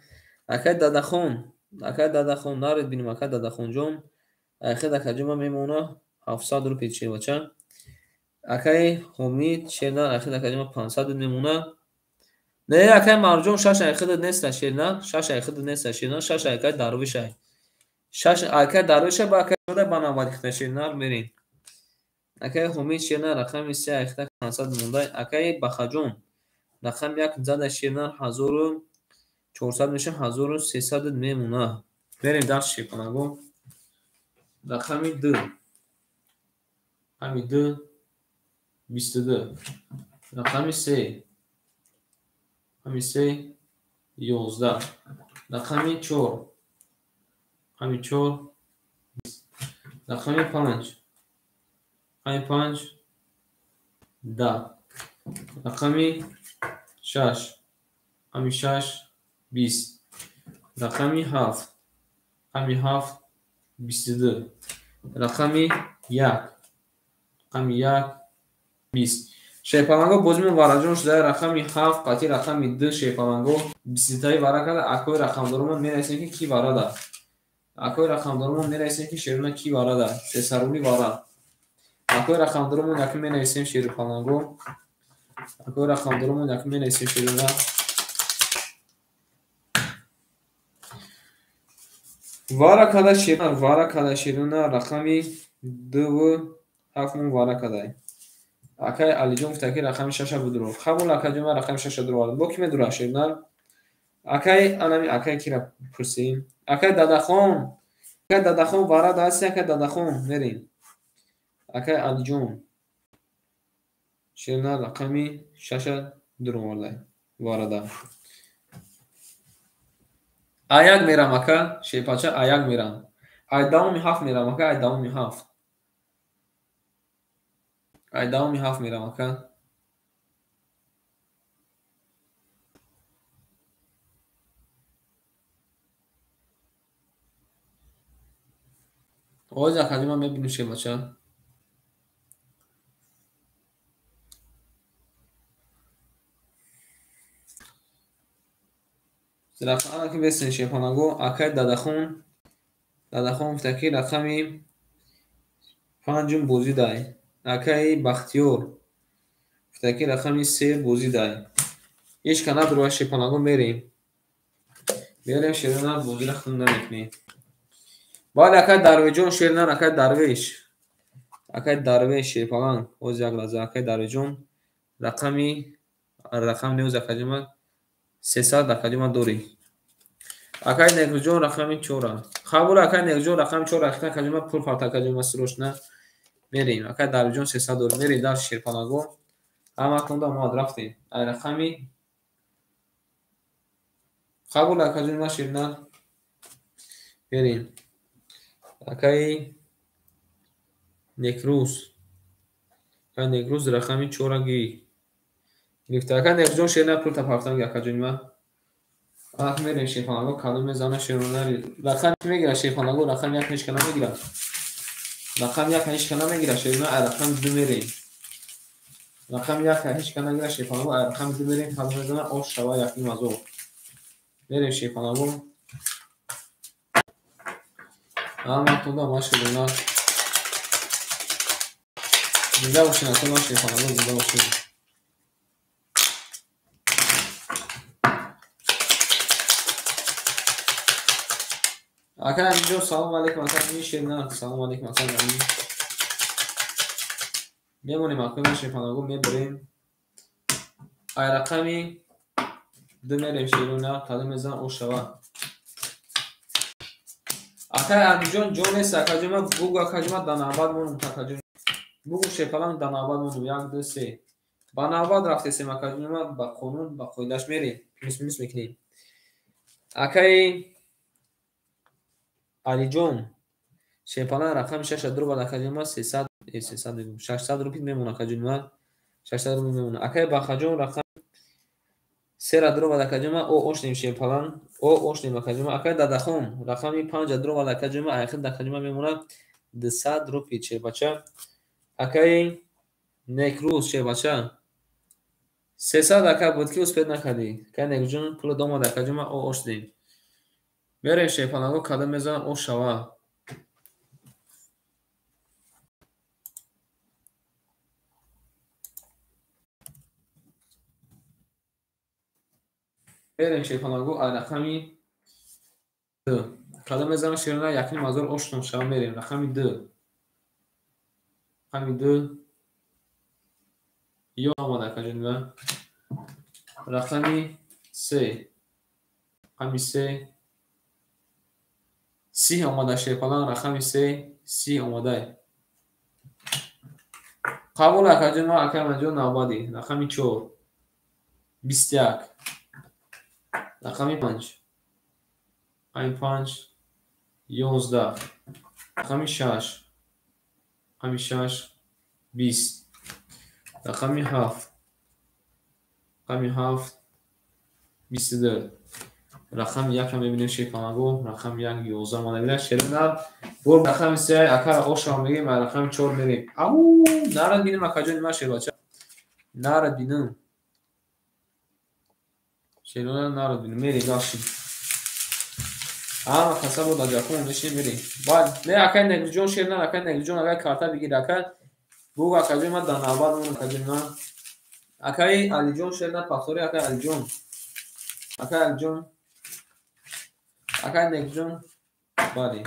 Акай Дадахон, наред бинем акай Дадахонҷон. Ахида акаҷон ман мемона 700 рубл шербача. Акай Ҳомид шернар ахида акаҷон ман 500 мемона. Не акай Марҷон 6 ахида неста шернар, 6 ахида неста шернар, 6 акай Дарвешай. 6 акай Дарвешай ба акай шода ба навбат ихта шернар мерем. Акай Ҳомид шернар рақами 3 ахида 500 монда. Акай Бахаҷон рақами 1 зада шернар 1400 меша 1300 мемона. Мерем дарс шерпаланго. Рақами 2. Рақами 2 22. Рақами 3. Рақами 3 11. Рақами 4. Рақами 4 20. Рақами 5. Рақами 5 10. Рақами 6. Рақами 6 20. Рақами 7. Рақами 7 22. Рақами 1. Рақами 1 20. Шерпаланго бозимон вараҷон шуда рақами 7 қатъи рақами 2 шерпаланго 20таи вара карда. Акои рақамдоромон мерасем ки ки варада. Акои рақамдоромон мерасем ки шерона ки варада. Сесарулӣ вара. Акои рақамдоромон якум менависем шерпаланго. Акои рақамдоромон якум менависем шерона. Вара када шерона, вара када шерона рақами 2 ва 7 мон вара кадай. Акай Алиҷон гуфта ки рақами 6 будуров. Қабул акаҷон ман рақами 6 дуровардам. Бо ки медура шернар? Акай анами акай кира пурсем. Акай Дадахон. Акай Дадахон вара даст, акай Дадахон мерем. Акай Алиҷон. Шернар рақами 6 дуровардай. Варада. Аяк мерам ака, шерпача аяк мерам. Ай давоми 7 мерам ака, ай давоми 7. Ай давоми 7 мерам ака. Оз акаҷон ман мебинем шербача. Рақам ки бесен шерпаланго акай Дадахон. Дадахон гуфта ки рақами 5 бозӣ дай. Акай Бахтиёр гуфта ки рақами 3 бозӣ дай. Ҳеҷ ка надурва шерпаланго мерем. Мерем шернар бозиро хун намекунем. Бале акай Дарвешҷон шернар акай Дарвеш. Акай Дарвеш шерпаланг оз як лаҳза акай Дарвешҷон рақам неоз акаҷон ман 300 акаҷон ман дорӣ. Акай Некрӯҷон рақами 4. Қабул акай Некрӯҷон рақами 4 акаҷон ман пул фарт акаҷон ман срочно мерем. Акай Дарвешҷон 300 дорӣ. Мерем дар шерпаланго. Ҳама кунда мо рафтем. Ай рақами қабул акаҷон ман шернар мерем. Акай Некрӯз Акай Некрӯз рақами чора гирифта. Акай Некрӯзҷон шерна пул тапафтан акаҷони ман. Ак мерем шерпаланго кадом мезана шерона рақам мегира шерпаланго рақами як ҳеч ка намегира. Рақами як ҳеч ка намегира шерона ай рақами ду мерем. Рақами як ҳеч ка намегира шерпаланго ай рақами ду мерем кадом мезана ош шава якним ҳазор. Мерем шерпаланго. Ҳаматонда ма шерона. Зинда бошед, акон ма шерпаланго зинда бошед. Акай Аминҷон салом алейкум, акай Амин шерна салом алейкум, акай Амин. Мемонем акон ма шерпаланго мебарем. Ай рақами ду мерем шерона кадом мезана ош шава. Акай Аминҷон ҷо нест акаҷон ма бугу акаҷон ма дар навбат монум акаҷон. Бугу шерпаланг дар навбат монум 1 2 3. Ба навбат рафтесем акаҷон ма ба қонун ба қоидаш мерем. Плюс минус мекунем. Акай Алиҷон шерпаланг рақами 6 дурбад акаҷон ма 300 300 мегӯм 600 рупий мемонад акаҷон ма 600 рупий мемонад. Акай Бахаҷон рақами 3 дурбад акаҷон ма о ошнем шерпаланг о ошнем акаҷон ма. Акай Дадахон рақами 5 дурбад акаҷон ма айхид акаҷон ма мемонад 200 рупий шербача. Акай Некрӯз шербача 300 ака буд ки успед накардӣ. Акай Некрӯзҷон пула домад акаҷон ма о ошнем. Мерем шерпаланго кадом мезанам ош шава. Мерем шерпаланго ай рақами 2. Кадом мезанам шерона якним ҳазор оштон шава мерем рақами 2. Рақами 2 ё омад акаҷон ма. Рақами 3. Рақами 3 30 омада шерпаланг рақами 3 30 омада. Қабул акаҷон ма акай Аминҷон навбадӣ. Рақами 4 21. Рақами 5. Рақами 5 11. Рақами 6. Рақами 6 20. Рақами 7. Рақами 7 22. Рақами 1 мебинем шерпаланго рақами 1 11 омада. Шерона бор рақами 3 акара ошава мегем рақами 4 мерем. Ау нарад бинем акаҷони ма шербача. Нарад бинем. Шерона нарад бинем мерем даши. Ҳама каса бо дар ҷафон мешинем мерем. Баъд не акай Некрӯзҷон шерна акай Некрӯзҷон акай карта бигир акай бугу акаҷон ма дар навбат монам акаҷон ма. Акай Алиҷон шерна пахтори акай Алиҷон. Акай Алиҷон. Акай Некрӯзҷон бале.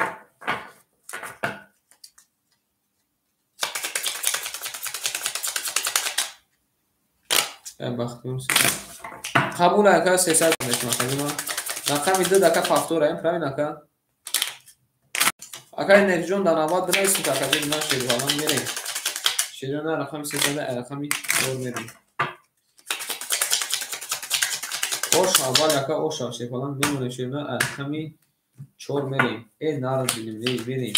Бахтиёр қабул ака 300 мешавад акаҷон ма. Рақами 2 ака пахтора правильно ака? Акай Некрӯзҷон дар навбат бинависед акаҷон ма шерпаланг мерем. Шерона рақами 300 рақами 4 мерем. Ош аввал ака оша шерпаланг мемонем шерона рақами 4 мерем. Э нарад бинем мерем.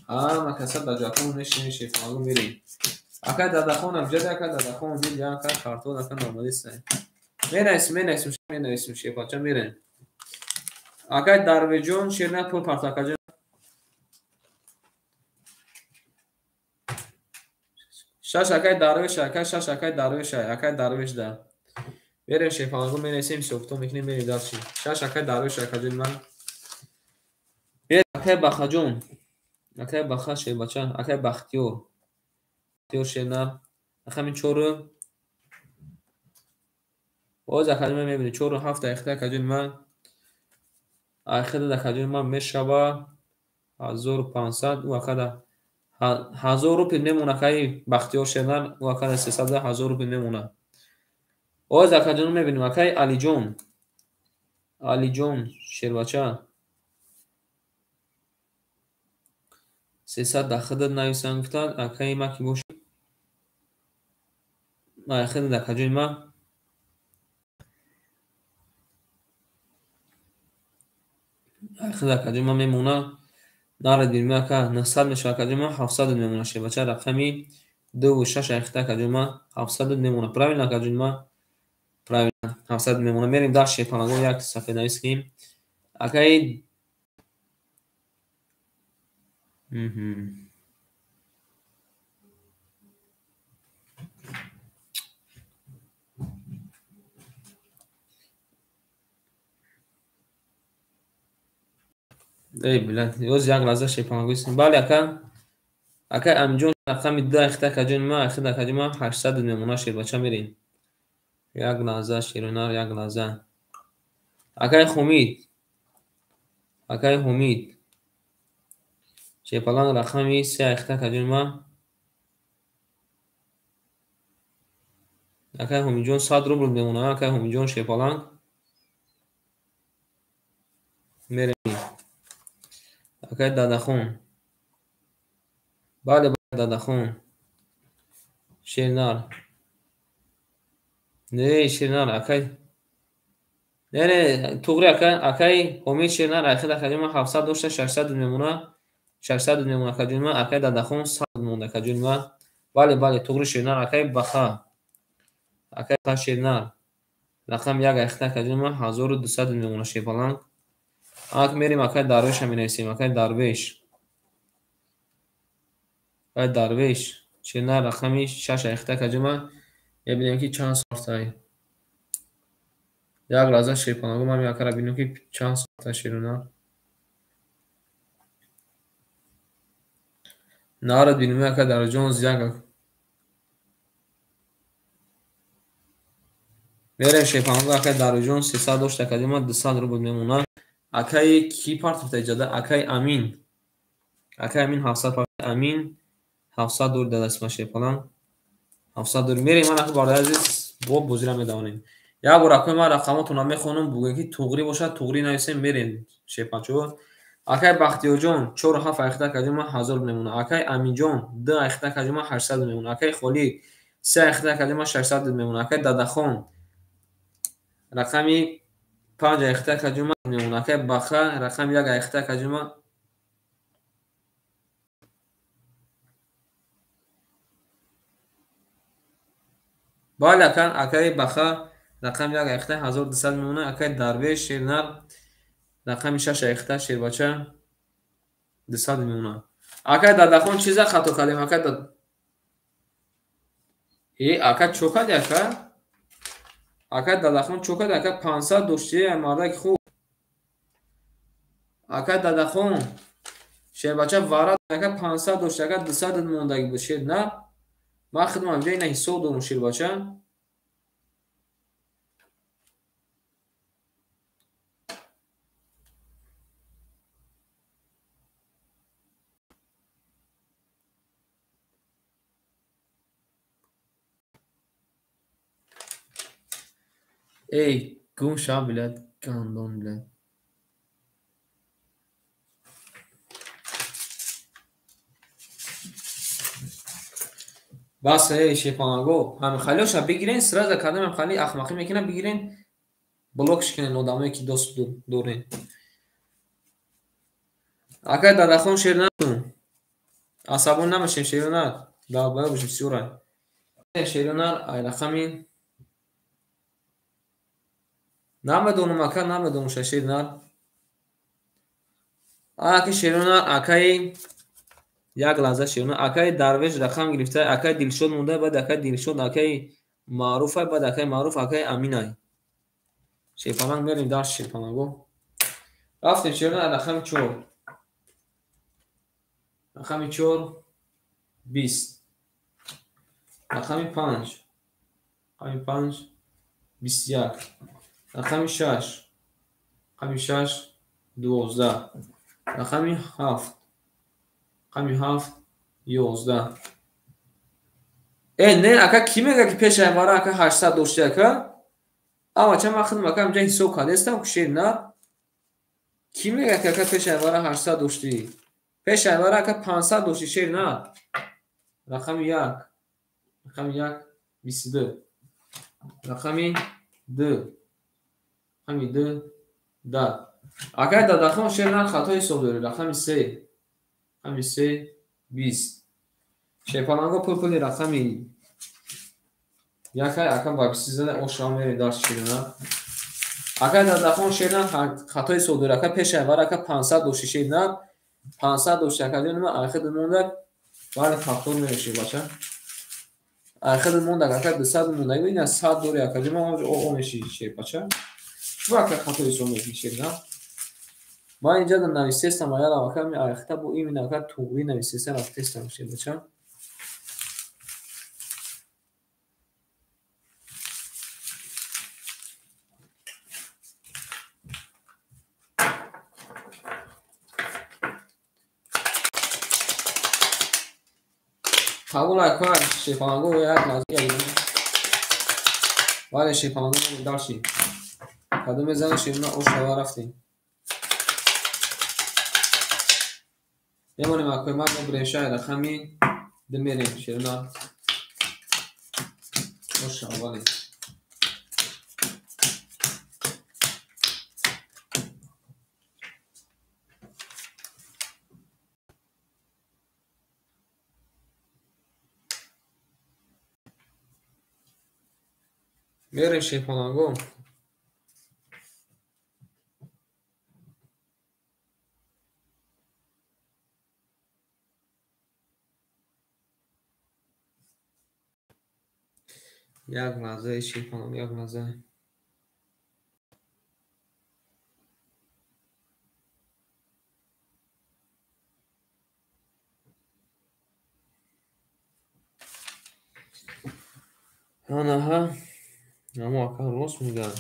Ҳама каса дар ҷафон мешинем шерпаланго мерем. Акай Дадахон амҷади ака Дадахон дид ака картон ака номадист. Менависем менависем менависем шерпача мерем. Акай Дарвеҷон шерна пул парт акаҷон. 6 акай Дарвеш акай 6 акай Дарвеш акай Дарвеш да. Мерем шерпаланго менависем ҳисобкитоб мекунем мерем дальше. 6 акай Дарвеш акаҷон ман. Акай Бахаҷон. Акай Баха шербача, акай Бахтиёр. Бахтиёр шерна рақами 4 боз акаҷон ман мебинем 4 7 дақиқа акаҷон ман. Айхида акаҷон ман мешава 1500 ӯ акада 1000 рупий мемонад акаи Бахтиёр шерна ӯ акада 300 1000 рупий мемонад. Боз акаҷон мебинем акаи Алиҷон. Алиҷон шербача 300 дахида нависанд гуфтанд акаи ма ки бошад айхида акаҷони ма айхида акаҷони ма мемонад. Нарад бинем ака 900 мешавад акаҷони ма 700 мемонад шербача рақами 2 ва 6 айхта акаҷон ма 700 мемона. Правильно, акаҷон ма? Правильно, 700 мемона. Мерем дар шерпалангон, як сафеднавис кунем. Акаи эй билад, ёз як лаҳза, шерпалангои. Бале, ака, акай Аминҷон, рақами 2 айхта акаҷони ма, айхта акаҷони ма 800 мемона. Шербача, мерем як лаҳза, шерунар, як лаҳза. Акаи Ҳумид, акаи Ҳумид, шерпаланг, рақами 3 айхта акаҷони ма. Акаи Ҳумидҷон, 100 рубл мемона. Акаи Ҳумидҷон, шерпаланг, мерем. Акаи Дадахон, бале, Дадахон, шернар, не, шернар, акай, не, не, туғри, ака, акаи Ҳомид, шернар айхид акаҷони ма 700 дошта, 600 мемона, 600 мемона, акаҷони ма. Акаи Дадахон 100 монда, акаҷони ма. Бале, бале, туғри, шернар. Акаи Баха, акаи Баха, шернар, рақами 1 айхита акаҷони ма 1200 мемона. Шерпаланг, ак мерем, акаи Дарвеша менависем. Акаи Дарвеш, акаи Дарвеш, шернар, рақами 6 айхита акаҷони ма. Мебинем, ки чанд соатай. Як лаҳза, шерпаланго, ман акара бинем, ки чанд соата. Шерунар нарад бинем, ака Дарҷон, як мерем, шерпаланго. Акаи Дарҷон 300 дошт, акаҷони ма, 200 рубл мемонад. Акаи ки партофта иҷода? Акаи Амин, акаи Амин 700. Амин 700 дори дадастма, шерпаланг, 700 дори. Мерем, ман ака, бародари азиз, бо бозира медавонем. Як бор, акои ман, рақамотонро мехонам, бугӯем, ки туғрӣ бошад, туғрӣ нависем. Мерем, шерпанчо. Акаи Бахтиёрҷон, чору ҳафт айхта акаҷони ман, 1000 мемонад. Акаи Аминҷон, 2 айхта акаҷони ман, 800 мемонад. Акаи Холид, 3 айхта акаҷони ман, 600 мемонад. Акаи Дадахон, рақами 5 айхта акаҷони ман мемонад. Акаи Баха, рақами 1 айхта акаҷони ман. Бале, ака, акаи Баха, рақами 1 айхта, 1200 мемонад. Акаи Дарвеш, шернар, рақами 6 айхта, шербача, 200 мемонад. Акаи Дадахон, чиза хато кардем, ака? Э, ака, чо кардӣ, ака? Акаи Дадахон, чо кардӣ, ака? 500 доштӣ, мардаки хуб. Акаи Дадахон, шербача, варад, ака, 500 дошти, ака, 200 мондагӣ буд, шер на. Ман худам инҷа ина ҳисоб дорам, шербача. Эй, гум ша, блядь, гандон, блядь. Бас, эй, шерпанаго, ҳамихалиоша бигирен, сразу кардам, ҳамихали ахмақӣ мекунад, бигирен, блокш кунен, одамое ки дӯст дорен. Акай Дадахон, шер накун. Асабон намешем, шерунар. Долбоёб боши, бисёра. Шерунар, ай рақами намедонам, ака, намедонам, шернар. Аки шерунар, акаи, як лаҳза, шерунар, акаи Дарвеш рақам гирифта, акаи Дилшод монда, баъд акаи Дилшод, акаи Маъруфай, баъд акаи Маъруф, акаи Аминай. Шерпаланг, мерем дарс, шерпаланго. Рафтем, шерунар, рақами 4. Рақами 4 20. Рақами 5. Рақами 5 21. Рақами 6. Рақами 6 12. Рақами 7. Рақами 7 11. Э, не, ака, кӣ мега, ки пешай мара, ака, 800 дошти, ака? Ама ча, ман худам, ака, инҷа ҳисоб кардастам, ки шер на. Кӣ мега, ки, ака, пешай мара 800 доштӣ? Пешай мара, ака, 500 дошти, шер на. Рақами 1. Рақами 1 22. Рақами 2. Рақами 2 10. Акай Дадахон, шер на, хато ҳисоб дорӣ. Рақами 3. Рақами 3 20. Шерпаланго пули рақами якай ака ваксизада ошава мерем дарс ширина. Акай Дадахон шернар хатои содир ака пешай вар ака 500 дошти шернар 500 дошти ака ҷони ман айхид мондак вале 70 мереши бача. Айхид мондак ака 200 мондак ина 100 дори ака ҷони ман о меши шербача. Чу ака хатои ҳисоб мекунӣ шернар? Ман инҷа нависестам аярам ака ми айхита бо именно ака туғри нависеста рафтестам шербача. Қабул ака шерпаланго як лаҳза вале шерпаланго дарши. Кадом мезанем шерна ошава рафтем. Мемонем акои ман мебурем шаҳр рақами ду мерем шерна ошава вале. Мерем шерпаланго. Як лаҳза шерпаланго, як лаҳза. Анаҳа. Амо ака рост мегӯяд.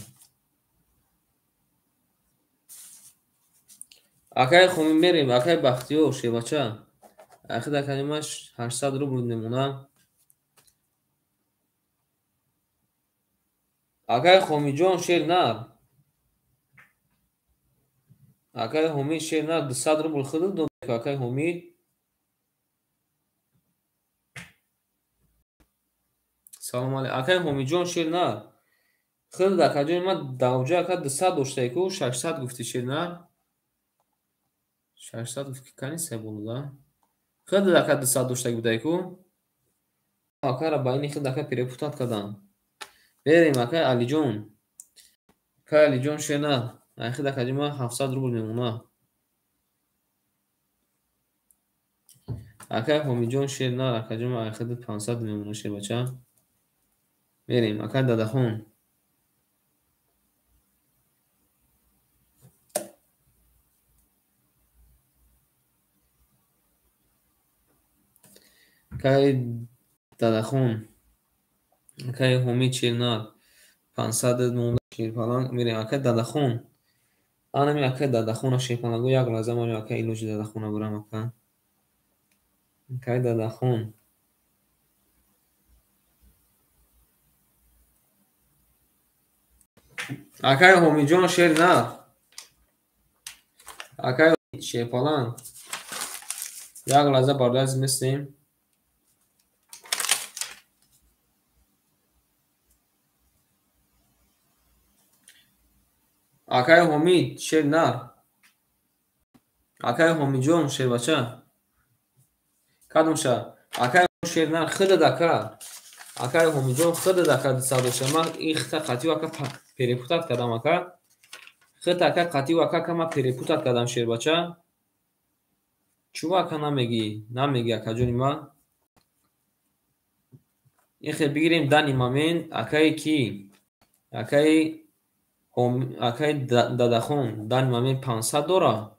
Акаи Хомӣ мерем, акаи Бахтиёр шербача. Ахир акаи ман 800 рубл мемонад. Акаи Хомиҷон шер нар. Акаи Ҳомид шер нар 200 рубл худат дод акаи Ҳомид. Салом алейкум. Акаи Ҳомиҷон шер нар. Худат акаҷони ман давҷа ака 200 доштае ку 600 гуфти шер нар. 600 гуфти кани себолуда. Худат ака 200 доштаги будае ку. Акара ба ини худ ака перепутат кардам. Берем акаи Алиҷон. Акаи Алиҷон шер нар. Ахир акаҷони ман 700 рубл мемонад. Акаи Ҳомиҷон шер нар. Акаҷони ман ахир 500 мемонад шербача. Мерем акаи Дадахон. Акаи Дадахон. Акаи Ҳомид шер нар. 500 монда шерпаланг мерем акаи Дадахон. Анами акаи Дадахона шерпаланго як лаҳза ман акаи илоҷи Дадахона бурам ака. Акаи Дадахон. Акаи Ҳомиҷон шер нар. Акаи шерпаланг. Як лаҳза бардаз местем. Акаи Ҳомид шер нар. Акаи Ҳомиҷон шербача. Кадомша? Акаи шер нар худат ака. Акаи Ҳомиҷон худат ака 200 дошта. Ман ихта қатиу ака перепутат кардам ака. Худат ака қатиу ака ка ман перепутат кардам шербача. Чӯ ака намегӣ? Намегӣ акаҷони ман. Ихе бигирем дани момент акаи ки? Акаи Дадахон дани момент 500 дора.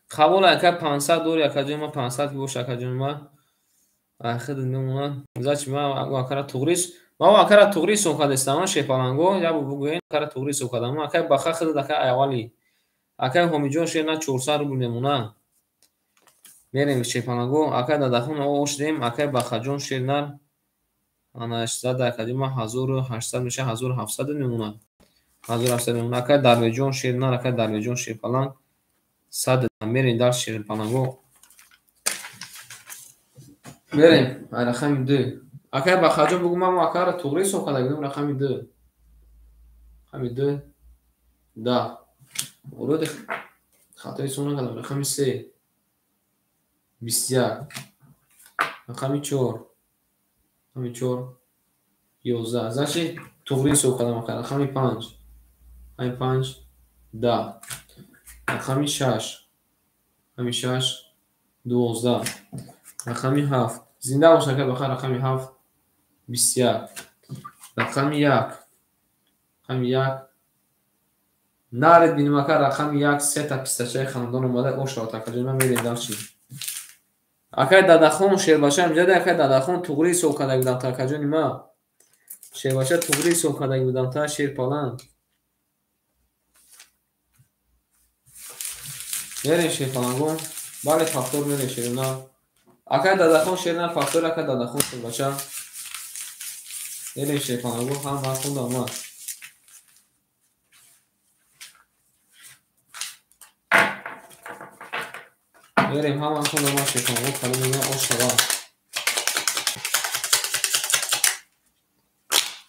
Қабул ака 500 дори акаҷони ман 500 ки боша акаҷони ман. Ахир мемонад. Зачи ман акара туғрис. Ман акара туғри ҳисоб кардастам шерпаланго. Як бор бугӯен акара туғри ҳисоб кардам. Акаи Баха худат ака аввали. Акаи Ҳомиҷон шер на 400 рубл мемонад. Мерем шерпаланго. Акаи Дадахон ошдем. Акаи Бахаҷон шер нар. Ана 600 акаҷони ман 1800 меша 1700 мемонад. 1700 мемона. Акай Дарвеҷон шернар, акай Дарвеҷон шерпаланг 100 мерем дар шерпаланго. Мерем ай рақами 2. Акай Бахаҷон бугу ман акара туғри ҳисоб карда будам рақами 2. Рақами 2 10. Уроди хато ҳисоб накардам. Рақами 3 21. Рақами 4. Рақами 4 11. Значит туғри ҳисоб кардам акай. Рақами 5. Рақами 5 10. Рақами 6. Рақами 6 12. Рақами 7. Зинда бош акай Баха. Рақами 7 21. Рақами 1. Рақами 1. Наред бинем ака рақами 1 сета пистачаи хандон омада ошавад акаҷон. Ман мерем дарчи. Акай Дадахон шербача амҷаде. Акай Дадахон туғри ҳисоб карда будам та акаҷони ма. Шербача туғри ҳисоб карда будам та шерпаланг. Мерем шерпалангон. Бале фактор мерем шерна. Акай Дадахон шерна фактор акай Дадахон шербача. Мерем шерпалангон ҳам ман хондам ма. Мерем ҳама хондам ма шерпалангон калом мегӯям ошава.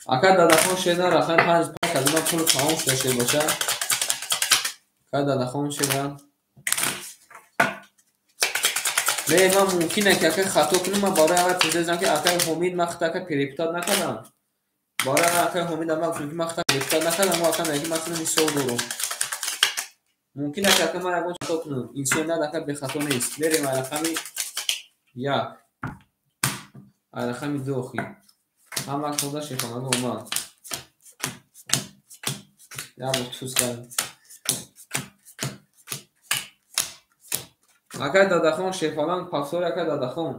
Акай Дадахон шерна рақами 5 пак аз ман пул тамом шуда шербача. Акай Дадахон шерна. Не, ман мумкин ки акай хато кунам, ман барои аввал пурсидам ки акай Ҳомид ман хато ака перепутать накардам. Барои акай Ҳомид ман гуфтам ки ман хато перепутать накардам, ака мегӯяд ки ман худам ҳисоб дорам. Мумкин аст ака ман ягон хато кунам. Инсоният ака бехато нест. Мерем ай рақами 1. Ай рақами 2 охи. Ҳама хонда шерпаланго омад. Як бор туз кардем. Акай Дадахон шерпаланг пафтори акай Дадахон.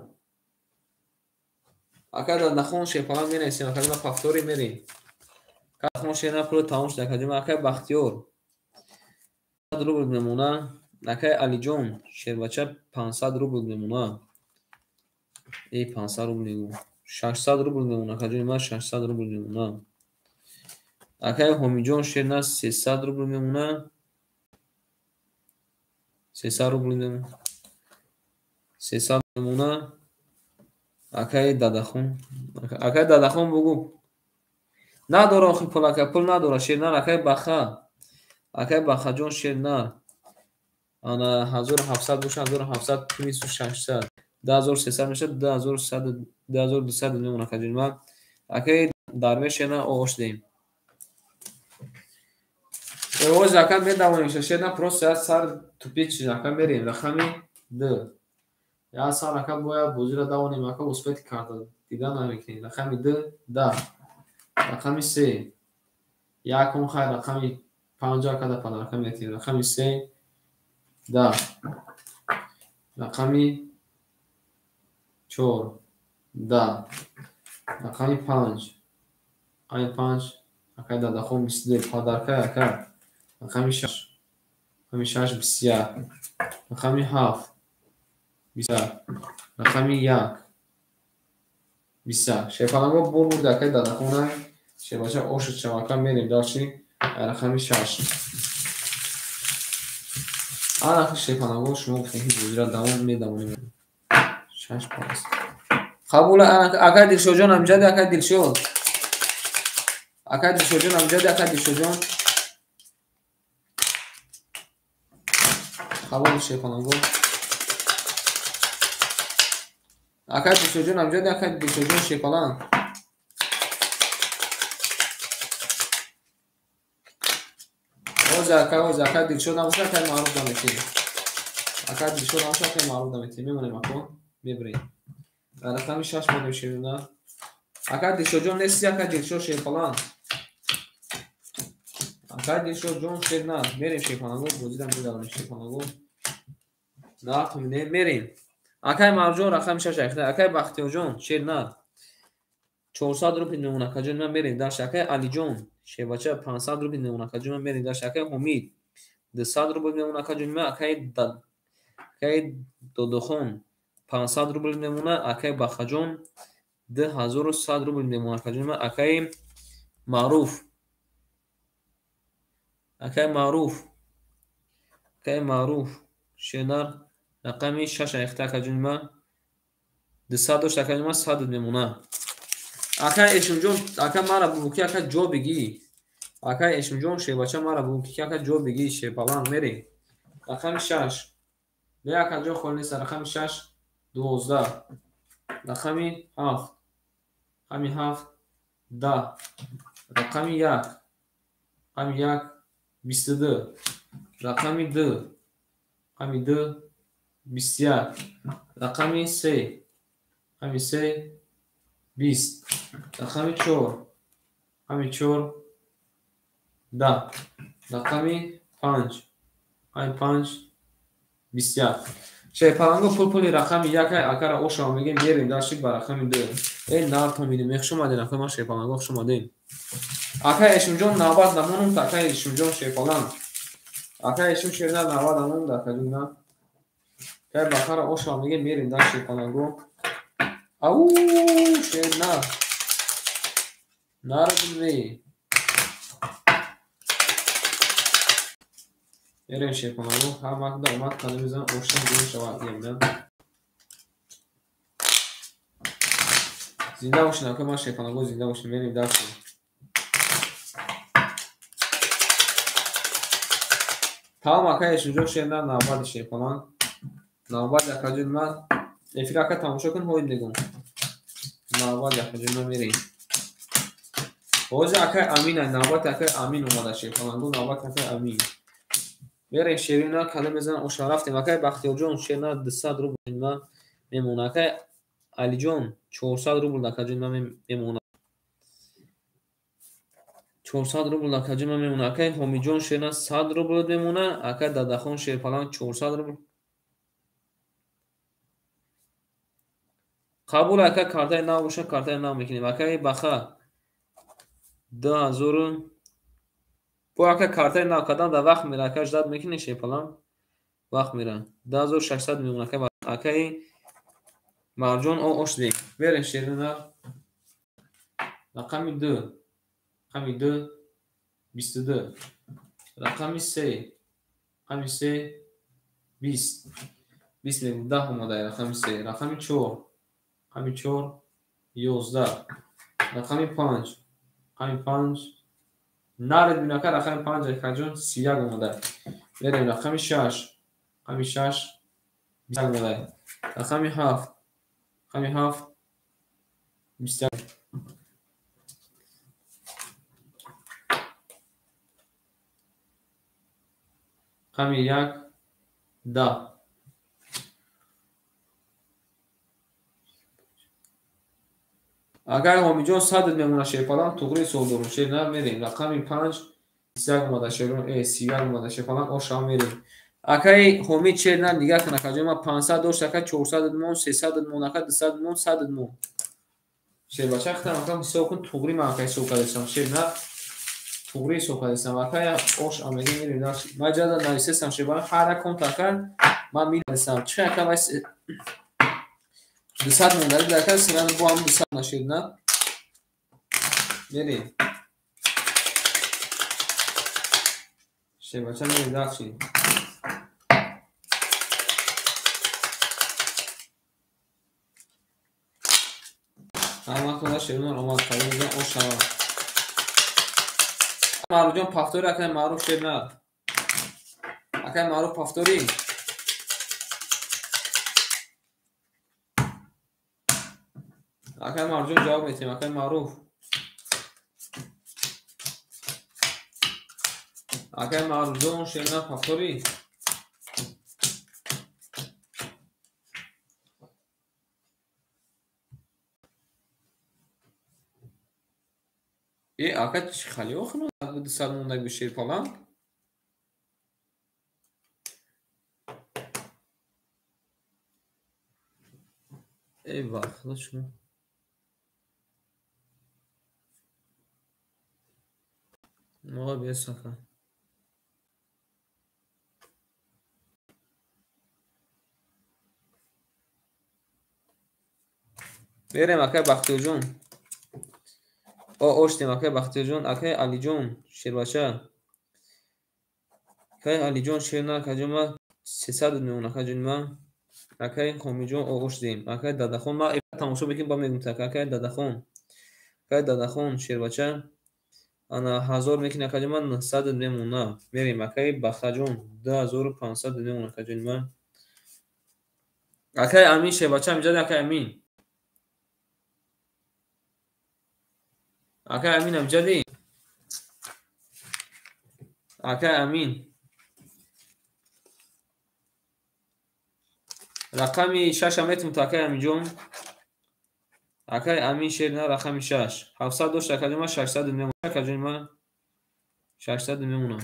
Акай Дадахон шерпаланг менависем. Акай ма пафтори мерем. Дадахон шерна пули тамом шуд. Акай ма акай Бахтиёр 100 рубл мемона. Акай Алиҷон шербача 500 рубл мемона. 500 рубл мегӯ. 600 рубл мемона. Акай ма 600 рубл мемона. Акай Ҳомиҷон шерна 300 рубл мемона. 300 рубл мемона. 300 мемона. Акай Дадахон. Акай Дадахон бугу. Надора охи пул ака, пул надора шернар. Акай Баха. Акай Бахаҷон шернар. Ана 1700 боша, 1700 плюс 600. 2300 мешавад, 2100 2200 мемона акаҷон ман. Акай Дарвеш шернар ош дем. Оз ака медавонем шернар просто як сар тупик чиз ака мерем. Рақами 2. Як сар ака бояд бозиро давонем ака успети карда дида намекунем. Рақами 2 10. Рақами 3 якум хайр рақами 5 ака да подарка метиҳем. Рақами 3 10. Рақами 4 10. Рақами 5. Рақами 5 акай Дадахон 22 подарка ака. Рақами 6. Рақами 6 21. Рақами 7 21. Рақами 1 21. Шерпаланго бур бурда акай Дадахон. Шербача ошуд шава ака мерем дарчи рақами 6. Ана шерпаланго шумо гуфтем ки бозиро давом медавонем. 6 пас. Қабул акай Дилшодҷон амҷади акай Дилшод. Акай Дилшодҷон амҷади акай Дилшодҷон. Қабул шерпаланго. Акай Дилшодҷон амҷади акай Дилшодҷон шерпаланг. Оз ака, оз ака Дилшод намоша акай Маъруф даметем. Акай Дилшод намоша акай Маъруф даметем. Мемонем ако мебарем. Рақами 6 монем шерна. Акай Дилшодҷон нести акай Дилшод шерпаланг. Акай Дилшодҷон шерна. Мерем шерпаланго бозида медавонем шерпаланго. Нақл мерем. Акай Марҷон рақами 6 айхта. Акай Бахтиёрҷон шерна. 400 рубл мемона акаҷон ман мерем дарш. Акай Алиҷон шербача 500 рубл мемона акаҷон ман мерем дарш. Акай Ҳомид 200 рубл мемона акаҷон ман. Акай Додохон 500 рубл мемона. Акай Бахаҷон 2100 рубл мемона акаҷон ман. Акай Маъруф Акай Маъруф. Акай Маъруф. Шернар рақами 6 айхта акаҷони ман. 200 дошт акаҷони ман 100 мемона. Акай Эшимҷон, ака мара бугӯ ки ака ҷо бигӣ. Акай Эшимҷон шербача мара бугӯ ки ака ҷо бигӣ шерпаланг мерем. Рақами 6. Бе акаҷон холӣ нест. Рақами 6 12. Рақами 7. Рақами 7 10. Рақами 1. Рақами 1 22. Рақами 2. Рақами 2 21. Рақами 3. Рақами 3 20. Рақами 4. Рақами 4 10. Рақами 5. Рақами 5 21. Шерпаланго пул-пули рақами 1 акара ошава мегем мерем дашик ба рақами 2. Э нартон бинем, хуш омаден акай ман шерпаланго хуш омаден. Акай Эшимҷон навбат намонум, акай Эшимҷон шерпаланг. Акай Эшим шернар навбат намонум, акаҷон на. Акай бахара ошава мегем мерем даш шерпаланго. Ау шернар. Нарбинвей. Мерем шерпаланго, ҳар вақт омад қадам мезанам, оштам гум шавад емдан. Зинда бошин, акай ман шерпаланго зинда бошин, мерем даши. Тамом акай Эшимҷон шернар навбати шерпаланг. Навбати акаҷони ман. Эфир ака тамошо кун, ҳоид мегӯм. Навбати акаҷони ман мерем. Ҳозир акай Амин, навбати акай Амин омада шерпаланго, навбати акай Амин. Мерем шерина кадам мезанам оша рафтем. Акай Бахтиёрҷон шерина 200 рубл ман мемона. Акай Алиҷон 400 рубл акаҷони ман мемона. 400 рубл акаҷони ман мемона. Акай Ҳомиҷон шерина 100 рубл мемона. Акай Дадахон шерпаланг 400 рубл. Қабул ака картаи нав боша, картаи нав мекунем. Акай Баха 2000 бо ака картаи нав кардан дар вақт мера. Ака ждат мекунӣ шерпаланг? Вақт мера. 2600 мемона. Акай акай Марҷон ош дем. Берем шерина рақами 2. Рақами 2 22. Рақами 3. Рақами 3 20. 20 мегӯм 10 омада рақами 3. Рақами 4. Рақами 4 11. Рақами 5. Рақами 5 наред бинака рақами 5 акаҷон 31 омада. Мерем рақами 6. Рақами 6 21 омада. Рақами 7. Рақами 7 21. Рақами 1 10. Агар Ҳомиҷон 100 мемона шерпаланг туғри ҳисоб дорум. Шернар мерем. Рақами 5 21 омада шерон, 31 омада шерпаланг ошава мерем. Акай Ҳомид шернар нигаҳ кун акаҷон ман 500 дошт, ака 400 мон, 300 мон, ака 200 мон, 100 мон. Шербача хитам ака ҳисоб кун туғри ман ака ҳисоб кардасам. Шернар туғри ҳисоб кардасам. Акай ош амеги мерем. Ман ҷада нависесам шербаланг ҳар як конт ака ман медонистам. Чи ака вай 200 мон дарид ака сиран бо ҳам 200 нашерна. Мерем. Шербача мерем дақши. Ҳама худа шернар омад қадам ош шавад. Маъруфҷон пафтори акай Маъруф шернар. Акай Маъруф пафтори. Акай Маъруфҷон ҷавоб метиҳем. Акай Маъруф. Акай Маъруфҷон шернар пафтори. Э ака чӣ хали охир 200 мондаг шерпаланг? Эй вах, худо шумо. Моға бес ака. Берем акай Бахтиёрҷон. Оштем акай Бахтиёрҷон, акай Алиҷон, шербача. Акай Алиҷон шер на акаҷон ма 300 мемон акаҷон ма. Акай Ҳомиҷон оғош дем. Акай Дадахон ма тамошо мекунем ба мегум так. Акай Дадахон. Акай Дадахон шербача. Ана 1000 мекунем акаҷон ма 900 мемона. Мерем акай Бахтаҷон 2500 мемон акаҷон ма. Акай Амин шербача амҷад акай Амин. Акай Амин амҷади. Акай Амин. Рақами 6 метум та акай Аминҷон. Акай Амин шер на рақами 6. 700 дошт акаҷон ма 600 мемона акаҷон ма 600 мемона.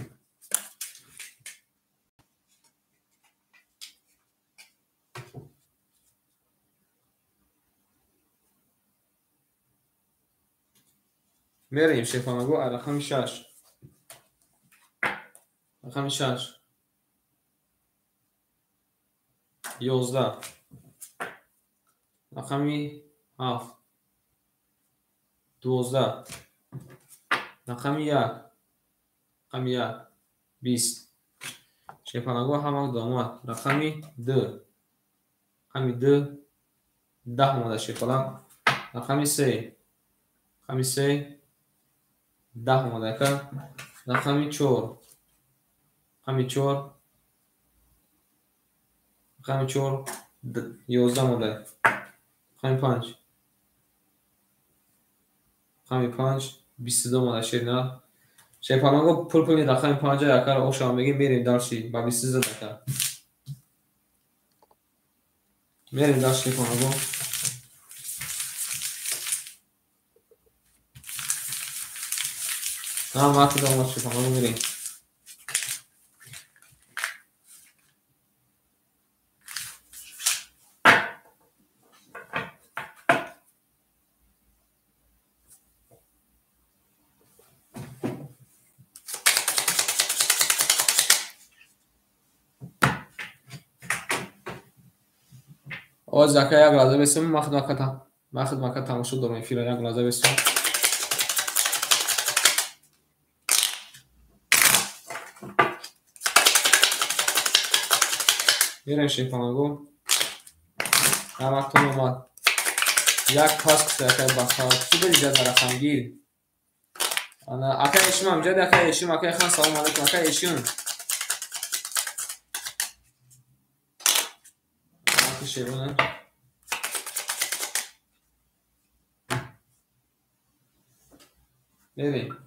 Мерем шефанаго рақами 6. Рақами 6. 11. Рақами 7. 12. Рақами 1. Рақами 1. 20. Шефанаго ҳама домад. Рақами 2. Рақами 2. 10 омада шефалам. Рақами 3. Рақами 3. 10 омада ака. Рақами 4. Рақами 4. Рақами 4. 11 омада. Рақами 5. Рақами 5. 22 омада шерна. Шерпаланго пул пули рақами 5 акара ошава мегим мерем дарши ба 22 ака. Мерем дарши шерпаланго. Ҳама кудом шерпаланго мерем. Оз ака як лаҳза бесем, ман хидматка тамошо дорам эфира, як лаҳза бесем. Мерем шефанаго. Ҳаматон омад. Як пас куса акай бахтавар. Чӣ бедиҷа дар рақамгир? Ана акай Эшим амҷад, акай Эшим, акай хан салом алейкум, акай Эшим. Шерона. Мерем.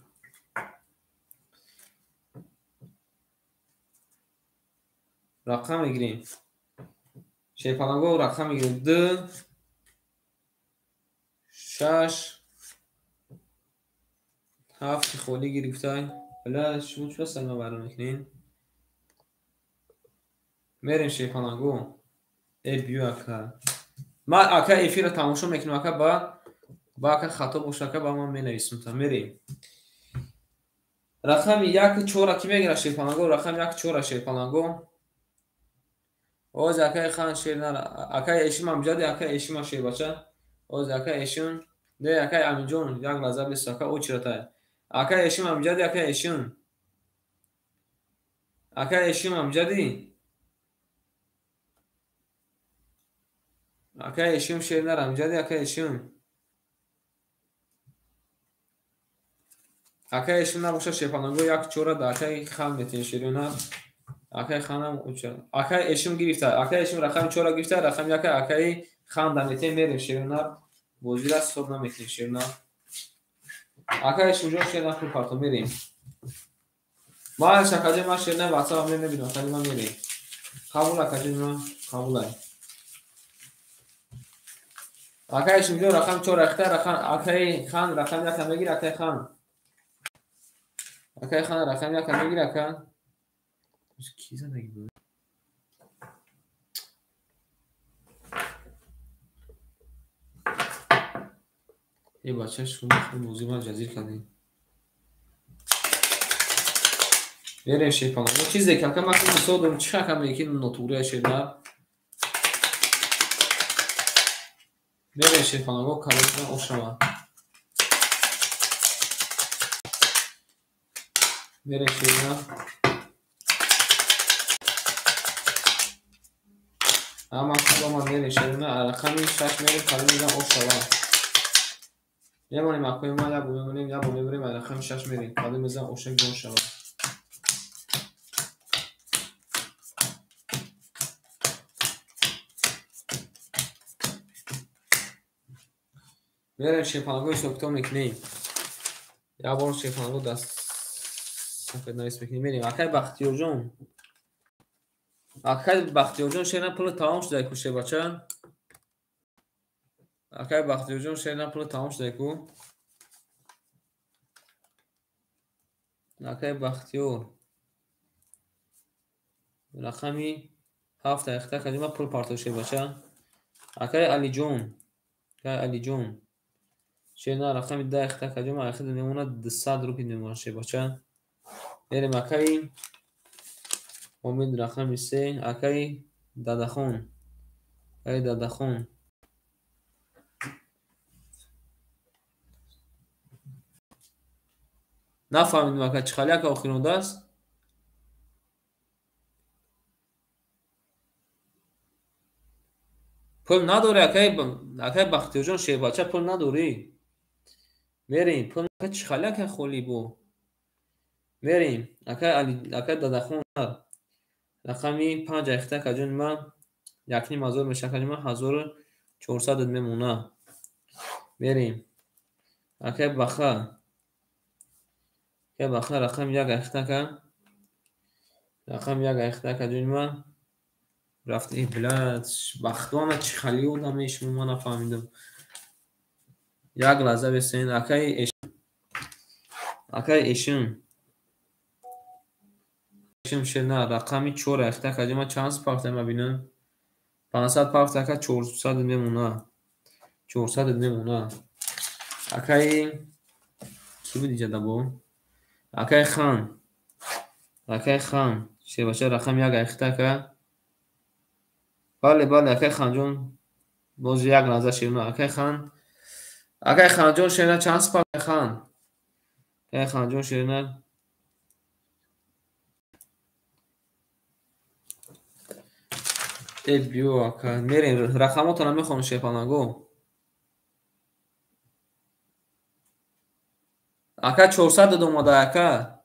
Рақам мегирем. Шерпаланго рақам мегирем. 2 6 7 холӣ гирифтай. Бля, шумо чӣ сар мабарро мекунед? Мерем шерпаланго. Бью ака. Ман ака эфирро тамошо мекунам ака ба ака хато боша ака ба ман менависам та мерем. Рақами 1 4 ки мегирад шерпаланго? Рақами 1 4 шерпаланго. Оз акай хан шер на акай Эшим амҷади, акай Эшим шербача. Оз акай Эшим, не акай Аминҷон, як лаҳза бес ака очиратай. Акай Эшим амҷади, акай Эшим. Акай Эшим амҷади. Акай Эшим шер на амҷади, акай Эшим. Акай Эшим набоша шерпаланго 1 4 да акай хан метин шерона. Акай ханам уча. Акай Эшим гирифта. Акай Эшим рақами 4 гирифта, рақами 1 акай хан да метин мерем шерона. Бозира ҳисоб наметин шерона. Акай Эшимҷон шер на пул парто мерем. Ман шакаҷон ман шер на WhatsApp мебинам, акаҷон ман мерем. Қабул акаҷон ман қабулай. Акай Эшимҷон рақами 4 рахта, рақам акай хан рақами 1 мегир, акай хан. Акай хан рақами 1 мегир, ака. Ки задаги буд? Э бача, шумо бозӣ ман ҷазир кардем. Мерем шерпаланго. Чизе ки ака ман мисол дорам, чӣ ака мегӣ нотуғрия шерна? Мерем шерпаланго, калонтон ошава. Мерем шерна. Ҳама хуб омад, мерем шерина, рақами 6 мерем, кадом мезан ош шава. Мемонем акои ма, як бор мемонем, як бор мебарем, рақами 6 мерем, кадом мезан ошак ҷон шава. Мерем шерпалангои ҳисоб-китоб мекунем. Як бор шерпаланго даст сафеднавис мекунем. Мерем. Акай Бахтиёрҷон. Акай Бахтиёрҷон шерна пули тамом шуда ку шербача. Акай Бахтиёрҷон шерна пули тамом шуда ку. Акай Бахтиёр. Рақами 7 ахта кадима пул партов шербача. Акай Алиҷон. Акай Алиҷон. Шерна рақами 10 ахта кадима ахид мемонад 200 рупий мемонад шербача. Мерем акай Омид рақами 3, акай Дадахон. Акай Дадахон. Нафаҳмидем ака чӣ хали ака охир мондааст? Пул надорӣ акай, акай Бахтиёрҷон шербача пул надорӣ. Мерем, пул чӣ хали ака холӣ бо. Мерем, акай Али, акай Дадахон рақами 5 ахта каҷон ма 1500 меша каҷон ма 1400 мемона. Мерем. Акай Баха. Акай Баха рақами 1 ахта ка. Рақами 1 ахта каҷон ма рафт. Эй блядь, бахтона чӣ хали одаме шумо ма нафаҳмидам. Як лаҳза бесен, акай Эш, акай Эшим. Эшим шена рақами 4 ахта каҷон ма чанд партам ма бинам? 500 парт ака 400 мемона. 400 мемона. Акай ки буд иҷа дабо? Акай Хан. Акай Хан. Шербача рақами 1 ахта ака. Бале, бале, акай Ханҷон. Боз як лаҳза шерна акай Хан. Акай Ханҷон шерна чанд парт Хан? Акай Ханҷон шерна Э биё ака, мерем рақамотро мехонам шерпаланго. Ака 400 дод омада ака.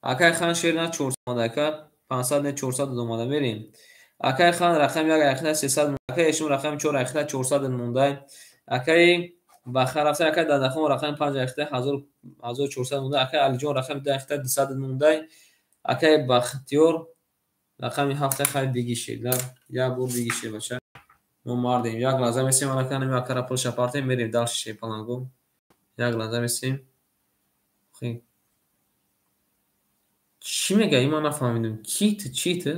Акай Хан шерна 400 омада ака. 500 не 400 дод омада мерем. Акай Хан рақами 1 ахта 300, акай Эшим рақами 4 ахта 400 монда. Акай Баха рафта, акай Дадахон рақами 5 ахта 1400 монда, акай Алиҷон рақами 10 ахта 200 монда. Акай Бахтиёр рақами 7 хай биги шед. Як бор биги шед бача. Мо мардем. Як лаҳза месем ака нами акара пул шапартем мерем дальше шерпаланго. Як лаҳза месем. Чӣ мега? Ман нафаҳмидам. Ки ту, чӣ ту?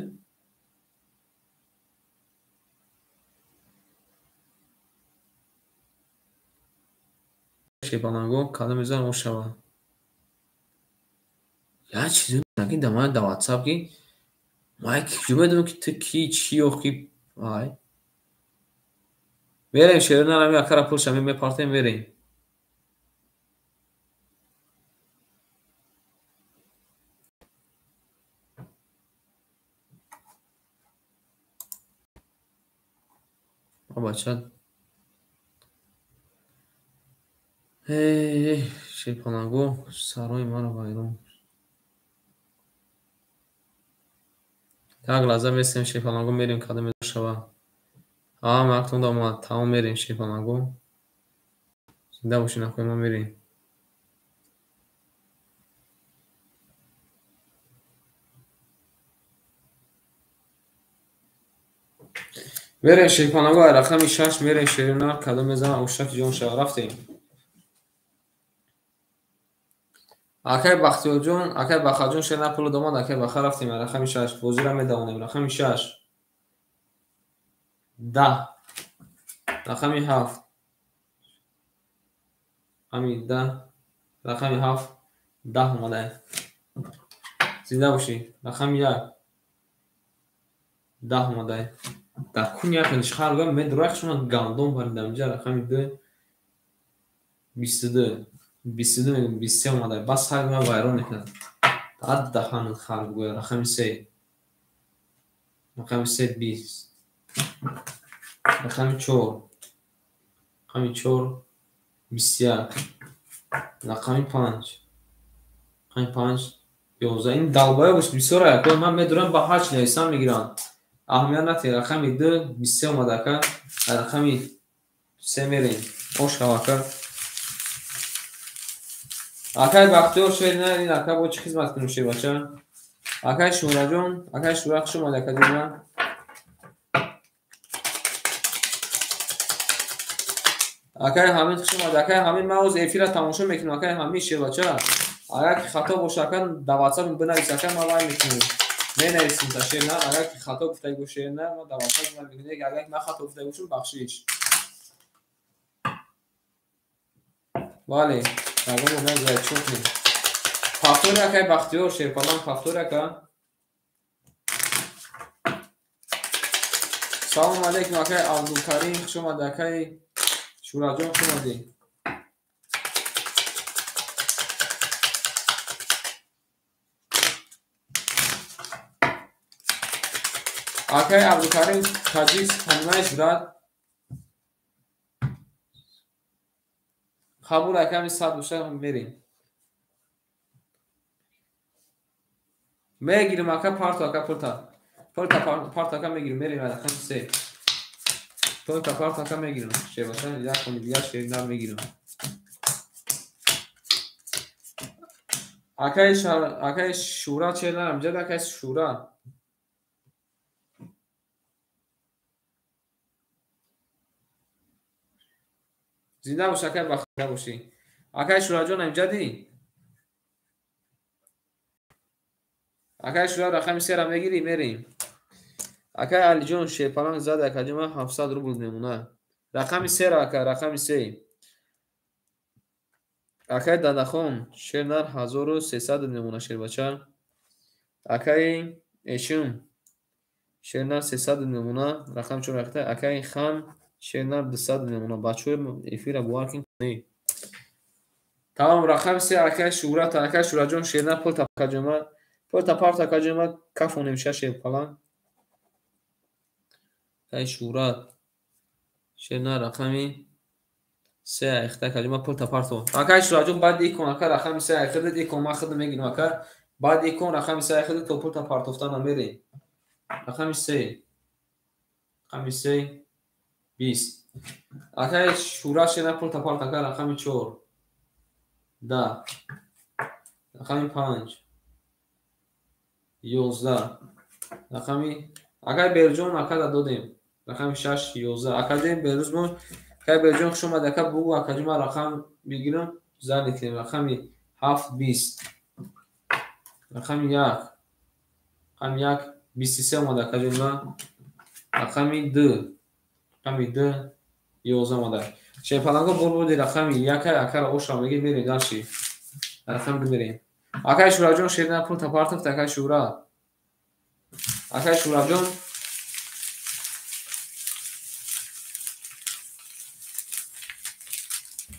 Шерпаланго кадом мезанам о шава. Як чизе наги да ман да WhatsApp ки ман киҷо медонам ки ту ки чӣ ё ки ай. Мерем шерина рами акара пулша мепартем мерем. Бача. Эй, шерпаланго сарои маро вайрон. Як лаҳза месем шерпаланго мерем кадом шава. А мактум да омад, тамом мерем шерпаланго. Зинда бошед акои ма мерем. Мерем шерпаланго рақами 6 мерем шерина кадом мезанам ошак ҷон шава рафтем. Акай Бахтиёрҷон, акай Бахаҷон шерна пул домад, акай Баха рафтем рақами 6 бозиро медавонем рақами 6 10 рақами 7 рақами 10 рақами 7 10 омада. Зинда бошӣ. Рақами 1 10 омада. Дар кун як хел шхар медроях шуна гандом баридам инҷа рақами 2 22 22 мегӯям 23 омада. Бас ҳар ман вайрон мекунад. Ад даҳанат хар бигӯя рақами 3 рақами 3 20 Рақами 4. Рақами 4 21. Рақами 5. Рақами 5 11. Ин далбая бош бисёр ака. Ман медонам ба ҳар чи нависам мегиранд. Аҳамият натиҳед. Рақами 2 23 омада ака. Рақами 3 мерем. Ош ака. Акай Бахтиёр шер на ин ака бо чӣ хизмат кунем шербача? Акай Шураҷон, акай Шура хуш омадӣ ака ҷон. Акай Ҳамид хуш омадӣ. Акай Ҳамид ман ҳоз эфира тамошо мекунам. Акай Ҳамид шербача. Агар ки хато боша ака дар WhatsApp бинавис ака ман вай мекунам. Менависем та шер на. Агар ки хато гуфтагӣ бош шер на ман дар WhatsApp вай мекунам. Агар ки ман хато гуфтагӣ бошам бахшиш. Бале, ягон бор нагузаред, чӣ кунем? Повтори акай Бахтиёр шерпалан повтори ака. Салом алейкум акай Абдулкарим, хуш омадӣ акай Шураҷон, хуш омадӣ. Акай Абдулкарим таджик понимаешь, брат? Қабул аками 100 боша мерем. Мегирим ака парто ака пулта. Пулта парто ака мегирим мерем рақами 3. Пулта парто ака мегирим. Шербаша як кони дигар шернар мегирим. Акай акай Шура шернар амҷад акай Шура. Зинда бош акай Бахтиёр бошӣ. Акай Шураҷон амҷадӣ? Акай Шура рақами 3-ра мегирӣ мерем. Акай Алиҷон шерпаланг зад акаҷон ман 700 рубл мемона. Рақами 3-ра ака, рақами 3. Акай Дадахон шернар 1300 мемона шербача. Акай Эшим шернар 300 мемона. Рақами 4 рақта. Акай Хан шернар 200 мемона. Бачаҳои эфира бовар кун не. Тамом рақами 3 акай Шура, акай Шураҷон шернар пул такаҷома. Пул та парт акаҷома кафонем ша шерпаланг. Акай Шура шернар рақами 3 айхта акаҷома пул та парто. Акай Шураҷон баъд икон ака рақами 3 айхидат икон ман худам мегирам ака. Баъд икон рақами 3 айхидат то пул та партофта намерем. Рақами 3. Рақами 3 20. Акай Шура шернар пул та парт ака рақами 4. 10. Рақами 5. 11. Рақами акай Берҷон ака додем. Рақами 6 11. Акаҷон Берӯз мо акай Берҷон хуш омадӣ ака бугу акаҷон ман рақам мегирам зан мекунем. Рақами 7 20. Рақами 1. Рақами 1 23 омад акаҷон ман. Рақами 2. Рақами 2 11 омада. Шерпаланго бор буди рақами 1 акара ошра мегирем мерем дальше. Рақами 2 мерем. Акай Шураҷон шерна пул та партофт акай Шура. Акай Шураҷон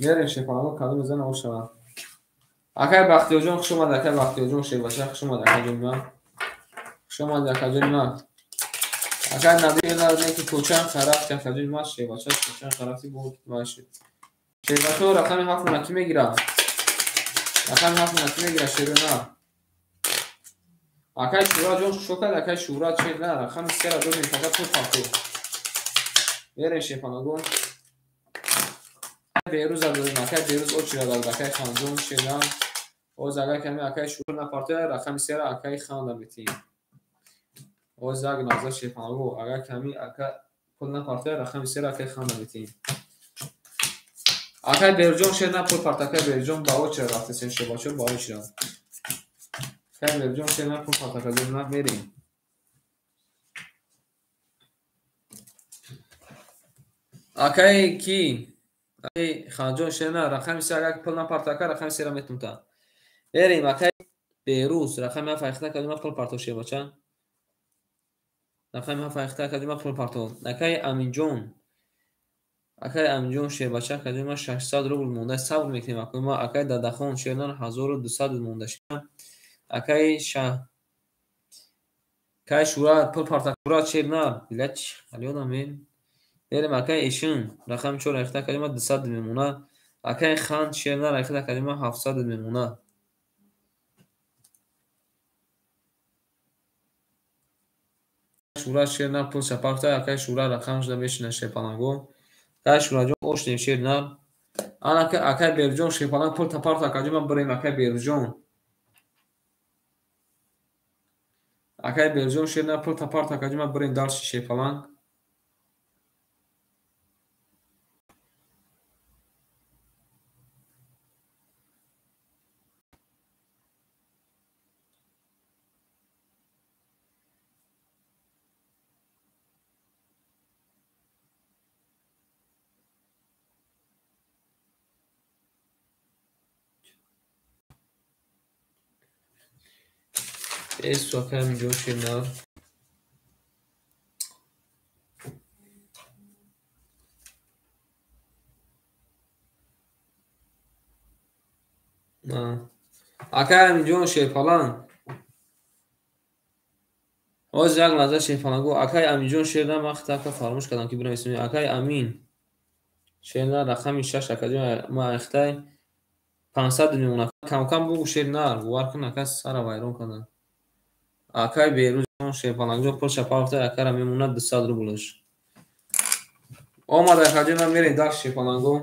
мерем шерпаланго кадом зана ошава. Акай Бахтиёрҷон хуш омадӣ акай Бахтиёрҷон шербача хуш омадӣ акаҷон ман. Хуш омадӣ акаҷон ман. Акай Набӣ не ки то чанд рафти акаҷон ман шербача то чанд рафти бо ман шуд. Шербача рақами 7 на ки мегирад? Рақами 7 на ки мегирад шерна? Акай Шураҷон шо кард акай Шура шерна рақами 3-ра додем фақат пул партов. Мерем шерпанагон. Берӯза додем акай Берӯз очира дод акай Ханҷон шерна. Оз агар ками акай Шура напартояд рақами 3-ра акай Ханда метиҳем. Оз як назар шерпанаго агар ками ака пул напартояд рақами 3-ра акай Ханда метиҳем. Акай Берҷон шерна пул парт акай Берҷон ба очира рафтесем шербачо ба очира. Акай Берҷон шерна пул парт акаҷон на мерем. Акай ки? Акай Ханҷон шерна рақами 3 агар пул напарт ака рақами 3-ра метум та. Мерем акай Берӯз рақами 7 айхта акаҷон пул парто шербача. Рақами 7 айхта акаҷон пул парто. Акай Аминҷон акай Аминҷон шербача акаҷон ман 600 рубл монда сабр мекунем акаи ма. Акай Дадахон шернар 1200 монда. Акай Кай Шура пул парта Шура шер нар. Билач, алёдам мен. Берем акай Эшин рақами 4 айхта калима 200 мемона. Акай Хан шер нар айхта калима 700 мемона. Шура шер нар пул шапарта акай Шура рақам шуда мешина шепаланго. Кай Шураҷон ошнем шер нар. Ана акай Берҷон шепаланг пул тапарта акаҷон ман бирем акай Берҷон. Акай Берҷон шер нар пул тапарта акаҷон ман бирем дарси шепаланг. Эсу акай Аминҷон шер нар. Акай Аминҷон шерпаланг. Ҳозир як лаҳза шерпалангу. Акай Аминҷон шер нар ман хата ака фаромӯш кардам ки бинависем. Акай Амин шер нар рақами 6 акаҷон ман айхтай 500 мемона. Камкам бугу шер нар. Бовар кун ака сара вайрон кардам. Акай Берӯзҷон шерпалангҷон пул шапарта акара мемонад 200 рублш. Омад акаҷон ман мерем дарс шерпаланго.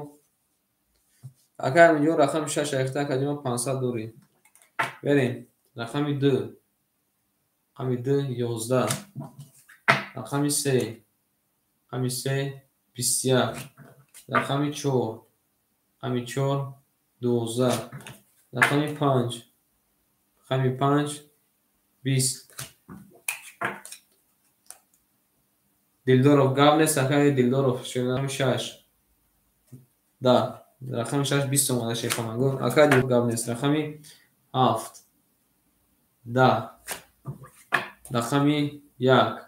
Акай Аминҷон рақами 6 айхта акаҷон ман 500 дорӣ. Берем рақами 2. Рақами 2 11. Рақами 3. Рақами 3 21. Рақами 4. Рақами 4 12. Рақами 5. Рақами 5 20. Дилдоров гап нест акай Дилдоров рақами 6. Да, рақами 6 20 омада шерпаланго. Акай Дилдоров гап нест. Рақами 7. Да. Рақами 1.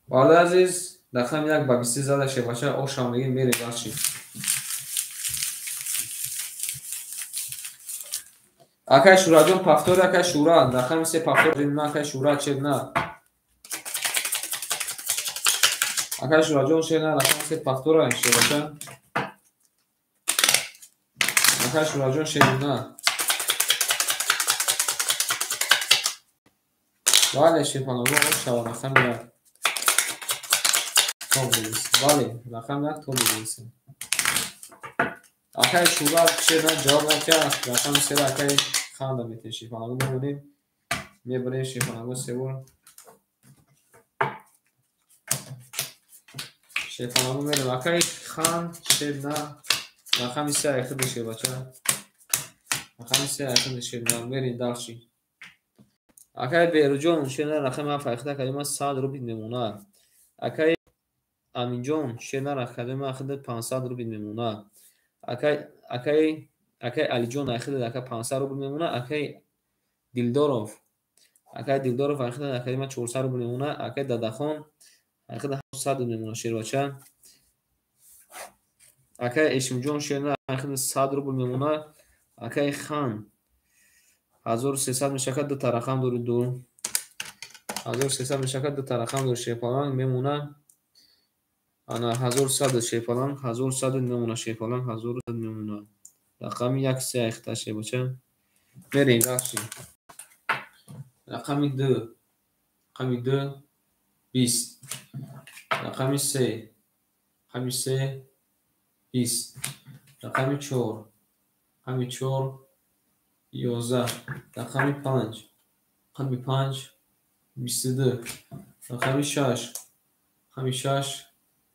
Бародари азиз, рақами 1 ба 20 зада шербача ошам мегирем мерем дарси. Акай Шураҷон повтор акай Шура рақами 3 повтор на акай Шура шер на. Акай Шураҷон шер на рақами 3 повтор шербача. Акай Шураҷон шер на. Бале шерпаланго шава рақами 1. Топ бинавис. Бале рақами 1 топ бинависем. Акай Шура шер на ҷавоб накард. Рақами 3 акай ханда метен шерпаланго мемонем. Мебарем шерпаланго се бор. Шерпаланго мерем. Акай Хан шер на рақами 3 айхиди шербача. Рақами 3 айхиди шер на мерем дарси. Акай Берӯҷон шер на рақами 7 айхида калима 100 рубл мемонад. Акай Аминҷон шер на рақами 7 500 рубл мемонад. Акай Алиҷон айхида ака 500 рубл мемонад. Акай Дилдоров айхида акай 400 рубл мемонад. Акай Дадахон айхида 700 мемонад шербача. Акай Эшимҷон шер на айхида 100 рубл мемонад. Акай Хан 1300 мешакад дута рақам дори ду. 1300 мешакад дута рақам дори шерпаланг мемонад. Ана 1100 шерпаланг 1100 мемонад шерпаланг 1100 мемонад. Рақами 1 3 айхта шербача. Мерем дарси. Рақами 2. Рақами 2 20. Рақами 3. Рақами 3 20. Рақами 4. Рақами 4 11. Рақами 5. Рақами 5 22. Рақами 6. Рақами 6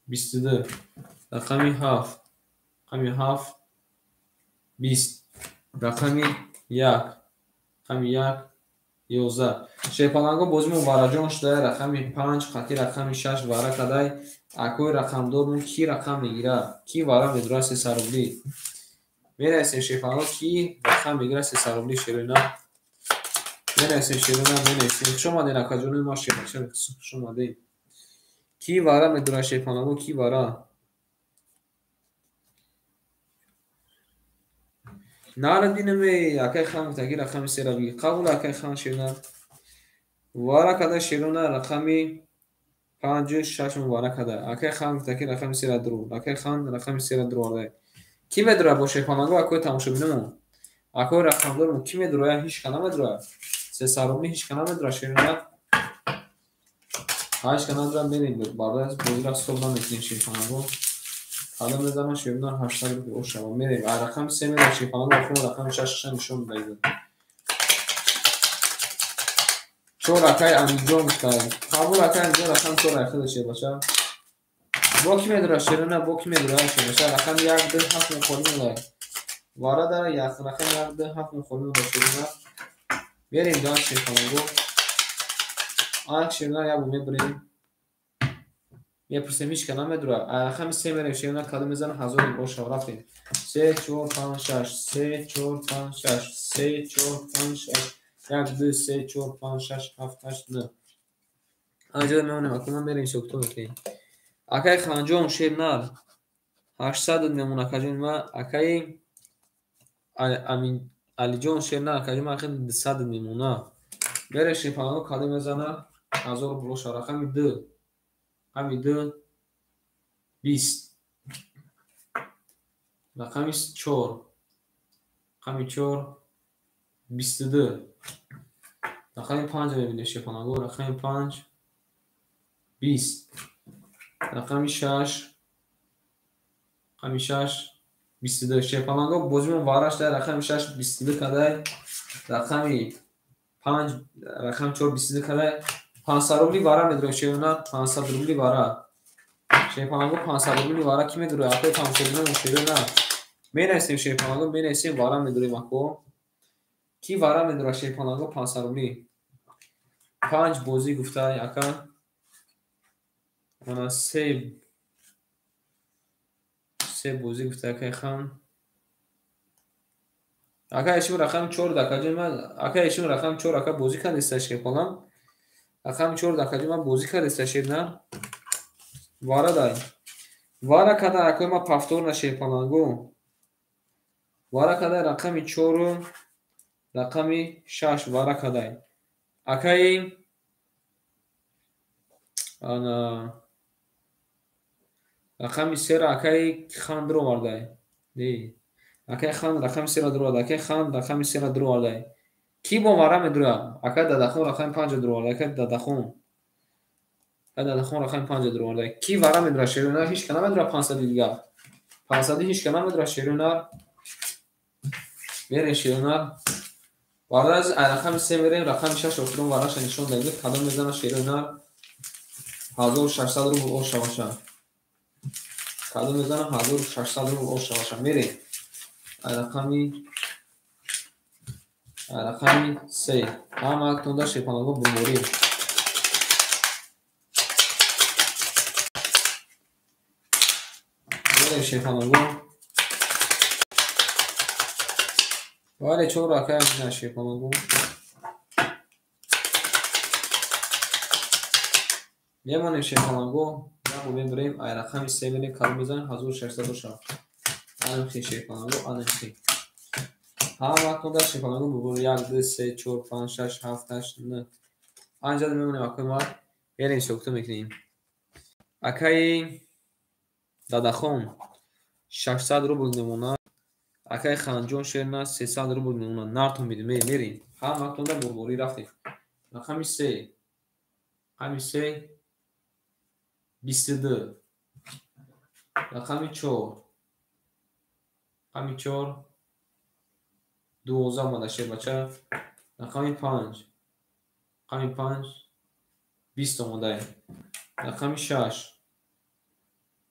22. Рақами 7. Рақами 7 20. Рақами 1. Рақами 1 11. Шерпаланго бозимон вараҷон шуда рақами 5 қатъи рақами 6 вара кадай. Акои рақамдормон ки рақам мегирад? Ки вара медурад 300 рубли? Мерасем шерпаланго ки рақам мегирад 300 рубли шерона. Мерасем шерона менависем. Хуш омадед акаҷонои ма шербача, хуш омадед. Ки вара медурад шерпаланго ки вара? Нарад бинаме акай Хан гуфтаги рақами 3 ра бигир. Қабул акай Хан шерна. Вара када шерона рақами 5 6 вара када. Акай хан гуфта ки рақами 3-ра дур. Акай хан рақами 3-ра дур оварда. Ки медура бо шерпаланго акои тамошобинамон? Акои рақамдормо ки медура? Ҳеч ка намедура. 300 рубли ҳеч ка намедура шерона. Ҳеч ка намедура. Мерем баъд бозира ҳисоб намекунем шерпаланго. Кадом мезанам шерона 800 рубли ошава. Мерем. А рақами 3 мерем шерпаланго охирон рақами 6 нишон медиҳад. 4 акай Аминҷон гуфтай. Қабул акай Аминҷон рақами 4 айхида шербаша. Бо ки медура шерона, бо ки медура шербаша. Рақами 1 2 7 мухолиф меояд. Вара дара рақами 1 2 7 мухолиф меояд шерона. Мерем дар шерпаланго. Ак шерона як бор мебарем. Мепурсем ҳеч ка намедура. Рақами 3 мерем шерона кадом мезанам 1000 рубл ошава. Рафтем. 3 4 5 6 3 4 5 6 3 4 5 6 1 2 3 4 5 6 7 8 9. Анҷо мемонем, акун мерем ҳисоб-китоб мекунем. Акай Ханҷон шернар 800 мемон акаҷон ма, акаи Алиҷон шернар акаҷон ма 200 мемона. Мерем шерпаланго кадом мезана 1000 рубл ошава. Рақами 2. Рақами 2 20. Рақами 4. Рақами 4 22. Рақами 5 мебинем шерпаланго. Рақами 5 20. Рақами 6. Рақами 6 22. Шерпаланго бозимон вараш дар рақами 6 22 кадай. Рақами 5 рақами 4 22 кадай. 500 рубли вара медурем шерона. 500 рубли вара. Шерпаланго 500 рубли вара ки медуре? Акои тамошобинон шерона. Менависем шерпаланго, менависем вара медурем ако. Ки вара медура шерпаланго 500 рубли? 5 бозӣ гуфта ака. Ана 3 бозӣ гуфта акай хан. Ака ишим рақами 4 дакаҷон ман, ака ишим рақами 4 ака бозӣ кардеста шерпалан. Рақами 4 дакаҷон ман бозӣ кардеста шерна. Вара дай. Вара када акои ма повторна шерпаланго. Вара када рақами 4 рақами 6 вара кадай. Акаи ана рақами 3 акаи хан дур овардай. Не. Акаи хан рақами 3 дур овардай. Акаи хан рақами 3 дур овардай. Ки бо вара медура? Акаи Дадахон рақами 5 дур овардай. Акаи Дадахон. Акаи Дадахон рақами 5 дур овардай. Ки вара медура шерона? Ҳеч ка намедура 500 дигар. 500 ҳеч ка намедура шерона. Мерем шерона. Вара аз рақами 3 мерем, рақами 6 охирон вараша нишон дадем. Кадом мезана шерона? 1600 рубл ошаваша. Кадом мезана 1600 рубл ошаваша. Мерем. Рақами 3. Ҳама актонда шерпаланго бурморӣ. Мерем шерпаланго. Бале 4 акай на шерпаланго. Мемонем шерпаланго. Як бор мебарем. Ай рақами 3 мерем кадом мезанем 1600 ошава. Анамхи шерпаланго, анамхи. Ҳама актонда шерпаланго бурморӣ. 1 2 3 4 5 6 7 8 9. Анҷа мемонем акои ма. Мерем ҳисоб-китоб мекунем. Акаи Дадахон 600 рубл мемонад. Акаи Ханҷон шерна 300 рубл мемонад. Нартон бидем, мерем. Ҳама актонда бурморӣ рафтем. Рақами 3. Рақами 3 22. Рақами 4. Рақами 4 12 омада шербача. Рақами 5. Рақами 5 20 омада. Рақами 6.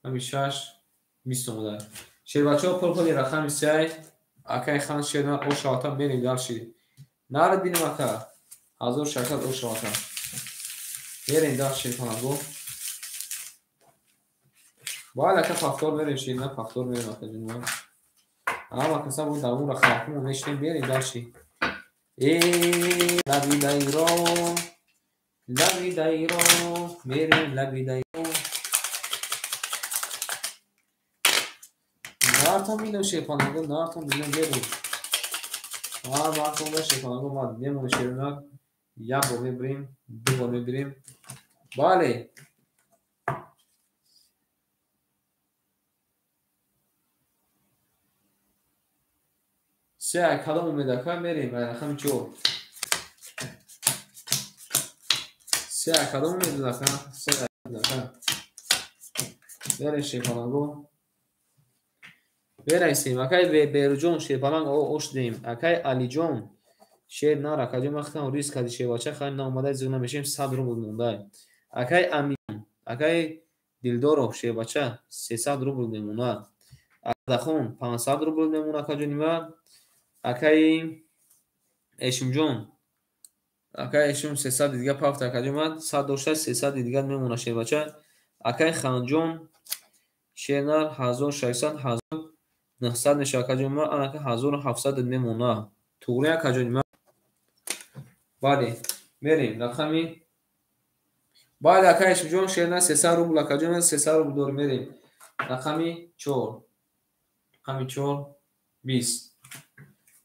Рақами 6 20 омада. Шербачаҳо пурхоли рақами 3. Акай хан шерна ошавата мерем дарши. Нарад бинем ака. 1600 ошавата. Мерем дар шерпаланго. Бале ака повтор мерем шерна, повтор мерем ака ҷон. Ҳама каса бо дар он рақамҳо мешинем мерем дарши. Лаби дайро, лаби дайро, мерем лаби дайро. Нартон бинем шерпаланго, нартон бинем мерем. Ҳама актонда шерпаланго мад мемонем шерна. Як бор мебирем, ду бор мебирем. Бале. Се кадом умед ака мерем рақами 4. Се кадом умед ака? Се ака. Мерем шерпаланго. Берайсем. Акай Беруҷон шерпаланг ош дем. Акай Алиҷон шер нар акаҷон вақтам риск кади шербача хай наомадай зиқ намешем 100 рубл мондай. Акай Амин, акай Дилдоров шербача 300 рубл мемонад. Адахон 500 рубл мемонад акаҷони ман. Акай Эшимҷон, акай Эшим 300 дига пафт акаҷон ман 100 дошта 300 дига мемонад шербача. Акай Ханҷон шернар 1600 1900 мешавад акаҷони ман, анака 1700 мемонад. Туғри акаҷони ман. Бале, мерем рақами. Бале, акай Эшимҷон шернар 300 рубл акаҷон ман 300 рубл дорем, мерем. Рақами 4. Рақами 4 20.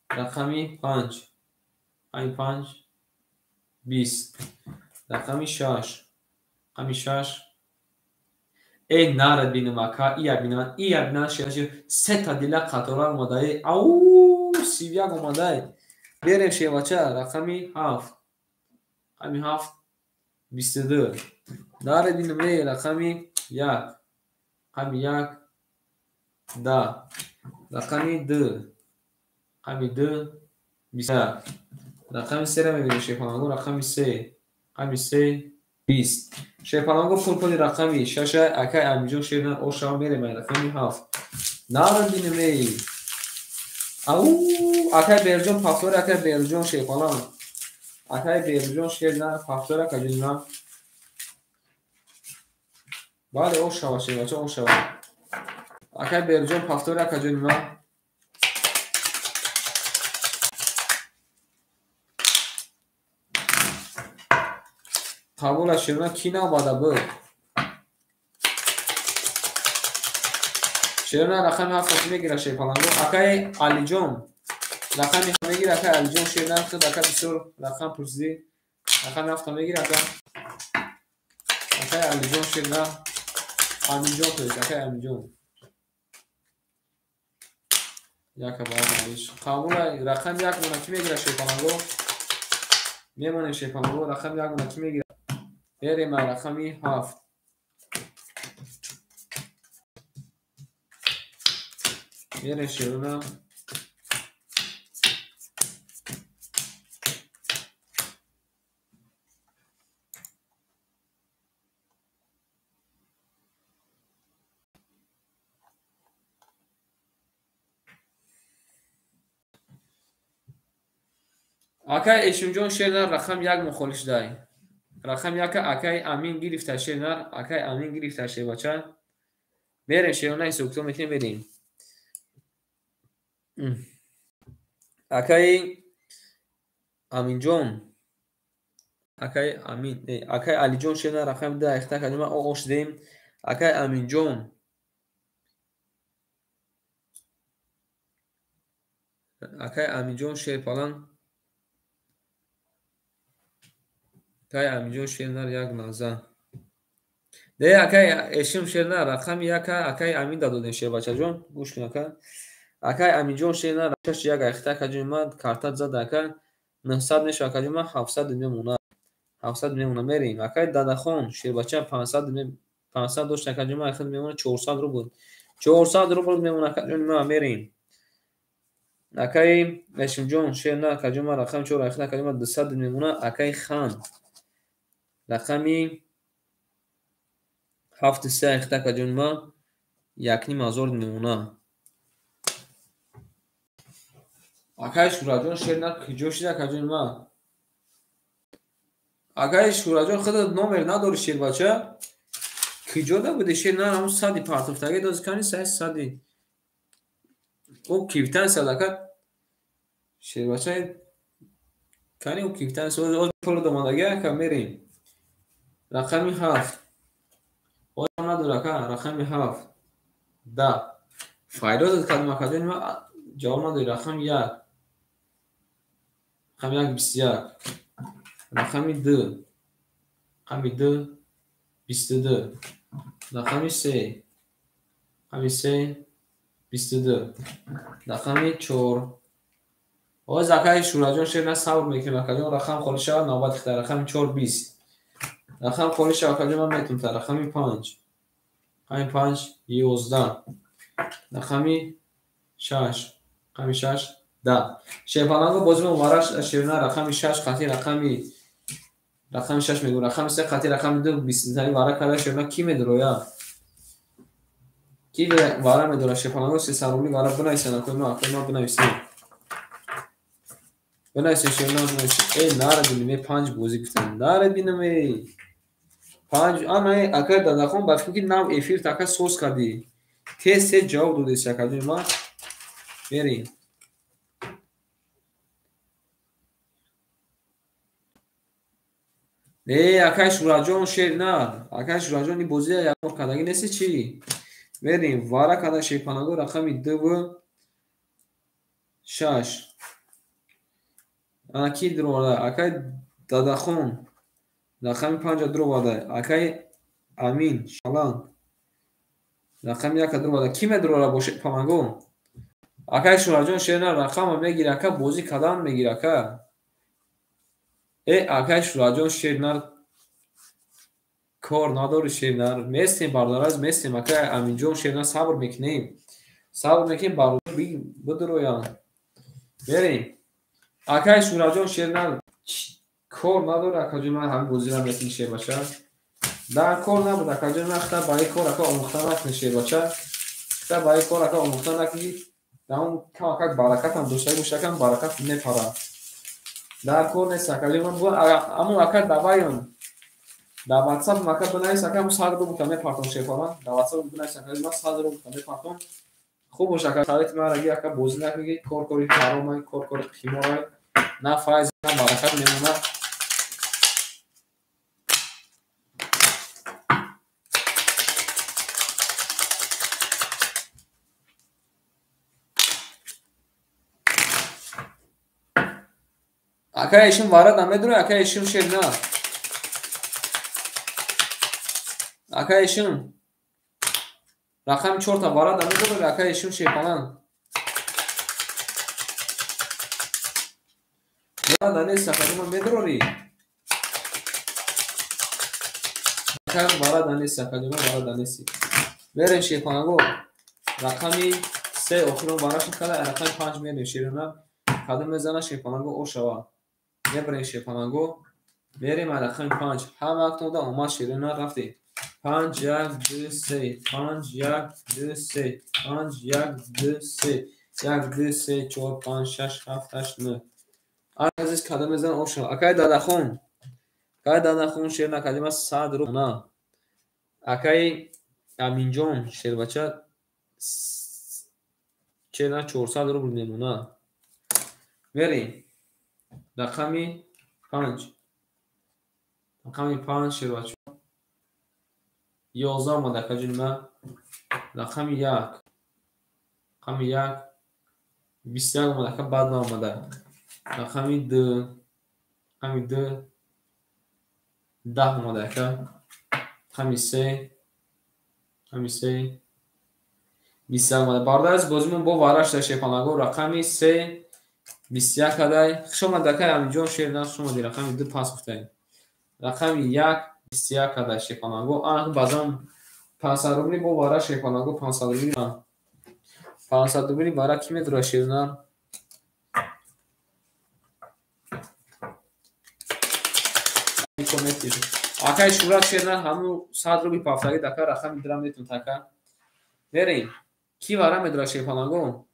Рақами 5. Рақами 5 20. Рақами 6. Рақами 6. Эй нарад бинам ака, ия бинам, ия бинам шербача сета дила қатора омадай. Ау, 31 омадай. Берем шербача рақами 7. Рақами 7 22. Нарад бинам эй рақами 1. Рақами 1 10. Рақами 2. Рақами 2 21. Рақами 3 мебинем шерпаланго, рақами 3. Рақами 3 20. Шерпаланго пул-пули рақами 6. Акай Амиҷон шернар ошава мерем рақами 7. Нарад бинем эй. Ау, акай Берҷон пафтори, акай Берҷон шерпаланг. Акай Берҷон шернар пафтори акаҷони ман. Бале, ошава шербача, ошава. Акай Берҷон пафтори акаҷони ман. Қабула шерна ки наомада буд? Шерна рақами 7 мегира шерпаланго. Акай Алиҷон рақами мегира, акай Алиҷон шерна худ ака бисёр рақам пурсидӣ. Рақами 7 мегира ака. Акай Алиҷон шерна Аминҷон то есть акай Аминҷон. Яка баъд қабула рақами 1 мона ки мегира шерпаланго? Мемонем шерпаланго рақами 1 мона ки мегира? Берем рақами 7. Берем шерна. Акай Эшимҷон шернар рақам 1 мухолиш дай. Рақам 1 акай Амин гирифта шернар, акай Амин гирифта шербача. Мерем шерна ҳисоб метем мерем. Акай Аминҷон, акай Амин, акай Алиҷон шернар рақам 2 айхта кадима ош дем. Акай Аминҷон акай Аминҷон шерпалан. Акай Аминҷон шернар як лаҳза. Не, акай Эшим шернар рақами 1 акай Амин дадодем шербачаҷон. Гӯш кун ака. Акай Аминҷон шернар 6 1 айхта акаҷони ман картат зад ака 900 мешава акаҷони ман 700 мемонад. 700 мемонад мерем. Акай Дадахон шербача 500 дошт акаҷони ман айхта мемонад 400 рубл. 400 рубл мемонад акаҷони ман мерем. Акай Эшимҷон шернар акаҷони ман рақами 4 айхта акаҷони ман 200 мемонад. Акай Хан рақами 7 3 айхта акаҷони ман 1500 мемонад. Акай Шураҷон шернар куҷо шид акаҷони ман? Акай Шураҷон худат номер надори шербача? Куҷо набуди шернар ҳамун сади партофтагӣ дози кани сай сади. О квитансия ака шербача кани о квитансия оз пул домадаги ака мерем. Рақами 7. Оё надор ака рақами 7. 10. Файдо кардем акаҷони ман ҷавоб надори рақами 1. Рақами 1 21. Рақами 2. Рақами 2 22. Рақами 3. Рақами 3 22. Рақами 4. Оз акаи Шураҷон шер на сабр мекунем акаҷон рақам холӣ шавад навбат ихтиёр. Рақами 4 20. Рақам холӣ шавад акаҷон ман метавонам та рақами 5. Рақами 5 11. Рақами 6. Рақами 6 10. Шерпаланго бозӣ мо вараш шерна рақами 6 қатъи рақами 6 мегӯ рақами 3 қатъи рақами 2 20 вара карда шерна ки медроя? Ки вара медора шерпаланго 300 рубли вара бинависен акои ма акои ма бинависен. Бинависен шерна бинависен. Эй нара бинем эй 5 бозӣ гуфтам. Нара бинем эй. 5 ана эй акай Дадахон ба фикр ки нав эфир така соз кардӣ. Тез тез ҷавоб додеси акаҷони ма. Мерем. Не, акай Шураҷон шер на. Акай Шураҷон ин бозия як бор кардагӣ нести чӣ? Мерем вара карда шерпанаго рақами 2 6. Ана ки дуроварда? Акай Дадахон рақами 5 дуроварда. Акай Амин Шалан рақами 1 дуроварда. Ки медурора бо шерпанаго? Акай Шураҷон шер на рақама мегира ака бозӣ кардан мегира ака. Э акай Шураҷон шер нар кор надори шер нар местем бародараз местем акай Аминҷон шер нар сабр мекунем. Сабр мекунем бародар бидуроянд. Мерем. Акай Шураҷон шер нар кор надори акаҷон ман ҳамин бозиро метавонӣ шербача. Дар кор набуд акаҷон ман хита ба ин кор ака омӯхта накунӣ шербача. Хита ба ин кор ака омӯхта накунӣ. Дар он камакак баракатам доштагӣ бошад акам баракат мепарад. Дар кор нест акаҷон ман аммо ака давайам. Дар WhatsApp ака бинавис ака ҳамун 100 рубл та мепартом шерпалан. Дар WhatsApp бинавис акаҷон ман 100 рубл та мепартом. Хуб бош ака совети ман раги ака бозӣ накунӣ кор кори ҳаромай кор кори қиморай на файз на баракат мемонад. Акай ишим вара намедура, акай ишим шер на. Акай ишим рақами 4 та вара намедура, акай ишим шерпалан. Вара нест, акаҷон ман медурорӣ. Акай вара нест, акаҷон ман вара нест. Мерем шерпаланго. Рақами 3 охирон вара шуд када, рақами 5 мерем шерона. Кадом мезана шерпаланго ошава. Мебарем шерпаланго. Мерем рақами 5. Ҳама вақтонда омад шерона рафтем. 5 1 2 3 5 1 2 3 5 1 2 3 1 2 3 4 5 6 7 8 9. Азиз кадом мезана ошава. Акай Дадахон. Акай Дадахон шерна калима 100 рубл на. Акай Аминҷон шербача шерна 400 рубл мемона. Мерем. Рақами 5. Рақами 5 шербача. 11 омад акаҷони ман. Рақами 1. Рақами 1 21 омад ака баъд наомада. Рақами 2. Рақами 2 10 омада ака. Рақами 3. Рақами 3 21 омада. Бародар аз бозимон бо вараш дар шерпанаго рақами 3 21 кадай. Хуш омад акай Аминҷон шер на хуш омадӣ. Рақами 2 пас гуфтаем. Рақами 1 21 кадай шерпанаго. Ана баъзан 500 рубли бо вара шерпанаго 500 рубли. 500 рубли вара ки медура шерна? Акай Шурат шерна ҳамун 100 рубли пафтагӣ дака рақами 2 метун така. Мерем. Ки вара медура шерпанаго?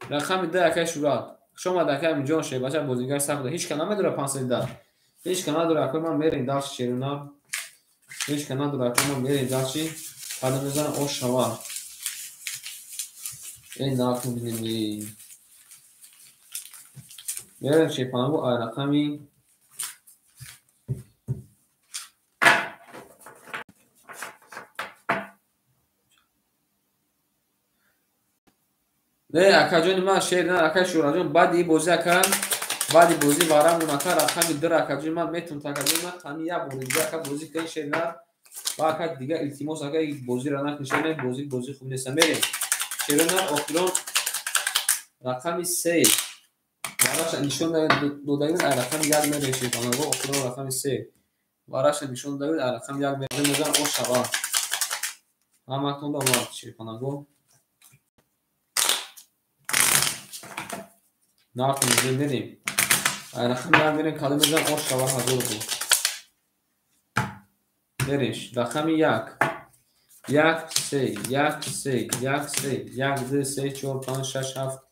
Рақами 2 акай Шурат. Хуш омад акай Аминҷон шербача бозингар сахт. Ҳеч ка намедура 510. Ҳеч ка надура акай ман мерем дарси шерона. Ҳеч ка надура акай ман мерем дарси. Кадом мезана ош шава. Эй нарху бинем. Мерем шерпанаго ай рақами Не, акаҷони ман шер на, акай Шураҷон баъди ин бозӣ ака Баъди бозӣ варамон ака рақами 2 акаҷони ман метавонад акаҷони ман ҳамин як бори дига ака бозӣ кунед шернар ва ака дига илтимос ака бозиро накунед шернар, бозӣ хуб нест. Мерем шернар охирон рақами 3 вараша нишон додагин ай рақами 1 мерем шерпаланго охирон рақами 3 вараша нишон додагин ай рақами 1 мерем мезан ош шава ҳаматон омад шерпаланго нархи мерем ай рақами 1 мерем кадом мезан ош шава 1000 рубл мерем рақами 1 1 3 1 3 1 3 1 2 3 4 5 6 7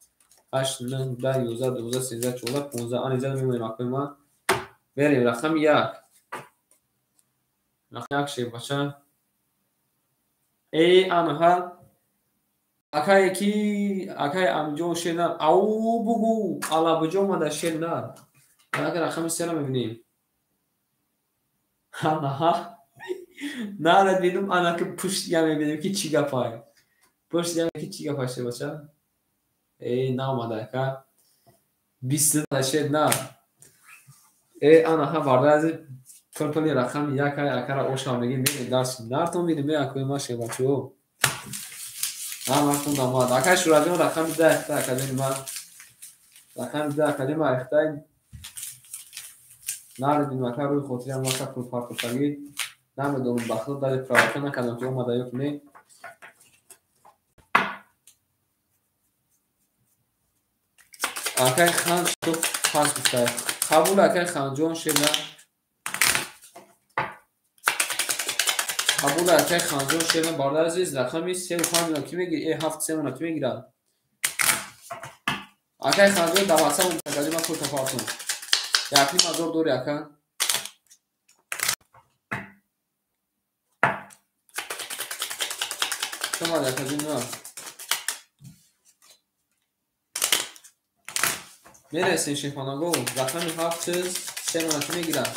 8 9 10 11 12 13 14 15 ан иза мемонем акои ман мерем рақами 1 рақами 1 шербача э анҳа акае ки акаи Амиҷон шернар ау бугу алабуҷо омада шернар ака рақами 3-ро мебинем анаҳа нарад бинум анаки пушт я мебинем ки чӣ гапай пушт я ки чӣ гапай шербача э наомада ака 20 шернар э анаҳа бардази пурпули рақами 1 ай акара ошам мегим мерем дарс нартон бинем акои ма шербачаҳо ҳаматон омад акай Шураҷон рақами 10 ихта акаҷони ман рақами 10 акаҷони ман ихтай наредим ака рӯи хотири ам ака пул партофтагӣ намедонам ба худо даже проверка накардам ки омада ё ки не. Акай хан пас гуфта қабул акай Ханҷон шерна қабул акай Ханҷон шерна бародар азиз рақами 3 5 ки мегири э 7 3 ки мегирад акай Ханҷон дар WhatsApp акаҷон ман пул тафартум 1500 дори ака шомад акаҷон ма мерасем шерпанаго рақами 7 3 ки мегирад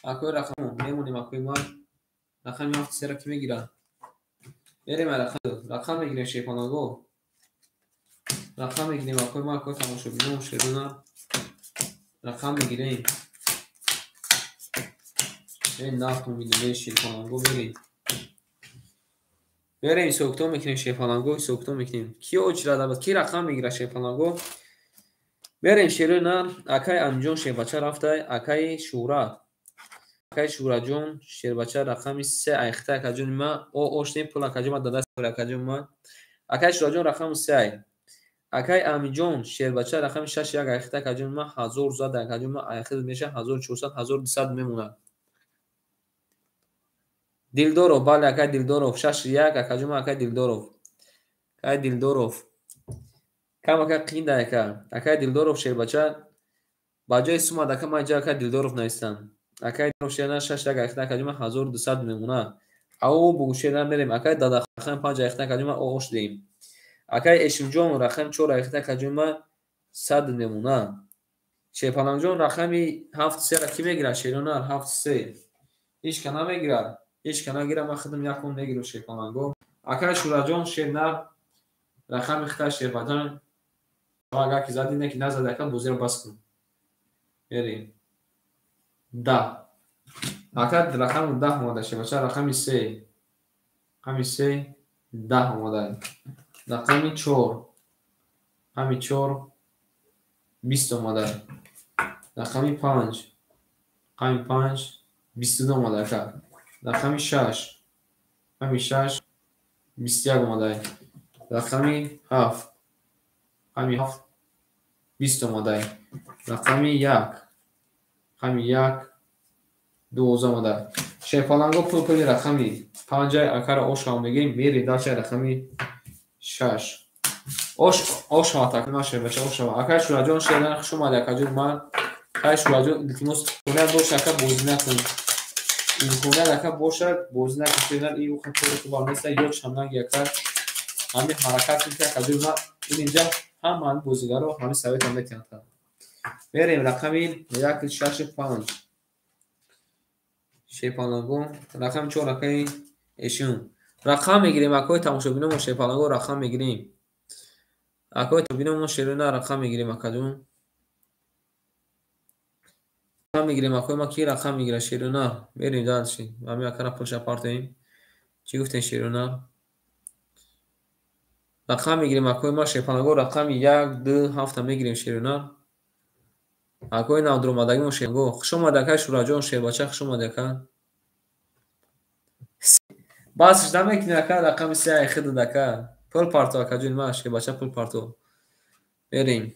акои рақам мемонем акои ман рақами 7 3 ки мегирад мерем рақам мегирем шерпанаго рақам мегирем акои ман акои тамошобинон шерона рақам мегирем э нарх мебинем шерпанаго мерем мерем ҳисобкитоб мекунем шерпанаго ҳисобкитоб мекунем ки очирад ки рақам мегирад шерпанаго мерем шерона акаи Амиҷон шербача рафтай акаи Шӯҳрат акаи Шӯҳратҷон шербача рақами 3 айхта акаҷони ма о оштем пул акаҷон ма дадаст акаҷони ма акаи Шӯҳратҷон рақами 3 ай акаи Амиҷон шербача рақами 6 1 айхта акаҷони ма 1000 зад акаҷони ма айхта меша 1400 1200 мемонад Дилдоров бале акаи Дилдоров 6 1 акаҷони ма акаи Дилдоров акаи Дилдоров кам ака қинда ака акаи Дилдоров шербача ба ҷои сумад ака ман инҷа акаи Дилдоров навистам акаи Дилдоров шерна 6 1 айхта акаҷони ман 1200 мемонад ау бугу шерна мерем акаи Дадахон рақами 5 айхта акаҷони ман ош диҳем акаи Эшимҷон рақами 4 айхта акаҷони ман 100 мемонад Шерпалангҷон рақами 7 3-ро ки мегирад шерона 7 3 ҳеҷ ка намегирад ҳеҷ ка нагирад ман худам якон мегирам шерпаланго акаи Шӯраҷон шернар рақами хита шербаҷон агар ки зади не ки назади ака бозиро бас кун мерем 10 ака рақами 10 омада шербача рақами 3 рақами 3 10 омада рақами 4 рақами 4 20 омада рақами 5 рақами 5 22 омада ака рақами 6 рақами 6 21 омада рақами 7 рақами 7 20 омада рақами 1 рақами 1 12 омада шерпаланго пул пули рақами 5 акара ошам мегирем мерем дальше рақами 6 ош ош шавад ака шербача ош шавад акаи Шӯраҷон шерна хуш омади акаҷон ман акаи Шӯраҷон илтимос имконият боша ака бозӣ накун имконият ака бошад бозӣ накун шерна и уха кори хубам неста ёдшам наги ака ҳамин ҳаракат кун ки акаҷон ман ин инҷа ҳама ҳамин бозигаро ҳамин советам метиҳанд мерем рақами 1 6 5 шерпаланго рақами 4 акаи Эшун рақам мегирем акои тамошобинон шерпаланго рақам мегирем акои тамошобинон шерона рақам мегирем акаҷон. Мегирем акои ма, ки рақам мегира шерӯнар? Мерем дальше. Ҳамин акара пулша партоем. Чӣ гуфтем шерӯнар? Рақам мегирем акои ма шерпалаго, рақами 1, 2, 7 мегирем шерӯнар. Акои навдуромадагимо шерго. Хуш омадӣ акай Шураҷон, шербача, хуш омадӣ ака. Басш намекунӣ ака, рақами 3 ай хидад ака. Пул парто акаҷони ма, шербача, пул парто. Мерем.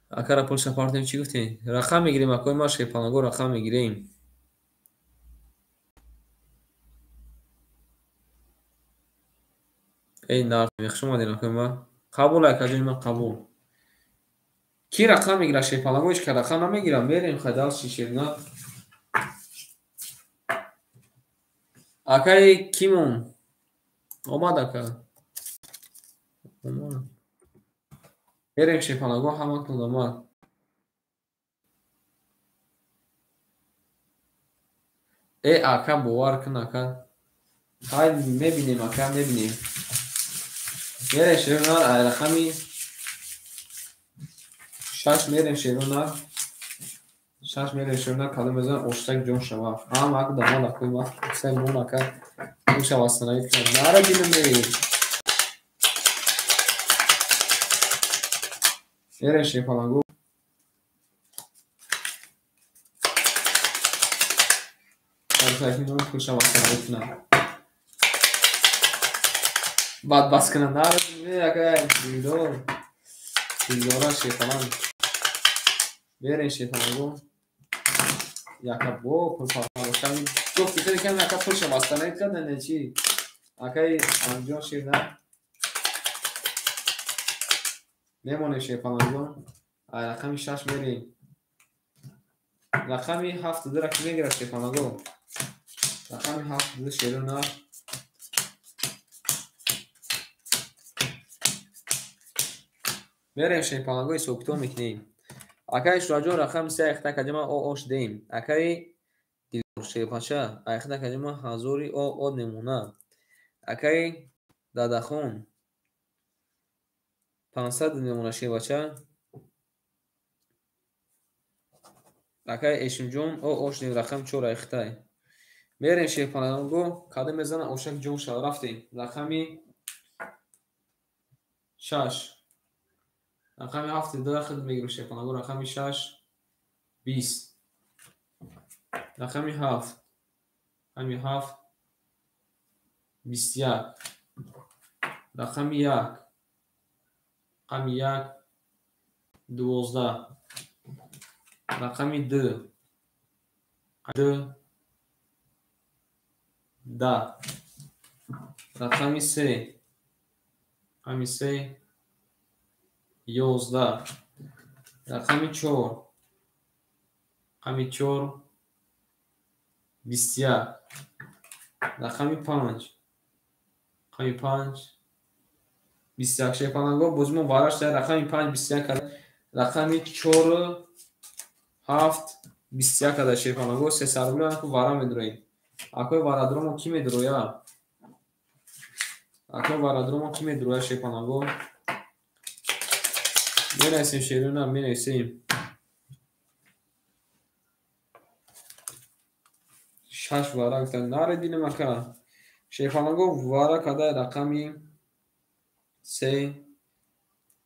Акара пулша партоем, чӣ гуфтем? Рақам мегирем акои ма шерпалаго, рақам мегирем. Эй нар, хуш омадед акои ма. Қабул акаҷони ма, қабул. Ки рақам мегира шерпалаго? Ҳеч ка рақам намегира. Мерем хай дальше шернар. Акаи Кимон омад ака. Омад. Мерем шерпалаго, ҳаматон омад. Э ака, бовар кун ака. Ҳай мебинем ака, мебинем. Мерем шерунар, ай рақами 6 мерем шерунар. 6 мерем шерунар, кадом мезанам оштак ҷон шава. Ҳам ак дамад акои ма. Сай мон ака. Пулша восстановить кунам. Нара бинам. Мерем шерпалаго. Пулша восстановить кунам. Баъд бас кунам. Нара бинам ака. Дилдор. Дилдора шерпаланг. Мерем шерпалаго. Яка бо пул парто. Гуфти хеле кам ака пулша восстановить кардан не чӣ? Акаи Амҷон шернар. Мемонем шерпалангон. Ай рақами 6 мерем. Рақами 7 2 ки мегирад шерпалаго? Рақами 7 2 шерунар. Мерем шерпалаго, ҳисоб-китоб мекунем. Акаи Шураҷон рақами 3 айхта каҷама о ош дем. Акаи Дилдор шерпача айхта каҷама ҳазори о о мемона. Акаи Дадахон 500 мемона шербача. Акаи Эшимҷон о ош дем, рақами 4 айхтай. Мерем шерпалаго, кадом мезана ошак ҷон шава. Рафтем. Рақами 6. Рақами 7 2 хид мегирем шерпалаго, рақами 6 20. Рақами 7. Рақами 7 21. Рақами 1. Рақами 1 12. Рақами 2. 2 10. Рақами 3. Рақами 3 11. Рақами 4. Рақами 4 21. Рақами 5. Рақами 5 21. Шерпаланго бозимо вараш дар рақами 5 21 карда. Рақами 4 7 21 карда шерпаланго. Се сарбула аку вара медроем. Акои варадромо ки медроя? Акои варадромо ки медроя шерпаланго? Менависем шеруна, менависем. 6 вара гуфтан. Наре бинем ака. Шерпаланго вара када рақами 3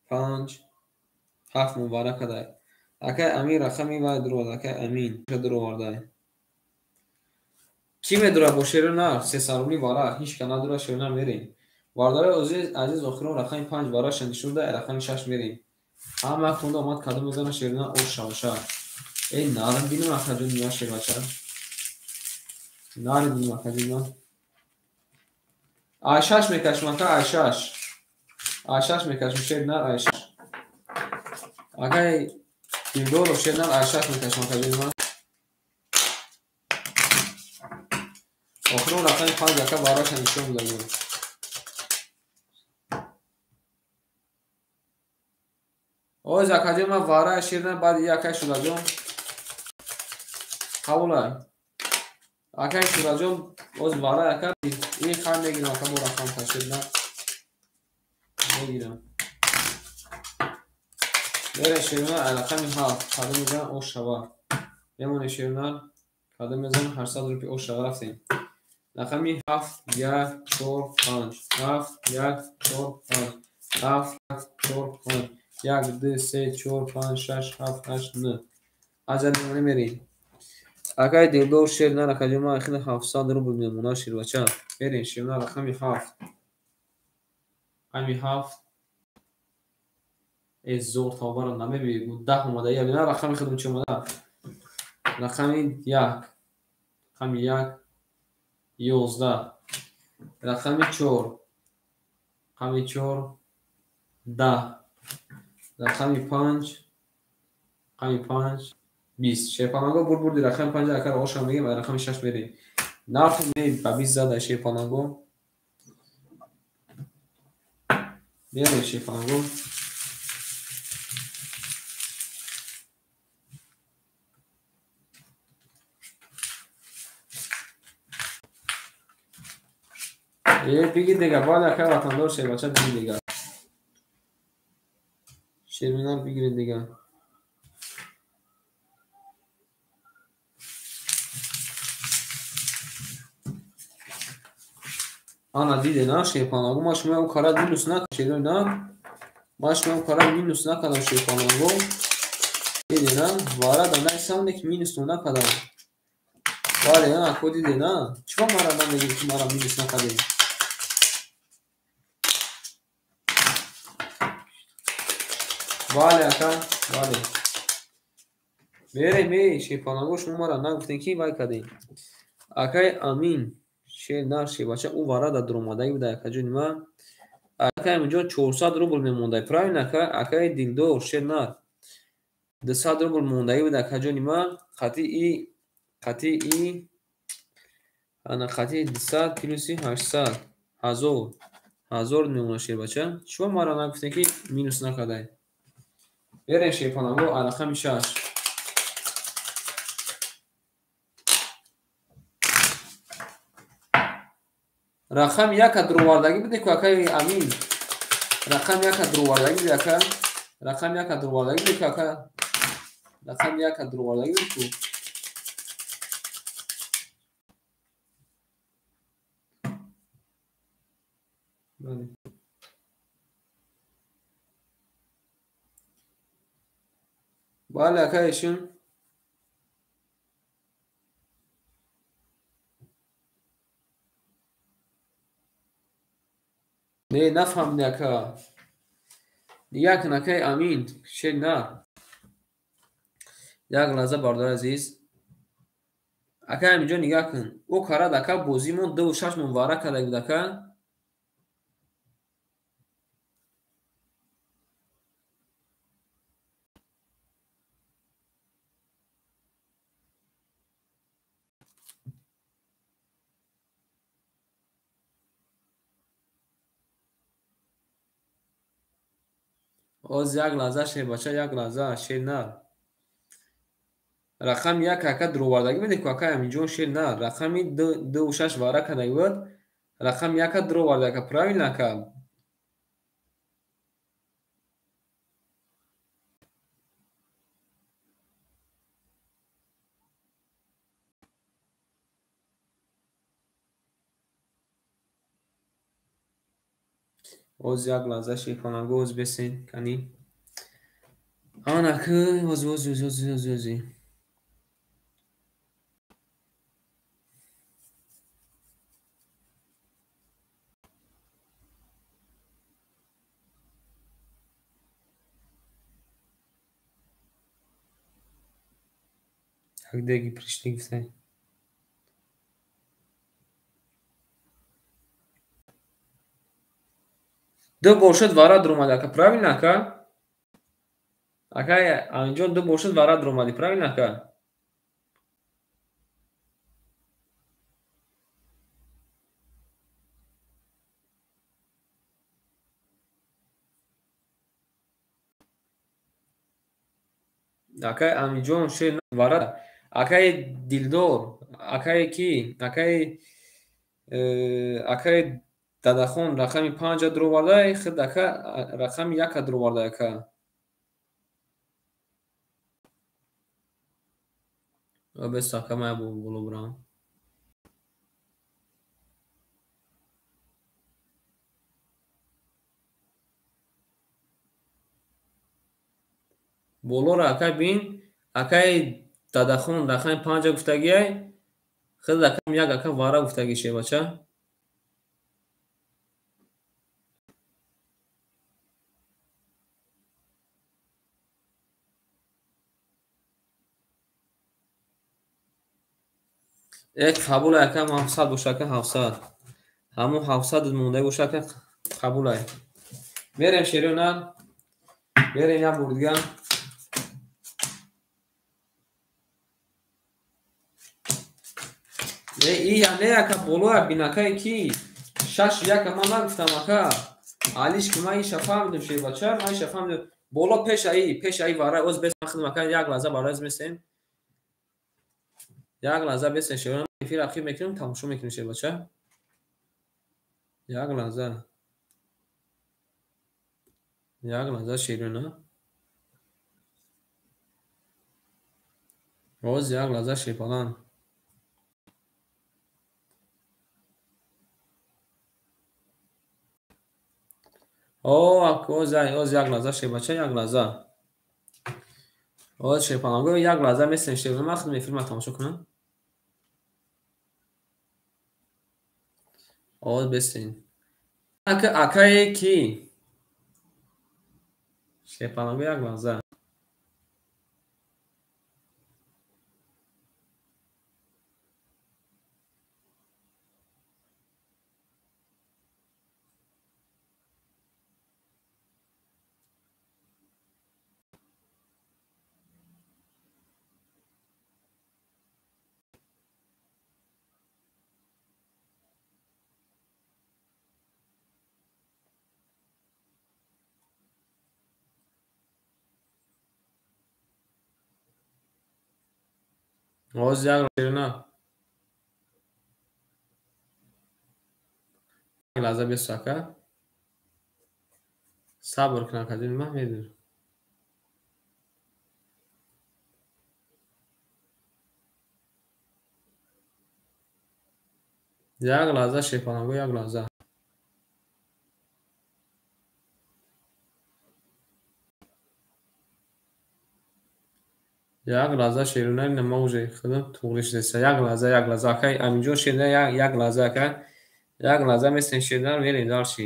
5 7 мо вара када. Акай Амин рақами вай дуровард, акай Амин дуровардай. Ки медура бо шеруна? Се сарубли вара ҳеч ка надура шеруна мерем. Вардарои азиз, охирон рақами 5 вараша нишон да, рақами 6 мерем. Ҳама як тонда омад, кадом мезана шеруна ош шаваша. Эй нарм бинам акаҷони ма шербача. Нарм бинам акаҷони ма. Ай 6 мекашем ака, ай 6. Ай 6 мекашем шернар, ай 6. Акай Дилдоров шернар, ай 6 мекашем акаҷони ма. Охирон рақами 5 ака вараша нишон додем. Оз акаҷон ма вара шернар, баъд акай Шураҷон. Қабулай. Акай Шураҷон оз вара ака ин хай мегирам ака бо рақам та шернар. Мегирам. Мерем шерунар рақами 7 кадом мезанад ош шава. Мемонем шерунар кадом мезанад 800 рупи ош шава рафтем. Рақами 7 1 4 5 7 1 4 5 7 1 4 5 1 2 3 4 5 6 7 8 9. Аҷаб мемонем мерем. Акай Дилдор шер нар акаҷон ман ахир 700 рубл мемонам шербача. Мерем шерунар рақами 7. Рақами 7. Э зор тавбаро намебинӣ. 10 омада. Я бина рақами худам чӣ омада? Рақами 1. Рақами 1 11. Рақами 4. Рақами 4 10. Рақами 5. Рақами 5 20. Шерпаланго бурд бурди рақами 5 акар ошам мегем, рақами 6 мерем. Нархи не ба 20 зада шерпаланго. Мерем шерпаланго. Э бигир дига, бале акай ватандор шербача бигир дига. Шерминар бигиред дига. Ана диде на шерпаланго, ма шумо ӯ карат минус накардам шерои на. Ма шумо ӯ карат минус накардам шерпаланго. Диде на, вара да найсам ки минус накардам. Бале, ана ко диде на. Чиба мара намегӣ ки мара минус накардем? Бале ака, бале. Мерем эй шерпаланго, шумо мара нагуфтем ки вай кардем. Акай Амин шер нар шербача ӯ вара да дуромадаги буда акаҷони ман. Акай Аминҷон 400 рубл мемондай. Правильно ака? Акай Дилдор шер нар 200 рубл мондаги буда акаҷони ман. Қатъи ана қатъи 200 плюси 800 1000 1000 мемонад шербача. Чиба мара нагуфтем ки минус накардай? Мерем шерпаланго рақами 6. Рақами 1 дуровардагӣ буде ку акаи Амин. Рақами 1 дуровардагӣ буде ака. Рақами 1 дуровардагӣ буде ку ака. Рақами 1 дуровардагӣ буде ку. Бале. Бале акаи ишон. Не, нафаҳмидӣ ака. Нигоҳ кун акаи Амин, шер нар. Як лаҳза бародари азиз. Акаи Аминҷон нигоҳ кун. Ӯ карад ака бозимон 2 6 мон вара карда буд ака. Оз як лаҳза шербача, як лаҳза шер нар. Рақами 1 ака дуровардагӣ буде ку акаи Аминҷон шер нар. Рақами 2 6 вара кардаги буд. Рақами 1 дуроварда ака, правильно ака? Оз як лаҳза шерпаланго оз бесен кани. Ана ки оз оз оз оз оз оз. Як деги пришли гуфтай. Ду бор шуд вара дуромад ака, правильно ака? Акай Аминҷон ду бор шуд вара дуромадӣ, правильно ака? Акай Аминҷон шер вара. Акаи Дилдор, акаи ки? Акаи Дадахон рақами 5 дуроварда, худ ака рақами 1 дуроварда ака. Бес ака ман боло бурам. Болоро ака бин, акаи Дадахон рақами 5 гуфтагиай, худ рақами 1 ака Вара гуфтаги шебача. Э қабул ака 700 боша ака 700. Ҳамон 700 монда боша ака қабулай. Мерем шерона. Мерем як бор дига. Не и не ака болоя бинакае ки 6-1 ман нагуфтам ака. Алиш ки ман иша фаҳмидам шербача, ман иша фаҳмидам. Боло пеш аи вара оз бес ман хидм ака як лаҳза барои месем. Як лаҳза бесен шерона эфир ахир мекунем, тамошо мекунем шербача. Як лаҳза. Як лаҳза шерона. Оз як лаҳза шерпалан. О, оз як лаҳза шербача, як лаҳза. Оз шерпалан, як лаҳза месем шерона, ман худам эфирма тамошо кунам. Оз бесен. Акае ки? Шерпалан, як лаҳза. Оз як шерона. Як лаҳза бес ака. Сабр кун ака, ҷон ман медонам. Як лаҳза шерпалангу, як лаҳза. Як лаҳза шерона, ина ма уже худам туғри шудеса. Як лаҳза, як лаҳза ака, Аминҷон шерона, як лаҳза ака. Як лаҳза месем шерона, мерем дарши.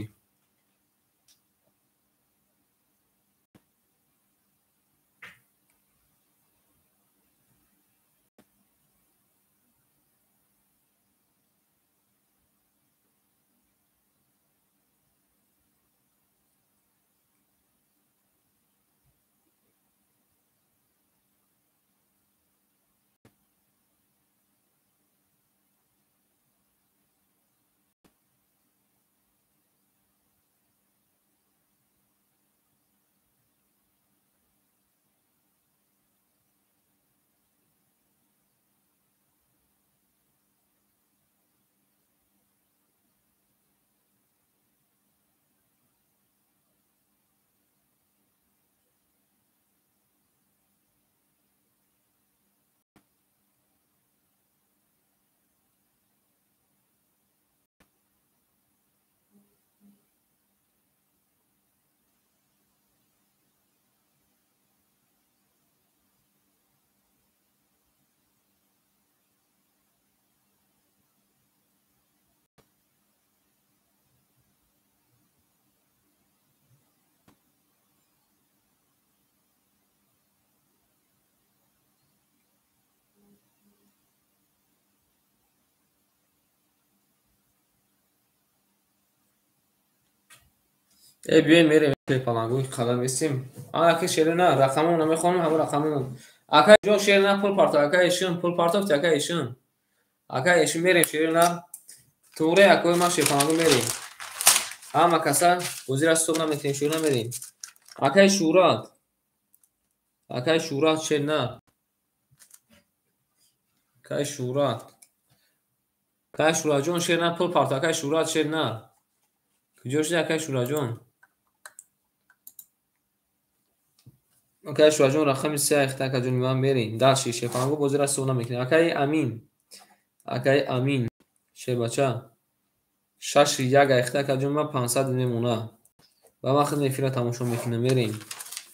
Э биёем мерем палангӯи қадам бисем. Ака шерона рақамон намехонам, ҳамон рақамон. Ака ҷо шерона пул партов, ака ишун пул партов, ака ишун. Ака ишун мерем шерона. Туғре акои ман шерпалангӯ мерем. Ҳама каса бозира стоп наметем, шерона мерем. Акаи Шӯрат. Акаи Шӯрат шерна. Акаи Шӯрат. Акаи Шӯратҷон шерна пул партов, акаи Шӯрат шерна. Куҷо шуди акаи Шӯратҷон? Акай Шураҷон, рақами се айхта, акаҷони ман, мерем. Дальше шерпаланго бозира ҳисоб намекунем. Акаи Амин. Акаи Амин. Шербача. 6-1 айхта, акаҷони ман, 500 мемона. Ба ман хидми эфира тамошо мекунем. Мерем.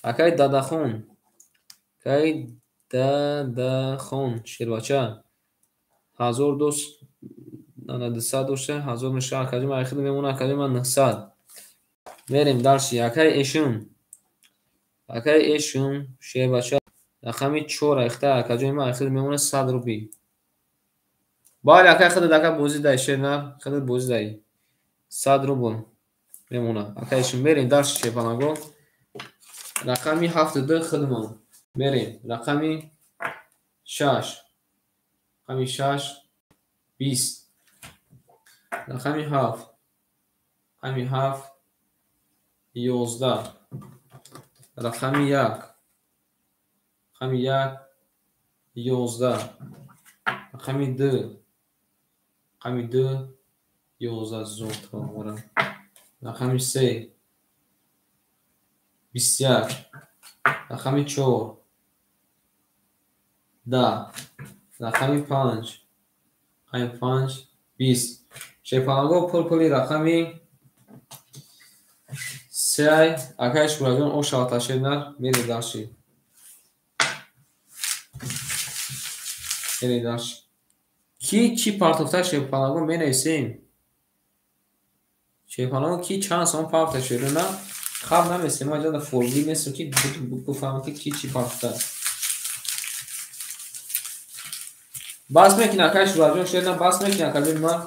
Акаи Дадахон. Акаи Дадахон. Шербача. 1000 дӯст, 200 дошта, 1000 меша, акаҷони ман айхта мемона, акаҷони ман 900. Мерем дальше. Акаи Эшум. Акаи Эшум, шербача, рақами 4 айхта, акаҷони ман айхта мемона 100 рубли. Бале, акаи худат, ака, бозӣ дай, шернар, худат бозӣ дай. 100 рубл мемона. Акаи Эшум, мерем дальше шерпаланго. Рақами 7-2 худмон. Мерем. Рақами 6. Рақами 6 20. Рақами 7. Рақами 7 11. Рақами 1. Рақами 1 11. Рақами 2. Рақами 2 11 зуд. Рақами 3 21. Рақами 4 10. Рақами 5. Рақами 5 20. Шерпаланго пул-пули рақами 3. Акай Шураҷон, о шавата шернар, мерем дальше. Мерем дальше. Ки чӣ партофта шерпаланго менависем? Шерпаланго ки чанд сом партофта шерна? Хаб намесем, ма ҷада фолби нестем ки бифаҳмем ки ки чӣ партофта. Бас мекунӣ, акай Шураҷон, шерна, бас мекунӣ, акаҷони ман.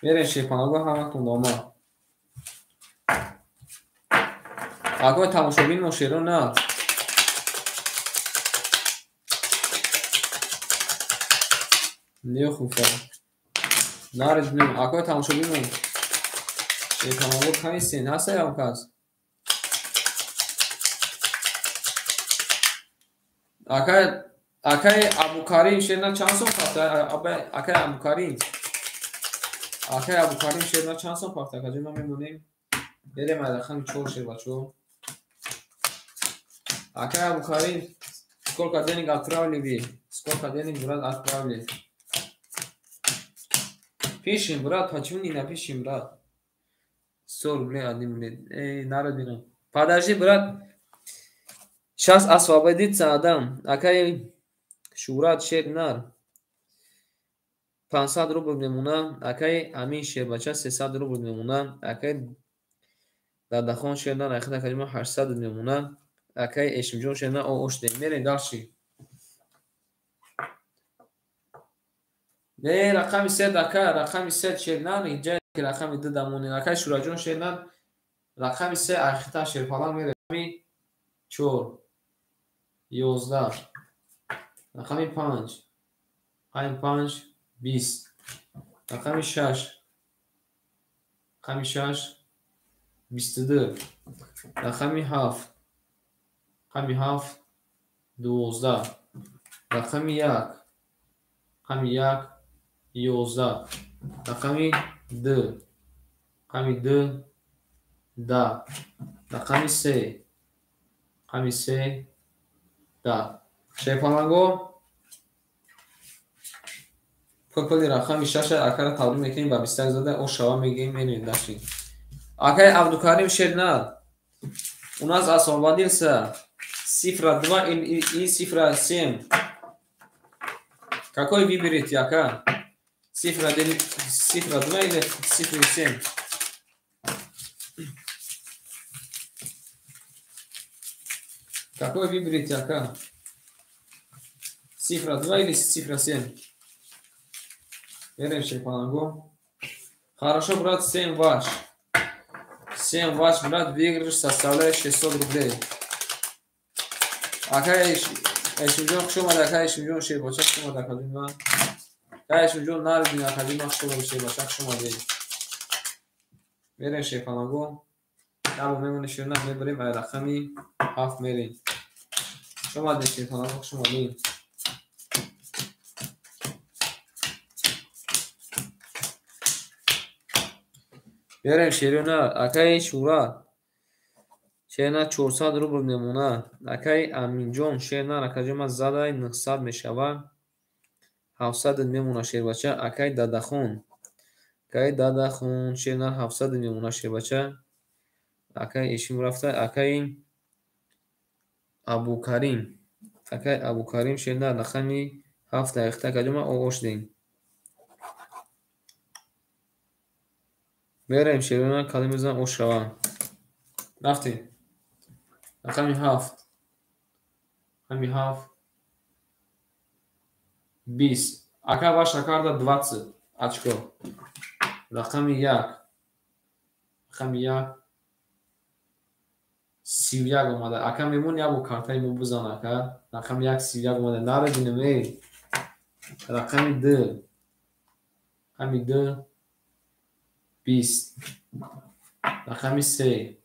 Мерем шерпаланго ҳаматон дома. Акои тамошобин мо шеро на. Нехуфа. Наред бинем. Акои тамошобин мо шерпаланго кайсен? Ҳаста ям кас? Акаи Абукарим шерна чанд сом пафта? Акаи Абукарим. Акаи Абукарим шерна чанд сом пафта? Акаҷон, ма мемонем. Мерем ай рақами 4 шербачо. Акаи Абукарим, сколько денег отправили вы? Сколько денег, брат, отправили? Пишем, брат, почему не напишем, брат? 100 рублей одним рублей. Эй, народ бинам. Подожди, брат. Сейчас освободится Адам. Акаи Шурат шернар. 500 рубл мемона. Акаи Амин шербача 300 рубл мемона. Акаи Дадахон шернар айхта калима 800 мемона. Акаи Эшимҷон шернар о ошде. Мерем дальше. Не, рақами 3 ака, рақами 3 шернар, инҷа рақами 2 дамонем. Акаи Шураҷон шернар, рақами 3 айхта шерпаланг мерем. Рақами 4 11. Рақами 5. Рақами 5 20. Рақами 6. Рақами 6 22. Рақами 7. Рақами 7 12. Рақами 1. Рақами 1 11. Рақами 2. Рақами 2 10. Рақами 3. Рақами 3 10. Шерпаланго пули рақами 6 акара табрик мекунем ба 21 зада о шава мегӯем, мерем дальше. Акай Абдукарим шернар. У нас освободился цифра 2 и цифра 7. Какой выберете, ака? Цифра 2 или цифра 7? Какой выберете, ака? Цифра 2 или цифра 7? Верим шерпаланго. Хорошо, брат, 7 ваш. 7 ваш, брат, выигрыш составляет 600 рублей. Акай Эшимҷон, хуш омад, акай Эшимҷон, шербача, хуш омад, акаҷон ман. Акай Эшимҷон, нарбин, акаҷон ман, хуш омад, шербача, хуш омадед. Мерем шерпаланго. Набо мемонем шерна, мебарем ай рақами 7 мерем. Хуш омадед шерпаланго, хуш омадед. Берем шерона, акаи Шура. Шернар 400 рубл мемонад. Акаи Аминҷон, шернар акаҷон ман задай 900 мешавад. 700 мемонад шербача. Акаи Дадахон. Акаи Дадахон, шернар 700 мемонад шербача. Акаи Эшим рафта. Акаи Абукарим. Акаи Абукарим шернар рақами 7 дақиқа акаҷон ман оғоз шудем. Мераем шерона калим мезанам ош шава. Рафтем. Рақами 7. Рақами 7. 20. Ака ваша карта 20 очко. Рақами 1. Рақами 1. 31 омада. Ака мемон як бо картаи мо бизан ака. Рақами 1 31 омада. Наре бинем эй. Рақами 2. Рақами 2. 20. Рақами 3.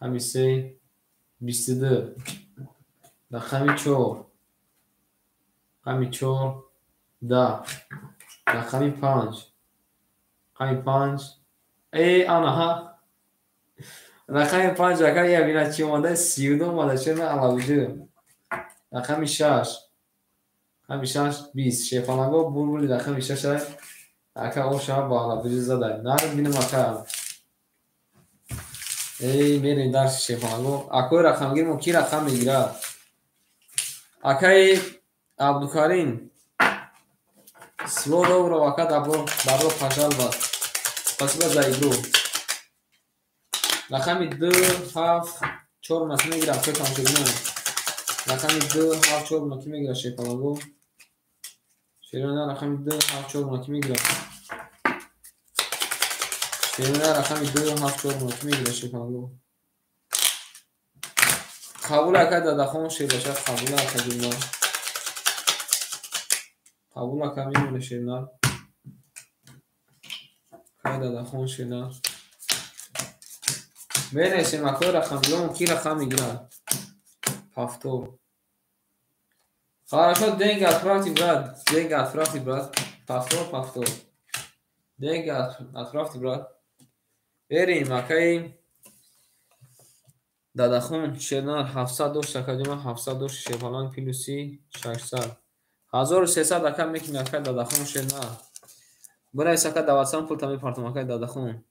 Рақами 3. 22. Рақами 4. Рақами 4. 10. Рақами 5. Рақами 5. Эй, анаҳа. Рақами 5 ака я бина чӣ омада? 32 омада. Чера алавуҷу. Рақами 6. Рақами 6 20. Шефаланго булбули рақами 6 ака оша ба алавуҷу задай. Наред бинем ака. Эй, мерем дарси шефаланго. Акои рақамгир мо ки рақам мегирад? Акаи Абдукарим. Всего доброго, ака, добро, добро пожаловать. Спасибо за игру. Рақами 2, 7, 4 нас мегирад, акои тамошобинон. Рақами 2, 7, 4 ки мегирад шефаланго? Шерона рақами 2, 7, 4 ки мегирад? Шерона рақами 2, 7, 4 ки мегирад шефаланго? Қабул ака Дадахон шербаша, қабул ака ҷумла. Қабул ака мемона шернар. Акаи Дадахон шернар. Менависем акои рақамгирон ки рақам мегирад? Повтор. Хорошо, деньги отправьте, брат. Деньги отправьте, брат. Повтор, повтор. Деньги отправьте, брат. Верим, акаи Дадахон шернар 700 дошт, акаҷон 700 дошт, шерфаланг плюси 600. 1300 ака мекунӣ акаи Дадахон шернар. Бинавис ака даватсан пулта мепартам акаи Дадахон.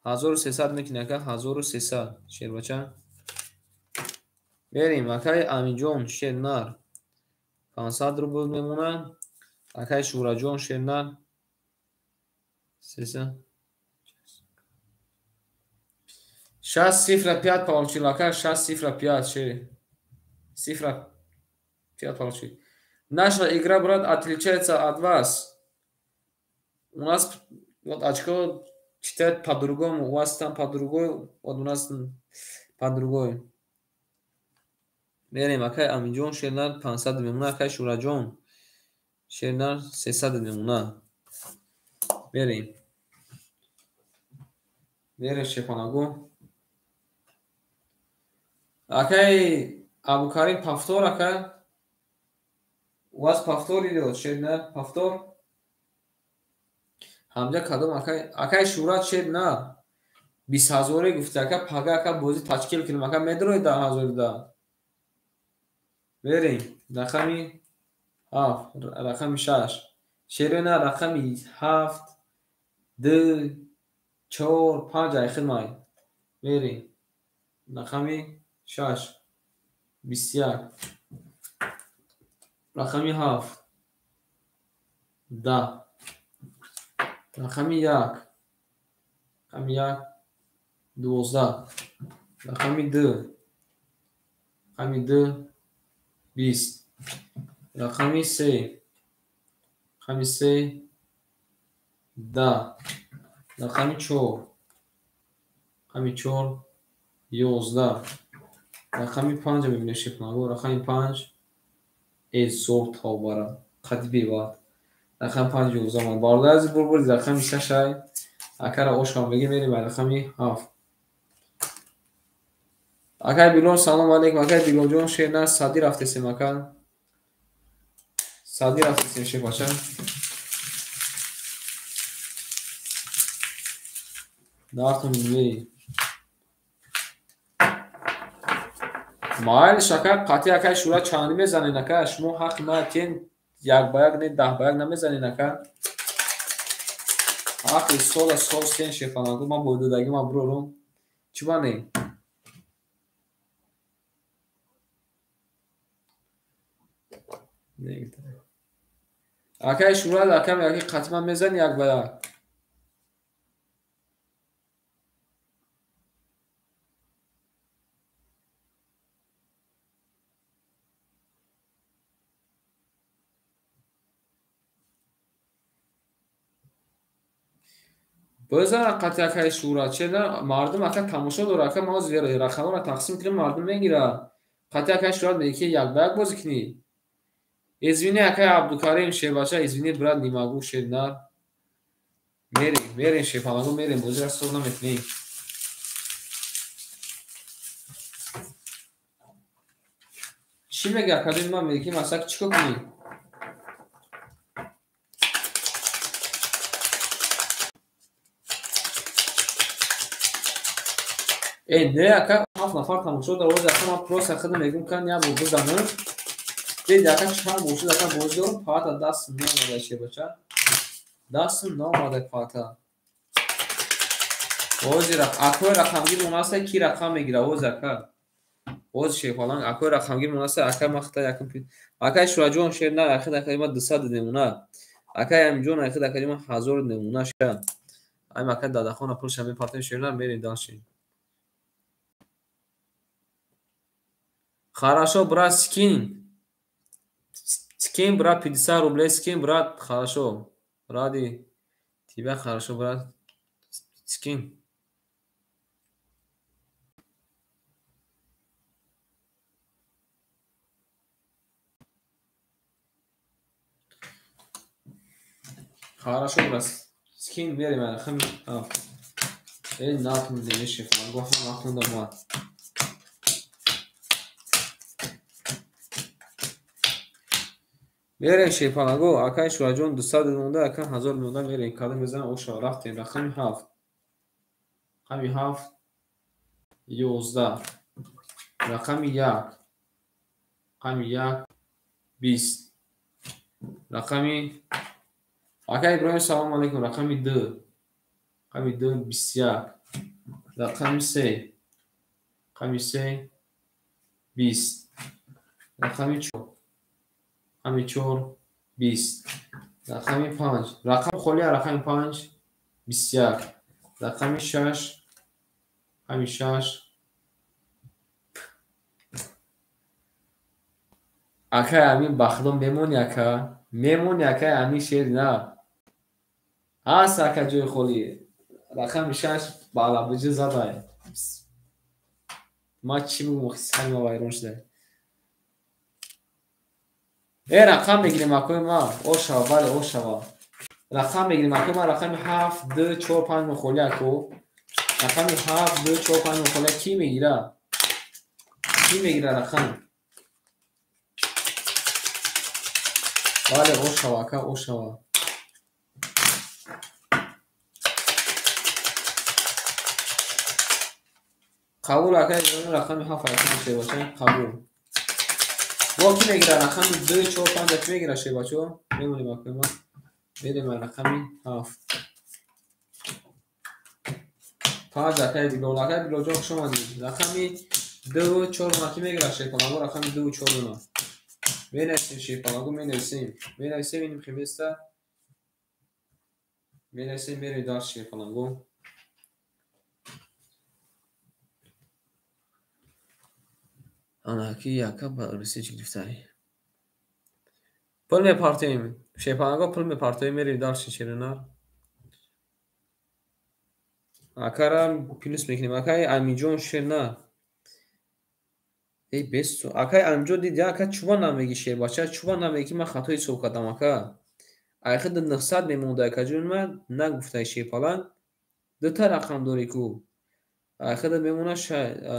1300 мекунӣ ака 1300 шербача. Мерим акаи Аминҷон шернар 500 рубл мемонад. Акаи Шураҷон шернар 300. 6 цифра 5 получил, ака 6 цифра 5 шер. Цифра 5 получил. Наша игра, брат, отличается от вас. У нас вот очко читает по-другому, у вас там по-другой, вот у нас по-другой. Мерем, акай Аминҷон шернар 500 мемона, акай Шураҷон шернар 300 мемона. Мерем. Мерем шефанаго. Акай Абукарим повтор, ака. У вас повтор идет, шернар, повтор. Ҳамҷа кадом акай? Акай Шурат шернар. 20 ҳазоре гуфта, ака пага ака бозӣ ташкил кунем, ака медрои 10 ҳазори да. Мерем. Рақами 7, рақами 6. Шерона рақами 7, 2, 4, 5 айхилмай. Мерем. Рақами 6, 21. Рақами 7, 10. Рақами 1, рақами 1, 12. Рақами 2, рақами 2, 20. Рақами 3, рақами 3, 10. Рақами 4, рақами 4, 11. Рақами 5 мебинем шефнаго. Рақами 5 эзор тавбара. Қади беват. Рақами 5 11. Бародари азиз бурбури рақами 6 ай. Акара ошам беги мерем ба рақами 7. Акай Билол салом алейкум. Акай Билолҷон шернар сади рафтесем ака. Сади рафтесем шефбача. Дартон мей. Майлиш ака, қатъи акай Шӯра чандӣ мезанед ака? Шумо ҳаққи мана тен як ба як не даҳ ба як намезанед ака. Ҳаққи сола сол сен шефалангу ман бо додагӣ ман бурорум. Чӣ ба не? Акай Шӯра ака мега ки қатъи ман мезанӣ як ба як. Бизан қатъи акаи Шӯра, че на мардум ака тамошо дора ака, ман ҳозир рақамҳоро тақсим кунем, мардум мегира. Қатъи акаи Шӯра мега ки як ба як бозӣ кунӣ. Извини акаи Абдукарим шербача, извини брат, не могу шернар. Мерем, мерем шерпалагу мерем, бозиро стоп намекунем. Чӣ мега акаҷон ман мега ки масалан чӣ кор кунӣ? Э, не ака, ҳафт нафар тамошо дора, ҳозир ака ман просто худам мегӯм кан як бор бизанам. Дид ака чанд бор шуд ака бозӣ дорам, паата дастам наомада шербача. Дастам наомада паата. Ҳозир акои рақамгир монаста ки рақам мегира ҳозир ака. Ҳозир шерпаланг акои рақамгир монаста ака ман хита якум акаи Шӯраҷон шер на ахид акаи ман 200 немуна. Акаи Аминҷон ахид акаи ман 1000 немуна ша. Ай ака дадахона пулша мепартем шерна мерем дальше. Хорошо, брат, скинь. Скинь, брат, 50 рублей, скинь, брат, хорошо. Ради тебя, хорошо, брат, скинь. Хорошо, брат, скинь, мерем, хм, э, нахуй, не шеф, могу, нахуй, дома. Мерем шерпалагу, акаи Шӯраҷон 200 монда, ака 1000 монда, мерем. Кадом мезанам, оша рафтем. Рақами 7. Рақами 7 11. Рақами 1. Рақами 1 20. Рақами ака Иброҳим салом алейкум. Рақами 2. Рақами 2 21. Рақами 3. Рақами 3 20. Рақами 4. Рақами 4 20. Рақами 5. Рақами холӣ рақами 5 21. Рақами 6. Рақами 6. Акай Амин ба худо мемонӣ ака? Мемонӣ акай Амин шер на. Ҳаст ака ҷои холӣ. Рақами 6 ба алабуҷа задай. Ман чӣ бигӯм, сари ма вайрон шуда. Э, рақам мегирем акои ман. Ошава, бале, ошава. Рақам мегирем акои ман, рақами 7 2 4 5 мухоли ако. Рақами 7 2 4 5 мухоли ки мегира? Ки мегира рақам? Бале, ошава ака, ошава. Қабул ака, рақами 7 ака шебача, қабул. Бо ки мегира рақами 2 4 5 ки мегира шебачо? Мемонем акои ман. Мерем рақами 7. 5 акаи Билол, акаи Билолҷон хуш омадед. Рақами 2 4 ки мегира шерпалагу, рақами 2 4. Менависем шерпалагу, менависем. Менависем иним хеместа. Менависем мерем дарс шерпалагу. Ана ки яка ба русич гирифтаи. Пул мепартоем. Шерпалагу пул мепартоем, мерем дарс шеринар. Акара плюс мекунем. Акаи Аминҷон шерна. Эй бесу. Акаи Аминҷон диди ака чува намеги шербача, чува намеги ман хато ҳисоб кардам ака. Айхид 900 мемонда акаҷон ман нагуфтай шерпаланг. Дута рақам дорӣ ку. Айхид мемона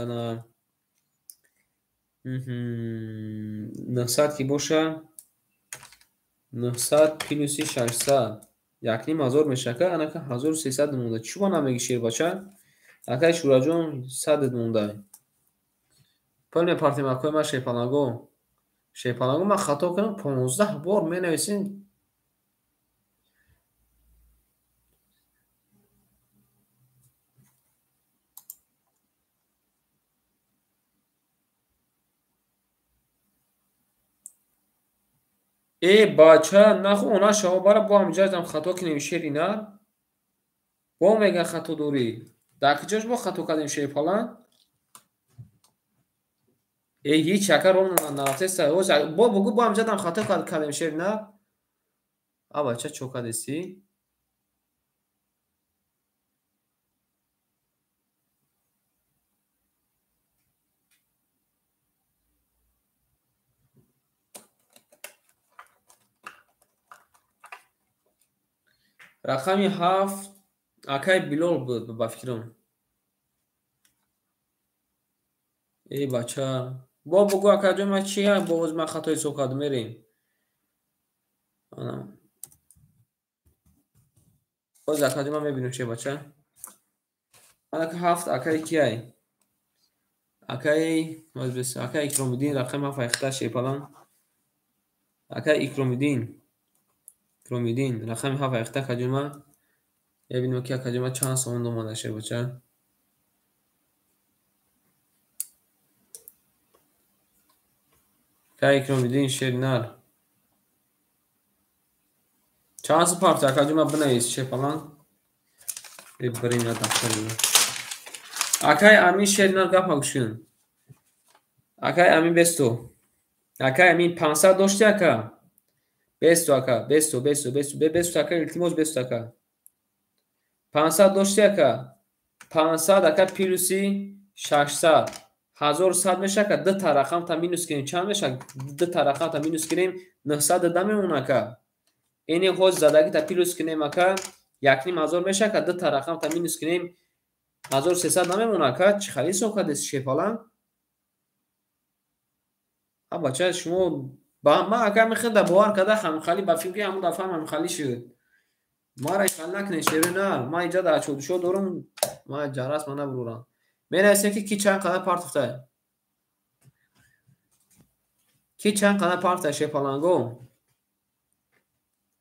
ана 900 ки боша 900 плюси 600 1500 мешака, анака 1300 монда. Чува намеги шербача? Акаи Шӯраҷон 100 монда. Пул мепартем акои ман шерпаланго. Шерпаланго ман хато кардам, 15 бор менависем. Э бача, наху она шава бара бо ҳамҷаҷам хато кунем шери нар. Бо меган хато дорӣ. Дар куҷош бо хато кардем шерпаланг? Э ҳеҷ ака ром нарафтеста. Бо бугу бо ҳамҷадам хато кардем шери нар. А бача чо кардеси? Рақами 7 акай Билол буд ба фикрам. Эй бача, бо бугу акаҷон ман чи боз ман хато ҳисоб кардам, мерем. Ана. Боз акаҷон ман мебинам чи бача. Ана 7 акай кияй? Акай, акай Икромиддин рақами 7 айхта шепалан. Акай Икромиддин. Икромиддин рақами 7 айхта акаҷон ман. Мебинем ки акаҷон ман чанд сомон омада шебача. Акай Икромиддин шернар. Чанд сум парти акаҷон ман бинавис шепалан. Бирем я дафтар. Акай Амин шернар гапа гӯш кун. Акай Амин бесто. Акай Амин 500 дошти ака? Бесто ака, бесто, бесто, бесто, бесто ака, илтимос бесто ака. 500 дошти ака? 500 ака плюси 600. 1100 меша ака, ду та рақам та минус кунем чанд меша? Ду та рақам та минус кунем 910 мемона ака. Ини ҳоз задаги та плюс кунем ака, 1500 меша ака, ду та рақам та минус кунем 1300 намемона ака. Чӣ хали ҳисоб кардед шепалан? А бача шумо ман ака мехоҳам бовар карда ҳамхали ба фикри ҳамон дафъа ҳамхали шуд. Мара хал накунед шере нар. Ман инҷа дар чодушо дорам, ман ҷарас ман набурам. Менависем ки ки чанд қадар партофта. Ки чанд қадар партофта шепаланго.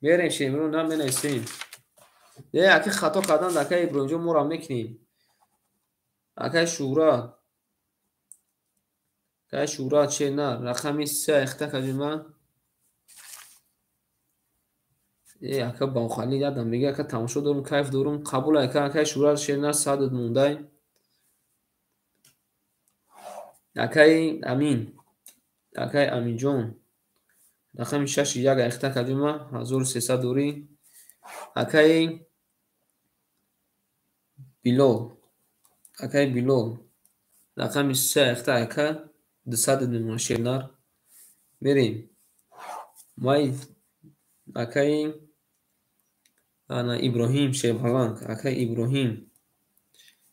Мерем шемирон на менависем. Е аки хато кардан ака Иброҳимҷон моро мекунем. Акай Шӯҳрат. Акай Шӯҳрат шер нар. Рақами 3 айхта кардем ман. Е ака баухали ядам мега ака тамошо дорум, кайф дорум, қабул ака акай Шӯҳрат шер нар 100 мондай. Акай Амин. Акай Аминҷон. Рақами 6 1 айхта кардем ман 1300 дорӣ. Акай Билол. Акай Билол. Рақами 3 айхта ака 200 мемона шернар. Мерем. Май акай ана Иброҳим шерпаланг. Акай Иброҳим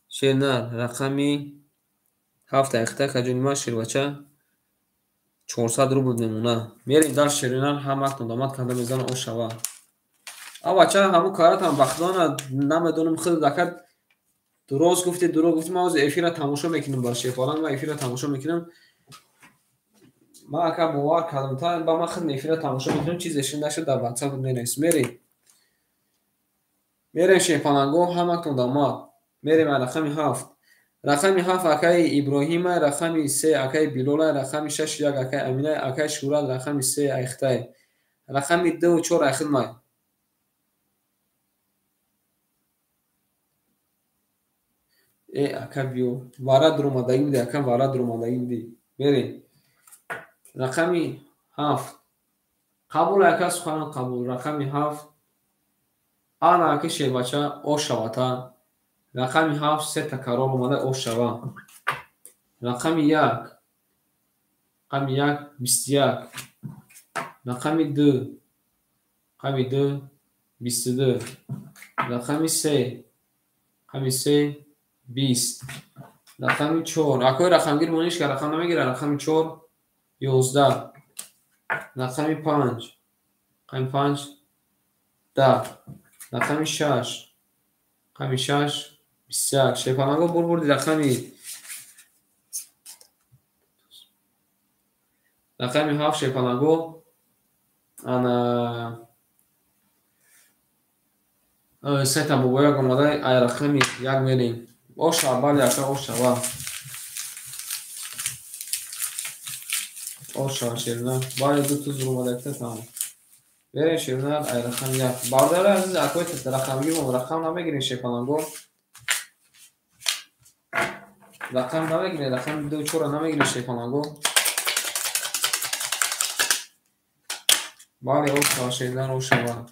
шернар рақами 7 айхта каҷони ман шербача 400 рубл мемона. Мерем дар шернар ҳаматон дамат карда мезанам о шава. А бача ҳамун каратам бахдона намедонам худ ака дуруст гуфти, дурӯғ гуфти. Ман ҳозир эфира тамошо мекунам ба шерпаланг, ман эфира тамошо мекунам. Ман ака бовар кардам, та ба ман худ эфира тамошо мекунам, чизе шин нашуд дар WhatsApp менавис. Мерем. Мерем шерпаланго ҳаматон дамат. Мерем рақами 7. Рақами 7 акаи Иброҳима, рақами 3 акаи Билола, рақами 6 1 акаи Амина, акаи Шӯҳрат рақами 3 айхтай. Рақами 2 4 айхидмай. Э ака биё, вара дуромадагӣ биди, ака вара дуромадагӣ биди. Мерем. Рақами 7. Қабул ака сухан қабул. Рақами 7. Ана ака шербача ош шавата. Рақами 7 се та карол омада ош шава. Рақами 1. Рақами 1 21. Рақами 2. Рақами 2 22. Рақами 3. Рақами 3 20. Рақами 4. Акои рақамгир мониш ка рақам намегира. Рақами 4 11. Рақами 5. Рақами 5 10. Рақами 6. Рақами 6 21. Шерпаланго бурди рақами Рақами 7 шерпаланго. Ана сета бобояк омада ай рақами 1 мерем. Оша, бале ака, ошава. Оша шернар. Бале ду туз омада там. Мерем шернар ай рақами 1. Бародари азиз, акои рақамгирмон рақам намегирем шерпаланго. Рақам намегирем, рақами 2 4 намегирем шерпаланго. Бале оша шернар, ошава.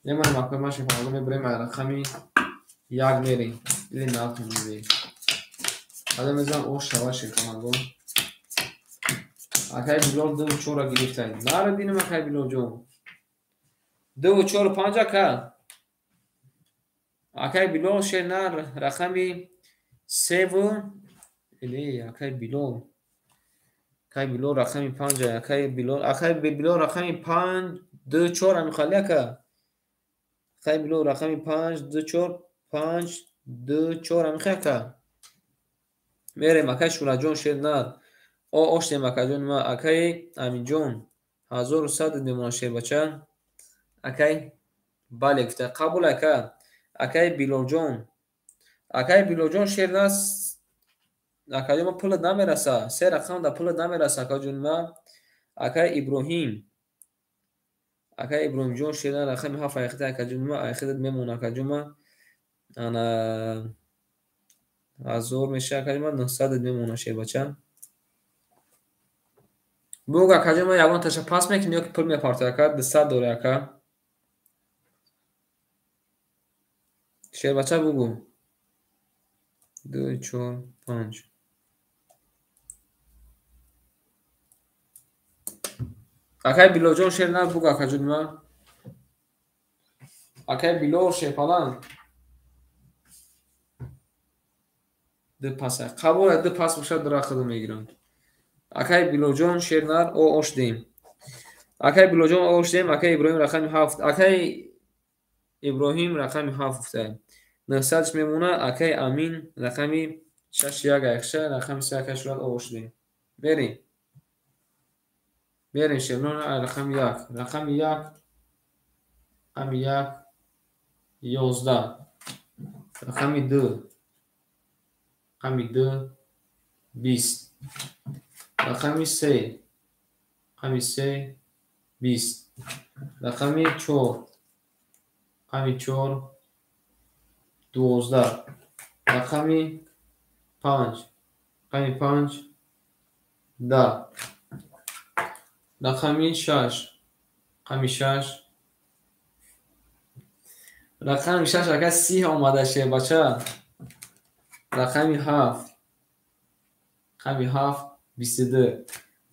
Мемонем акои ман шерпаланго мебарем ай рақами 1 мерем. Или нафтон мебарем. Ада мезанам ошава шерпаланго. Акай Билол 2 4 гирифтай. Нара бинам акай Билол ҷон. 2 4 5 ака. Акай Билол шернар рақами 3 или акай Билол. Акай Билол рақами 5 акай Билол, акай Билол рақами 5 2 4 ами хали ака. Акай Билол рақами 5 2 4 5 2 4 ами хали ака. Мерем акай Шураҷон шернар. О оштем акаҷон ма акай Аминҷон 1100 мемонад шербача. Акай бале гуфта қабул ака. Акай Билолҷон. Акай Билолҷон шернар акаҷон ма пулат намераса. 3 рақам да пулат намераса акаҷон ма. Акай Иброҳим. Акай Иброҳимҷон шернар рақами 7 айхида акаҷон ма айхидат мемонад акаҷон ма. Ана 1000 меша акаҷон ма 900 мемонад шербача. Буг акаҷон ма ягон таша пас мекунӣ ё ки пул мепартоӣ ака? 200 дорӣ ака. Шербача бугу. 2 4 5. Акай Билолҷон шернар буг акаҷон ма. Акай Билол шерпалан. 2 пас. Қабул 2 пас бошад дора худам мегирам. Акай Билолҷон шернар о оштем. Акай Билолҷон о оштем, акай Иброҳим рақами 7. Акай Иброҳим рақами 7 гуфта. 900 мемона, акай Амин рақами 6 1 айхша, рақами 3 акай Шурат о оштем. Мерем. Мерем шернар рақами 1. Рақами 1 рақами 1 11. Рақами 2 рақами 2 20. Рақами 3 рақами 3 20. Рақами 4 рақами 4 12. Рақами 5 рақами 5 10. Рақами 6 рақами 6 рақами 6 ака 30 омада шербача. Рақами 7 рақами 7 22.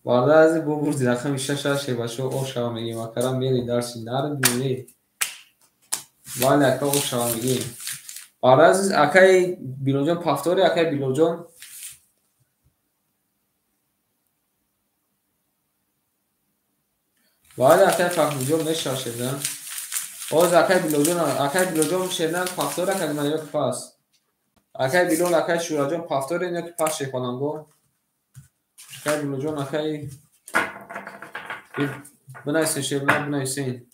Барда аз бу бурди рақами 6 шербача ошава мегим акара мери дарси нар мери. Бале ака ошава мегим. Барда аз акай Билолҷон пафтори акай Билолҷон. Бале акай Фахриддин меша шердан. Оз акай Билолҷон, акай Билолҷон шердан пафтори акай ман ё пас. Акай Билол акай Шураҷон пафтори ё пас шерпаланго. Акай Билолҷон акай бинависен шернар бинависен.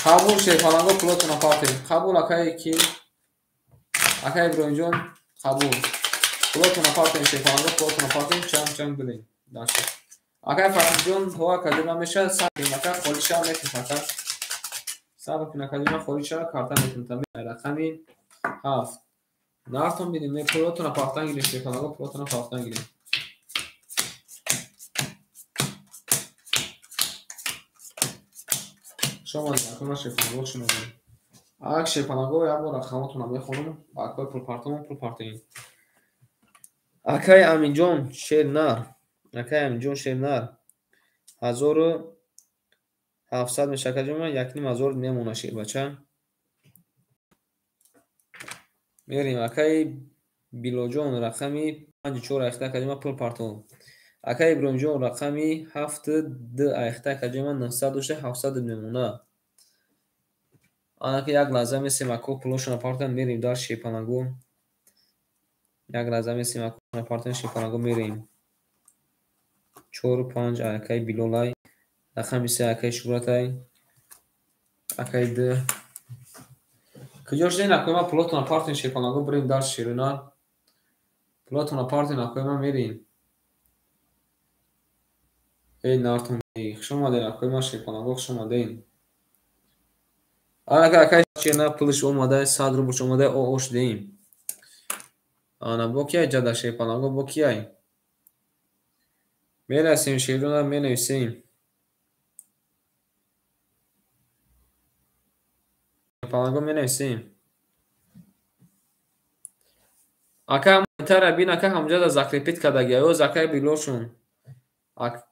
Қабул шерпаланго пулотона партем. Қабул акай ки акай Иброҳимҷон қабул. Пулотона партем шерпаланго пулотона партем чанд чанд билем. Даша. Акай Фарҳодҷон ҳо акаҷон меша сабр ака холӣ шава метун ака. Сабр кун акаҷон холӣ шава карта метун. Рақами 7. Нартон бинем, пулотона партан гирем шерпаланго пулотона партан гирем. Шумо акои шерпаланго шумо. Ак шерпаланго як бор рақамотонро мехонам, акои пулпартамон пул партем. Акай Аминҷон шернар. Акай Аминҷон шернар. 1700 меша акаҷон ма 1500 мемона шербача. Мерем акай Билолҷон рақами 5 4 айхта акаҷон ма пул партом. Акай Иброҳимҷон рақами 7 2 айхта акаҷон ма 900 дошта 700 мемона. Анаки як лаҳза месем ако пулошона партан мерем дар шепанаго. Як лаҳза месем ако партан шепанаго мерем. 4 5 акай Билолай. Рақами 3 акай Шуҳратай. Акай 2. Куҷо шудем акои ма пулотона партен шепанаго бирем дар шерунар. Пулотона партен акои ма мерем. Эй нартон, хуш омадем акои ма шепанаго, хуш омадем. Анака акай чена пулиш омада, 100 рублш омада, о шудем. Ана бо кияй ҷада шепанаго, бо кияй? Мерасем шерунар, менависем. Шепанаго менависем. Ака тара бин ака ҳамҷада закрепит кардагия, ё закай билошун.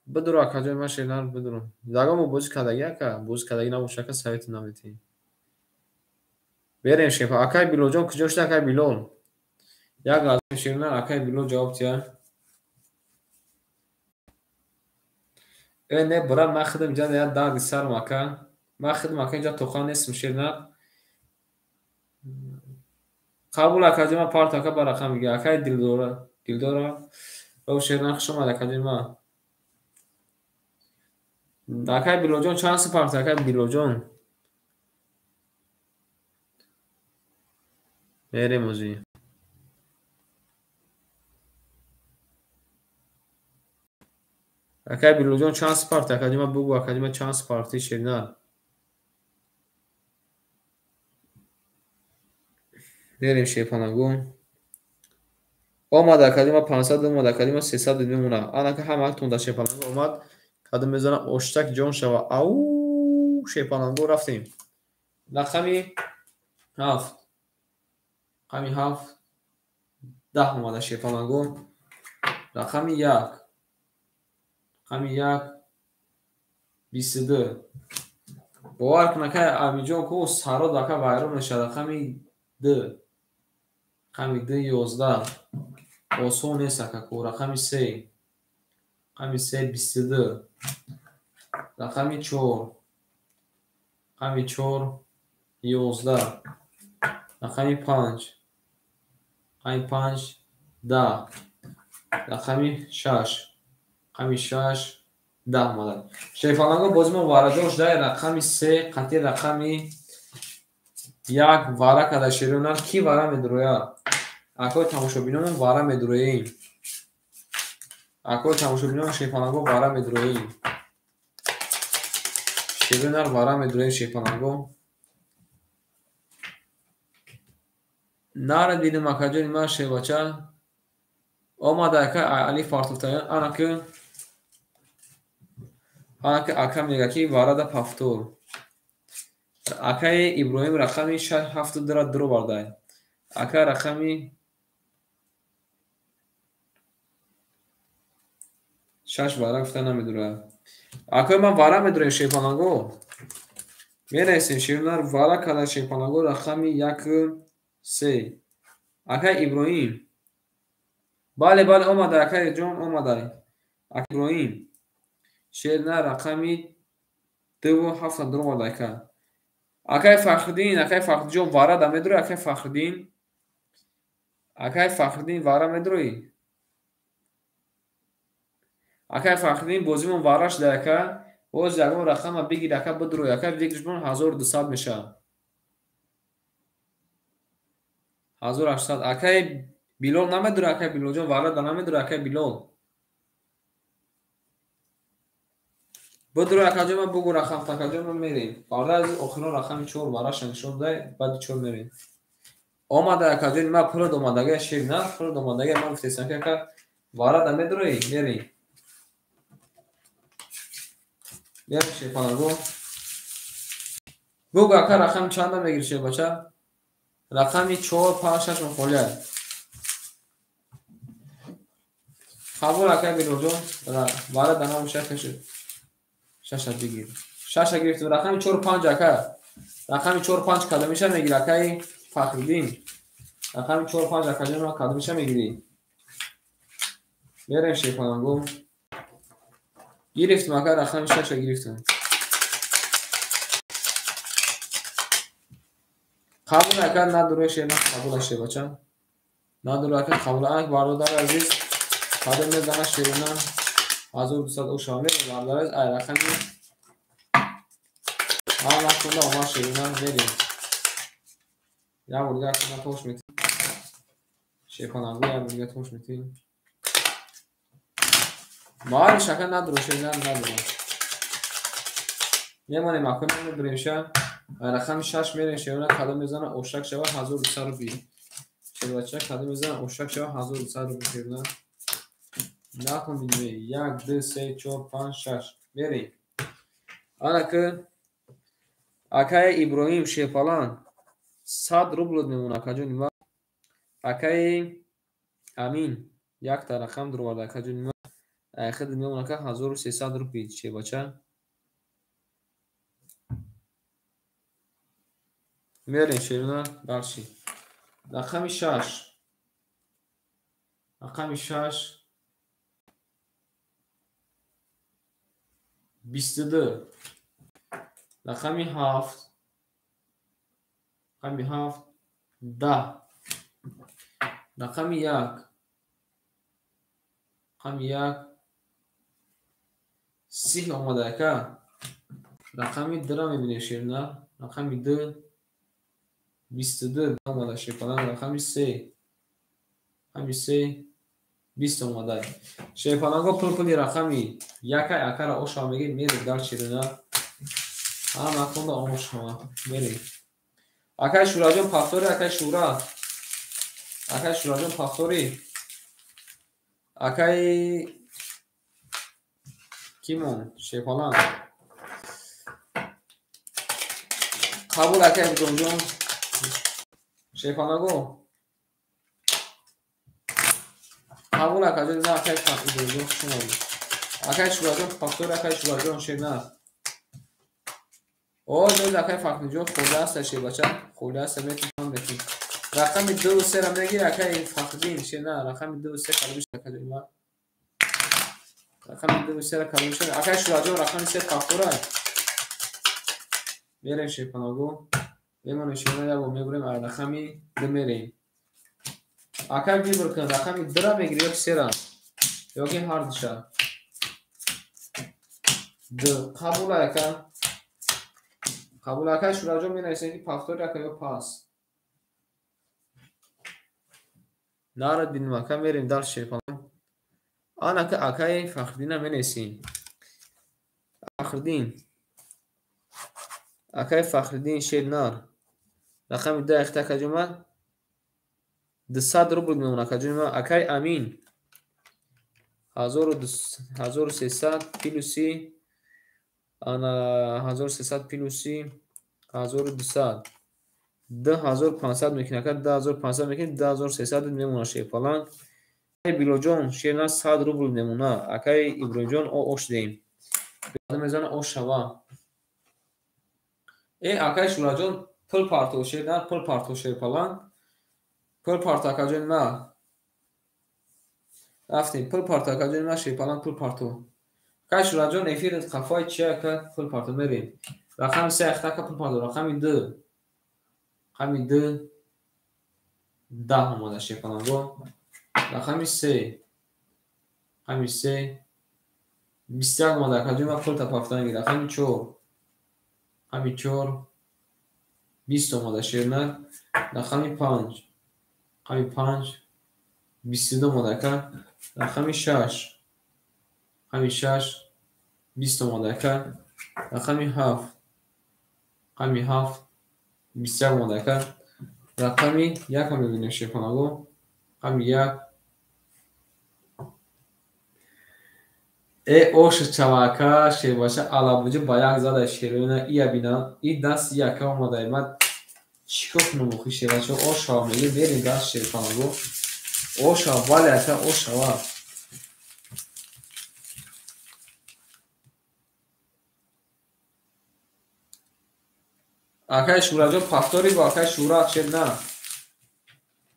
Бидуро акаҷои ман шернар бидуро. Ягон бозӣ кардагия ака, бозӣ кардагӣ набоша ака совету наметиҳӣ. Берем шефа. Акай Билолҷон куҷо шуда акай Билол? Як лаҳза шернар акай Билол ҷавоб тия. Э не брат, ман худам инҷа як дарди сарам ака. Ман худам ака инҷа тоқа нестам шернар. Қабул акаҷои ман парт ака ба рақам бигир. Акай Дилдора, Дилдора. О шернар хуш омад акаҷои ман. Акай Билолҷон чанд сум парт акай Билолҷон? Мерем озӣ. Акай Билолҷон чанд сум парт акаҷои ман бугӯ акаҷои ман чанд сум партӣ шернар. Мерем шепанаго. Омад акаҷои ман 500 омад акаҷои ман 300 мемонад. Анака ҳамаатон дар шепанаго омад. Кадом мезанам оштак ҷон шава. Ау шепанаго рафтем. Рақами 7. Рақами 7 10 омада шепанаго. Рақами 1. Рақами 1 22. Бовар кун акай Амиҷон ку сарод ака вайрон мешавад. Рақами 2. Рақами 2 11. Осон нест ака ку. Рақами 3. Рақами 3 22. Рақами 4. Рақами 4 11. Рақами 5. Рақами 5 10. Рақами 6. Рақами 6 10 омада. Шефаланго бози мо вараҷо шуда рақами 3 қатъи рақами 1 вара када шерунар. Ки вара медурояд? Акои тамошобиномон вара медуроем. Акои тамошобиномон шефаланго вара медуроем. Шерунар вара медуроем шефаланго. Нарад бинем акаҷони ман шевача. Омада ака Алиф партофтаян. Анаки ака мега ки варада пафтор. Акаи Иброҳим рақами 6 7 2 дуро бардай. Ака рақами 6 вара гуфта намедурад. Акои ман вара медурем шепанаго. Менависем шерунар вара када шепанаго рақами 1 3. Акаи Иброҳим. Бале бале омада акаи ҷон омада. Акаи Иброҳим. Шернар рақами 2 7 дуро бардай ака. Акаи Фахриддин, акаи Фахриддинҷон вара да медурӣ акаи Фахриддин? Акаи Фахриддин вара медурӣ? Акаи Фахриддин бозимон вара шуда ака. Боз ягон рақама бигир ака бидурӯй ака викришмон 1200 мешавад. 1800. Акаи Билол намедурӣ акаи Билолҷон вара да намедурӣ акаи Билол. Бидурӯй акаҷон ман бугӯ рақам акаҷон ман мерем. Фарда аз охирон рақами 4 вараша нишон дай баъди 4 мерем. Омада акаҷони ман пулад омадагия шер на пулад омадагия ман гуфтесам ки ака вара да медурӯй мерем. Мерем шепанаго. Бугӯ ака рақами чанда мегирӣ шербача? Рақами 4 5 6 мухолият. Қабул акаи Билолҷон вара да набоша кашид. 6 бигир. 6 гирифтем. Рақами 4 5 ака. Рақами 4 5 кадомиша мегирӣ акаи Фахриддин? Рақами 4 5 акаҷон кадомиша мегирӣ? Мерем шепанаго. Гирифтем ака рақами 6 гирифтем. Қабул ака надуре шерна қабул шебача. Надуре ака қабул ак бародар азиз. Кадом мезана шерина 1200 оша мерем бародар азиз. Ай рақами ҳар вақт омад шерина мерем. Як бор дигар акна тош метим. Шепанагу як бор дигар тош метим. Маалиш ака надуре шерина надуре. Мемонем акун мебирем ша. Рақами 6 мерем шерина кадом мезана ошак шава 1200 рубли. Шербача кадом мезана ошак шава 1200 рубли шерина. Накун бинем 1 2 3 4 5 6 мерем. Ана ки акаи Иброҳим Шерпалан 100 рубл мемона акаҷони ма. Акаи Амин якта рақам дуроварда акаҷони ма. Айхид мемона ака 1300 рубли шербача. Мерем шерина дарши. Рақами 6. Рақами 6 22. Рақами 7. Рақами 7 10. Рақами 1. Рақами 1 30 омада ака. Рақами 2 мебинем шерина. Рақами 2 22 омада шерпалан. Рақами 3. Рақами 3 20 омада. Шерпаланго пул-пули рақами 1 акара оша мегир мерем дар шерина. Ҳама хонда ошава мерем. Акай Шураҷон пафтори, акай Шура. Акай Шураҷон пафтори. Акай кимон Шерпалан. Қабул акай Иброҳимҷон. Шерпалаго. Қабул акаҷон, на акай Иброҳимҷон хуш омадед. Акай Шураҷон пафтори, акай Шураҷон шерна. О, ҷоз акай Фахриҷон хӯрда аста шербача, хӯрда аста метавон метин. Рақами 2 ва 3 ра мегир акай Фахриддин шерна, рақами 2 ва 3 калимаш акаҷон ма. Рақами 2 ва 3 ра калимаш. Акай Шураҷон рақами 3 пафтора. Мерем шерпалаго. Мемонем шерна як бор мебурем рақами 2 мерем. Акай вибр кун рақами 2 ра мегири ёки 3 ра? Ёки ҳар душа. 2 қабул ака. Қабул акай Шураҷон менависем ки пафтори ака ё пас. Нарад бинем ака мерем дар шерпалан. Ан ака акаи Фахриддина менависем. Фахриддин. Акаи Фахриддин шернар. Рақами 2 ахта акаҷон ма 200 рубл мемона акаҷон ма. Акаи Амин 1300 плюси ана 1300 плюси 1200 2500 мекунад ака 2500 мекунад 2300 мемона шерпалан. Акаи Билоҷон шерна 100 рубл мемона. Акаи Иброҳимҷон ош деем. Мезана ош шава. Акаи Шураҷон пул парто шерна, пул парто шерпалан. Пул парто акаҷон ма. Рафтем пул парто акаҷон ма шерпалан пул парто. Акаи Шураҷон эфир қафои чи ака пул парто мерем. Рақами 3 ахта ака пул парто. Рақами 2. Рақами 2 10 омада шерпаланго. Рақами 3. Рақами 3 21 омада акаҷон ма пул тапафтанги. Рақами 4. Рақами 4 20 омада шерна. Рақами 5. Рақами 5 22 омада ака. Рақами 6. Рақами 6 20 омада ака. Рақами 7. Рақами 7 21 омада ака. Рақами 1 мебинем шерпанаго. Рақами 1 ош чавака шербаша алабуҷа ба як зада шерона ия бинам. И даст яка омада ма чикор кунам охи шербача ош шава меги мерем даст шерпанаго. Ош шава бале ака ош шава. Акай Шураҷон пафтори бо акай Шура шерна.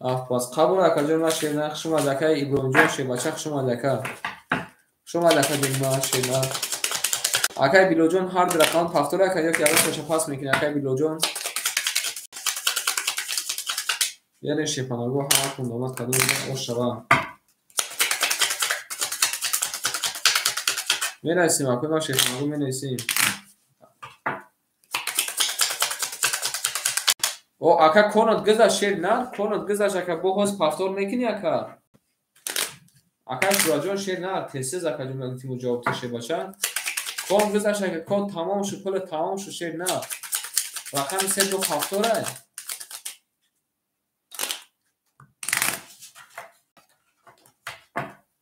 Афпас қабул акаҷон ма шерна. Хуш омад акай Иброҳимҷон шербача хуш омад ака. Хуш омад акаҷон ма шерна. Акай Билоҷон ҳар ду рақам пафтори ака ёки ягон тоша пас мекунӣ акай Билоҷон. Берем шепанаго ҳаматон донат кардем ош шава. Менависем акои ман шепанаго менависем. О ака конот гузашт шер нар, конот гузашт ака бо ҳоз повтор мекунӣ ака. Ака Шураҷон шер нар, тез-тез акаҷон тиму ҷавоб та шербача. Кон гузашт ака, кон тамом шуд, пула тамом шуд шер нар. Рақами се ду повторай.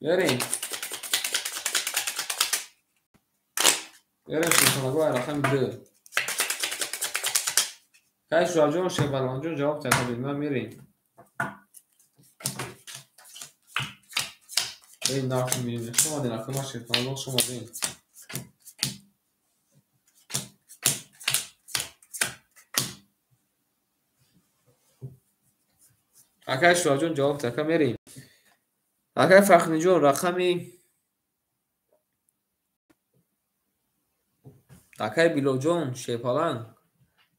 Берем. Берем шерпанаго рақами ду. Кай Шураҷон шербаланҷон ҷавоб та акаҷон ман мерем. Эй нарх мебинем. Шумо дин ака ман шерпанаго шумо дин. Акай Шураҷон ҷавоб та ака мерем. Акай Фахриҷон рақами акай Билолҷон шерпаланг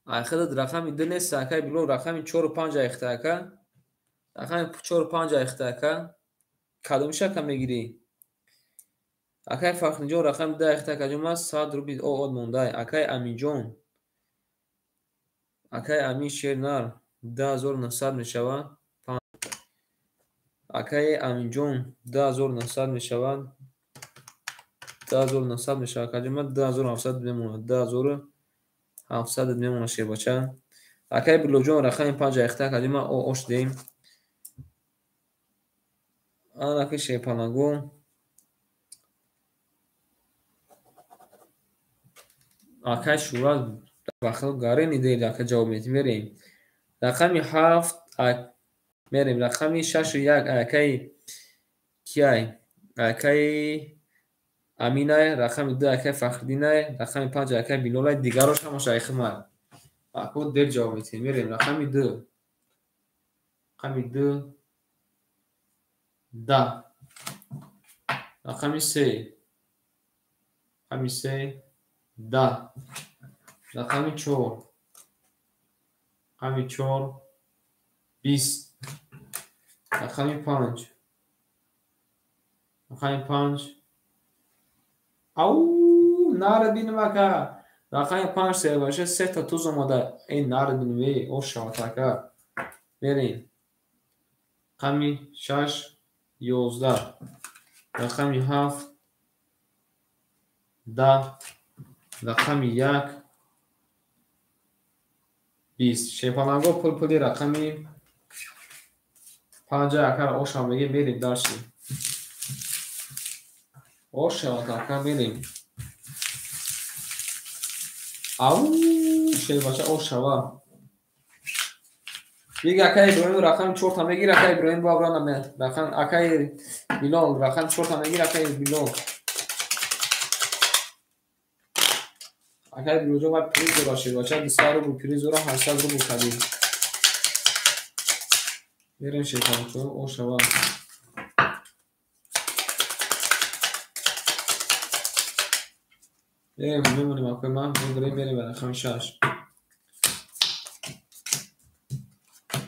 айхидат рақами ду нест акай Билол рақами чору панҷ айхта ака. Рақами чору панҷ айхта ака. Кадомиш ака мегирӣ? Акай Фахриҷон рақами ду айхта акаҷон ман 100 рубли од мондай. Акай Аминҷон акай Амин шер нар 2900 мешавад. Акай Аминҷон 2900 мешавад. 2900 мешавад акаҷон ман 2700 мемонад. 2700 мемонад шербача. Акай Билолҷон рақами панҷ айхта акаҷон ман ош диҳем. Анаки шерпанаго акай Шура бахил гарени дер ака ҷавоб медиҳем. Мерем рақами ҳафт мерем рақами шашу як акай кияй акай Аминай рақами ду акай Фахриддинай рақами панҷ акай Билолай дигарош ҳамаш айхимай. Ако дер ҷавоб медиҳем. Мерем рақами ду рақами ду даҳ рақами се рақами се даҳ рақами чор рақами чор бист рақами панҷ рақами панҷ ау нара бинем ака рақами панҷ сербаша сета туз омада. Эй нара бинем эй ош шавад ака. Мерем рақами шаш ёздаҳ рақами ҳафт даҳ рақами як бист. Шерпаланго пул пули рақами панҷа акара ошам мегем. Мерем дарши ош шавад ака мерем. Ау шербача ош шава. Бига акай Иброҳим рақами чорта мегир. Акай Иброҳим бабрана рақам акай Билол рақами чорта мегир. Акай Билол акай Билолҷон вай приз дора шербача 200 рубл приз дора 800 рубл кадим. Мерем шерпаланчо ош шава. Мерем мемонем акои ман медорем мерем ба рақами шаш.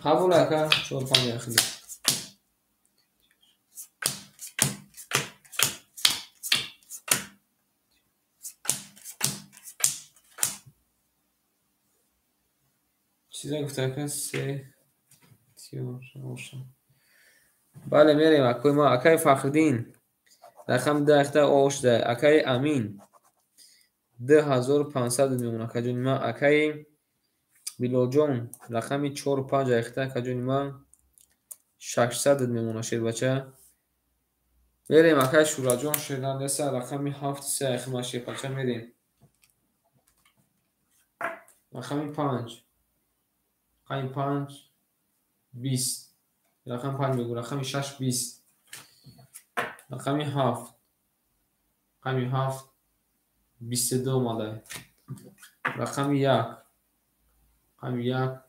Қабул ака чор панҷ яхида. Чиза гуфта ака се тиёр. Бале мерем акои ма акаи Фахриддин рақами ду айхта ош да. Акаи Амин 2500 мемонад акаҷони ман. Акаи Билолҷон рақами чору панҷ айхта акаҷони ман 600 мемонад шербача. Мерем акаи Шураҷон шернандеса рақами ҳафт се айхима шербача мерем. Рақами панҷ рақами панҷ бист рақами панҷ мегӯ рақами шаш бист рақами ҳафт рақами ҳафт бисту ду омада. Рақами як рақами як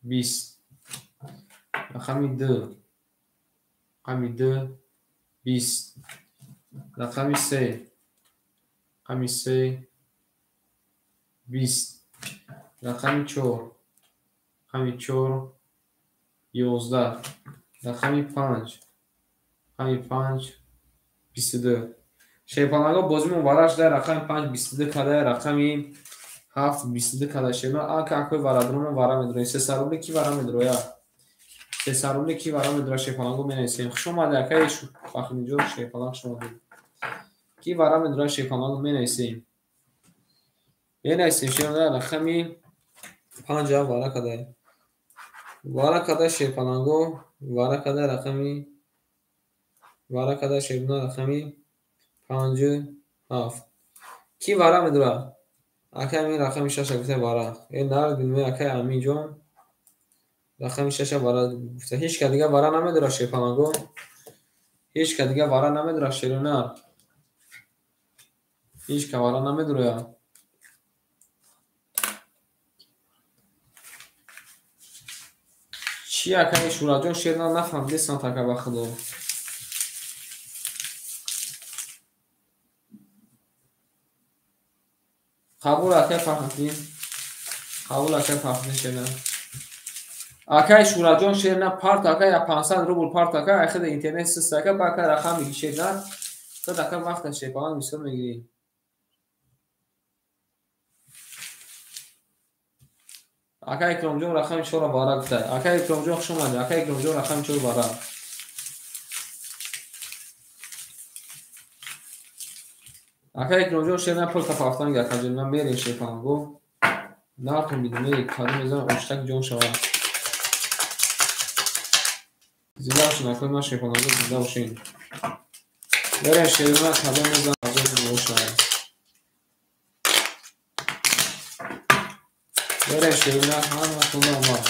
бист рақами ду рақами ду бист рақами се рақами се бист рақами чор рақами чор 11, рақами 5, рақами 5, 22. Шерпаланго бозимон вара шуда, рақами 5 22 када, рақами 7 22 када. Шерна ака акои варадромон вара медроем. 300 рубли ки вара медроя? 300 рубли ки вара медроя? Шерпаланго менависем. Хуш омадед, акаи Фахриддинҷон, шерпаланг, хуш омадед. Ки вара медроя, шерпаланго менависем. Менависем, шерна, рақами 5 вара када. Вара када шерпаланго, вара када рақами, вара када шерна, рақами 5 7. Ки вара медроя? Акай Амин рақами 6 гуфта вара. Э нар бинме, акай Аминҷон рақами 6 вара гуфта. Ҳеч ка дига вара намедора, шерпаланго. Ҳеч ка дига вара намедора, шерунар. Ҳеч ка вара намедроя. Чи акай Шураҷон, шерна нафаҳмидестам, така ба худо. Қабул, акай Фахриддин. Қабул, акай Фахриддин, шерна. Акай Шураҷон, шерна парт, акай 500 рубл парт, акай айхида интернет сист, ака ба акай рақам меги, шерна. Худ ака вақта шерпаланг бисёр мегирӣ. Акай Икромҷон рақами 4 вара гуфта. Акай Икромҷон, хуш омадед. Акай Икромҷон рақами 4 вара. Акай Икромҷон, шерна пул тафавтанг, акаҷон, ман мерем шерпаланго. Нартон бидуме, кадом мезанам, оштак ҷон шавад. Зинда бошед, акои ман шерпаланго, зинда бошед. Мерем шерна, кадом мезанам, азоб бошад. Мерем шерна, ҳаматон омад.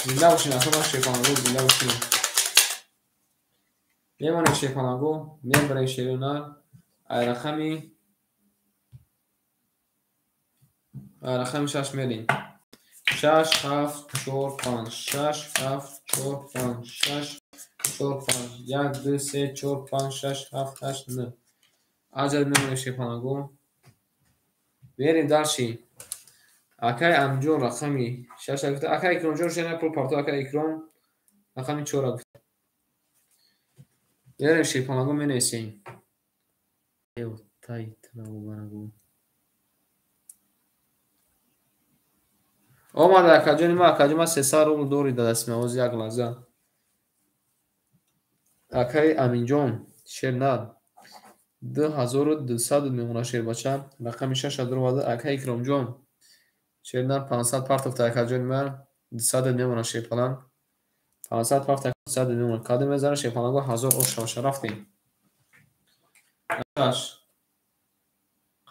Зинда бошед, акои ман шерпаланго, зинда бошед. Мемонем шерпаланго, мебарем шерна, ай рақами 6 мерем. 6 7 4 5, 6 7 4 5, 6 4 5, 1 2 3 4 5 6 7 8 9. Аҷал мемонем шерпаланго. Мерем дальше. Акай Амҷон рақами 6 гуфта. Акай Икромҷон, шерна пул парто, акай Икром рақами 4 гуфта. Мерем шерпаланго, менависем. Омада акаҷони ман, акаҷон, ман 300 рубл дори да дастим, ҳозир як лаҳза. Акаи Аминҷон, шернар 2200 мемона, шербача, рақами 6 дуроварда. Акаи Икромҷон, шернар 500 партофта, акаҷони ман 200 мемона, шерпаланг 500 партофта, 200 мемона. Кадом мезана шерпаланго 1000 ош шаваша, рафтем. 6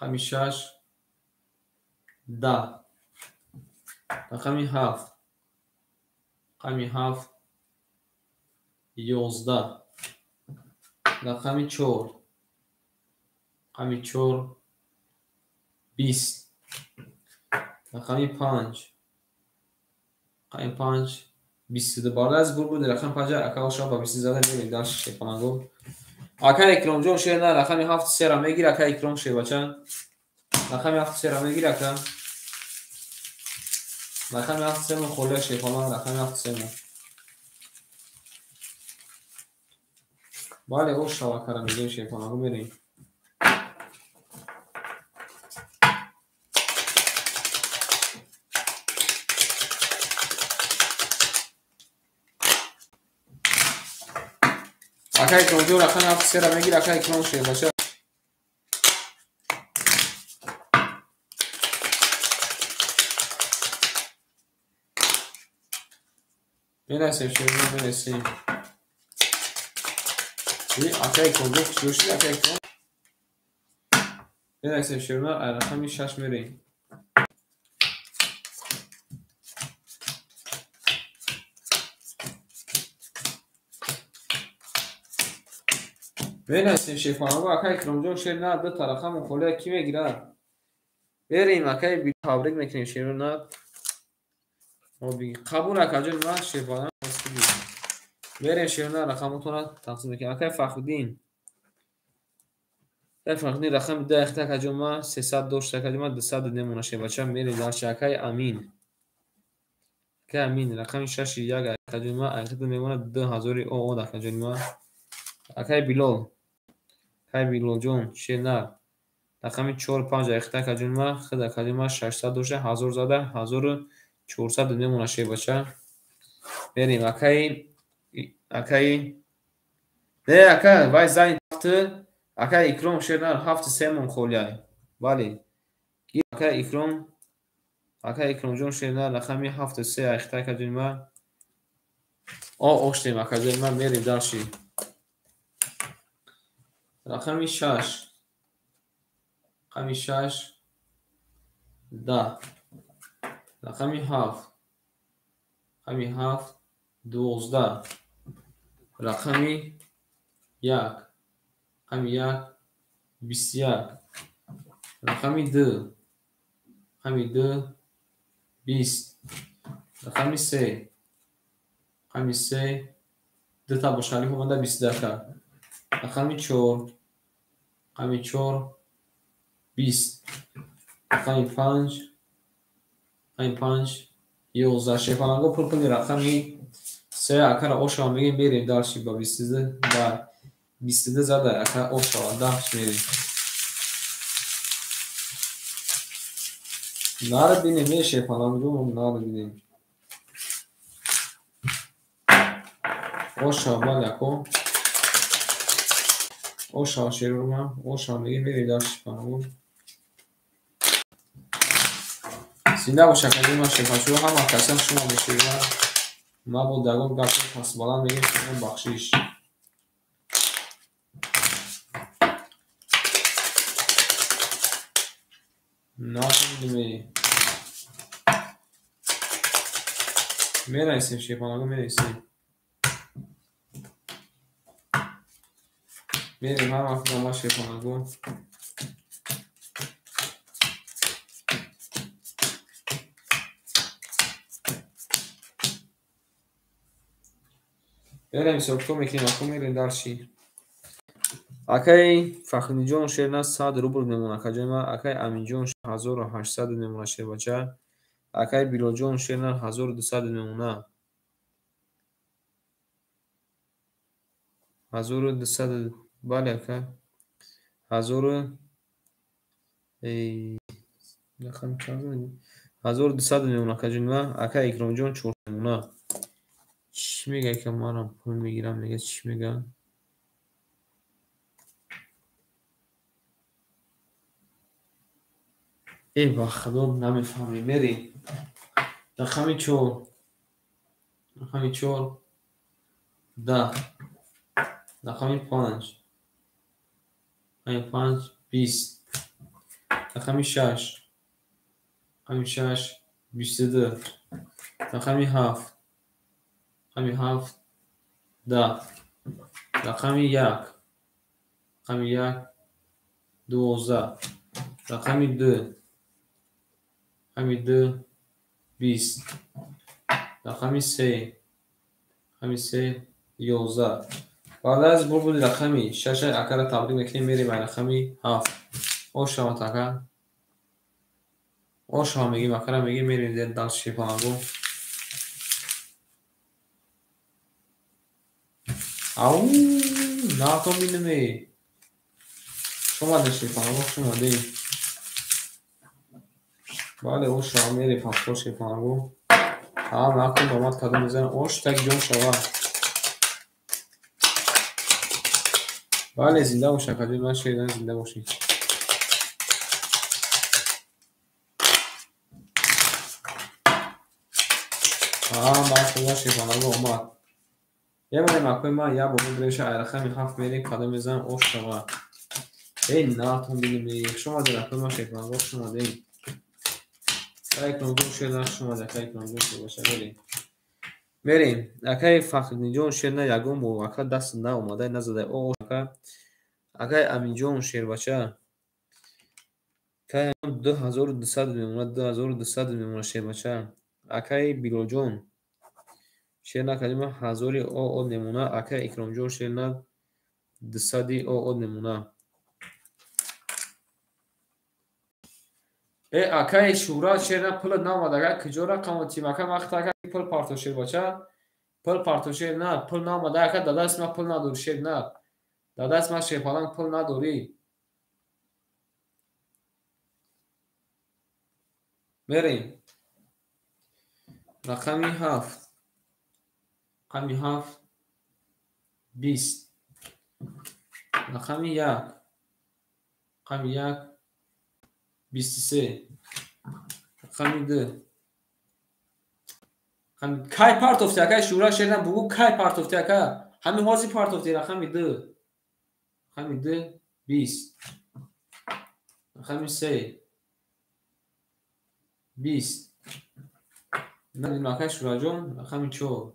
рақами 6 10, рақами 7, рақами 7 11, рақами 4, рақами 4 20, рақами 5, рақами 5 22. Барои аз бур буд рақами 5, ака оша ба 20 зада мерем дальше шерпаланго. Акай Икромҷон, шерна рақами 7 сера мегир, акай Икром, шербача. Рақами 7 сера мегир, ака. Рақами 7 сема холия, шерпаланг, рақами 7 сема. Бале, ош шава кара мегирем, шерпаланго, мерем. Акай Икромҷон рақами 7 сера мегир, акай Икром, шербача. Менависем, шерна, менависем. Акай Икромҷон чӣ шуд, акай Икром? Менависем, шерна, ай рақами 6 мерем. Менависем шерпаланго, акай Икромҷон, шерна ду та рақами холия ки мегирад? Берем, акай, табрик мекунем, шерна. Қабул, акаҷон, ман шерпаланг. Берем шерна, рақамотонро тақсим мекунем. Акай Фахриддин. Фарқни рақами 2 ахта акаҷон ма 300 дошт акаҷон ма 200 мемона шербача. Мерем дальше. Акай Амин. Акай Амин рақами 6 1 акаҷон ма ахта мемона 2000 ООД акаҷон ма. Акай Билол. Акай Билолҷон шернар. Рақами 4 5 ахта акаҷон ма худ акаҷон ма 600 дошта 1000 зада 1400 мемона шербача. Мерем акай акай не ака вай зани ҳафт акай Икром шернар 7 3 мон холиай. Бале. Акай Икром акай Икромҷон шернар рақами 7 3 ахта акаҷон ма оштем акаҷон ма мерем дальше. Рақами 6 рақами 6 10 рақами 7 рақами 7 12 рақами 1 рақами 1 21 рақами 2 рақами 2 20 рақами 3 рақами 3 дута бо шариф омада 22 та рақами 4 рақами 4 20 рақами 5 рақами 5 11 шефаланго пур куни рақами 3 акара ошава мегем мерем дальше ба 22 ба 22 зада ака ошава дальше мерем. Нара бинем е шефаланго нара бинем. Ошава бале ако. Ошава шерума ошава мегем мерем дальше шефаланго. Зинда бош акаҷон ма шефачӯ ҳама каса шумо меширма. Ма бо дагон гапи пасбаланд мегем шумо бахшиш. Нафаҳмидем. Менависем шефанаго менависем. Мерем ҳар вақт ма шефанаго. Мерем ҳисобкитоб мекунем, ако мерем дальше. Акай Фахриддинҷон шерна 100 рубл мемона акаҷон ма. Акай Аминҷон 1800 мемона шербача. Акай Билолҷон шерна 1200 мемона. 1200 бале ака. 1000 рақам чанд 1200 мемона акаҷон ма. Акай Икромҷон 4 мемона. Чӣ мега ки манам пул мегирам мега чӣ мега? Ба худо намефаҳмем. Мерем. Рақами 4 рақами 4 10 рақами 5 рақами 5 20 рақами 6 рақами 6 22 рақами 7 рақами 7 10 рақами 1 рақами 1 12 рақами 2 рақами 2 20 рақами 3 рақами 3 11. Баъд аз бурбуди рақами 6 акара табрик мекунем мерем ба рақами 7. Ошават ака. Ошава мегем акара мегем мерем дальше шефанаго. Ау, натон бинем. Шумо шефанаго шумо дем. Бале ошава мерем паспор шефанаго. Ҳа, накун омад кадом мезанам. Ош так ҷон шава. Бале зинда бош акаҷон ман шеридан зинда бошӣ. Ҳа, ман худо шефанаго омад. Мемонем акои ман як бор мебиреша ай рақами 7 мерем кадом мезанам ош шава. Эй натон бинем. Хуш омадед акои ман шефанаго хуш омадед. Акай Икромҷон шерна хуш омадед акай Икромҷон шербаша мерем. Мерем. Акай Фахриддинҷон шерна ягон бор ака даст наомадай назадай. О ака. Акай Аминҷон шербача. Акай 2200 мемона 2200 мемона шербача. Акай Билолҷон шерна акаҷон 1000 ООД мемона. Акай Икромҷон шерна 200 ООД мемона. Акаи Шӯра шер на пулат наомад, ака куҷо рақамо тим, ака вақт ака пул парто шербача, пул парто шер на, пул наомад, ака да даст ма пул надорӣ шер на, да даст ма шерпаланг пул надорӣ. Мерем. Рақами 7. Рақами 7 20. Рақами 1. Рақами 1 23. Рақами 2. Кай партофти ака Шӯра шерна бугу кай партофти ака? Ҳамин ҳозир партофти рақами 2. Рақами 2 20. Рақами 3 20. Надим ака Шӯраҷон рақами 4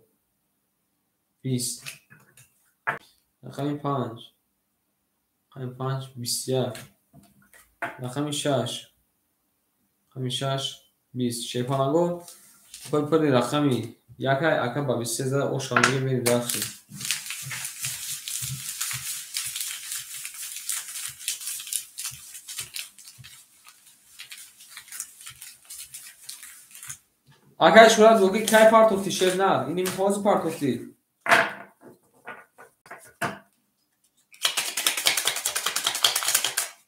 20. Рақами 5. Рақами 5 21. Рақами 6. Рақами 6 20. Шерпаланго пули рақами 1 ака ба 23 зада оша мегирем мерем дальше. Акай Шӯра бугӯ кай партофти шер на, иним ҳозир партофти.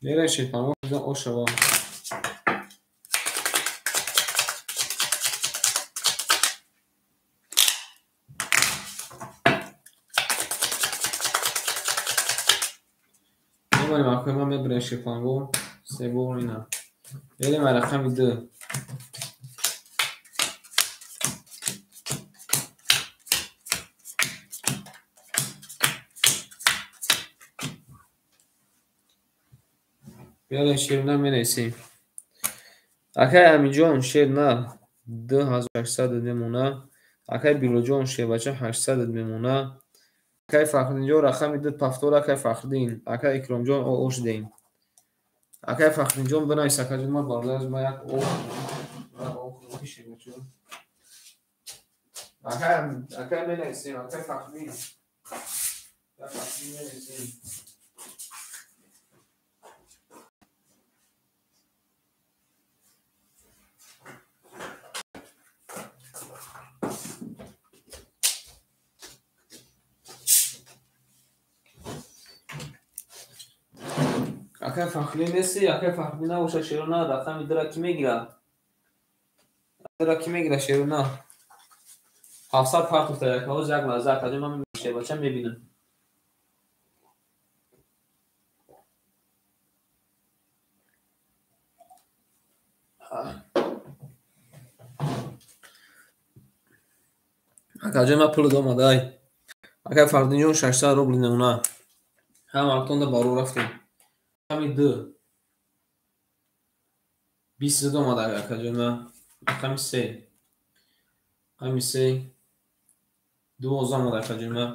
Мерем шерпаланго ошава. Мемонем акои ман мебарем шерпаланго се бор ина. Мерем рақами 2. Мерем шер на менависем. Акай Амиҷон шер на 2600 мемона. Акай Билоҷон шербача 800 мемона. Акай Фахриддинҷон рақами 2 пафтор акай Фахриддин. Акай Икромҷон ош дем. Акай Фахриддинҷон бинавис акаҷон ман бародарам ма як ош шербача. Акай менависем акай Фахриддин. Акай Фахриддин менависем. Акай Фахриддин нести, акай Фахриддин набошад шерона рақами 2-ра кӣ мегирад? 2-ра кӣ мегирад шерона? 700 партофта як ҳоз як лаҳза акаҷон ман шербача мебинам. Акаҷон ман пулат омадай. Акай Фахриддинҷон 600 рубл мемона. Ҳама вақтонда баро рафтем. Рақами 2 20 омад акаҷон ман. Рақами 3. Рақами 3 12 омад акаҷон ман.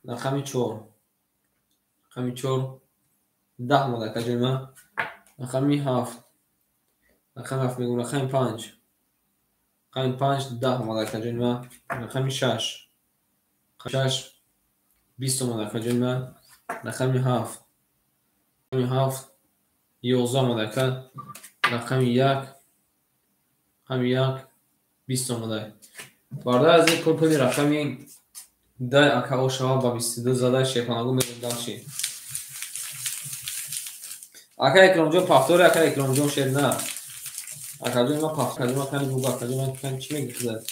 Рақами 4. Рақами 4 10 омад акаҷон ман. Рақами 7. Рақами 7 мегӯм рақами 5. Рақами 5 10 омад акаҷон ман. Рақами 6. 6 20 омад акаҷон ман. Рақами 7. Рақами 7 11 омад ака. Рақами 1. Рақами 1 20 омада. Бародар аз ин пули рақами 10 ака ошава ба 22 зада шерпанаго мерем дальше. Ака Икромҷон пафтори ака Икромҷон шер на. Акаҷон ман пафтор акаҷон ман кани бугу акаҷон ман кани чӣ мегӯӣ худат?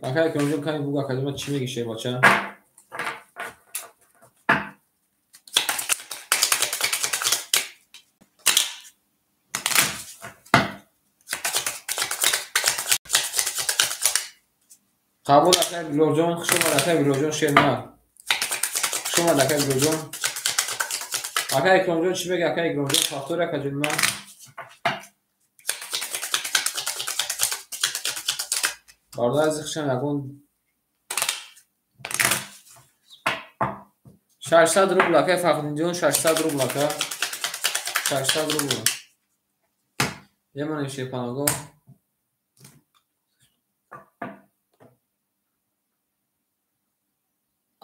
Ака Икромҷон кани бугу акаҷон ман чӣ мегӯӣ шербача? Қабул акай Билолҷон, хуш омад акай Билолҷон шер на. Хуш омад акай Билолҷон. Акай Икромҷон чӣ мегӯӣ акай Икромҷон? Пафтори акаҷон ман. Бародар аз хушам ягон 600 рубл акай Фахриддинҷон 600 рубл ака. 600 рубл. Мемонем шерпанаго.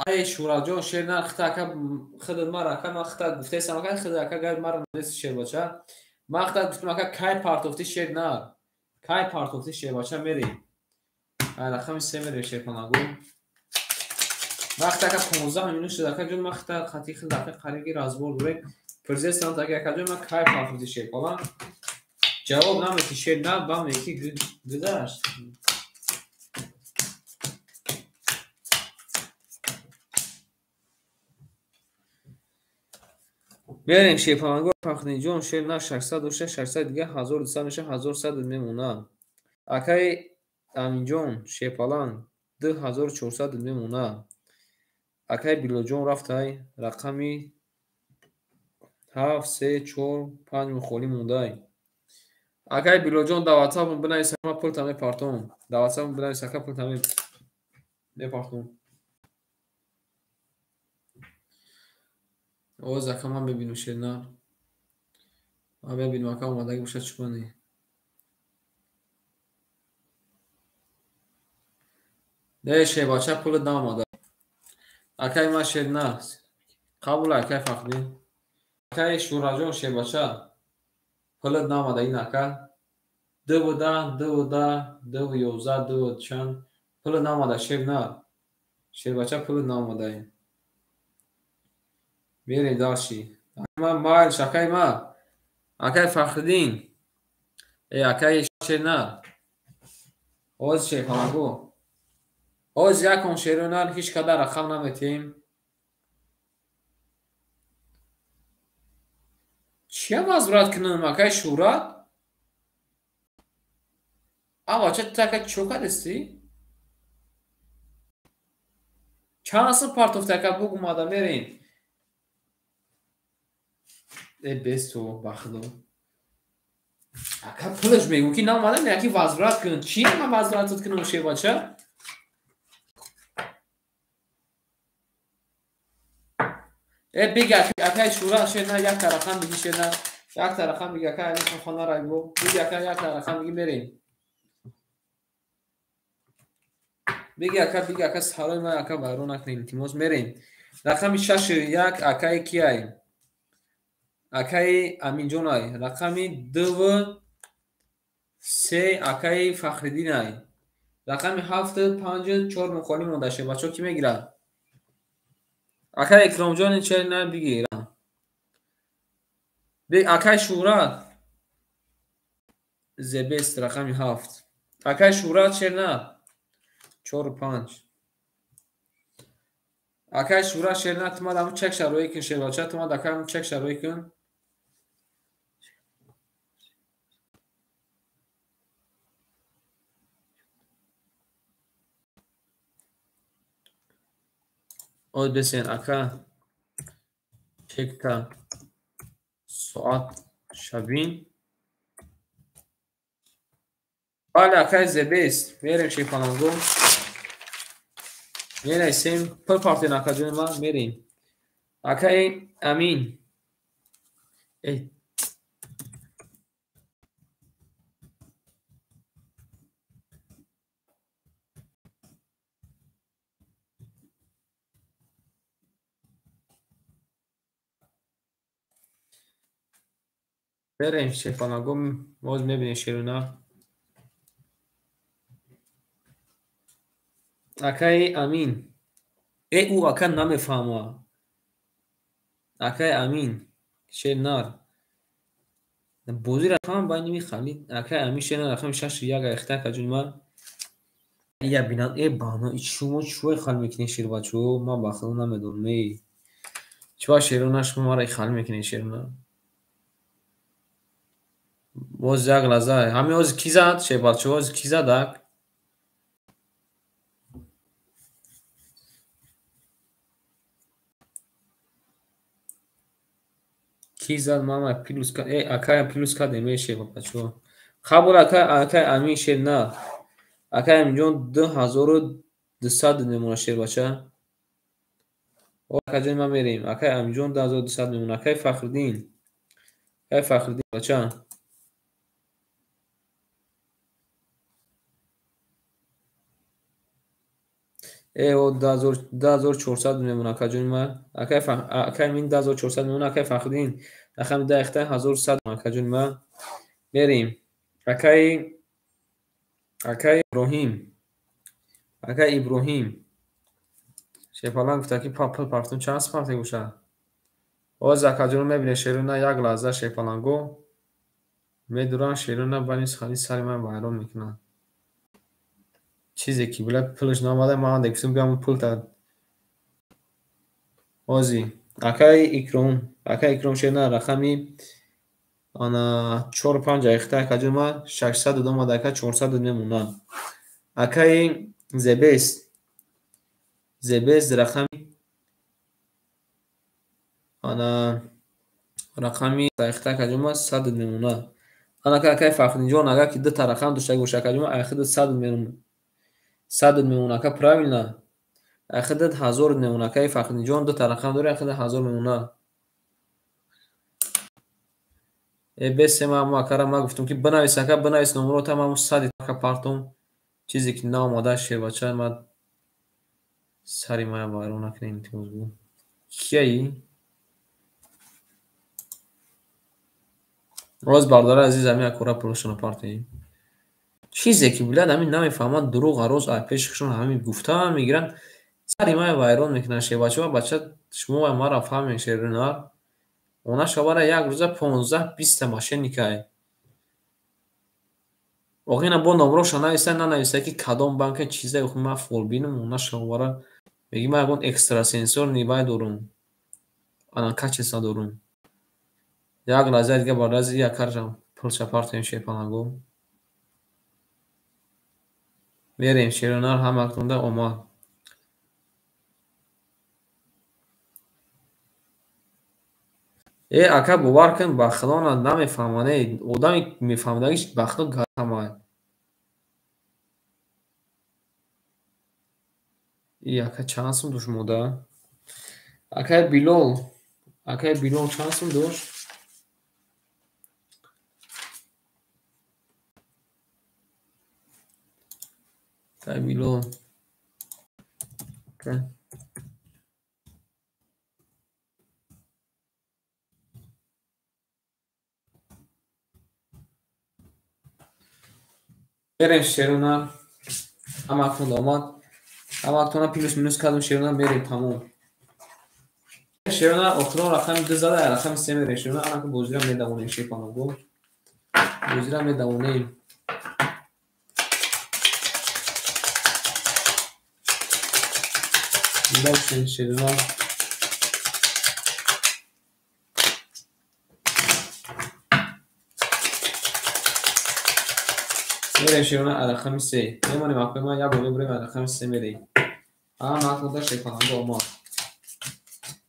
Ай Шӯраҷон шер нар хита ака хидат мара ака ман хита гуфтаистам ака хида ака гай мара нест шербача. Ман хита гуфтам ака кай партофти шер нар. Кай партофти шербача мерем. Ай рақами се мерем шерпанагу. Ман хита ака 15 минут шуд ака ҷон ман хита хати хида ака қариби разбор дорем. Пурзестам ака ака ҷон ман кай партофти шерпалан. Ҷавоб намети шер нар бам яки гузашт. Мерем шерпалангу Фахриддинҷон шер нар 600 дошта 600 дига 1200 меша 1100 мемонад. Акаи Аминҷон шерпаланг 2400 мемонад. Акаи Билолҷон рафтай рақами 7 3 4 5 мухолӣ мондай. Акаи Билолҷон дар WhatsApp бинавис ман пулта мепартом. Дар WhatsApp бинавис ака пулта мепартом. Оз ака ман мебинам шер нар. Ман мебинам ака омадагӣ бошад чӣ кунӣ. Не шербача пулат наомада. Акаи ман шер нар. Қабул акаи Фахриддин. Акаи Шӯраҷон шербача пулат наомада ин ака. 2 10 2 10 2 11 2 чанд пулат наомада шер нар. Шербача пулат наомада. Мерем дальше. Ман майлш акаи ман. Акаи Фахриддин. Э акаи шер нар. Оз шерпалагу. Оз якон шеро нар ҳеҷ қадар рақам наметиҳем. Чия возврат кунам акаи Шӯҳрат? А бача ту ака чо кардастӣ? Чанд сум партофти ака бугу мада мерем. Э без ту ба худо. Ака пулаш мегӯ ки наомада меяки возврат кун. Чи ман возвратат кунам шербача? Э биги акаи Шӯҳрат шер нар якта рақам биги шер нар. Якта рақам биги акаи Алихон хона райбо. Биги ака якта рақам биги мерем. Биги ака сарои ман ака вайрон накунед илтимос мерем. Рақами 6 1 акаи кияй? Акаи Аминҷонай. Рақами 2 3 акаи Фахриддинай. Рақами 7 5 4 мухолӣ монда шербачо кӣ мегирад? Акаи Икромҷон чер нар бигир. Акаи Шӯҳрат зебест рақами 7. Акаи Шӯҳрат шер нар 4 5. Акаи Шӯҳрат шер нар тумад ҳамун чек шароӣ кун шербача тумад ака ҳамун чек шароӣ кун. Оз бесен ака чекта соат шабин. Бале акаи зебест мерем шерпалангу. Менависем пул партен ака ҷони ман мерем. Акаи Амин. Э Мерем шерпалагу боз мебинем шеру нар. Акаи Амин. Э ӯ ака намефаҳма. Акаи Амин шер нар. Бозиро фаҳм байни михали. Акаи Амин шер нар рақами 6 1 ахта ака ҷони ман. Я бинам э бано шумо чӯй хал мекунед шербачо? Ман ба худо намедонам эй. Чӣ шеру нар шумо маро хал мекунед шеру нар? Боз як лаҳза. Ҳамин ҳозир кӣ зад шербачо? Ҳозир кӣ зад ак? Кӣ зад мама плюс э акая плюс кардем э шербачо. Қабул ака акаи Амин шер нар. Акаи Аминҷон 2200 мемонад шербача. Ака ҷони ман мерем. Акаи Аминҷон 2200 мемонад. Акаи Фахриддин. Акаи Фахриддин бача. О 2400 мемона, акаҷони ман. Акай мин 2400 мемона, акай Фахриддин. Рақами 10 ихта 1100, акаҷони ман. Мерем. Акай Иброҳим. Акай Иброҳим. Шерпаланг гуфта ки пул партум чанд партия бошад? Ҳозир акаҷонро мебинед шерона як лаҳза шерпаланго медуранд шерона бани сухани сари ман вайрон мекунанд. Чизе ки била пулаш наомада, ман андек гуфтам биям пул та. Ҳозир акай Икром шерона рақами ана 4-5 айхта акаҷон ман 600 дод омада, ака 400 дод мемонад. Акай Зебест рақами ана рақами айхта акаҷон ман 100 дод мемонад. Ана акай Фахриддинҷон агар ки дута рақам дошта бошад акаҷон ман айхта 100 дод мемонад. 100 дод мемонад ака, правильно? Айхта 1000 дод мемонад акай Фахриддинҷон, дута рақам дорад, айхта 1000 мемонад. Бесе ма акара ма гуфтам ки бинавис ака, бинавис номерота, ма 100 ака партум. Чизе ки наомада шербача ма сари мая вайрон накунем, илтимос бу. Кияи? Роз бародари азиз, ҳамин акора пулашонро партоем. Чизе ки билад ҳамин намефаҳманд, дурӯғ ароз ай пешашон ҳамин гуфта мегиранд, сари мая вайрон мекунанд шербача. Бача шумо маро фаҳмед шернар. Она шабара як рӯза 15-20 та мошенникай. Оғина бо номроша нависа, нанависа ки кадом банка чизе, ман фолбинам, она шабара меги ман ягон экстрасенсор нибай дорум. Ана качеса дорум. Як лаҳза дига бардази якаржам пулша партоем шерпаланго. Мерем шеронар ҳамактонда омад. Ака бовар кун, ба худо намефаҳманд. Одами мефаҳмидагиш ба худо гарамад. Ака чанд сум дошт мода? Акай Билол чанд сум дошт? Акай Билол. Мерем шерона, ҳамактон омад. Ҳамактона плюс минус кардем шерона, мерем тамом. Шерона охирон рақами 2 зада, рақами 3 мерем шерона, анака бозира медавонем шерпанаго. Бозира медавонем. Зинда шерона. Мерем шерона рақами 3. Мемонем акои ман як бор мебурем рақами 3 мерем. Ҳамактонда шерпанаго омад.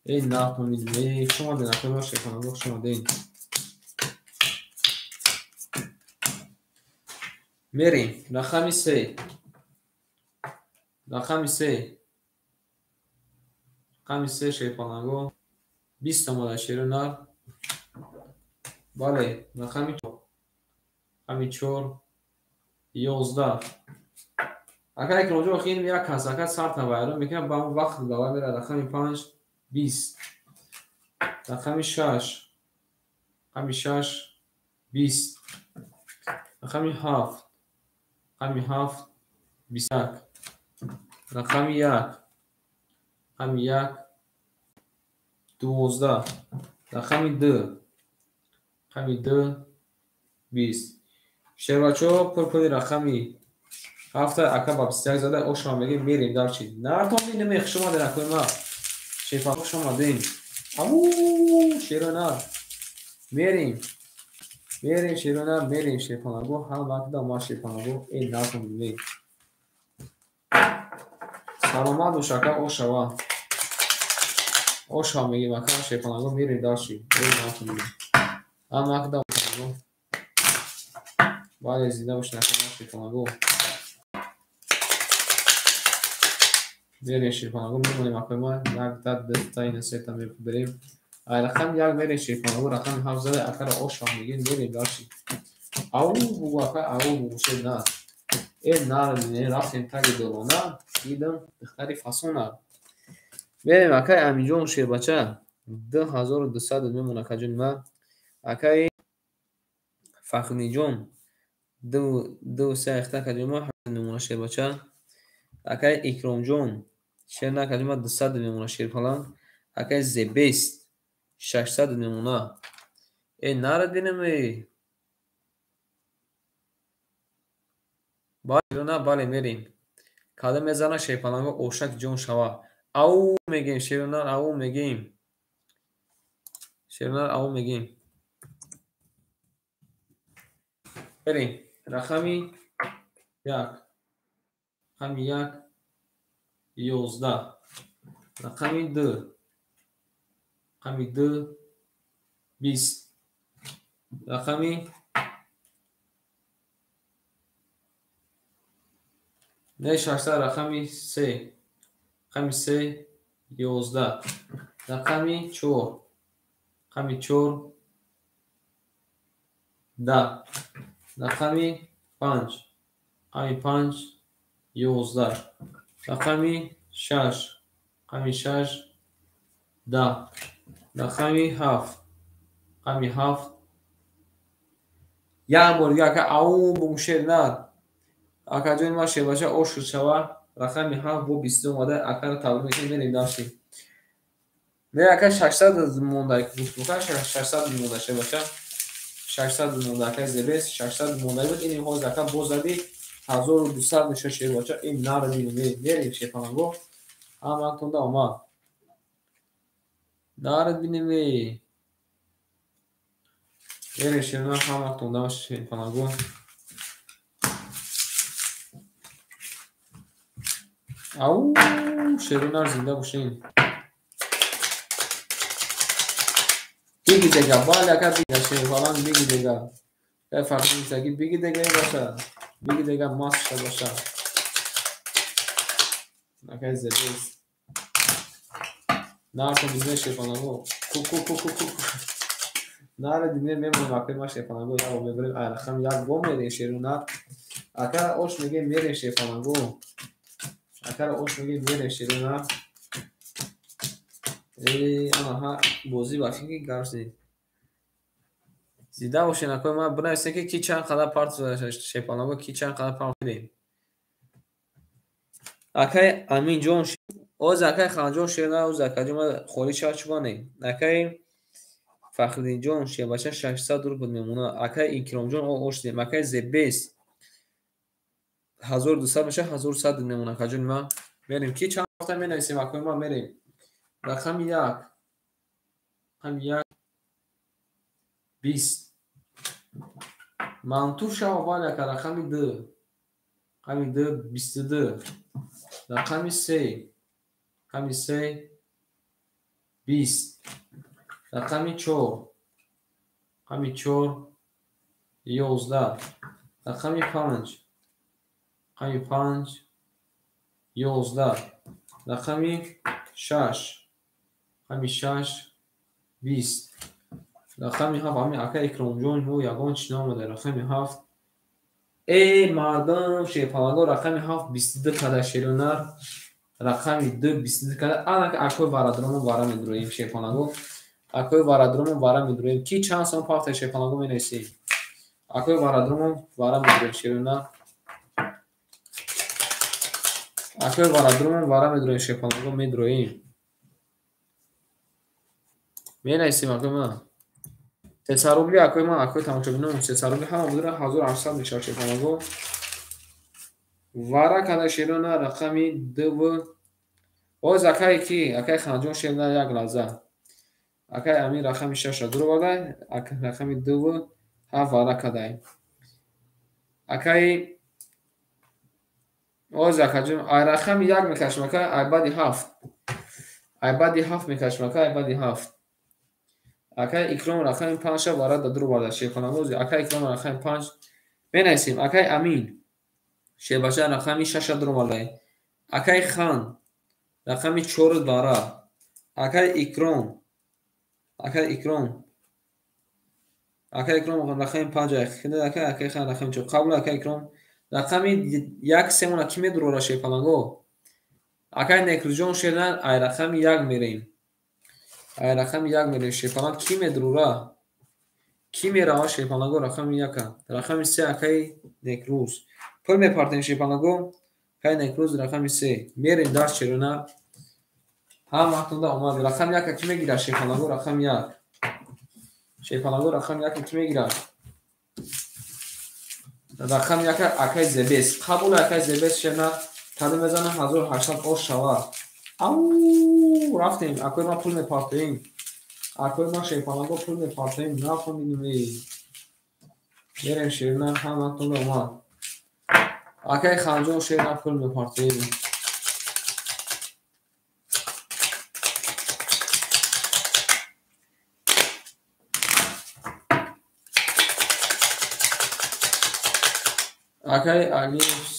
Эй нафаҳмидем. Эй хуш омадед акои ман шерпанаго, хуш омадед. Мерем рақами 3. Рақами 3. Рақами 3 шерпанаго 20 омада шеронар. Бале, рақами 4. Рақами 4 11. Ака Икромҷон охир як кас ака сарта вайрон мекунад, ба вақт давай мерад. Рақами 5 20. Рақами 6. Рақами 6 20. Рақами 7. Рақами 7 21. Рақами 1. Рақами 1 12. Рақами 2. Рақами 2 20. Шербачо пурпули рақами 7 ака ба 21 зада, ошам мегем мерем дар чи. Нартон бинем, хуш омадед акои ма. Шерпаланг хуш омадед. Ау, шеронар. Мерем. Мерем шеронар, мерем шерпаланго, ҳам вақт ма шерпаланго, эй нартон бинем. Саломат бош ака, ошава. Ошам мегем ака шерпаланго, мерем дар чи. Эй нартон бинем. Ҳам вақт шерпаланго. Бале, зинда бошед ака шерпаланго. Мерем шерпаланго, мемонем акои ман, якта, дута, ина сета мебарем. Ай рақами 1 мерем шерпаланго, рақами 7 зада, акара ошам мегем, мерем дар чи. Ау бугу ака, ау бугу шед на. Э, рафтем таги долона, дидам духтари фасона. Мерем акай Аминҷон шербача 2200 мемон акаҷони ман. Акаи Фахриддинҷон 2-3 ахта акаҷони ман мемона шербача. Акаи Икромҷон шер на акаҷони ман 200 мемона шерпаланг. Акаи Зебест 600 мемона. Э, нарад бинам э. Бале, бале мерем. Кадом мезана шерпаланго ошак ҷон шава. Ау мегем шерунар, ау мегем. Шерунар ау мегем. Мерем. Рақами 1. Рақами 1 11. Рақами 2. Рақами 2 20. Рақами не 600, рақами 3. Рақами 3 11. Рақами 4. Рақами 4 10. Рақами 5. Рақами 5 11. Рақами 6. Рақами 6 10. Рақами 7. Рақами 7. Як бор дига ака ау бугу шер нар. Акаҷони ман шербача ошур шава. Рақами 7 бо 22 омада акаро табрик мекунем, мерем дальше. Не ака 600 монда, гуфтука 600 монда шербача. 600 монда ака Зебес 600 монда буд. Ин ҳозир ака боз зади 1200 меша шербача. Ин наро бинем, мерем шерпаланго. Ҳаматонда омад. Нарад бинем. Мерем шерна ҳаматонда шерпаланго. Ау, шерунар зинда бошин. Биги дега, бале ака бига шерпаланг биги дега. Кай фарқ нест ки биги дега баша. Биги дега маст ша баша. Акай Зебес. Нарто бине шерпаланго. Ку ку ку ку ку. Наре дине мемонем акай ма шерпаланго як мебарем. Ай рақам 1 бо мерем шерунар. Ака ош мегем мерем шерпаланго. Акара ош мегем мерем шерунар. Э, анаҳа бозӣ ба фикри гарзид. Зида бошен акои ман бинависем ки ки чанд қадар парт шерпаланго, ки чанд қадар парт дидем. Акай Аминҷон, оз акай Ханҷон шерна, оз акаҷон ман холӣ шава чубане. Акай Фахриддинҷон шербача 600 рубл мемона. Акай Икромҷон ош дидем. Акай Зебес 1200 меша, 1100 мемона акаҷони ман. Мерем ки чанд вақта менависем акои ман мерем. Рақами 1. Рақами 1 20. Мантуф шава бале ака рақами 2. Рақами 2 22. Рақами 3. Рақами 3 20. Рақами 4. Рақами 4 11. Рақами 5. Рақами 5 11. Рақами 6. Рақами 6 20. Рақами 7. Ҳамин ака Икромҷон мо ягон чиз наомада. Рақами 7. Э, мардум шерпаланго рақами 7 22 када шерунар. Рақами 2 22 када. Анака акои варадромо вара медуроем шерпаланго. Акои варадромо вара медуроем. Ки чанд сом пафта шерпаланго менависем? Акои варадромо вара медуроем шерунар. Акои варадромо вара медуроем шерпаланго медуроем. Менависем акои ман. 300 рубли акои ман, акои тамошобинон 300 рубли ҳама будра 1800 мешавад шерпаланго. Вара када шерона рақами 2. Оз акай ки, акай Ханҷон шерона як лаҳза. Акай Амин рақами 6 дуроварда, рақами 2 7 вара кадай. Акай оз акаҷон, ай рақами 1 мекашем ака, ай баъди 7. Ай баъди 7 мекашем ака, ай баъди 7. Акай Икром рақами 5 вара да дуроварда шерпаланго. Акай Икром рақами 5 менависем. Акай Амин шербача рақами 6 дуроварда. Акай Хан рақами 4 вара. Акай Икром, акай Икром, акай Икром рақами 5. Акай Хан рақами 4. Қабл акай Икром Рақами як семона кӣ медурора шерпаланго? Акай Некрӯзҷон шернар, ай рақами як мерем. Ай рақами як мерем шерпаланг кӣ медурора? Кӣ мерава шерпаланго рақами яка? Рақами се акай Некрӯз. Пул мепартем шерпаланго? Акай Некрӯз рақами се. Мерем даст шернар. Ҳаматонда омад. Рақами яка кӣ мегирад шерпаланго? Рақами як. Шерпаланго рақами яка кӣ мегирад? Рақами яка акай Зебес. Қабул акай Зебес шернар. Кадом мезанам 1800 ош шавад. Ау, рафтем. Акои ман пул мепартоем. Акои ман шерпаланго пул мепартоем. Нафаҳмидем эй. Мерем шернар, ҳаматонда омад. Акай Ханҷон шернар пул мепартоем. Акай Алиф.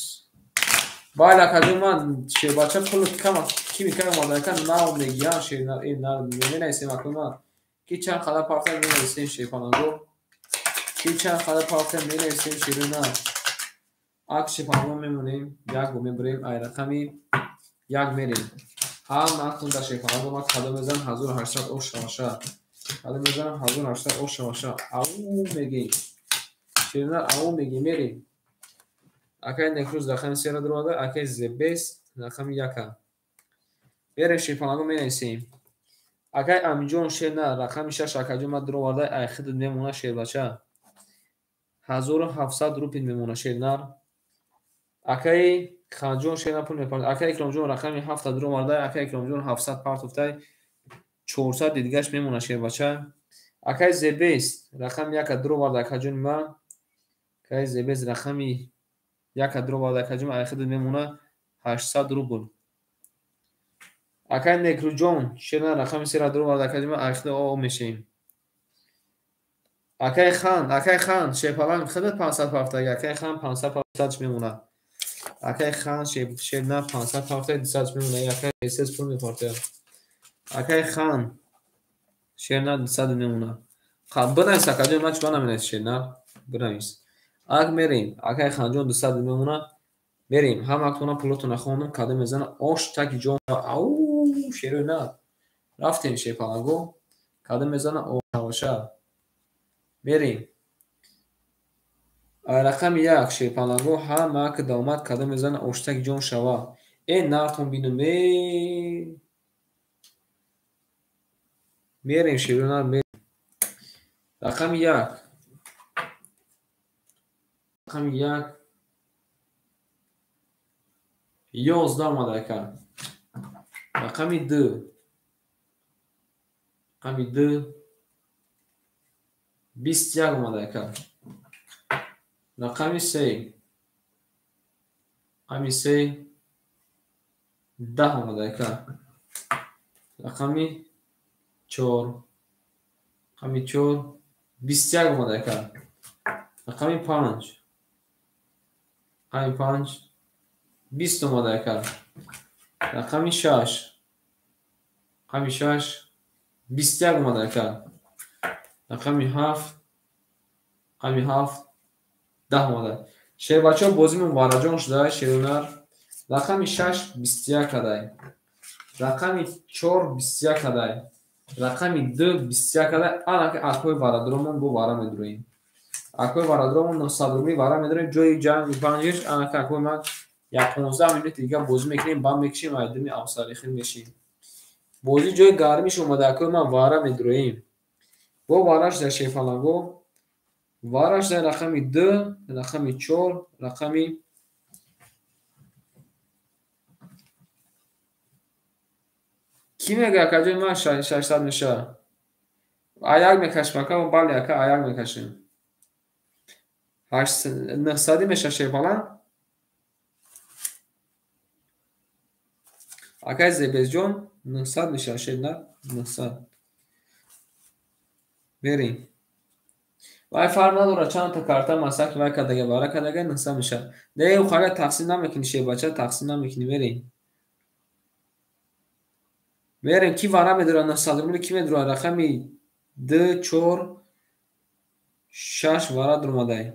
Бале акаҷон, ман шербача пул кам ки мекардам омада ака нав мегиям шернар, э нар менависем акои ман. Ки чанд қадар партия менависем шерпаланго? Ки чанд қадар партия менависем шернар? Ак шерпаланго мемонем, як бор мебарем, ай рақами як мерем. Ҳаматон дар шерпаланго ман кадом мезанам 1800 ош шаваша. Кадом мезанам 1800 ош шаваша. Ау мегем. Шернар ау мегем, мерем. Акай Некрӯз рақами сера дуромада, акай Зебес рақами яка. Мерем шерпаланго менависем. Акай Амиҷон шернар рақами шаш акаҷон ман дуроварда, ай хидат мемона шербача. 1700 рупл мемона шернар. Акай Ханҷон шернар пул мепартад. Акай Икромҷон рақами ҳафта дуроварда, акай Икромҷон 700 партофтай, 400 дидгаш мемона шербача. Акай Зебес рақами яка дуроварда, акаҷони ман. Акай Зебес рақами яка дуроварда, акаҷон ай хидат мемона 800 рубл. Акай Некрӯҷон шернар рақами сера дуроварда, акаҷон ман ай хидат о мешем. Акай Хан шерпаланг хидат 500 партофтаги, акай Хан 500 партофтач мемона. Акай Хан шернар 500 партофтай, 200 мемона. Акай СС пул мепартояд. Акай Хан шернар 200 мемона. Бинавис акаҷон, ман чӣ наменавис шернар? Бинавис. Ак мерем. Акай Ханҷон 200 мемона. Мерем. Ҳаматона пулотона хондам, кадом мезана ош таки ҷон. Ау, шерои на. Рафтем шерпаланго. Кадом мезана ош шаваша. Мерем. Рақами як шерпаланго ҳама ки давомад кадом мезана оштаки ҷон шава. Э нартон бинум. Э мерем шерои на, мерем. Рақами як. Рақами як 11 омада ака. Рақами ду. Рақами ду 21 омада ака. Рақами се. Рақами се 10 омада ака. Рақами чор. Рақами чор 21 омада ака. Рақами панҷ. Рақами панҷ 20 омада ака. Рақами шаш. Рақами шаш 21 омада ака. Рақами ҳафт. Рақами ҳафт 10 омада. Шербачаҳо бозимон вараҷон шуда шерунар. Рақами шаш 21 кадай. Рақами чор 21 кадай. Рақами ду 21 кадай. Анаки акои варадромон бо вара медуроем. Акои варадромон 900 рубли вара медуроем. Ҷои ҷанги панҷиш анаки акои ман 15 минут дига бозӣ мекунем, бам мекушем, айдими авсарихӣ мешем. Бозӣ ҷои гармиш омада, акои ман вара медуроем. Бо вараш дар шерпаланго. Вараш дар рақами ду, рақами чор, рақами кӣ мега акаҷои ман 600 мешавад? Аяк мекашем ака, бале ака, аяк мекашем. 900 мешавад шерпаланг? Акай Зебезҷон 900 мешавад шернар, 900. Мерем. Вай фарқ надорад чандта карта масак вай кардага вара кардага 900 мешавад. Не, ухага тақсим намекунӣ шербача, тақсим намекунӣ, мерем. Мерем, ки вара медорад 900 рубли, ки медорад рақами 2, 4, 6 вара дуромадай.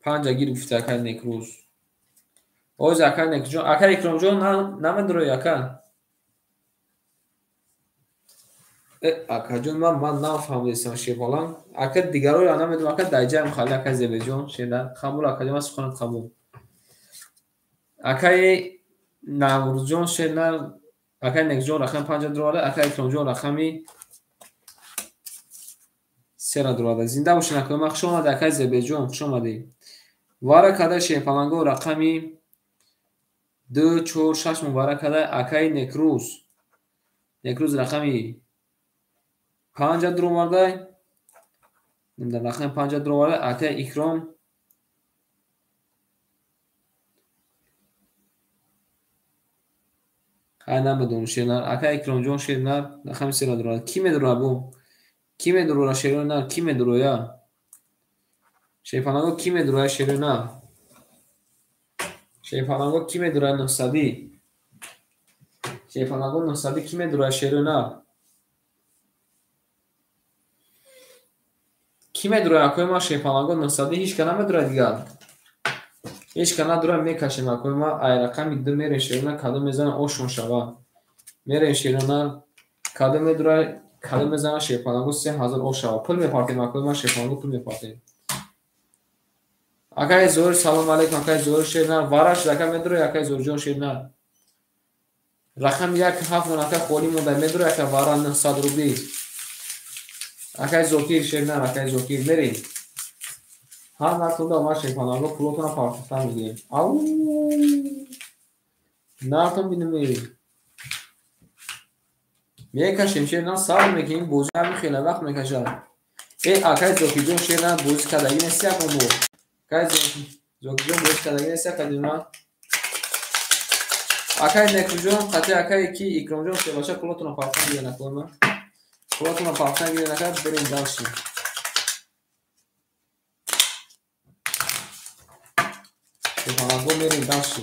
Панҷа гир гуфти акай Некрӯз. Оз акай Некрӯзҷон, акай Икромҷон намедурои ака? Акаҷон, ман нафаҳмидистам шерпаланг. Ака дигароро намедонам, ака даҷаам хали акай Зебеҷон шерна. Қабул акаҷон, ман суханат қабул. Акаи Наврӯзҷон шерна, акай Некрӯзҷон рақами 5 дуроварда, акай Икромҷон рақами 3 дуроварда. Зинда бошед акаи ман, хуш омадед акай Зебеҷон, хуш омадед. Вара када шерпаланго рақами 2, 4, 6 мубарак када акаи Некрӯз. Некрӯз рақами 5 дуроварда. Рақами 5 дуроварда акаи Икром ҳай намедонам шернар. Акаи Икромҷон шернар рақами 3 дуроварда. Кӣ медурад бу? Кӣ медурора шерои нар? Кӣ медуроя? Шерпаланго кӣ медуроя шерои нар? Шерпаланго кӣ медуроя 900? Шерпаланго 900 кӣ медуроя шерои нар? Кӣ медуроя акои ман шерпаланго 900? Ҳеч ка намедуроя дигар. Ҳеч ка надуроя, мекашем акои ман. Ай рақами 2 мерем шерои нар, кадом мезанам ошон шава. Мерем шерои нар, кадом медуроя, кадом мезанам шерпаланго 3000 ош шава. Пул мепартем акои ман, шерпаланго пул мепартем. Акаи Зоҳир салом алейкум, акаи Зоҳир шернар. Вара шуд ака медуроя, акаи Зоҳирҷон шернар. Рақами 1 7 мон ака холӣ монда, медуроя ака вара 900 рубли. Акаи Зокир шернар, акаи Зокир мерем. Ҳар нартонда омад шерпаланго пулотона партофта мегирем. Ау! Нартон бинем. Мекашем шернар, сабр мекунем, бозӣ ҳамин хеле вақт мекашад. Акаи Зокирҷон шернар бозӣ кардагӣ нест якон бор. Акаи Зокирҷон бозӣ кардагӣ нест якон ман. Акаи Некрӯзҷон қатъи акаи ки Икромҷон шербача пулотона партофта мегирен акои ман. Пулотона партофта мегирен ака, бирем дальше. Шерпаланго мерем дальше.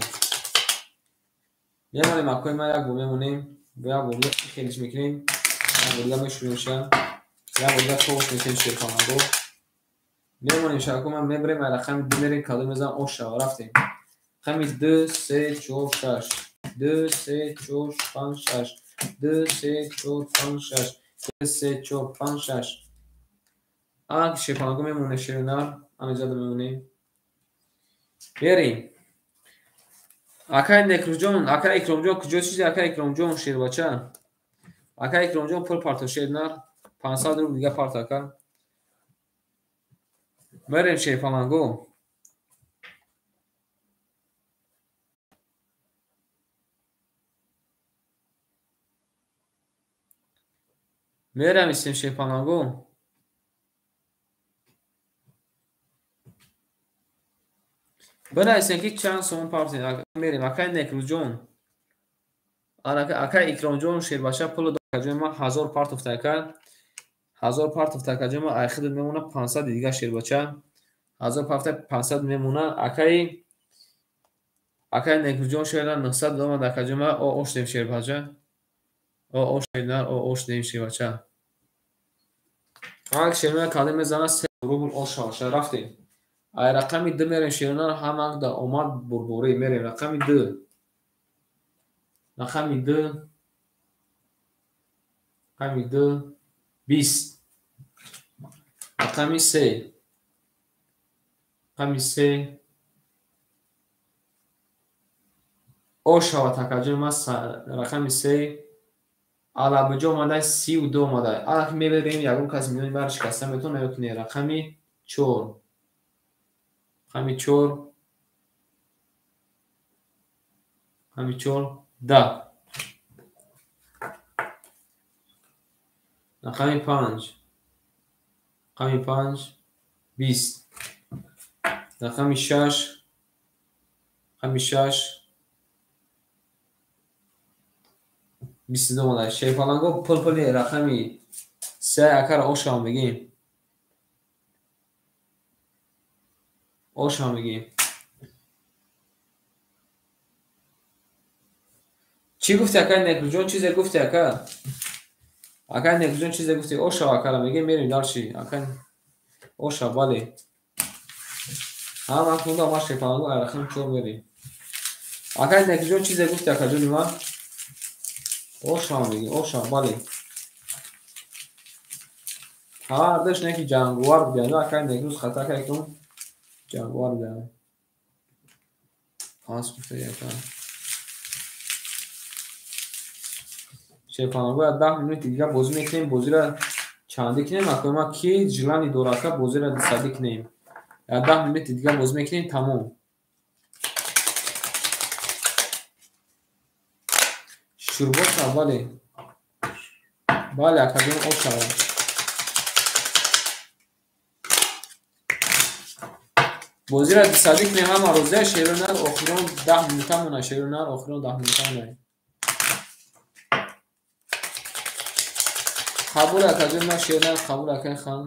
Мемонем акои ман, як бор мемонем. Як бор хелиш мекунем. Як бор дига мешӯрем ша. Як бор дига тош мекунем шерпаланго. Мемонем ша акои ман, мебарем ай рақами 2 мерем, кадом мезанам ош шава. Рафтем. Рақами 2, 3, 4, 6. 2, 3, 4, 5, 6. 2, 3, 4, 5, 6. 2, 3, 4, 5, 6. Ак шерпаланго мемоне шернар, ҳаминҷа мемонем. Мерем. Акаи Некрӯзҷон, акаи Икромҷон куҷо чизи? Акаи Икромҷон шербача. Акаи Икромҷон пул парто шернар, 500 рубл дига парто ака. Мерем шерпаланго. Мерам истем шерпаланго. Бинависем ки чанд сомон партем. Мерем акаи Некрӯзҷон. Акаи Икромҷон шербача пул дод акаҷони ман 1000 партофта ака. 1000 партофта акаҷони ман, ай худат мемона 500 дига шербача. 1000 партофта 500 мемона. Акаи Некрӯзҷон шернар 900 омад акаҷони ман. О ош дем шербача. О ош шернар, о ош дем шербача. Ак шернар кадом мезанад 3 рубл ош шава. Рафтем. Ай рақами 2 мерем шернар, ҳамак да омад бурборӣ. Мерем рақами 2. Рақами 2. Рақами 2 20. Рақами 3. Рақами 3 ош шавад акаҷони ман, рақами 3 алабиҷо омада 32 омада. Алак мебарем ягон кас миёни маро шикаста метавонад ё ки не. Рақами 4. Рақами 4. Рақами 4 10. Рақами 5. Рақами 5 20. Рақами 6. Рақами 6 22 омада. Шерпаланго пул пули рақами 3 акара ошам мегем. Ошам мегем. Чӣ гуфти акаи Некрӯзҷон? Чизе гуфти ака? Акаи Некрӯзҷон чизе гуфти? Ошав акара мегем, мерем дальше. Акаи оша, бале. Ҳама кунда ма шефаланго ай рақами 4 мерем. Акай Некҷон чизе гуфти акаҷони ман? Ошам мегӣ, ошам, бале. Ҳардаш неки ҷанговар будиянд. Акай Некрӯз хата акай кун ҷанговар будиянд. Пас гуфта яка. Шефаланго 10 минути дига бозӣ мекунем, бозиро чандӣ кунем, акои ма ки жилани дорака бозиро дусадӣ кунем. 10 минути дига бозӣ мекунем, тамом. Шурбо шава, бале. Бале, акаҷон, об шава. Бозиро дусадӣ кунем, ҳама розия, шерунар охирон 10 минута монад, шерунар охирон 10 минута монад. Қабул акаҷон, ман шерунар қабул акай хан.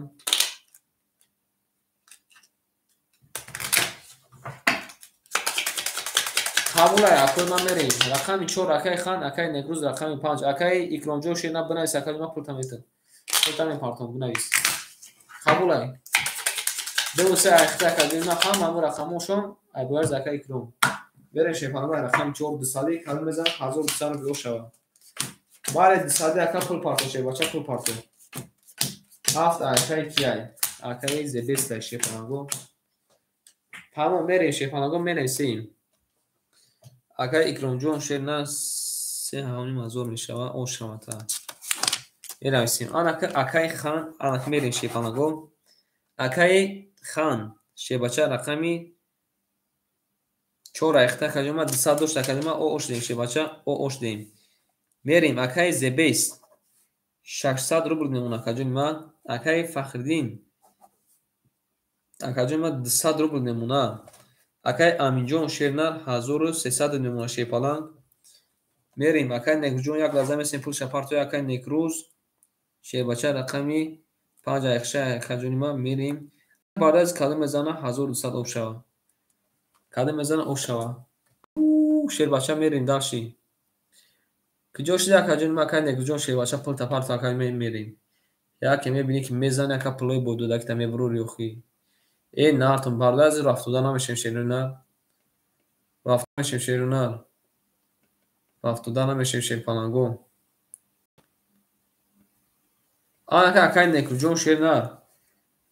Қабул ай акои ман мерем. Рақами 4 акай хан, акай Некрӯз рақами 5. Акай Икромҷон шерна бинавис, акаҷон ман пулта метам. Пулта мепартом, бинавис. Қабул ай. 2 3 айхта акаҷон ман ҳама ҳамон рақамошон ай бояд акай Икром. Берем шефаланго ай рақами 4 дусадӣ калон мезанам 1200 рубл шава. Бале дусадӣ ака пул парто шебача пул парто. 7 акай кияй. Акай зебестай шефаланго. Тамом мерем шефаланго менависем. Акай Икромҷон шерна 3,5 ҳазор мешава, о шавата. Менависем. Анака акай хан, анака мерем шефаланго. Акай хан шебача рақами 4 айхта акаҷон 200 дошт акаҷон о ош дем шебача, о ош дем. Мерем акай Зебес 600 рубл мемона акаҷони ман. Акай Фахриддин акаҷони ман 200 рубл мемона. Акай Аминҷон шернар 1300 мемона шепаланг. Мерем акай Некрӯзҷон як лаҳза месем пулша партоя акай Некрӯз шебача рақами 5 айхша акаҷони ман мерем. Баъд аз кадом мезана 1200 об шава. Кадом мезана об шава. Шербача мерем дарши. Куҷо шида акаҷони ман акай Некрӯзҷон шербача пулта парто акай мерем. Яке мебинӣ ки мезани ака пулои бододакита мебурори охи. Э нартон барда аз рафтода намешем шерунар. Рафта намешем шерунар. Рафтода намешем шерпаланго. Анака акай Некрӯзҷон шернар.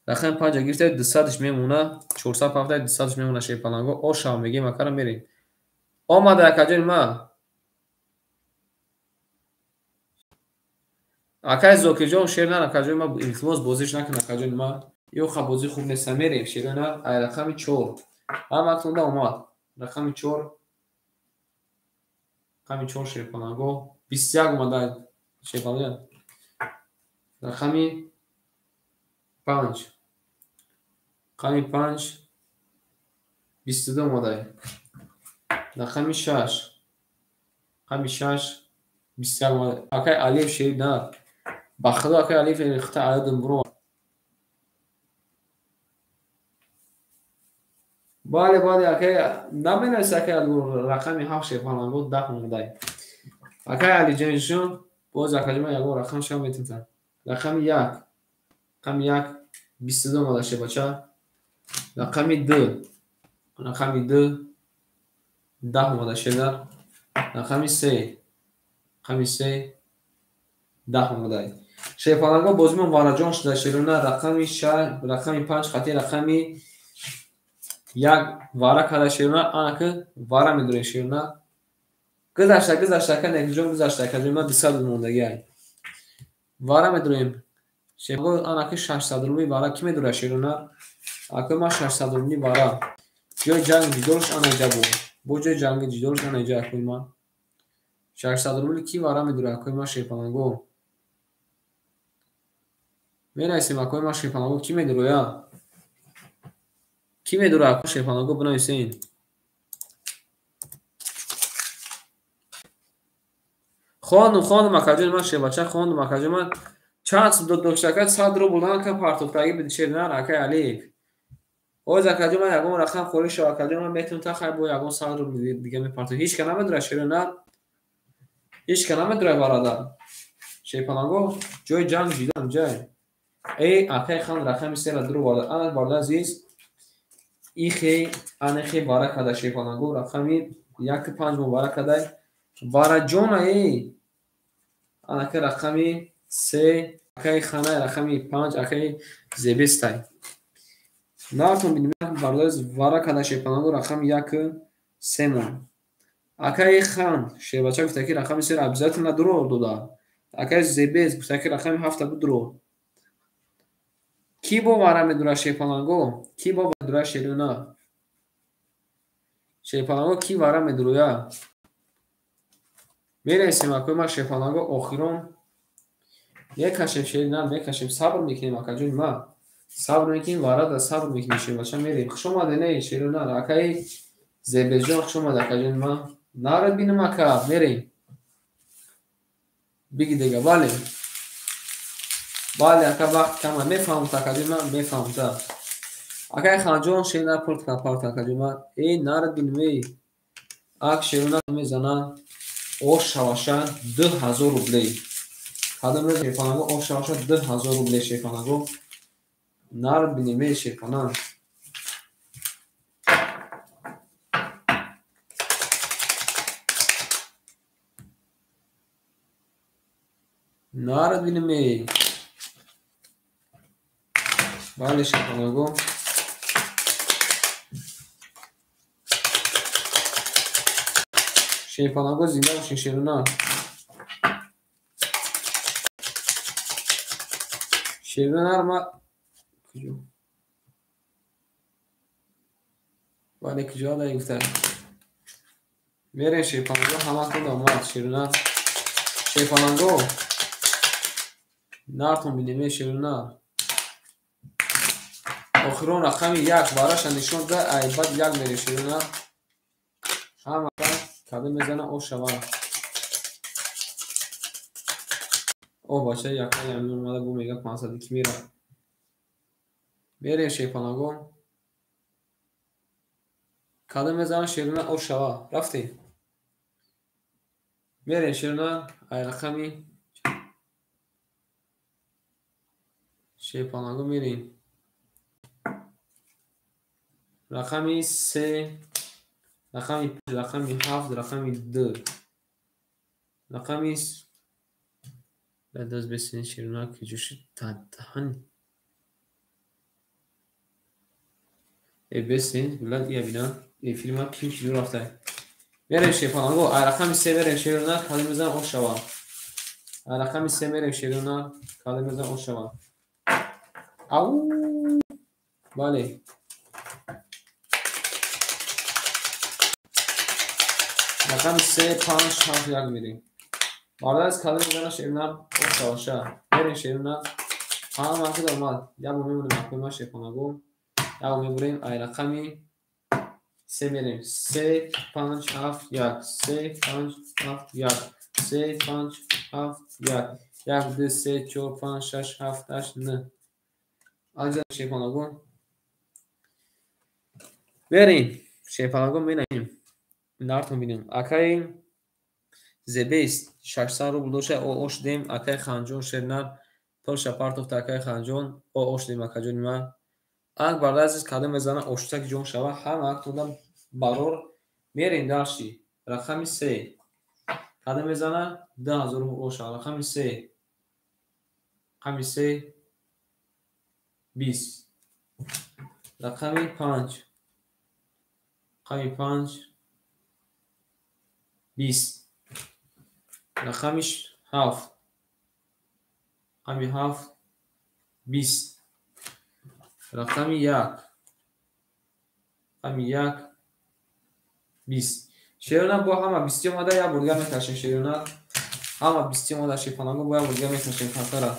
Рақами 5 гирифта 200-ш мемона, 400 200-ш мемона шерпаланго. Ошава мегем акара мерем. Омада акаҷони ман. Акай Зокирҷон шернар акаҷони ман илтимос бозиш накун акаҷони ман. Ё ха бозӣ хуб неста мерем шернар ай рақами 4. Ҳама тунда омад. Рақами 4. Рақами 4 шерпаланго 21 омада шерпаланго. Рақами 5. Рақами 5 22 омада. Рақами 6. Рақами 6 21 омада. Акай Алиев шернар. Ба худо акай Алиев хата аядум буро. Бале, бале, акай наменавис акай рақами 7 шерпаланго 10 омада. Акай Алиҷоншон боз акаҷон ман ягон рақам шава метавонам. Рақами 1. Рақами 1 22 омада шебача. Рақами 2. Рақами 2 10 омада шернар. Рақами 3. Рақами 3 10 омада. Шерпаланго бозимон вараҷон шуда шерунар рақами 6, рақами 5 хати рақами 1 вара карда шерунар анака вара медорем шерунар. Гузашта, гузашта ака Некрӯзҷон гузашта акаҷон ман 200 мондагӣ ай. Вара медорем. Шерпаланго анака 600 рубли вара ки медорад шерунар? Акои ман 600 рубли вара. Ҷои ҷанги ҷидолш ана иҷа бо. Бо ҷои ҷанги ҷидолш ана иҷа акои ман. 600 рубли ки вара медорад акои ман шерпаланго? Менависем акои ман шерпаланго ки медороя? Ки медорад акои шерпаланго бинависем. Хондум, хондум акаҷони ман шербача, хондум акаҷони ман. Чанд сум дод дошт ака 100 рубл ака партофтагӣ биди шернар акай Алиев. Оз акаҷон ман ягон рақам холӣ шав акаҷон ман метавонам та хай бо ягон 100 рубл дига мепартоф. Ҳеҷ ка намедорад шернар. Ҳеҷ ка намедорад бародар. Шерпаланго ҷои ҷанг ҷидам ҷай. Э акай хан рақами 3 ра дур оварда. Ана бародар азиз, Ихе анехе вара када шерпаланго рақами 1-5 мо вара кадай. Вараҷона эй. Анака рақами 3, акаи ханай рақами 5, акаи зебестай. Нартон бинем бардоз вара када шерпаланго рақами 1-3 мон. Акаи хан шербача гуфта ки рақами 3 обязательно дуро дода. Акаи зебес гуфта ки рақами 7 будро. Ки бо вара медура шерпаланго? Ки бо вара шеруна? Шерпаланго ки вара медуруя? Мерасем акои ма шерпаланго охирон мекашем шерина мекашем сабр мекунем акаҷони ма. Сабр мекунем вара да сабр мекунем шербача мерем. Хуш омадед эй шеруна акаи зебесҷон хуш омад акаҷони ма. Нарад бинам ака мерем. Биги дега бале. Бале ака вақт кама мефаҳмам акаҷони ма мефаҳмам та. Акаи ханҷон шерина пурт кар парт акаҷони ма. Эй нарад бинам эй. Ак шеруна мезана ош шаваша 2000 рублей. Кадом рӯз шерпаланго ош шаваша 2000 рублей шерпаланго. Нарад бинем эй шерпаланг. Нарад бинем эй. Бале шерпаланго. Шерпаланго зинда бошин шеруна. Шеруна ма куҷо? Бале куҷо дай гуфта. Мерем шерпаланго ҳаматон омад шеруна. Шерпаланго нартон бинем эй шеруна. Охирон рақами 1 вараша нишон да ай баъд 1 мерем шеруна. Ҳама кадом мезана ош шава. О бача якай амин омада бу мега 500 ки мера. Мерем шерпаланго. Кадом мезана шеруна ош шава. Рафтем. Мерем шеруна ай рақами шерпаланго мерем. Рақами 3, рақами 5, рақами 7, рақами 2. Рақами баъд бесин шеруна куҷо шуд? Таҳан. Э бесин, билад ия бина. Эфири ма ким киҷо рафта. Мерем шерпаланго, ай рақами 3 мерем шеруна, кадом мезана ош шава. Ай рақами 3 мерем шеруна, кадом мезана ош шава. Ау! Бале. Рақами 3, 5, 7, 1 мерем. Баъд кадом мезана шеруна ош шаваша. Мерем шеруна. Ҳама худ омад. Як бор мемонем акои ма шерпаланго. Як бор мебурем ай рақами 3 мерем. 3, 5, 7, 1. 3, 5, 7, 1. 3, 5, 7, 1. 1, 2, 3, 4, 5, 6, 7, 8, 9. Анҷа шерпаланго. Мерем. Шерпаланго менаем. Нартон бинем. Акаи зебест 600 рубл доша ош дем. Акаи ханҷон шернар пулша партофта акаи ханҷон ош дем акаҷони ма. Ак барда азиз кадом мезана оштак ҷон шава ҳама актонда барор мерем дарши. Рақами 3. Кадом мезана 2000 рубл оша. Рақами 3. Рақами 3 20. Рақами 5. Рақами 5 20. Рақами 7. Рақами 7 20. Рақами 1. Рақами 1 20. Шеруна бо ҳама 20 омада як бурга мекашем шеруна. Ҳама 20 омада шерпаланго бо як бурга мекашем картара.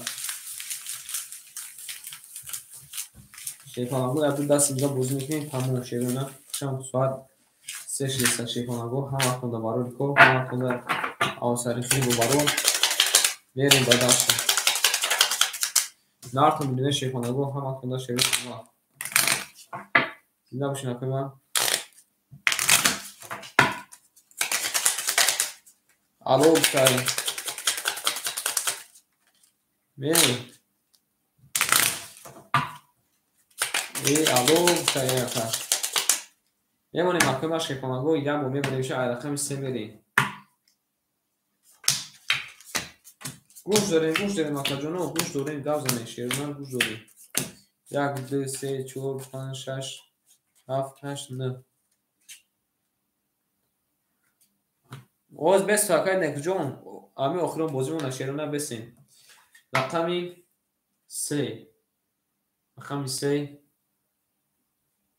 Шерпаланго як ду даст инҷа бозӣ мекунем тамом шеруна. Шам соат 3:60 шерпаланго ҳама хонда барори кор, ҳама хонда авсари хеле барор. Мерем ба даст. Нартон бинем шерпаланго ҳама хонда шеруна. Зинда бошин акои ман. Алло гуфтай. Мерем. Эй алло гуфтай ака. Мемонем акои ман шерпаланго, як бор мебарем ша, ай рақами се мерем. Гӯш дорем, гӯш дорем, акаҷоно, гӯш дорем, гап занем, шерунар гӯш дорем. 1, 2, 3, 4, 5, 6, 7, 8, 9. Оз бес акай Некҷон, ами охирон бозимона шерунар бесем. Рақами 3. Рақами 3.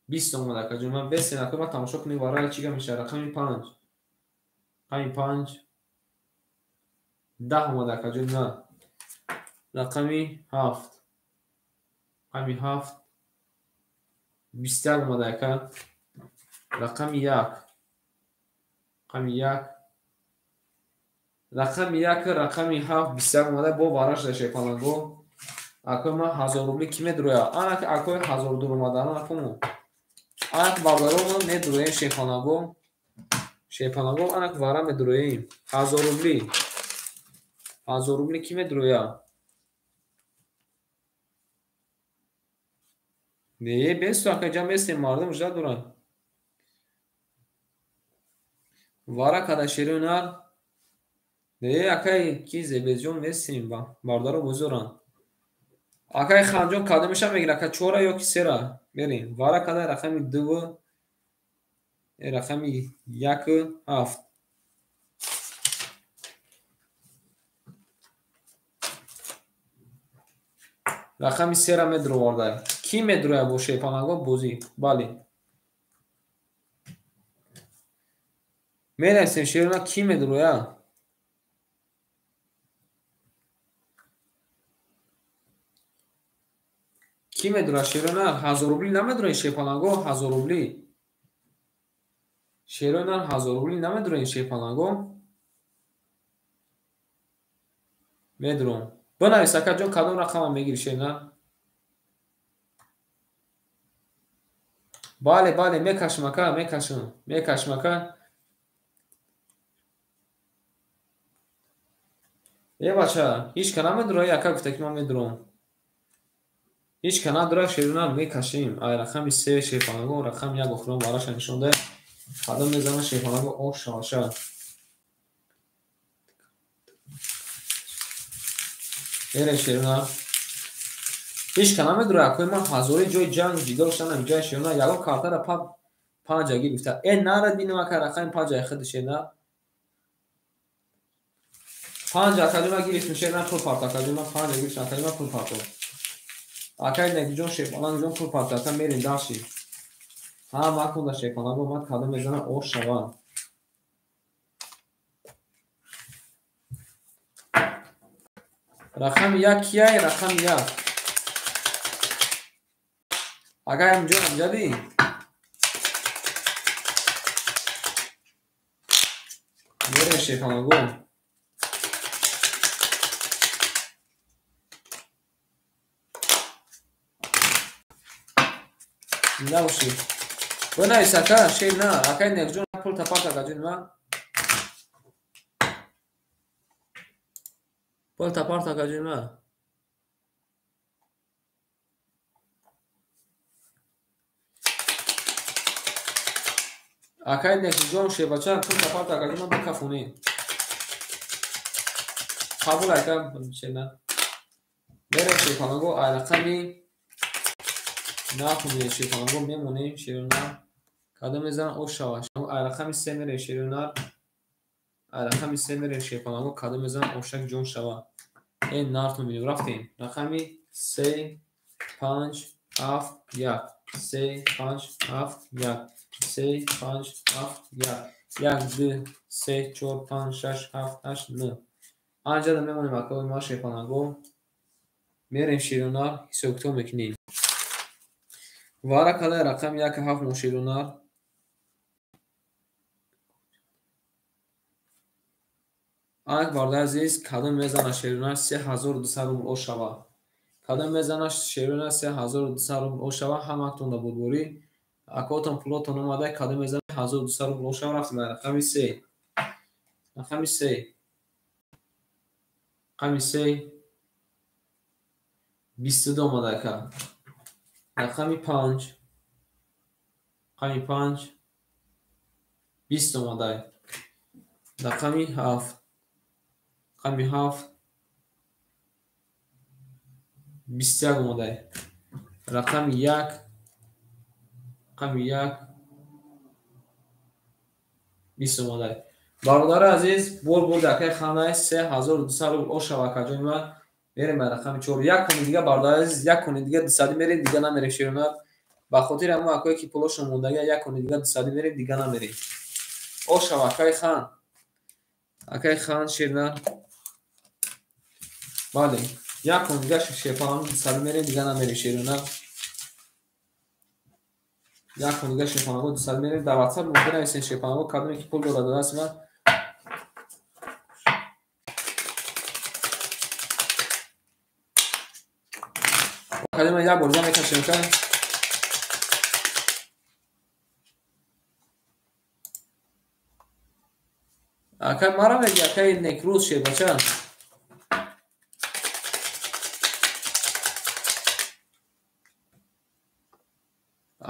20 омад акаҷон, ман бесем, акай ман тамошо кунем варай чӣ гап мешавад. Рақами 5. Рақами 5. 10 омад акаҷон, на. Рақами 7. Рақами 7. 21 омад ака. Рақами 1. Рақами 1. Рақами 1, рақами 7, 21 омада бо вараш да шерпаланго. Акои ман 1000 рубли ки медуроя? Ана акои 1000 дур омада, ана акому. Ана бародарон медуроем шерпаланго. Шерпаланго ана вара медуроем. 1000 рубли. 1000 рубли ки медуроя? Не, бесу ака ҷам местем, мардум жда доранд. Вара када шерунар. Не, акай ки зебезҷон местем, бародаро бозоранд. Акай ханҷон кадомеша мегира, ака 4 ё ки 3-ра? Мерем. Вара када рақами 2, рақами 1, 7. Рақами 3-ра медуроварда. Ки медуроя бо шерпаланго бозӣ? Бале. Менависем шеруна ки медуроя? Ки медуроя шеруна? 1000 рубли намедурои шерпаланго? 1000 рубли. Шеруна 1000 рубли намедурои шерпаланго? Медуром. Бинавис акаҷон, кадом рақама мегири шеруна? Бале, бале, мекашам ака, мекашам, мекашам ака. Е бача, ҳеҷ ка намедурои, ака гуфта ки ман медуром. Ҳеҷ ка надура, шеруна мекашем. Ай рақами 3 шерпаланго, рақами 1 охирон вараша нишон даҳ. Кадом мезана шерпаланго ош шаваша. Мерем шеруна. Ҳеҷ ка намедура, акои ман ҳазори ҷои ҷанг ҷидол шанам ҷои шеруна, ягон картара 5 гирифта. Э нарад бинам ака рақами 5 ай худи шеруна. 5 акаҷон ман гирифтам шеруна, пул парто акаҷон ман 5 гирифтам акаҷон ман пул парто. Акай Некҷон шерпалангҷон пул парто ака, мерем даши. Ҳа макун да шерпаланго, ман кадом мезанам ош шава. Рақами 1 кияй? Рақами 1. Акай ҳамҷон амҷадӣ? Мерем шерпаланго. Зинда бошӣ. Бинавис ака, шер на. Акай Некҷон пул тапарт акаҷон ман. Пул тапарт акаҷон ман. Акай Некҷон шербача пул тапарт акаҷон ман бикафонӣ. Қабул ака шер на. Мерем шерпаланго, ай рақами накунед шерпаланго, мемонем шерунар. Кадом мезанам ош шава. Ай рақами 3 мерем шерунар. Ай рақами 3 мерем шерпаланго, кадом мезанам ошак ҷон шава. Э нартон бинем, рафтем. Рақами 3, 5, 7, 1. 3, 5, 7, 1. 3, 5, 7, 1. 1, 2, 3, 4, 5, 6, 7, 8, 9. Анҷада мемонем акои ма шерпаланго. Мерем шерунар, ҳисоб-китоб мекунем. Вара кадай рақами 1, 7 мо шерунар. Ак бародари азиз, кадом мезана шерунар 3200 рубл ош шава. Кадом мезана шерунар 3200 рубл ош шава, ҳаматон да бурборӣ. Акотон пулотон омада, кадом мезана 1200 рубл ош шава, рафтем рақами 3. Рақами 3. Рақами 3. 22 омада ака. Рақами 5. Рақами 5. 20 омадай. Рақами 7. Рақами 7. 21 омадай. Рақами 1. Рақами 1. 20 омадай. Бародари азиз, бор акай ханай 3200 рубл ошава акаҷони ман. Мерем ба рақами 4. Як кони дига бародари азиз, як кони дига 200 мерем, дига намерем шерона. Ба хотири ҳамон акое ки пулошон мондага, як кони дига 200 мерем, дига намерем. Ошава акай хан. Акай хан шерна. Бале, як кони дига шерпалан 200 мерем, дига намерем шерона. Як кони дига шерпаланго 200 мерем. Дар WhatsApp мумкин нависен шерпаланго кадоме ки пул дорад даст ман. Кадоме як бор дига мекашем ка. Акай мара меги, акай некрӯз шербача.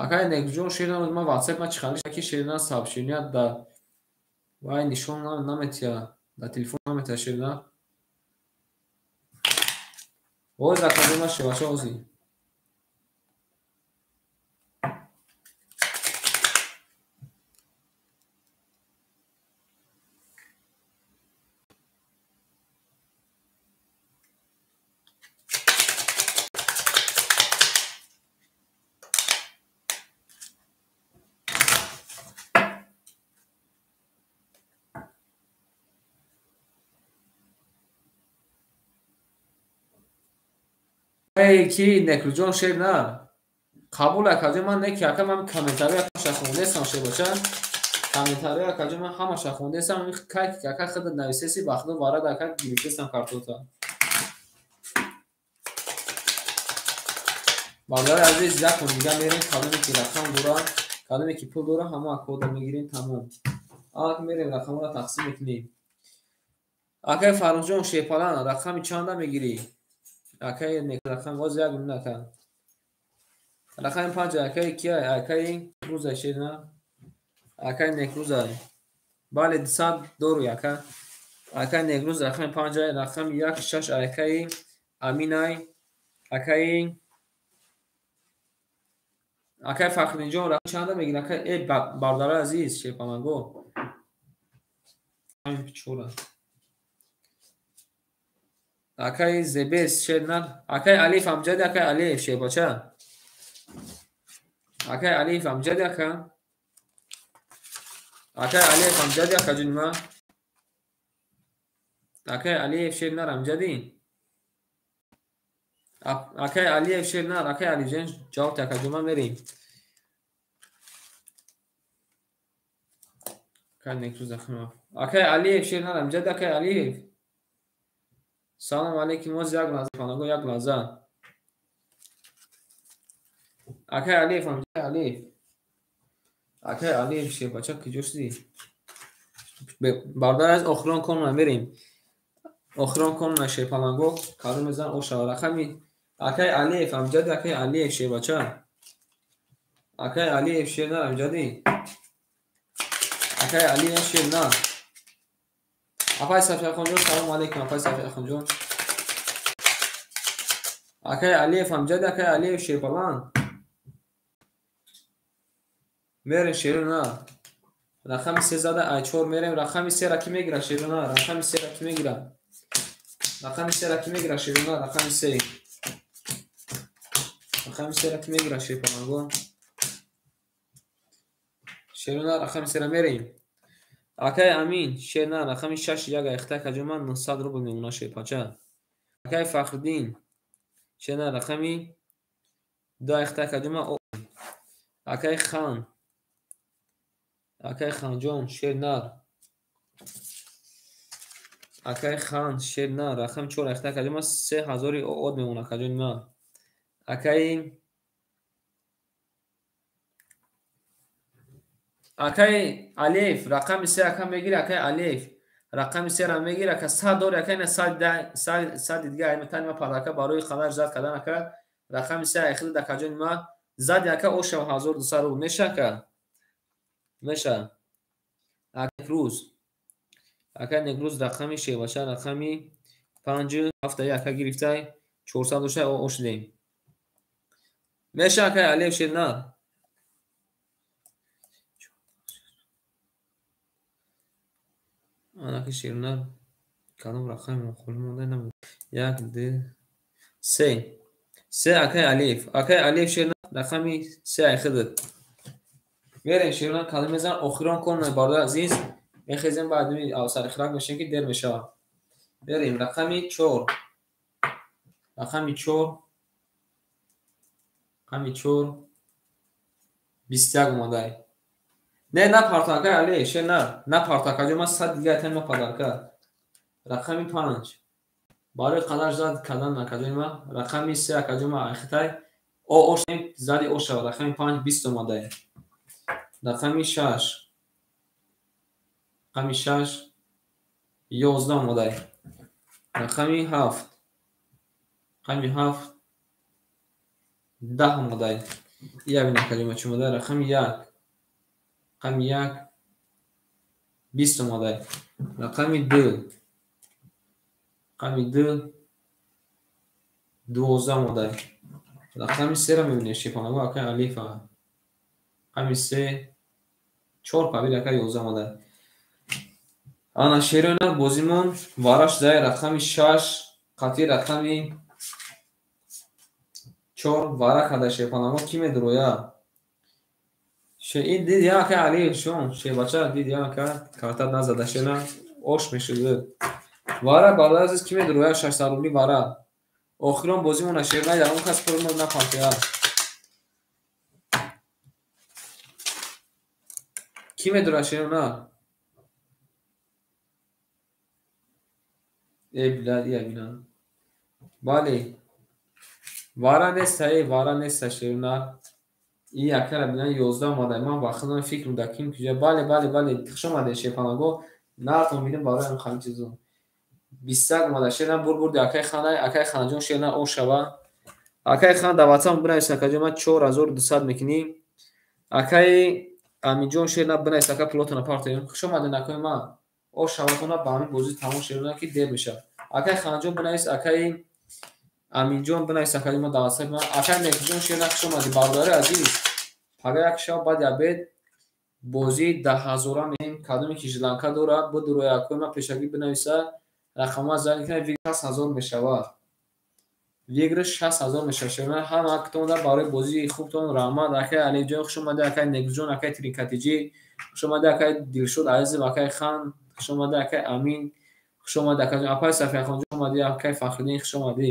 Акай некрӯзҷон шерна, ман WhatsApp ма чихали ки шерна сообщения да вай нишон наметия, да телефон наметия шерна. Оз акаҷон ма шербача ози. Эй ки некрӯҷон шер на. Қабул акаҷон ман неки ака ман комментария ҳамаша хондесам шербача. Комментария акаҷон ман ҳамаша хондесам. Кай ки ака худат нависеси ба худо варад ака гирифтесам картота. Бародари азиз, як кон дига мерем, кадоме ки рақам дора, кадоме ки пул дора, ҳама акода мегирем, тамом. Ак мерем рақамро тақсим мекунем. Акай Фаррухҷон шерпалан рақами чанда мегирӣ? Акай рақам боз як минут ака. Рақами 5 акай кия? Акай Некрӯза шерна. Акай Некрӯза. Бале 200 дору ака. Акай Некрӯз рақами 5, рақами 1 6 акай Аминай. Акай Фахриддинҷон рақами чанда мегирӣ? Акай э бародари азиз шерпаланго. Рақами 4. Акай Зебес шерна. Акай Алиф амҷади, акай Алиев шербача. Акай Алиев амҷади ака. Акай Алиев амҷади ака ҷуни ман. Акай Алиев шернар амҷади. Акай Алиев шернар, акай Алиҷон ҷавоб ака ҷуни ман мерем. Акай Некрӯз ахмав. Акай Алиев шернар амҷади, акай Алиев. Салом алейкум, оз як лаҳза, панаго як лаҳза. Акай Алиев, акай Алиев. Акай Алиев шербача куҷо шудӣ? Бародар аз охирон конуна мерем. Охирон конуна шерпаланго кадом мезан ошава. Рақами акай Алиев амҷади, акай Алиев шербача. Акай Алиев шернар амҷади. Акай Алиев шернар. Апай Сафияхонҷон, салом алейкум, апай Сафияхонҷон. Акай Алиев амҷади, акай Алиев шерпалан. Мерем шерона. Рақами 3 зада ай 4 мерем. Рақами 3 ра ки мегира шерона? Рақами 3 ра ки мегира? Рақами 3 ра ки мегира шерона? Рақами 3. Рақами 3 ра ки мегира шерпаланго? Шерона рақами 3 ра мерем. Акай Амин шерна рақами 6 1 айхта акаҷон ман 900 рубл мемона шерпача. Акай Фахриддин шерна рақами 2 айхта акаҷон ман. Акай Хан. Акай Ханҷон шернар. Акай Хан шернар рақами 4 айхта акаҷон ман 3000 од мемона акаҷони ман. Акай Алиев рақами 3 ака мегири, акай Алиев рақами 3 ра мегири, ака 100 дори, ака ина 100 дига ай метани ма падака барои қадар зад кардан ака рақами 3 айхида дакаҷони ма зади ака ошава 1200 рубл меша ака? Меша. Рӯз. Акай Некрӯз рақами шеваша рақами 5 7 ака гирифтай 400 доштай ошидем. Меша акай Алиев шернар. Анаки шернар кадом рақами холӣ монда намедонам. 1 2 3 3 акай Алиев. Акай Алиев шернар рақами 3 айхидат. Мерем шернар кадом мезанам охирон кон бародар азиз. Мехезем баъд сарихрак мешем ки дер мешавад. Берем рақами 4. Рақами 4. Рақами 4. 21 омадай. Не, на парто акай Али, шер на. На парто акаҷо ман 100 дига айтам на падарка. Рақами 5. Барои қадар зад кардан акаҷои ман. Рақами 3 акаҷо ман айхитай. О ош зади ош шавад. Рақами 5 20 омадай. Рақами 6. Рақами 6 11 омадай. Рақами 7. Рақами 7 10 омадай. Ия бин акаҷо ман чӣ омадай. Рақами 1. Рақами 1 20 омадай. Рақами 2. Рақами 2 12 омадай. Рақами 3-ро мебинем шепанаго акай Алифа. Рақами 3 4 пабил акай 11 омадай. Ана шерона бозимон вараш зай рақами 6 қатъи рақами 4 вара када шепанаго ки медуроя? Ин дид я акай Алиев шон шебача дид я ака карта назада шена ош мешуд. Вара бародар азиз ки медуроя 600 рубли вара. Охирон бозимона шерна ягон кас пул напартоя. Ки медуроя шерна? Э билад ия бинам. Бале. Вара неста, э вара неста шерна. И акара бинам 11 омадай. Ман ба худам фикр мудам ким куҷа. Бале, бале, бале. Хуш омадед шепанаго. Нартон бинем барои ҳам хали чизо. 21 омада. Шерна бур бурди акай ханай, акай ханаҷон шерна ош шава. Акай хан дар WhatsApp бинавис акаҷон ман 4200 мекунӣ. Акай Аминҷон шерна бинавис ака пулотона партоем. Хуш омадед акои ман. Ош шаватона ба ҳамин бозӣ тамом шерна ки дер мешавад. Акай ханаҷон бинавис, акай Аминҷон бинавис акаҷон ман дар WhatsApp ман. Акай Некҷон шерна хуш омадӣ бародари азиз. Пага як шаб баъди обед бозии 10000 мекунем. Кадоме ки жиланка дорад, бидуроя акои ман пешакӣ бинависа. Рақамҳо занг мекунад, выигрыш 60000 мешавад. Выигрыш 60000 мешавад. Шерна ҳама ктонда барои бозии хубтон раҳмат. Акай Алиҷон хуш омадӣ, акай Некҷон, акай Тринкатиҷӣ хуш омадӣ, акай Дилшод Азизов, акай Хан хуш омадӣ, акай Амин хуш омадӣ, акаҷон апай Сафияхонҷон хуш омадӣ, акай Фахриддин хуш омадӣ.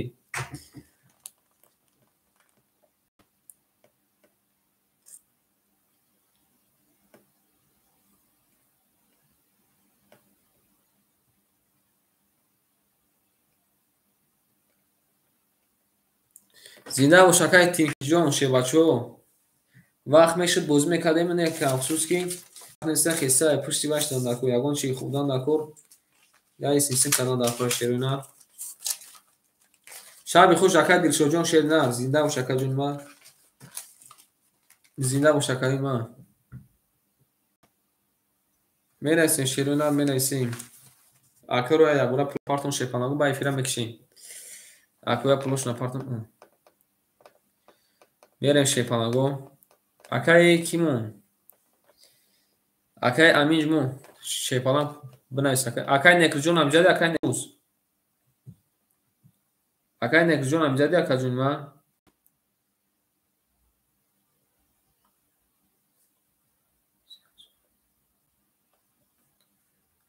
Зинда бош акай Тинкиҷон шебачо. Вақт мешуд бозӣ мекардем, не ки афсӯс ки неста хеста пушти ваштан дар кор, ягон чи хӯрдан дар кор, яй сисим кардан дар кор шерина. Шаби хуш акай Дилшодҷон шерина. Зинда бош акаҷон ман. Зинда бош акаи ман. Менависем шерина, менависем. Акаро ягора пул партон шепанагу ба эфира мекишем. Акоя пулош напартон. Мерем шепанаго. Акай кимон? Акай Аминҷмон шепалам бинавис акай. Акай Некрҷон амҷади, акай Некрӯз. Акай Некрҷон амҷади, акаҷон ман.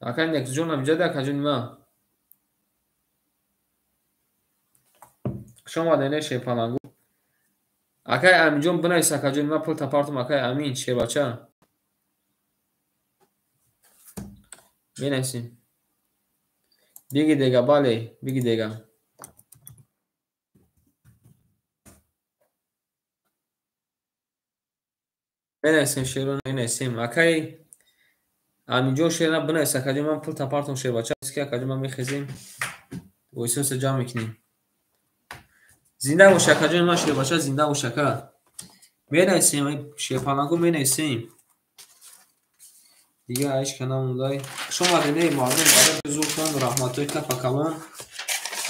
Акай Некрҷон амҷади, акаҷон ман. Хуш омадед шепанаго. Акай Аминҷон бинавис акаҷон ман пул тапартум акай Амин шебача. Менависем. Биги дега, бале, биги дега. Менависем шеро, менависем. Акай Аминҷон шерна бинавис акаҷон ман пул тапартум шебача. Ки акаҷон ман мехезем. Войсоса ҷамъ мекунем. Зинда бош акаҷон ман шербача, зинда бош ака. Менависем, шерпалангу менависем. Дига ҳеҷ ка намондай. Хуш омадед, эй мардум, барои зуртон, раҳматҳои кафа калон.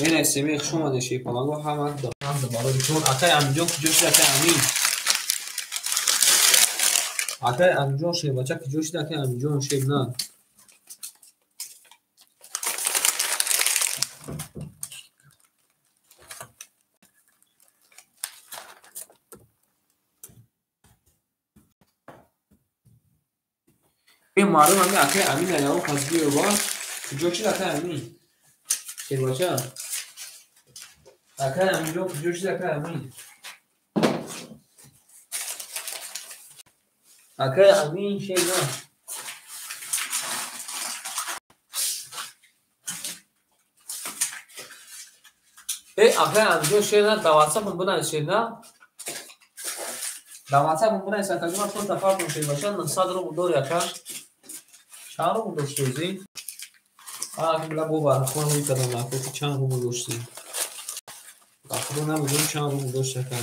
Менависем, эй хуш омадед, шерпаланго, ҳама барои тон. Акай Аминҷон куҷо шуд, акай Амин? Акай Аминҷон шербача куҷо шуд, акай Аминҷон шер на? Эй мардум, ҳами акай Амин аявон кас биёба. Куҷо шуд акай Амин? Шербача? Акай Аминҷон куҷо шуд, акай Амин? Акай Амин шер на? Эй акай Аминҷон шер на? Дар ватсапам бинавис шер на? Дар ватсапам бинавис акаҷон, ман пул тафартон шербача, 900 рубл дори ака. Чанд рубл дошти ӯзи? Била бо варақҳо ҳуй кардам, ака, ки чанд рубл дошти. Ба худо намедонам чанд рубл дошт ака.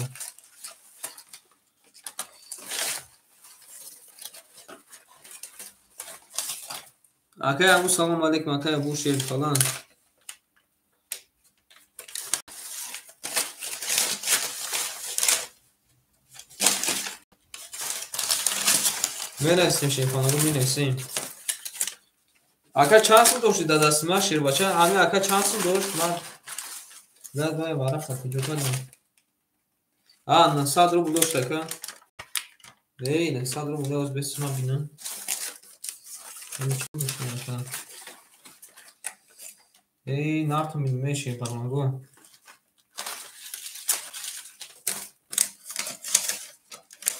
Акай Абу, салом алейкум, акай Абу шер фалан. Менависем шерфанаро, менависем. Ака чанд сум дошти дар дасти ман шербача? Ҳами ака чанд сум дошт? Ман зад вай варақа куҷо кардам? А, 900 рубл дошт ака. Эй, 900 рубл оз бес ман бинам. Ҳами чӣ дошт ака? Эй, нартум бинем, шерпаланго.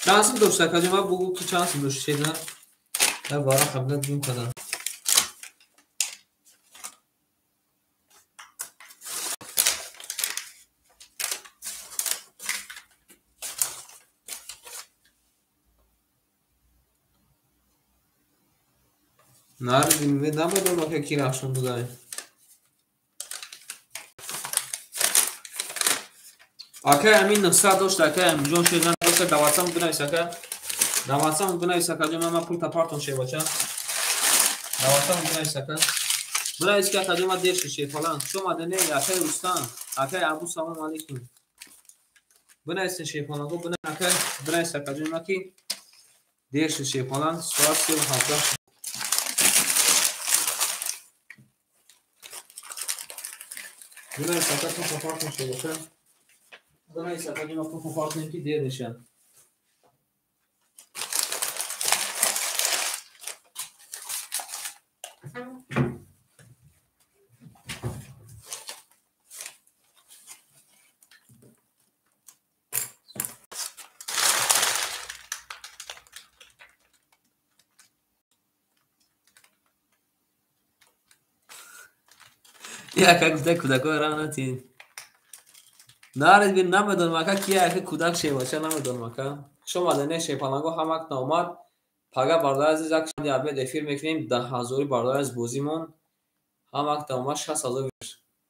Чанд сум дошт ака ҷон? Ман бугӯ ки чанд сум дошт шер на? Дар варақа бинад гум кардам. Намедонам ака ки рахшон будай. Акай Амин 900 дошт, акай Аминҷон шер надошт, дар ватсапам бинавис ака. Дар ватсапам бинавис ака ҷон, ман пул тапартон шербача. Дар ватсапам бинавис ака. Бинавис ки ака ҷон, ман дер шуд шерпалан. Хуш омадед, не, акай Рустам, акай Абу, салом алейкум. Бинависен шерпаланго, ака, бинавис ака ҷон, ман ки дер шуд шерпалан, соат 3:17. Бинавис ака, пул тапартон шербача. Бинавис ака ҷон, ман пул тапартон ки дер мешавад. Ака гуфта кӯдакҳои ра натин. Наред бин, намедонам ака ки ака кӯдак шербача, намедонам ака. Хуш омадед, не шерпаланго, ҳамак наомад. Пага бародари азиз, як шанди обед эфир мекунем, 10 000 бародари азиз бозимон. Ҳамак наомад, 60 000.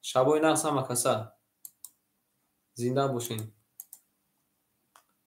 Шабои нағз ҳама каса. Зинда бошед.